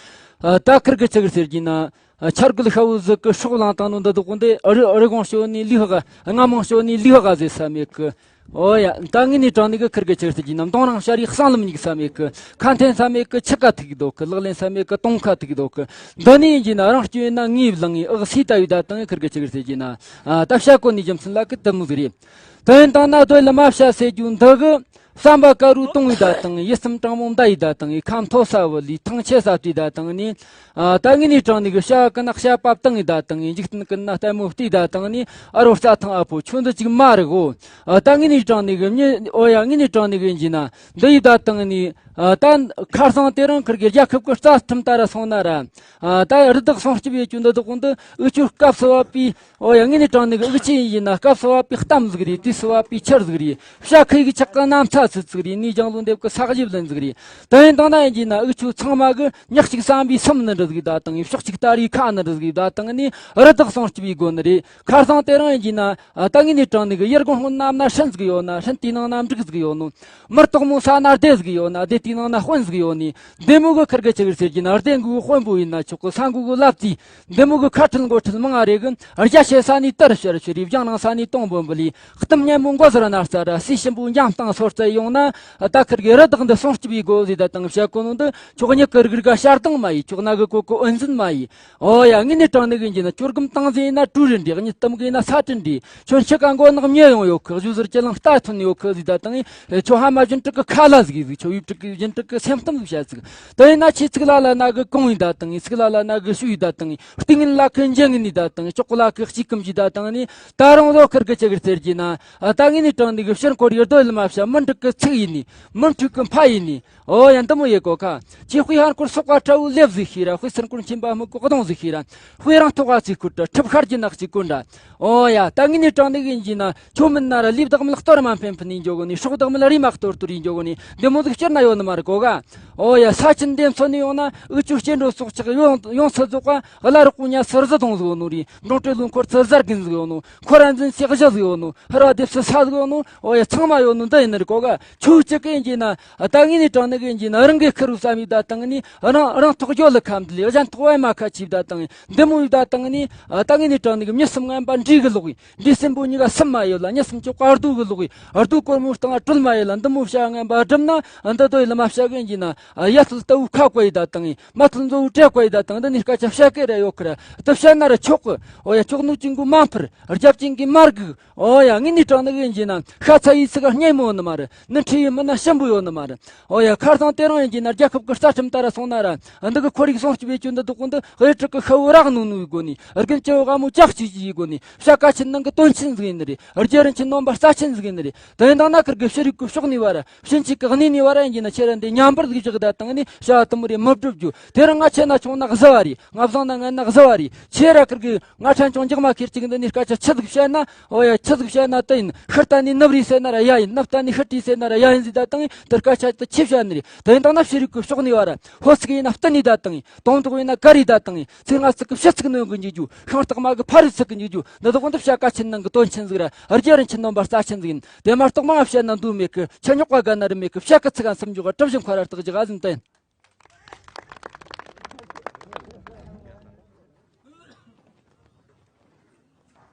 ད་ཁིར་གི་ཆི་གི་ཟེར་གྱིས་ན། ཆར་གུལ་ཤ་བོ་ཟིག་གི་སྲོག་ལང་བཏང་ནོ་འདི་དག་གོ་འདི་རི་རི་གོང་ཞོ་ནི་ལུས་ཧ་རྔ་མོང་ཞོ་ནི་ལུས་ཧ་ཟེར་ས་མེད་གི་ཨོ་ཡ། ད་ངི་ནི་དྲང་ནི་གི་ཁིར་གི་ཆི་ཟེར་གྱིས་ན་མདུང་རང་ཤ་རི་གསང་ལམ་ཉིག་ས་མེད་གི་ཁ་འཐེན་ས་མེད་གི་ཆི་ཀ་ཐིག་གི་དོ་གི་ལག་ལེན་ས་མེད་གི་དོང་ཁ་ཐིག་གི་དོ་གི་འདི་ནི་ཡིན་གྱིས་ན་རང་སྐྱོན་ཡིན་ན་ངའི་བླང་ངའི་ཨག་སི་ད་ཡུ་ད་དང་ངི་ཁིར་གི་ཆི་གི་ཟེར་གྱིས་ན་ད་བྱ་གོ་ནི་རྒྱུ་མཚན་ལ་གི་དི་མོ་ཟིག་རེད། དོན་དང་ན་སྡོད་ལ་མ་བྱ་ཟེར་རྒྱུ་འདི་གི་བསམ་པ་དཀར་རུ་གཏོང་བའི་བརྡ་དང་ཡིད་སེམས་དྲང་མོ་འདའ་ཡི་བརྡ་དང་ཁམས་མཐོ་ས་བུ་ལི་ཐང་ཆེ་ས་བལྟའི་བརྡ་དང་ནི། ད་ངི་ནི་དྲང་ནི་གི་བྱ་གི་ནག་བྱ་བབ་བཏང་ངི་བརྡ་དང་འཇིག་རྟེན་གི་ན་ལྟད་མོ་བལྟའི་བརྡ་དང་ནི་ཨ་རོ་རྩྭ་ཐང་ཨ་ཕོ་ཁྱོད་འདི་ཅིག་མ་རེད་གོ་ད་ངི་ནི་དྲང་ནི་གི་མྱི་ཨོ་ཡ་ངི་ནི་དྲང་ནི་གི་འཇི་ན་འདི་ཡི་བརྡ་དང་ནི། ད་ཁར་སང་དེ་རིང་ཁིར་གི་རྒྱལ་ཁབ་གི་རྩ་ཁྲིམས་ལྟར་སོང་ན་ར། ད་རི་དྭགས་སྲུང་སྐྱོབ་ཡེད་རྒྱུ་འདི་དག་འདི་འུ་ཆོའི་སྐབས་སུ་བབ་པའི་ཨོ་ཡ་ངས་ནི་དྲང་ནི་གི་འུ་ཆོ་ཡིན་ན་སྐབས་སུ་བབ་པའི་གཏམ་ཟིག་རེད། དུས་སུ་བབ་པའི་ཆར་ཟིག་རེད། བྱ་ཁུ་ཡི་ཆག་གི་གནམ་ཚ་ཚིག་ཚིག་རེད། ནས་ལྗང་ལོ་འདེབས་གི་ས་གཞི་བླུན་ཟིག་རེད། དེ་ཡིན་དང་ན་ཡིན་གྱིས་ན་འུ་ཆོ་ཚང་མ་གི་ཉག་གཅིག་བསམ་པའི་སེམས་ནི་འདྲ་ཟིག་ད་དང་ཕྱོགས་གཅིག་ལྟ་རེའི་ཁ་ནི་འདྲ་ཟིག་ད་དང་ནི་རི་དྭགས་སྲུང་སྐྱོབ་ཡེད་དགོ་ནི་རེད། ཁར་སང་དེ་རིང་ཡིན་གྱིས་ན་ད་ངས་ནི་དྲང་ནི་གི་ཡུལ་སྒོ་སྔོན་ནམ་ན་ཧྲིན་ཟིག་ཡོད་ན་ཧྲིན་དེའི་ནང་ན་འབྲུག་ཟིག་ཡོད་ནོ། མི་རྟག་མོ་ས་ན་སྡེ་ཟིག་ཡོད་ན་སྡེ་དེའི་ནང་ན་དཔོན་ཟིག་ཡོད་ནི། འདི་མོ་གི་ཁིར་གི་ཆི་གི་ཟེར་གྱིས་ན་སྡེ་འགུག་དཔོན་པོ་ཡིན་ན་ཆོག་གི་ས་འགུག་གི་ལབ་ཙི། འདི་མོ་གི་ཁ་ཁྲལ་མགོ་ཁྲལ་མང་ང་རེ་གི་རྒྱ་ཆེ་ས་ནི་དར་ཤར་ཤར་རི་བྱང་ནང་ས་ནི་སྟོང་འབོན་པོ་ལི། གཏམ་སྙན་མོ་མགོ་ཟུར་ན་རྩ་ར་སྲིད་ཞིམ་པོ་འཇམ་སྟངས་སོར་རྩེ་ཡོང་ན། ད་ཁིར་གི་རི་དྭགས་འདི་སྲུང་སྐྱོབ་ཡེད་དགོ་ཟེར་ད་དང་བཤད་གོ་ནོ་འདི་ཆོག་ཉི་ཀི་རིག་རིག་ག་ཤར་དང་མ་ཡི་ཆོག་ན་གི་ཀོ་ཀོ་ཨོན་ཟིན་མ་ཡི། ཨོ་ཡ་ངས་ནི་དྲང་ནི་གི་འཇི་ན་ཁྱོད་སྒམ་བཏང་ཟིན་ཡིན་ན་གྲུ་རིན་འདྲི་གཉིད་གཏམ་གི་ཡིན་ན་ས་དྲིན་འདྲི། ཁྱོད་ཆི་ག་མགོ་ནག་མྱི་ཡོང་ཡོད་ཁི་གཞུ་ཟུར་ཅི་ལང་རྟ་ཐོན་ཡོད་ཁི་ཟིག་ད་དང་ཡིན། ཁྱོད་ཧ་མ་བཞིན་དྲུག་གི་ཁ་ལ་ཟིག་ཟིག་ཁྱོད་ཡུལ་དྲུག་གི་བཞིན་དྲུག་གི་སེམས་གཏམ་ཟིག་བཤད་ཟིག་དེ་ཡིན་ན་ཆི་ཚིག་ལ་ལ་ན་གི་གོང་ཡིན་ད་དང་ཡིན་ཚིག་ལ་ལ་ན་གི་ཞུ་ཡིན་ད་དང་ཡིན། གཏིང་ངན་ལ་ཁི་འཇིང་ངན་ནི་ད་དང་ཡིན་ཅོག་ལ་ཁི་གཅིག་གམ་གྱི་ད་དང་ནི། ད་རུང་ལོ་ཁིར་གི་ཅི་གི་ཟེར་གྱི་ན། ད་ངས་ནི་དྲང་ནི་གི་ཕྱིར་འཁོར་ཡོད་དོ་ལ་མ་བྱ་མི་འགྲིག་གི་ཚིག་ཡིན་ནི། མི་འཁྲུག་གི་ཕ་ཡིན་ནི། ཨོ་ཡ་འདི་མོ་ཡེ་གོ་ཁ། ཁྱེད་དཔེ་ཧར་སྐོར་སོག་པ་ཁྲ་བོ་ལེབ་ཟིག་ཤེས་ར། དཔེ་སེར་སྐོར་མཁྱེན་པ་མི་གོ་གདོང་ཟིག་ཤེས་ར། དཔེ་རང་ཐོག་ག་ཚིག་ཁུར་དྲ་ཁྲིབ་ཤར་གྱི་ནག་ཅིག་ཀུན་དྲ། ཨོ་ཡ་ད་ངས་ནི་དྲང་ནི་གི་ཡིན་གྱི་ན། ཁྱོད་མིན་ན་ར་ལུས་བདག་མིན་གཏོར་མ་འཕེན་འཕེན་ནས་འཇོག་གོ་ནི། སྲོག་བདག་མིན་རེ་མ་གཏོར་གཏོར་ཡིན་འཇོག་གོ་ནི། འདི་མོ་ཟིག་སྤྱིར་ན་ཡོད་ནི་མ་རེད་གོ་ག་ཨོ་ཡ་ས་ཆེན་འདེམས་ཚོ་ནི་ཡོང་ན་འུ་ཆོ་སྐྱེ་འགྲོ་སྲོག་ཆགས་ཡོང་ཡོང་ཚུལ་རྫོགས་པ་བླ་རོགས་པོ་ཉ་སུ་རི་ཟི་དོང་ཟིག་ཡོད་ནོ་རེད། འབྲོང་སྤྲེལ་ལོ་འཁོར་ཚུལ་གཟར་གིན་ཟིག་ཡོད་ནོ། ཁོ་ར་འཛིན་ཚེ་གཞི་ཟིག་ཡོད་ནོ། ཧི་ར་སྡེབ་སུ་ས་ཟིག་ཡོད་ནོ། ཨོ་ཡ་ཚང་མ་ཡོད་ནོ་འདི་ཡིན་ནི་རེད་གོ་ག་ཁྱོད་ཅི་གི་ཡིན་གྱི་ན། ད་ངས་ནི་དྲང་ནི་གི་ཡིན་གྱི་ན་རང་གི་ཁུར་བསམ་ཡི་ད་དང་ནི་རང་རང་ཐོག་རྒྱོ་ལི་ཁམ་དི་ལི་གཞན་ཐོག་བའི་མ་ཁ་ཆིབ་ད་དང་འདི་མོ་ཡི་ད་དང་ནི། ད་ངས་ནི་དྲང་ནི་གི་མྱི་སེམས་ངན་པ་འདྲིས་གི་ལོག་ཡི། འདི་སེམས་པོ་གཉིས་ཀ་སེམས་མ་ཡོད་ལ་མྱི་སེམས་ཅོག་ག་རྡོ་གི་ལོག་ཡི། རྡོ་གོར་མོ་སྟེང་ང་གྲུལ་མ་ཡོད་ལ་འདི་མོ་བྱ་ངན་པ་སྒྲུབ་ན་འདི་དོ་ཡི་ མ་བཤད་གི་ཡིན་ན། ཡ་ཐལ་ལྟ་བུ་ཁ་བཀོད་ཡི་ད་དང་ཡིན། མ་ཐལ་མཛོ་བོ་གྲལ་བཀོད་ཡི་ད་དང་འདི་ནི་སྐད་ཆ་བཤད་གི་ར་ཡོད་གི་ར། དེ་བཤད་ན་ར་ཆོག་གི། ཨོ་ཡ། ཆོག་ནོ་ཅིག་གི་མ་འཕུར། རྒྱབ་ཅིག་གི་མར་སྒུག། ཨོ་ཡ། ངས་ནི་དྲང་ནི་གི་ཡིན་ན། ཤ་ཚ་ཡི་ཚིག་ག་སྙན་མོ་ཡོད་ནི་མ་རེད། ནི་ཁྲི་ཡི་མི་ན་ཞིམ་པོ་ཡོད་ནི་མ་རེད། ཨོ་ཡ། ཁ་སང་དེ་རིང་ཡིན་གྱི་ན་རྒྱལ་ཁབ་ཀྱི་རྩ་ཁྲིམས་ལྟར་སོང་ན་ར། འདི་གི་ཁོར་ཡུག་སྲུང་སྐྱོབ་བྱེད་རྒྱུ་འདི་དག་གོ་འདི་དབྱེ་དྲུག་གི་ཤ་བོ་རག་ནུ་ནུའི་སྒོ་ནས། རྒན་སྐྱ་བོ་དབང་མོ་ལྕགས་གཅིག་གི་སྒོ་ནས། བྱ་དཀའ་ཆེན་ནང་གི་དོན་ཆེན་ཟིག་ཡིན་ནི་རེད། རྒྱལ་རིན་ཆེན་ནོམ་པ་རྩ་ཆེན་ཟིག་ཡིན་ནི་རེད། དེ་ཡིན་དང་ན་ཁིར་གི་ཤེས་རིག་གི་ཕྱོགས་ནས་བ་ར། ཕྱིན་ཆད་ཀྱི་གནས་ནས་བ་ར་ཡིན་གྱི་ན་ཁྱེད་ར་འདི་ཉམས་པར་ཟིག་བཞག་ད་དང་ནི་བྱ་བ་དུ་མོ་རེ་མི་སྒྲུབ་རྒྱུ། དེ་རིང་ང་ཆེ་ན་ཆུང་ན་གཟི་བ་རེད། ང་བཟང་ན་ངན་ན་གཟི་བ་རེད། ཁྱེད་ར་ཁིར་གི་ང་ཕྲན་ཆུང་འཇག་མ་ཁེར་གཅིག་འདི་ནས་སྐད་ཆ་ཆི་ཟིག་བཤད་ན། ཨོ་ཡ། ཆི་ཟིག་བཤད་ན་དེ་ཡིན། ཤི་ལྟ་ནས་ནུབ་རེད་ཟེར་ན་ར་ཡ་ཡིན། ནུབ་ལྟ་ནས་ཤི་དྲིས་ཟེར་ན་ར་ཡ་ཡིན་ཟིག་ད་དང་ཡིན། དེར་སྐད་ཆ་དེ་ཆི་བཤད་ནི་རེད། དེ་ཡིན་དང་ན་ཤེས་རིག་གི་ཕྱོགས་ནས་བ་ར། ཧོ་ཚིག་ཡིན་ན་བསྟུན་ནས་ད་དང་ཡིན། དོན་དག་ཡིན་ན་ག་རེ་ད་དང་ཡིན། ཚིག་ལྔ་ཚིག་གི་ཕྱི་ཚིག་ནོན་གི་འཇུག་རྒྱུ། ཤིང་སྟག་མ་གི་ཕ་རི་ཚིག་གི་འཇུག་རྒྱུ། འདི་དག་འདི་བྱ་དཀའ་ཆེན་ནང་གི་དོན་ཆེན་ཟིག་ར། རྒྱལ་རིན་ཆེན་ནོམ་པ་རྩ་ཆེན་ཟིག་ཡིན། དེ་མ་གཏོགས་མང་བཤད་ན་འདུག་མེད་གི། ཆ་རྙོག་པ་དགའ་ན་རི་མེད་གི། བཤད་གི་ཚིག་ག་མཚམས་འཇོག་ག། གྲུ་བཞི་འཁོར་ར་རྟགས་ཀྱི་ག་ཟིན་ཏན།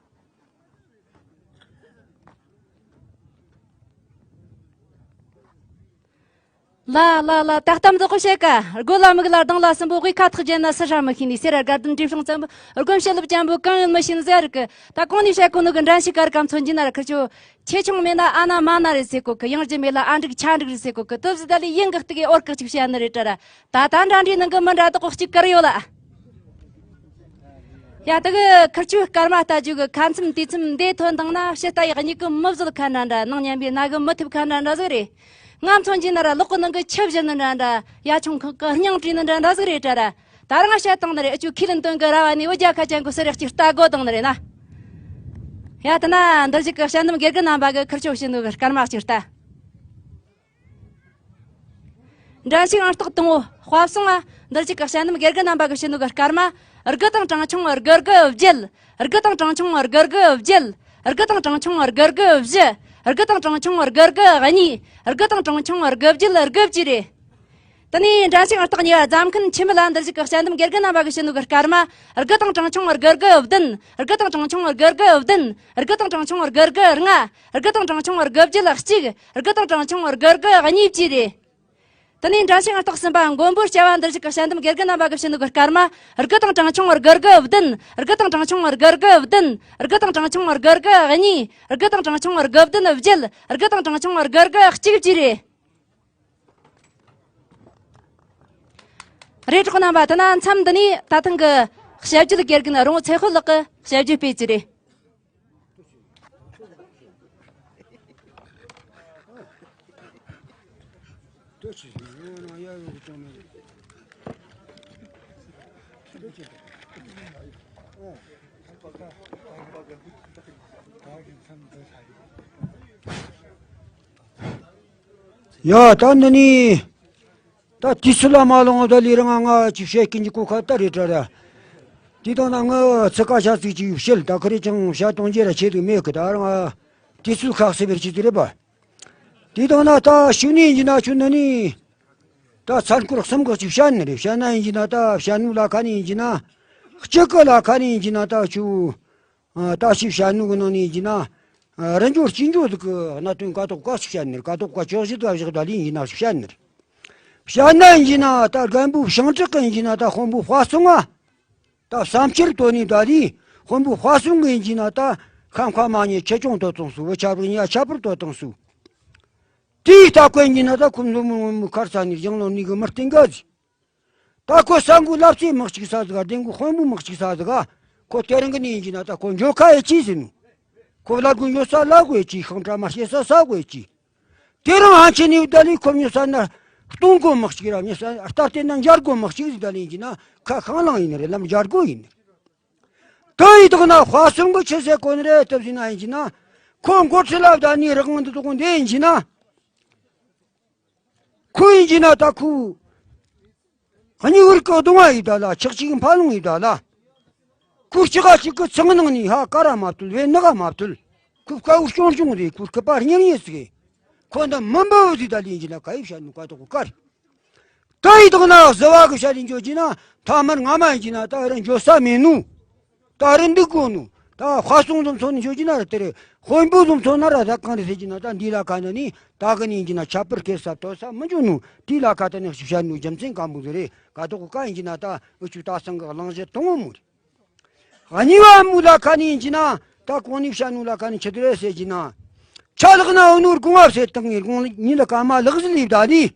ལ་ལ་ལ། ད་གཏམ་རྫོགས་བཤད་ཀ། རྒོད་ལ་མིག་ལ་གདངས་ལ་སྲིན་པོ། དབུས་ཁ་ཐག་བརྒྱད་ན་སུ་ཧྲ་མི་ཤེས་ནས། སེ་ར་དགའ་ལྡན་འབྲས་སྤུངས་བཙན་པོ། དགོན་བཤད་ལུགས་ཅན་པོ་གང་ཡོད་མི་ཤེས་ནི་ཟེར་གི། ད་གོང་ནས་བཤད་གོ་ནོ་གི་འགྲན་ཞུགས་སྐར་ཁ་མཚོན་གྱི་ན་ར། ཁིར་ཆོ་ཆེ་ཆུང་མེད་ན་ཨ་ན་མ་ན་རེད་ཟེར་གོ་གི། ཡང་རྒྱུ་མེད་ལ་ཨ་འགྲིག་ཆ་འགྲིག་རེད་ཟེར་གོ་གི། དེ་ཟིག་ད་ལས་ཡིན་གི། གཏུག་གི་འོར་གི་གཅིག་བཤད་ནི་རེད་དྲ་ར། ད་ད་འདྲ་འདྲའི་ནང་གི་མི་འདྲ་དག་གཅིག་གར་ཡོད་ལ། ཡ། དེ་གི་ཁིར་ཆོའི་སྐར་མ་ལྟ་རྒྱུ་གི་ཁ་མཚམས་དུས་མཚམས་འདི་ཐོན་དང་ན། ཕྱི་ལྟ་ཡག་གཉིས་གི་མི་བཟོད་ཁ་འདྲ་འདྲ། ནང་ཉན་པའི་ན་གི་མི་ཐུབ་ཁ་འདྲ་འདྲ་ཟིག་རེད། ང་མཚོན་གྱི་ན་ར་ལོག་གི་ནང་གི་ཆུ་བཞུར་ནི་འདྲ་འདྲ། ཡ་ཆུང་ཁང་གི་སྙིང་བྲིས་ནི་འདྲ་འདྲ་ཟིག་རེད་དྲ་ར། ད་རང་བཤད་བཏང་ནི་རེད། ཨ་ཆུ་ཁས་ལེན་དོན་གི་ར་བ་ནས་བུ་རྒྱལ་ཁ་ཅན་གི་སུ་རེད་གཅིག་ལྟ་དགོས་དང་ནི་རེད་ན། ཡ། དེ་ན་འདིར་གཅིག་གི་དཔྱད་འདེམས་དགེ་རྒན་རྣམ་པ་གི་ཁིར་ཆོ་བྱིན་ནོ་གི་སྐར་མ་གཅིག་ལྟ། འགྲན་ཞུགས་ཨང་རྟགས་དང་པོ། དཔའ་སྲུང་ང་། འདིར་གཅིག་གི་དཔྱད་འདེམས་དགེ་རྒན་རྣམ་པ་གི་བྱིན་ནོ་གི་སྐར་མ། དགུ་དང་གྲངས་ཆུང་དགུ་དགུ་བརྒྱད། དགུ་དང་གྲངས་ཆུང་དགུ་དགུ་བརྒྱད། དགུ་དང་གྲངས་ཆུང་དགུ་དགུ་བཞི། དགུ་དང་གྲངས་ཆུང་དགུ་དགུ་གཉིས། དགུ་དང་གྲངས་ཆུང་དགུ་བརྒྱད་དགུ་བཅུ་རེད། དེ་ནས་འགྲན་ཞུགས་ཨང་རྟགས་གཉིས་པ། རྫ་མཁན་འཆི་མེད་ལ། འདིར་གཅིག་གི་དཔྱད་འདེམས་དགེ་རྒན་རྣམ་པ་གི་བྱིན་ནོ་གི་སྐར་མ། དགུ་དང་གྲངས་ཆུང་དགུ་དགུ་བདུན། དགུ་དང་གྲངས་ཆུང་དགུ་དགུ་བདུན། དགུ་དང་གྲངས་ཆུང་དགུ་དགུ་ལྔ། དགུ་དང་གྲངས་ཆུང་དགུ་དགུ་གཅིག། དགུ་དང་གྲངས་ཆུང་དགུ་བརྒྱད་གཉིས་བཅས་རེད། དེ་ནས་འགྲན་ཞུགས་ཨང་རྟགས་གསུམ་པ། མགོན་པོའི་སྐྱ་བ། འདིར་གཅིག་གི་དཔྱད་འདེམས་དགེ་རྒན་རྣམ་པ་གི་བྱིན་ནོ་གི་སྐར་མ། དགུ་དང་གྲངས་ཆུང་དགུ་དགུ་བདུན། དགུ་དང་གྲངས་ཆུང་དགུ་དགུ་བདུན། དགུ་དང་གྲངས་ཆུང་དགུ་དགུ་གཉིས། དགུ་དང་གྲངས་ཆུང་དགུ་བདུན་བརྒྱད། དགུ་དང་གྲངས་ཆུང་དགུ་དགུ་གཅིག་བཅས་རེད། རེད། གྲོགས་རྣམ་པ། དེ་ན་མཚམས་འདི་ནས་ད་ཐེངས་ཀྱི་དཔྱད་བརྗོད་དགེ་རྒན་རོང་བོ་ཚེ་དཔལ་ལགས་ཀྱིས་དཔྱད་བརྗོད་སྤེལ་རྒྱུ་རེད། ཡ། ད་འདི་ནས་ད་དུས་ཚོད་ལ་མ་ལོངས་ད་ལས་རང་ང་ཅིག་བཤད་ཀྱིན་གྱི་གོ་ཁ་ད་རེད་དྲ་ར། དེ་དང་ན་ང་ཚིག་ཁ་ཤས་ཅིག་ཅིག་བཤད། ད་ཁ་རེ་ཅང་བཤད་གཏོང་རྒྱུ་ར་ཆེ་དུ་མེད་གི། ད་རང་དུས་ཚོད་ཁག་སེ་བེར་ཆེ་དུ་རེད་པ། དེ་དང་ན་ད་ཤུ་ནི་ཡིན་གྱི་ན་ཆུ་ནི་ནི་ད་ཚར་སྐོར་གསུམ་གི་ཅིག་བཤད་ནི་རེད། བཤད་ན་ཡིན་གྱི་ན་ད་བཤད་ནུ་ལ་ཁ་ནི་ཡིན་གྱི་ན། གཅིག་གི་ལ་ཁ་ནི་ཡིན་གྱི་ན་ད་ཆུ། ཨ། ད་ཞིབ་བཤད་ནུ་གི་ནང་ནས་ཡིན་གྱི་ན། ཨ། རི་འཇོ་སྐྱིད་འཇོ་ཟིག་གི་གནད་དོན་ཀ་དོག་ཀ་ཞིག་བཤད་ནི་རེད། ཀ་དོག་ཀ་ཅོག་ཞིག་ད་བཞག་ད་ལི་ཡིན་གྱི་ན་ཞིག་བཤད་ནི་རེད། བཤད་ན་ཡིན་གྱི་ན་ད་རྒན་པོ་ཞིང་དྲེག་གི་ཡིན་གྱི་ན་ད་དཔོན་པོ་དཔའ་སྲུང་ང་། ད་བསམ་འཆར་བཏོན་ནི་ད་ལི་དཔོན་པོ་དཔའ་སྲུང་གི་ཡིན་གྱི་ན་ད་ཤམ་ཁ་མ་ཉེ་ཆེ་ཆུང་དོ་དང་སུ། བུ་ཆབ་རིག་ཉ་ཁྱད་པར་དོ་དང་སུ། དེའི་ལྟ་གོན་གྱི་ན་ད་ཁོ་མཛོ་མོ་མོ་ཁར་ས་ནི་ཞིང་ལོ་ནི་གི་མི་སྟེང་ག་ཟིག་ད་ཁོ་ས་འགུལ་ལབ་ཚེ་མི་གཅིག་ས་ཟིག་ག། ལྡེང་གུ་དཔོན་པོ་མི་གཅིག་ས་ཟིག་ག། ཁོ་དེ་རིང་གི་ནི་ཡིན་གྱི་ན་ད་ཁོ་འཇོ་ཁ་ཡེ་ཅི་ཟིན་ནུ། ཁོ་ལ་གུ་ཉོ་ས་ལ་གོ་ཡེ་ཅི། ཤིང་ཁྲ་མ་ཤེས་ས་ས་གོ་ཡེ་ཅི། དེ་རིང་ཧ་ཆེ་ནི་ད་ལི་ཁོ་ཉོ་ས་ན་སྟོང་གོ་མི་གཅིག་ར། ཉོ་ས་ལྟ་བལྟས་ན་འཇར་གོ་མི་གཅིག་ཟིག་ད་ལི་ཡིན་གྱི་ན་ཁ་ཤང་ལང་ཡིན་རེད། ལམ་འཇར་གོ་ཡིན་རེད། དེ་ཡི་དོག་ན་དཔའ་སྲུང་གི་ཆེ་ཟེར་གོ་ནི་རེད། སྟབས་ཟིན་ན་ཡིན་གྱི་ན་ཁོ་མགོ་ཁྲི་ལ་ད་ནི་རག་ངན་འདི་དོག་འདི་ཡིན་གྱི་ན། ཁོ་ཡིན་གྱི་ན་ད་ཁོ། གཉིས་བར་གི་གདུང་བ་ཡི་ད་ལ། ཆག་ཆིག་འཕར་ལུང་ཡི་ད་ལ། ཁོ་ལྕགས་ཁ་ཅིག་གི་ཚང་ནང་ནས་ཧ་ཀ་ར་མ་བཏུལ། བས་ནག་མ་བཏུལ། ཁོ་དཀའ་བོ་སྐྱོང་སྐྱོང་རེད། ཁོ་སྐུད་པ་སྙིང་ཉེ་ཟིག་གི། ཁོ་འདི་མི་འབབ་ཟིག་ད་ལི་ཡིན་གྱི་ན་ཁ་ཡི་བཤད་ནུ་ཀ་དོག་གི་ཀ་རེད། ད་ཡི་དོག་ན་གཟི་བ་གི་བཤད་ལི་འཇོག་གྱི་ན་ཐ་མར་ང་མ་ཡིན་གྱི་ན་ད་རི་འཇོ་ས་མེད་ནུ། ད་རི་འདུག་གོ་ནུ། ད། ད་དཔའ་སྲུང་ཙམ་ཚོ་ནི་ཤོད་ཀྱི་ན་ར་དེ་རེད། དཔོན་པོ་ཙམ་ཚོ་ན་ར་ད་གང་རེད་ཟེར་གྱི་ན། ད་འདི་ལ་ཁ་ན་ནི་ད་གི་ནི་ཡིན་གྱི་ན་ཁྱད་པར་སྐད་ས་དོ་ས་མི་འཇོག་ནོ། དེ་ལ་ཁ་ད་ནི་ཤུ་ཤ་ནོ་རྒྱུ་མཚན་གང་པོ་ཟིག་རེད། ག་དོག་གི་ཀ་ཡིན་གྱི་ན་ད་འུ་ཆུ་ད་སང་གི་གླེང་གཞི་དང་བོ་མོ་རེད། གཉིས་པ་མོ་ལ་ཁ་ནི་ཡིན་གྱི་ན་ད་གོང་ནས་བཤད་ནོ་ལ་ཁ་ནི་ཆི་དེ་རེད་ཟེར་གྱི་ན། ཆ་ལག་ན་འུ་ནོར་གོང་བ་ཟེར་བཏང་ངེ་གོང་ཉིད་ལ་ཀ་མ་ལག་ཟི་ལི་བདའ་ནི།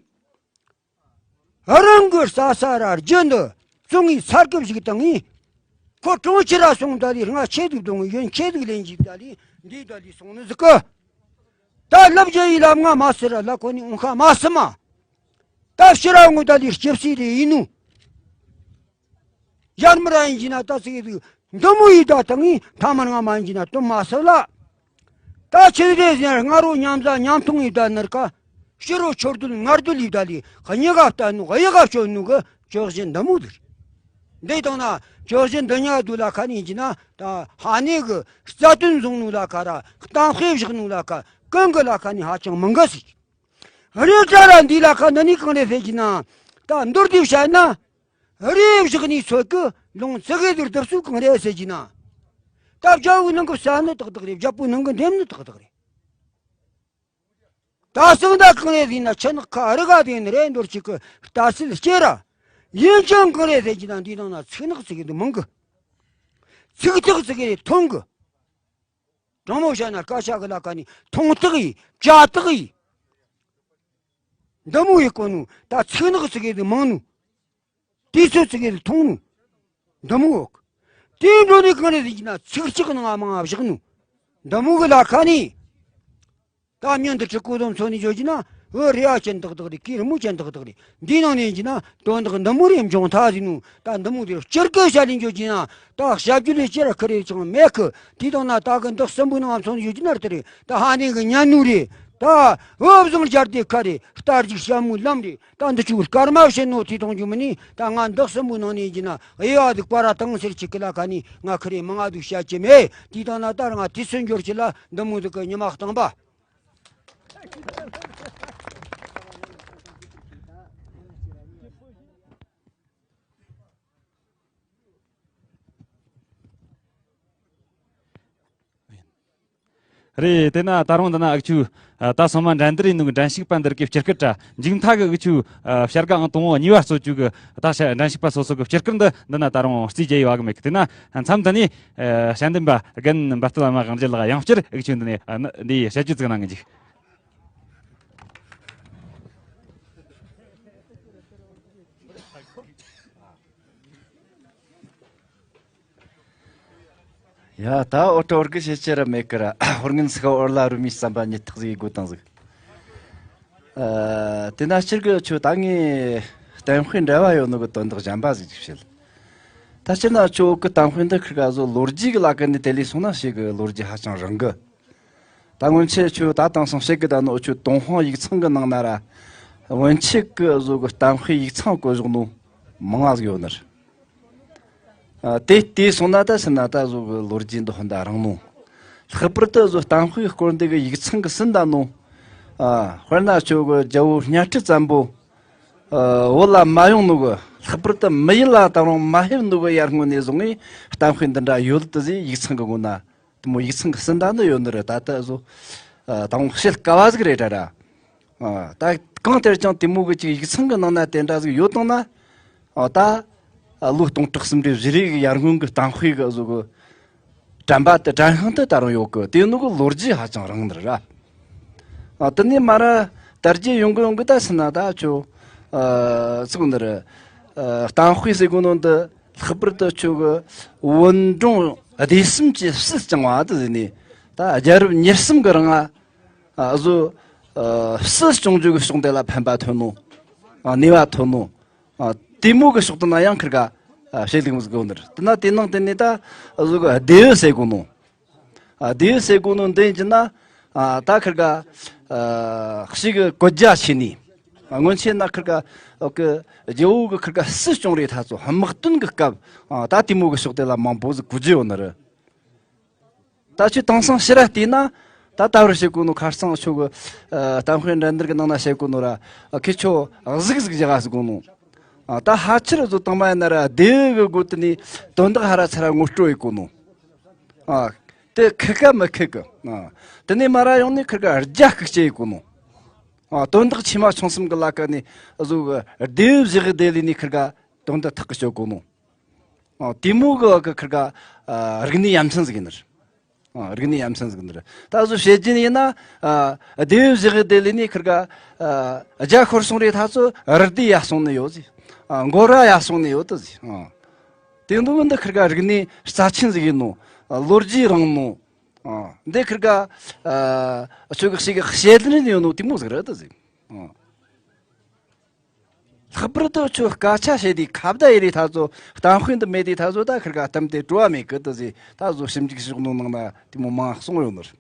རང་གི་རྩྭ་ས་ར་རྒྱུ་འདི་བཙོང་ངི་ཚར་སྐབས་ཤིག་བཏང་ངི། ཁོ་གྲོང་ཁྱེར་ར་སོང་ད་ལི་ལྔ་ཆེ་ཟིག་བཏང་ངི་ཡོན་ཆེ་ཟིག་ལེན་ཞིག་ད་ལི་འདི་ད་ལི་སོང་ནི་ཟིག་གི། ད་ལབ་རྒྱུ་ཡི་ལབ་ང་མ་སི་ར་ལ་ཁོ་ནི་འོང་ཁ་མ་སི་མ། ད་ཕྱི་ར་ངོ་ད་ལི་སྐྱིབས་སི་རེ་ཡིན་ནོ། ཡར་མི་ར་ཡིན་གྱི་ན་ད་ཚིག་གི་འདི་མོ་ཡི་ད་བཏང་ངི་ཐ་མར་ང་མ་ཡིན་གྱི་ན་དུ་མ་སི་ལ། ད་ཆི་རེད་ཟེར་ན་སྔ་རོ་མཉམ་ཟ་མཉམ་འཐུང་ཡི་ད་ནར་ཀ། ཕྱི་རོ་ཆོར་དུལ་ངར་དུལ་ཡི་ད་ལི་གཉིས་ཀ་བལྟ་ནུ་གཡས་ཀ་བཅོ་ནུ་གི་ཅོག་བཞི་འདི་མོ་ཟིག་འདི་དང་ན་ཅོག་བཞི་འདི་ཉག་དུ་ལ་ཁ་ནི་ཡིན་གྱི་ན་ད་ཧ་ནེ་གི་རྩ་དོན་བཟུང་ནུ་ལ་ཁ་ར་གཏམ་དཔེ་བཞག་ནུ་ལ་ཁ་གང་གི་ལ་ཁ་ནི་ཧ་ཅང་མང་གི་ཟིག་རེད་ད་ར་འདི་ལ་ཁ་འདི་ནི་གང་རེད་ཟེར་གྱི་ན། ད་མདོར་བསྡུས་བཤད་ན། རེ་བཞག་ནི་ཚོད་ཀི་ལུང་ཚི་གེ་དུར་དུབ་སུ་གང་རེད་ཟེར་གྱི་ན། ད་བྱ་བོའི་ནང་གི་བསད་ནི་ཏག་ཏག་རེད། བྱ་བོའི་ནང་གི་འདེམས་ནི་ཏག་ཏག་རེད། ད་སང་ད་གང་རེད་ཟེར་ན་ཆུ་ནག་ཁ་རི་ག་དེ་ནི་རེད་འདོར་ཅིག་གི་ལྟ་སྲིད་སྐྱེ་ར། ཡིན་ཀྱང་གང་རེད་ཟེར་གྱི་ན་འདི་ནང་ན་ཚིག་ནག་ཚིག་གི་འདུག་མང་གི། ཚིག་ཐག་ཚིག་གི་ཐུང་གི། དྲང་མོ་བཤད་ན་སྐད་ཆ་གི་ལ་ཁ་ནི་ཐུང་ཐག་ཡིན་ཅ་ཐག་ཡིན། འདི་མོ་ཡི་གོ་ནུ་ད་ཚིག་ནག་ཚིག་གི་འདུག་མང་ནུ། དུས་ཚོད་ཚིག་གི་འདུག་ཐུང་ནུ། འདི་མོ་ཡོད། དེའི་འགྲོ་ནི་གང་རེད་ཟེར་གྱི་ན་ཚིག་གཅིག་ནང་མང་བཞག་ནུ། འདི་མོ་གི་ལ་ཁ་ནི། ད་མྱི་འདི་ཕྲུ་གུ་དང་མཚོན་ནས་བརྗོད་ཀྱི་ན་འོ་རེ་བ་ཅན་ཏག་ཏག་རེད། གི་རི་མོ་ཅན་ཏག་ཏག་རེད། འདིའི་ནང་ནས་ཡིན་གྱི་ན་དོན་དག་འདི་མོ་རེ་འབྱུང་ཐལ་ཟིན་ནོ། ད་འདི་མོ་དེ་སྤྱིར་གི་བཤད་ལས་བརྗོད་ཀྱི་ན་ད་བཤད་རྒྱུ་ལས་སྤྱིར་ཁི་རེ་ཅང་མེད་གི། དེ་དང་ན་ད་གི་འདི་གསུམ་པོའི་ནང་མཚོན་ནས་བརྗོད་ཀྱི་ན་དེ་རེད། ད་ཧ་ནེ་གི་ཉན་ནུ་རེད། ད་འོ་བཟང་རྒྱལ་དེ་ཁ་རེད། རྟ་རྒྱུག་ཞྭ་མོའི་ལམ་རེད། ད་འདི་ཆུ་སྐར་མ་བྱེད་ནོ་དེ་གཏོང་རྒྱུ་མིན་ནི། ད་ང་འདི་གསུམ་པོའི་ནང་ནས་ཡིན་གྱི་ན་དབྱེ་བ་དུ་བཀར་ར་བཏང་ཟེར་གྱི་གི་ལ་ཁ་ནི་ང་ཁི་རེ་མང་ང་དུ་བཤད་ཀྱི་མེད། དེ་དང་ན་ད་ར་ང་དུས་ཚོད་འགྱུར་གྱི་ལ་འདི་མོ་དུ་གི་ཉི་མ་གཏང་པ། རེད། དེ་ན་ད་རུང་འདི་ན་ཨུ་ཆུ་ད་སོ་མ་འགྲན་བསྡུར་ཡིན་ནོ་གི་འགྲན་ཞུགས་པ་འདིར་གི་སྤྱིར་སྐད་དྲ་མཇུག་མཐའ་གི་ཨུ་ཆུ་བྱ་དགའ་ཨང་དང་པོ་གཉིས་པ་རྩོད་རྒྱུ་གི་ད་ཤ་འགྲན་ཞུགས་པ་སོ་སོ་གི་སྤྱིར་སྐད་འདི་འདི་ན་ད་རུང་རྩིས་རྒྱག་ཡོད་གི་མེད་གི། དེ་ན་མཚམས་འདི་ནས་དཔྱད་འདེམས་པ་རྒན་འབར་སྟོད་བླ་མ་དབང་རྒྱལ་ལགས་ཡང་བསྐྱར་ཨུ་ཆུ་འདི་ནས་འདི་བཤད་རྒྱུ་ཚིག་གནང་གི་འཇུག་ཡ་ད་འོ་ཏོ་འོར་གི་ཤེས་ཆེ་ར་མེད་གི་ར། ཧོར་ངན་སི་ཁ་འོར་ལ་རུ་མི་བསམ་པ་ཉིད་ཐག་ཟིག་དགོས་དང་ཟིག་ཨ་དེ་ན་སྤྱིར་གི་ཆུ་ད་ངས་གཏམ་དཔེ་འདྲ་བ་ཡོད་ནོ་གི་དོན་དག་གཞན་པ་ཟིག་ཅིག་བཤད། ད་སྤྱིར་ན་ཆུ་འོ་གི་གཏམ་དཔེ་འདི་ཁིར་ག་བཟོ་ལོ་རྒྱུས་གི་ལ་ཀ་ནས་དེ་ལས་སོང་ན་ཞེ་གི་ལོ་རྒྱུས་ཧ་ཅང་རིང་གི། ད་སྔོན་ཆད་ཆུ་ད་དང་སང་བཤད་གི་ད་ནོ་ཆུ་ཏུན་ཧོང་ཡིག་ཚང་གི་ནང་ན་ར་སྔོན་ཆད་གི་བཟོ་གི་གཏམ་དཔེ་ཡིག་ཚང་བཀོད་བཞག་ནོ་མང་ང་ཟིག་ཡོད་ནི་རེད། ཨ་དེ་དེ་སོང་ན་ད་སེམས་ན་ད་བཟོ་གི་ལོ་རྒྱུས་འདི་ཧོན་ད་རིང་ནོ། ལྷག་པར་དུ་བཟོ་གཏམ་དཔེ་སྐོར་འདི་གི་ཡིག་ཚང་གི་ཟིན་ད་ནོ། ཨ་དཔེར་ན་ཆོ་གི་རྒྱལ་བོ་གཉའ་ཁྲི་བཙན་པོ་ཨ་བོད་ལ་མ་ཡོང་ནོ་གི། ལྷག་པར་དུ་མི་ཡུལ་ལ་ད་རུང་མ་ཕེབས་ནོ་གི་ཡར་སྔོན་ནས་བཟུང་ངས་གཏམ་དཔེ་འདི་འདྲ་ཡོད་དུ་ཟིག་ཡིག་ཚང་གི་ངོ་ན། དེ་མོ་ཡིག་ཚང་གི་ཟིན་ད་ནི་ཡོད་ནི་རེད། ད་ལྟ་བཟོ་ཨ་ད་རུང་བཤད་དཀའ་བ་ཟིག་རེད་ད་ར། ཨ་ད་གང་ལྟར་ཀྱང་དེ་མོ་གི་ཅིག་ཡིག་ཚང་གི་ནང་ན་དེ་འདྲ་ཟིག་ཡོད་དང་ན། ཨ་ད་ཨ་ལོ་སྟོང་ཕྲག་གསུམ་འདྲའི་བཞི་རེ་གི་ཡར་སྔོན་གི་གཏམ་དཔེ་གི་བཟོ་གི་དྲན་པ་དེ་དྲན་ཤིང་དུ་ད་རུང་ཡོད་གི། དེ་ནོ་གི་ལོ་རྒྱུས་ཧ་ཅང་རིང་ནི་རེད་ར། ཨ་དེ་ནས་མ་ར་དར་རྒྱས་ཡོང་གི་ཡོང་གི་ད་སེམས་ན་ད་ཆོ་ཨ་ཚུགས་ནི་རེད། ཨ་གཏམ་དཔེ་ཟེར་གོ་ནོ་འདི་ལྷག་པར་དུ་ཆོ་གི་བོད་འབྲོང་སྡེ་གསུམ་གྱི་སྲིད་སྐྱོང་བ་དེ་ཟེར་ནས་ད་རྒྱལ་རབས་ཉེར་གསུམ་གི་རིང་ང་ཨ་བཟོ་ཨ་སྲིད་སྐྱོང་རྒྱུ་གི་ཕྱོགས་དེ་ལ་ཕན་པ་ཐོན་ནོ། ཨ་ནུས་པ་ཐོན་ནོ། ཨ་དེ་མོ་གི་ཕྱོགས་དེ་ན་ཡང་ཁིར་ག་ཨ་བཤད་ལུགས་མི་ཟིག་གོ་ནི་རེད། དེ་ན་དེ་ནང་དེ་ནས་ད་ཨ་བཟོ་གི་སྡེ་བི་ཟེར་གོ་ནོ། ཨ་སྡེ་བི་ཟེར་གོ་ནོ་འདི་ཡིན་གྱི་ན་ཨ་ད་ཁིར་ག་ཨ་ཞིག་གི་གོ་རྒྱ་ཆེ་ནི། ཨ་སྔོན་ཆད་ན་ཁིར་ག་ཨོ་གི་རྒྱལ་བོ་གི་ཁིར་ག་སྲིད་སྐྱོང་རེ་ཐ་ཚོ་དམག་དོན་གི་སྐབས་ཨ་ད་དེ་མོ་གི་ཕྱོགས་དེ་ལ་མང་པོ་ཟིག་གོ་རྒྱུ་ཡོད་ནི་རེད། ད་ཆོས་དེང་སང་ཕྱིར་ར་བལྟས་ན་ད་ད་བར་བཤད་གོ་ནོ་ཁ་སང་ཆོ་གི་ཨ་གཏམ་དཔེ་འགྲན་བསྡུར་གི་ནང་ན་བཤད་གོ་ནོ་ར་ཨ་ཁི་ཆོ་གཟིག་གཟིག་བཞག་ཟིག་གོ་ནོ། ཨ་ད་ཕལ་ཆེར་བཟོ་དང་མ་ཡིན་ན་ར་སྡེ་བི་གི་སྒོ་དེ་ནས་དོན་དག་ཧ་ར་ཚ་ར་ངོ་སྤྲོད་ཡེ་གོ་ནོ། ཨ། དེ་ཁི་ཀ་མི་ཁི་གི། ཨ། དེ་ནས་མར་ཡོང་ནས་ཁིར་ག་རྒྱ་ཁུག་ཅེས་གོ་ནོ། ཨ། དོན་དག་ཆེ་མ་ཆུང་གསུམ་གི་ལ་ཀ་ནས་བཟོ་གི་སྡེ་བཞི་གི་སྡེ་ལས་ནས་ཁིར་ག་དོན་དག་ཐག་གི་གཅོད་གོ་ནོ། ཨ། དེ་མོ་གི་གི་ཁིར་ག་ཨ། རིག་གནས་ཡ་མཚན་ཟིག་ཡིན་ནི་རེད། ཨ། རིག་གནས་ཡ་མཚན་ཟིག་ཡིན་ནི་རེད། ད་བཟོ་བཤད་རྒྱུ་ཡིན་ན། ཨ། སྡེ་བཞི་གི་སྡེ་ལས་ནས་ཁིར་ག་ཨ། རྒྱ་ཤོར་སོང་རེད། ད་ཚོ་རི་སྡེ་ཡ་སོང་ནི་ཡོད་ཟིག་ཨ། མགོ་ར་ཡ་སོང་ནི་ཡོད་དི་ཟིག་ཨ། དེ་འདུག་འདི་ཁིར་ག་རིག་གནས་རྩ་ཆེན་ཟིག་ཡིན་ནོ། ལོ་རྒྱུས་རིང་ནོ། ཨ། འདི་ཁིར་ག་ཨ། ཆོས་གི་ཞིག་གི་བཤད་ལེན་ཡོད་ནོ་དེ་མོ་ཟིག་རེད་དི་ཟིག་ཨ། ལྷག་པར་དུ་ཁྱོད་སྐད་ཆ་བཤད་དུས་ཁ་བརྡ་ཡེ་རེས་ད་ཚོ་གཏམ་དཔེ་འདི་མེད་དུས་ད་ཚོ་ད་ཁིར་ག་གཏམ་དེ་བྲོ་བ་མེད་གི་དི་ཟིག་ད་ཚོ་ཞིབ་འཇུག་ཕྱོགས་ནང་ནང་ན་དེ་མོ་མང་གསུངས་ཡོད་ནོ་རེད།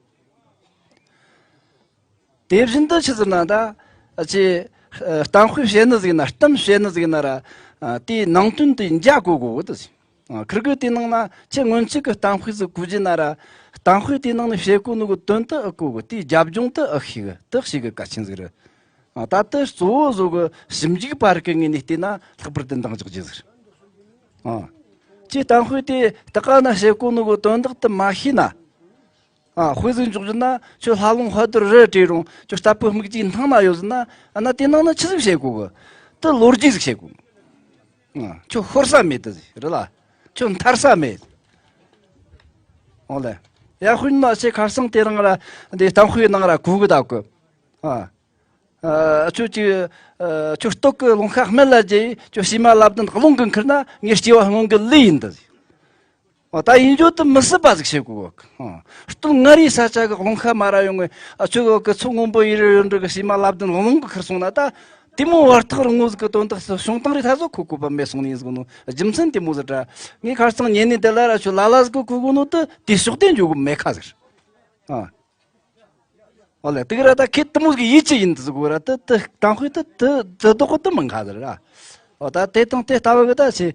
དེ་བཞིན་དུ་ཆི་ཟེར་ན་ད། ཨ། ཆི། ཨ། གཏམ་དཔེ་བཤད་ནི་ཟིག་ན་གཏམ་བཤད་ནི་ཟིག་ན་ར། ཨ། དེའི་ནང་དོན་དེ་འཇའ་གོ་གོ་གི་དི་ཟིག་ཨ། ཁིར་གི་དེ་ནང་ན་ཁྱེད་སྔོན་ཆད་ཀྱི་གཏམ་དཔེ་ཟིག་གོ་རྒྱུ་ན་ར། གཏམ་དཔེ་དེ་ནང་ནས་བཤད་གོ་ནོ་གི་དོན་དེ་ཨེ་གོ་གི། དེའི་རྒྱབ་ལྗོངས་དེ་ཨེ་ཤེས་གི། དེ་ཤེས་གི་གལ་ཆེན་ཟིག་རེད། ཨ། ད་དེ་གཙོ་བོ་བཟོ་གི་ཞིབ་འཇུག་པ་རིགས་ཀྱི་ངོས་ནས་བལྟས་ན་ལྷག་པར་དུ་འདང་རྒྱག་རྒྱུ་ཟིག་རེད། ཨ། ཁྱེད་གཏམ་དཔེ་དེ་ད་ག་ན་བཤད་གོ་ནོ་གི་དོན་དག་དེ་མ་ཤེས་ན། ཨ། དཔེ་ཟིག་འཇོག་རྒྱུ་ན་ཁྱོད་ལྷ་ལུང་དཔལ་རྡོར་རི་བྲིས་རུང་ཁྱོད་ལྟ་བུ་སྨིག་རྒྱུའི་སྣང་ན་ཡོད་ཟིན་ན། ཨ། ན་དེ་ནང་ན་ཆི་ཟིག་བཤད་གོ་གི། དེ་ལོ་རྒྱུས་ཟིག་བཤད་གོ་གི། ཨ། ཁྱོད་ཤོར་ས་མེད་དི་ཟིག་རེད་ལ། ཁྱོད་འཐར་ས་མེད། འོ་ལེ། ཡ། དཔེར་ན་ཁྱེད་ཁ་སང་དེ་རིང་ར་འདི་གཏམ་དཔེ་ནང་ར་གོ་གི་ད་གི། ཨ། ཨ། ཁྱོད་ཀྱི། ཨ། ཁྱོད་སྟོད་ཀྱི་རླུང་ཤ་སྨད་ལ་རྒྱུ་ཡི་ཁྱོད་བྱེ་མ་བླ་བདུན་རླུང་གིས་ཁུར་ན་ངས་སྐྱེ་བ་སྔོན་གྱི་ལས་ཡིན་དི་ཟིག་ཨོ། ད་ཡིན་རྒྱུ་དེ་མི་སྲིད་པ་ཟིག་བཤད་གོ་གི། ཨ། སྟོད་མངའ་རིས་ས་ཆ་གི་རླུང་ཤ་མ་ར་ཡོང་ངེ། ཨ། ཁྱོད་གི་མཚོ་སྔོན་པོ་ཡུལ་ཡུལ་འབྲོག་གི་བྱེ་མ་བླ་བདུན་རླུང་གིས་ཁུར་སོང་ན་ད། དེ་མོ་བར་ཐག་རིང་ངོ་ཟིག་གི་དོན་དག་སུ་བྱུང་བཏང་རེད། ད་གཟོད་གོ་གོ་བ་མེད་སོང་ནི་ཟིག་ནོ། རྒྱུ་མཚན་དེ་མོ་ཟིག་ར། ངས་ཁ་སང་ཉན་ནི་དེ་ལ་ར་ཁྱོད་ལ་ལ་ཟིག་གི་གོ་གོ་ནོ་དེ་དེ་ཕྱོགས་དེ་འཇོག་གི་མེད་ཁ་ཟིག་ཨ། ཨོ་ལེ། དེ་ག་ར་ད་ཁྱེད་དེ་མོ་གི་ཡིད་ཆེས་ཡིན་དུ་ཟིག་གོ་ར། དེ་དེ་གཏམ་དཔེ་དེ་དེ་དེ་ལྡོག་གི་དེ་མི་འགའ་ཟེར་ར། ཨོ། ད་དེ་དང་དེ་ལྟ་བུ་གི་ད་ཆི།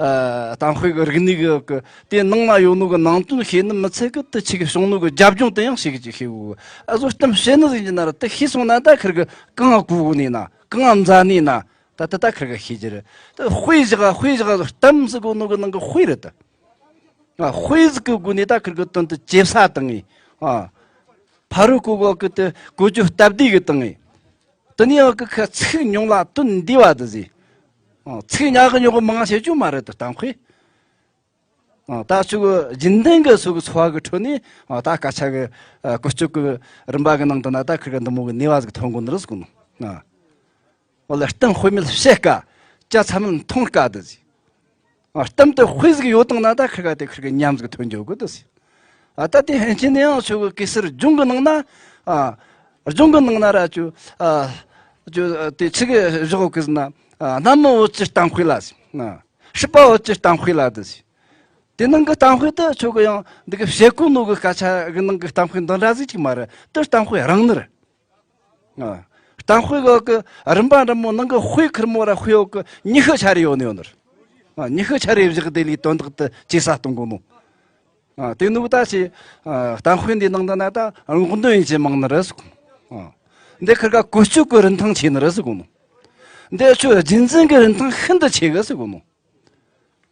ཨ། གཏམ་དཔེ་གི་རིག་གནས་གི་གི་དེ་ནང་ན་ཡོད་ནོ་གི་ནང་དོན་ཤེས་ནི་མི་ཚད་གི། དེ་ཆི་གི་བྱུང་ནོ་གི་རྒྱབ་ལྗོངས་དེ་ཡང་ཤེས་གི་ཅིག་ཤེས་གོ། ཨ། བཟོ་གཏམ་བཤད་ནི་ཟིག་ཡིན་ན་ར་དེ་ཤེས་སོང་ན་ད་ཁིར་གི་གང་གོ་གོ་ནི་ན་གང་མཛའ་ནི་ན། ད་དེ་ད་ཁིར་གི་ཤེས་རྒྱུ་རེད། དེ་དཔེ་བཞག་དཔེ་བཞག་གཏམ་ཟེར་གོ་ནོ་གི་ནང་གི་དཔེ་རེད་དེ། ཨ། དཔེ་ཟིག་གི་སྒོ་ནས་ད་ཁིར་གི་དོན་དེ་ཇེ་ཕྱི་བཏང་ངེ། ཨ། ཕ་རོལ་གོ་གོ་གི་དེ་གོ་རྒྱུ་སྟབས་བདེ་གི་བཏང་ངེ། དེ་ནས་ཨ་གི་ཁ་ཚིག་ཉུང་ལ་དོན་འདུས་པ་དེ་ཟིག་ཨ། ཚིག་ཉག་གི་ཉོག་གི་མང་བཤད་རྒྱུ་མ་རེད་དེ་གཏམ་དཔེ། ཨ། ད་ཚོ་གི་རྒྱུན་ལྡན་གི་སོ་གི་འཚོ་བ་གི་ཁྲོད་ནས། ཨ། ད་སྐད་ཆ་གི། ཨ། བཀོལ་སྤྱོད་གི་རིམ་པ་གི་ནང་དུ་ན་ད་ཁིར་གི་འདི་མོ་གི་ནུས་པ་ཟིག་ཐོན་གོ་ནི་རེད་ཟེར་གོ་ནོ། ཨ། འོ་ལེ། གཏམ་དཔེ་མེད་བཤད་དཀའ། སྐྱ་ཚ་མེད་འཐུང་དཀའ་དེ་ཟིག་ཨ། གཏམ་དེ་དཔེ་ཟིག་ཡོད་དང་ན་ད་ཁིར་ག་དེ་ཁིར་གི་ཉམས་ཟིག་ཐོན་འཇོག་གི་དེ་ཟིག་ཨ། ད་དེ་ཕན་ཆད་ནས་ཡང་ཆོས་གི་གེ་སར་ལྗོངས་གི་ནང་ན། ཨ། ལྗོངས་གི་ནང་ན་ར་ཆོ། ཨ། ཆོ་དེ་ཆི་གི་བཞག་གི་ཟེར་ན། ཨ། གནམ་མི་བོད་ཀྱི་གཏམ་དཔེ་ལ་ཟེར། ཨ། སྲིད་པ་བོད་ཀྱི་གཏམ་དཔེ་ལ་དེ་ཟེར། དེ་ནང་གི་གཏམ་དཔེ་དེ་ཆོ་གི་ཡང་འདི་གི་བཤད་གོ་ནོ་གི་སྐད་ཆ་གི་ནང་གི་གཏམ་དཔེ་འདི་འདྲ་ཟིག་ཅིག་མ་རེད། དེ་གཏམ་དཔེ་རང་ནི་རེད། ཨ། གཏམ་དཔེ་གི་གི་རིམ་པ་འདྲ་མོ་ནང་གི་དཔེ་ཁེར་མོ་ར་དཔེ་འོག་གི་ཉི་ཤུ་ཆ་རེ་ཡོད་ནི་ཡོད་ནི་རེད། ཨ། ཉི་ཤུ་ཆ་རེ་བཞག་དེ་ལས་དོན་དག་དེ་ཇེ་ཕྱི་གཏོང་གོ་ནོ། ཨ། དེ་ནུ་ད་ཆི། ཨ། གཏམ་དཔེ་འདི་ནང་དུ་ན་ད་སྔོག་འདོན་ཡིན་ཆེ་མང་ནི་རེད་ཟེར་གོ། ཨ། འདི་ཁིར་ག་བཀོལ་སྤྱོད་གི་རིན་ཐང་ཆེ་ནི་རེད་ཟེར་གོ་ནོ། འདི་ཆོ་རྒྱུན་འཛིན་གི་རིན་ཐང་ཤིན་ཏུ་ཆེ་གི་ཟེར་གོ་ནོ།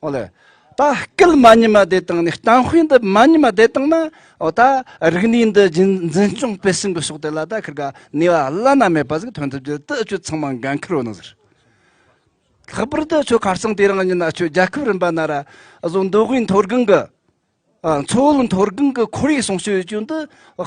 ཨོ་ལེ། ད་སྐད་མ་ཉམས་པ་དེ་བཏང་ནས་གཏམ་དཔེ་འདི་མ་ཉམས་པ་དེ་བཏང་ན། ཨོ། ད་རིག་གནས་འདི་རྒྱུན་འཛིན་སྐྱོང་སྤེལ་གསུམ་གི་ཕྱོགས་དེ་ལ་ད་ཁིར་ག་ནུས་པ་བླ་ན་མེད་པ་ཟིག་ཐོན་ཐུབ་རྒྱུ་དེ་ཆོ་ཚང་མ་འགན་འཁུར་ཡོད་ནི་ཟེར། ལྷག་པར་དུ་ཆོ་ཁ་སང་དེ་རིང་ཉིན་ན་ཆོ་རྒྱལ་ཁབ་རིམ་པ་ན་ར་བཟོ་མདོ་དབུས་མཐོ་སྒང་གི། ཨ། མཚོ་བོད་མཐོ་སྒང་གི་ཁོར་ཡུག་སྲུང་སྐྱོབ་ཡོད་རྒྱུ་འདི་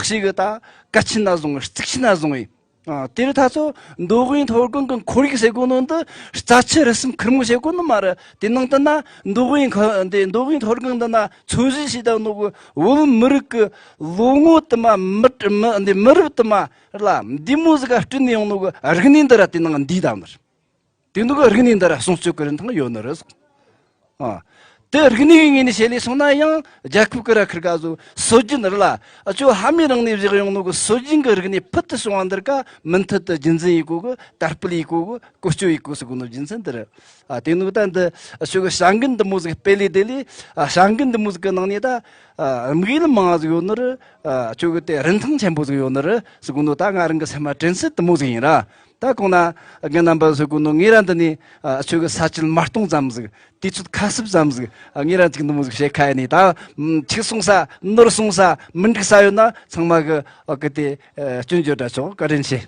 ཞིག་གི་ད་གལ་ཆེ་ན་བཟུང་། གཙིགས་ཆེ་ན་བཟུང་ཡིན། ཨ། དེ་རིང་ད་ཚོ་མདོ་དབུས་མཐོ་སྒང་གི་ཁོར་ཡུག་ཟེར་གོ་ནོ་འདི་རྩ་ཆེ་རུ་སུམ་ཁུར་མོ་ཟེར་གོ་ནོ་མ་རེད། དེ་ནང་དུ་ན་མདོ་དབུས་ཁ་འདི་མདོ་དབུས་མཐོ་སྒང་འདི་ན་འཚོ་བཞིན་བྱས་བསྡད་ནོ་གི་བོད་མི་རིགས་ཀྱི་ལོ་ངོ་དུ་མ། མི་མི་འདི་མི་རབས་དུ་མ་ལ་འདི་མོ་ཟིག་ག་བསྐྲུན་ནས་ཡོང་ནོ་གི་རིག་གནས་འདི་ར་དེ་ནང་འདུས་བསྡད་ནི་རེད། དེ་འདུག་གི་རིག་གནས་འདི་ར་སྲུང་སྐྱོབ་ཀྱི་རིན་ཐང་ཡོད་ནི་རེད། ཨ། དེ་རིག་གནས་ཀྱི་ངོས་ནས་བཤད་ལས་སོང་ན་ཡང་རྒྱལ་ཁབ་ཀྱི་ར་ཁིར་ག་བཟོ་སྲོལ་རྒྱུན་རེད་ལ། ཨ། ཆོ་ཕ་མེས་རང་ནས་བཞག་ཡོང་ནོ་གི་སྲོལ་རྒྱུན་གྱི་རིག་གནས་ཕུལ་དུ་བྱུང་བ་འདིར་ག་མུ་མཐུད་དུ་རྒྱུན་འཛིན་ཡེད་དགོས་གི། དར་སྤེལ་ཡེད་དགོས་གི། བཀོལ་སྤྱོད་ཡེད་དགོས་ཟེར་གོ་ནོ་རྒྱུ་མཚན་འདི་རེད། ཨ། དེ་ནུ་ད་འདི་ཆོ་གི་བྱ་འགུལ་འདི་མོ་ཟིག་སྤེལ་ལས་དེ་ལས། ཨ། བྱ་འགུལ་འདི་མོ་ཟིག་གི་ནང་ནས་ད། ཨ། དམིགས་ཡུལ་མང་ཟིག་ཡོད་ནི་རེད། ཨ། ཆོ་གི་དེ་རིན་ཐང་ཆེན་པོ་ཟིག་ཡོད་ནི་རེད་ཟེར་གོ་ནོ་ད་ང་རང་གི་སེམས་མ་དྲན་ཚུལ་དེ་མོ་ཟིག་ཡིན་ར། ད་གོང་ན་རྒན་རྣམ་པ་ཚོས་གོ་ནོ་ངེད་རང་འདི་ནི་ཨ་ཆོས་ཀྱི་ས་བཅད་མ་སྟོང་ཙམ་ཟིག་དུས་ཚོད་ཁ་གསབ་ཙམ་ཟིག་ཨ་ངེད་རང་ཅིག་འདི་མོ་ཟིག་བཤད་ཁ་ཡིན་ནི། ད་ཨམ་ཆིག་གསུང་ས་ནོར་གསུང་ས་མི་འགྲིག་ས་ཡོད་ན་ཚང་མ་གི་ཨ་གི་དེ་ཨ་སྐྱོན་བརྗོད་འདྲ་ཆོག་བཀའ་དྲིན་ཆེ།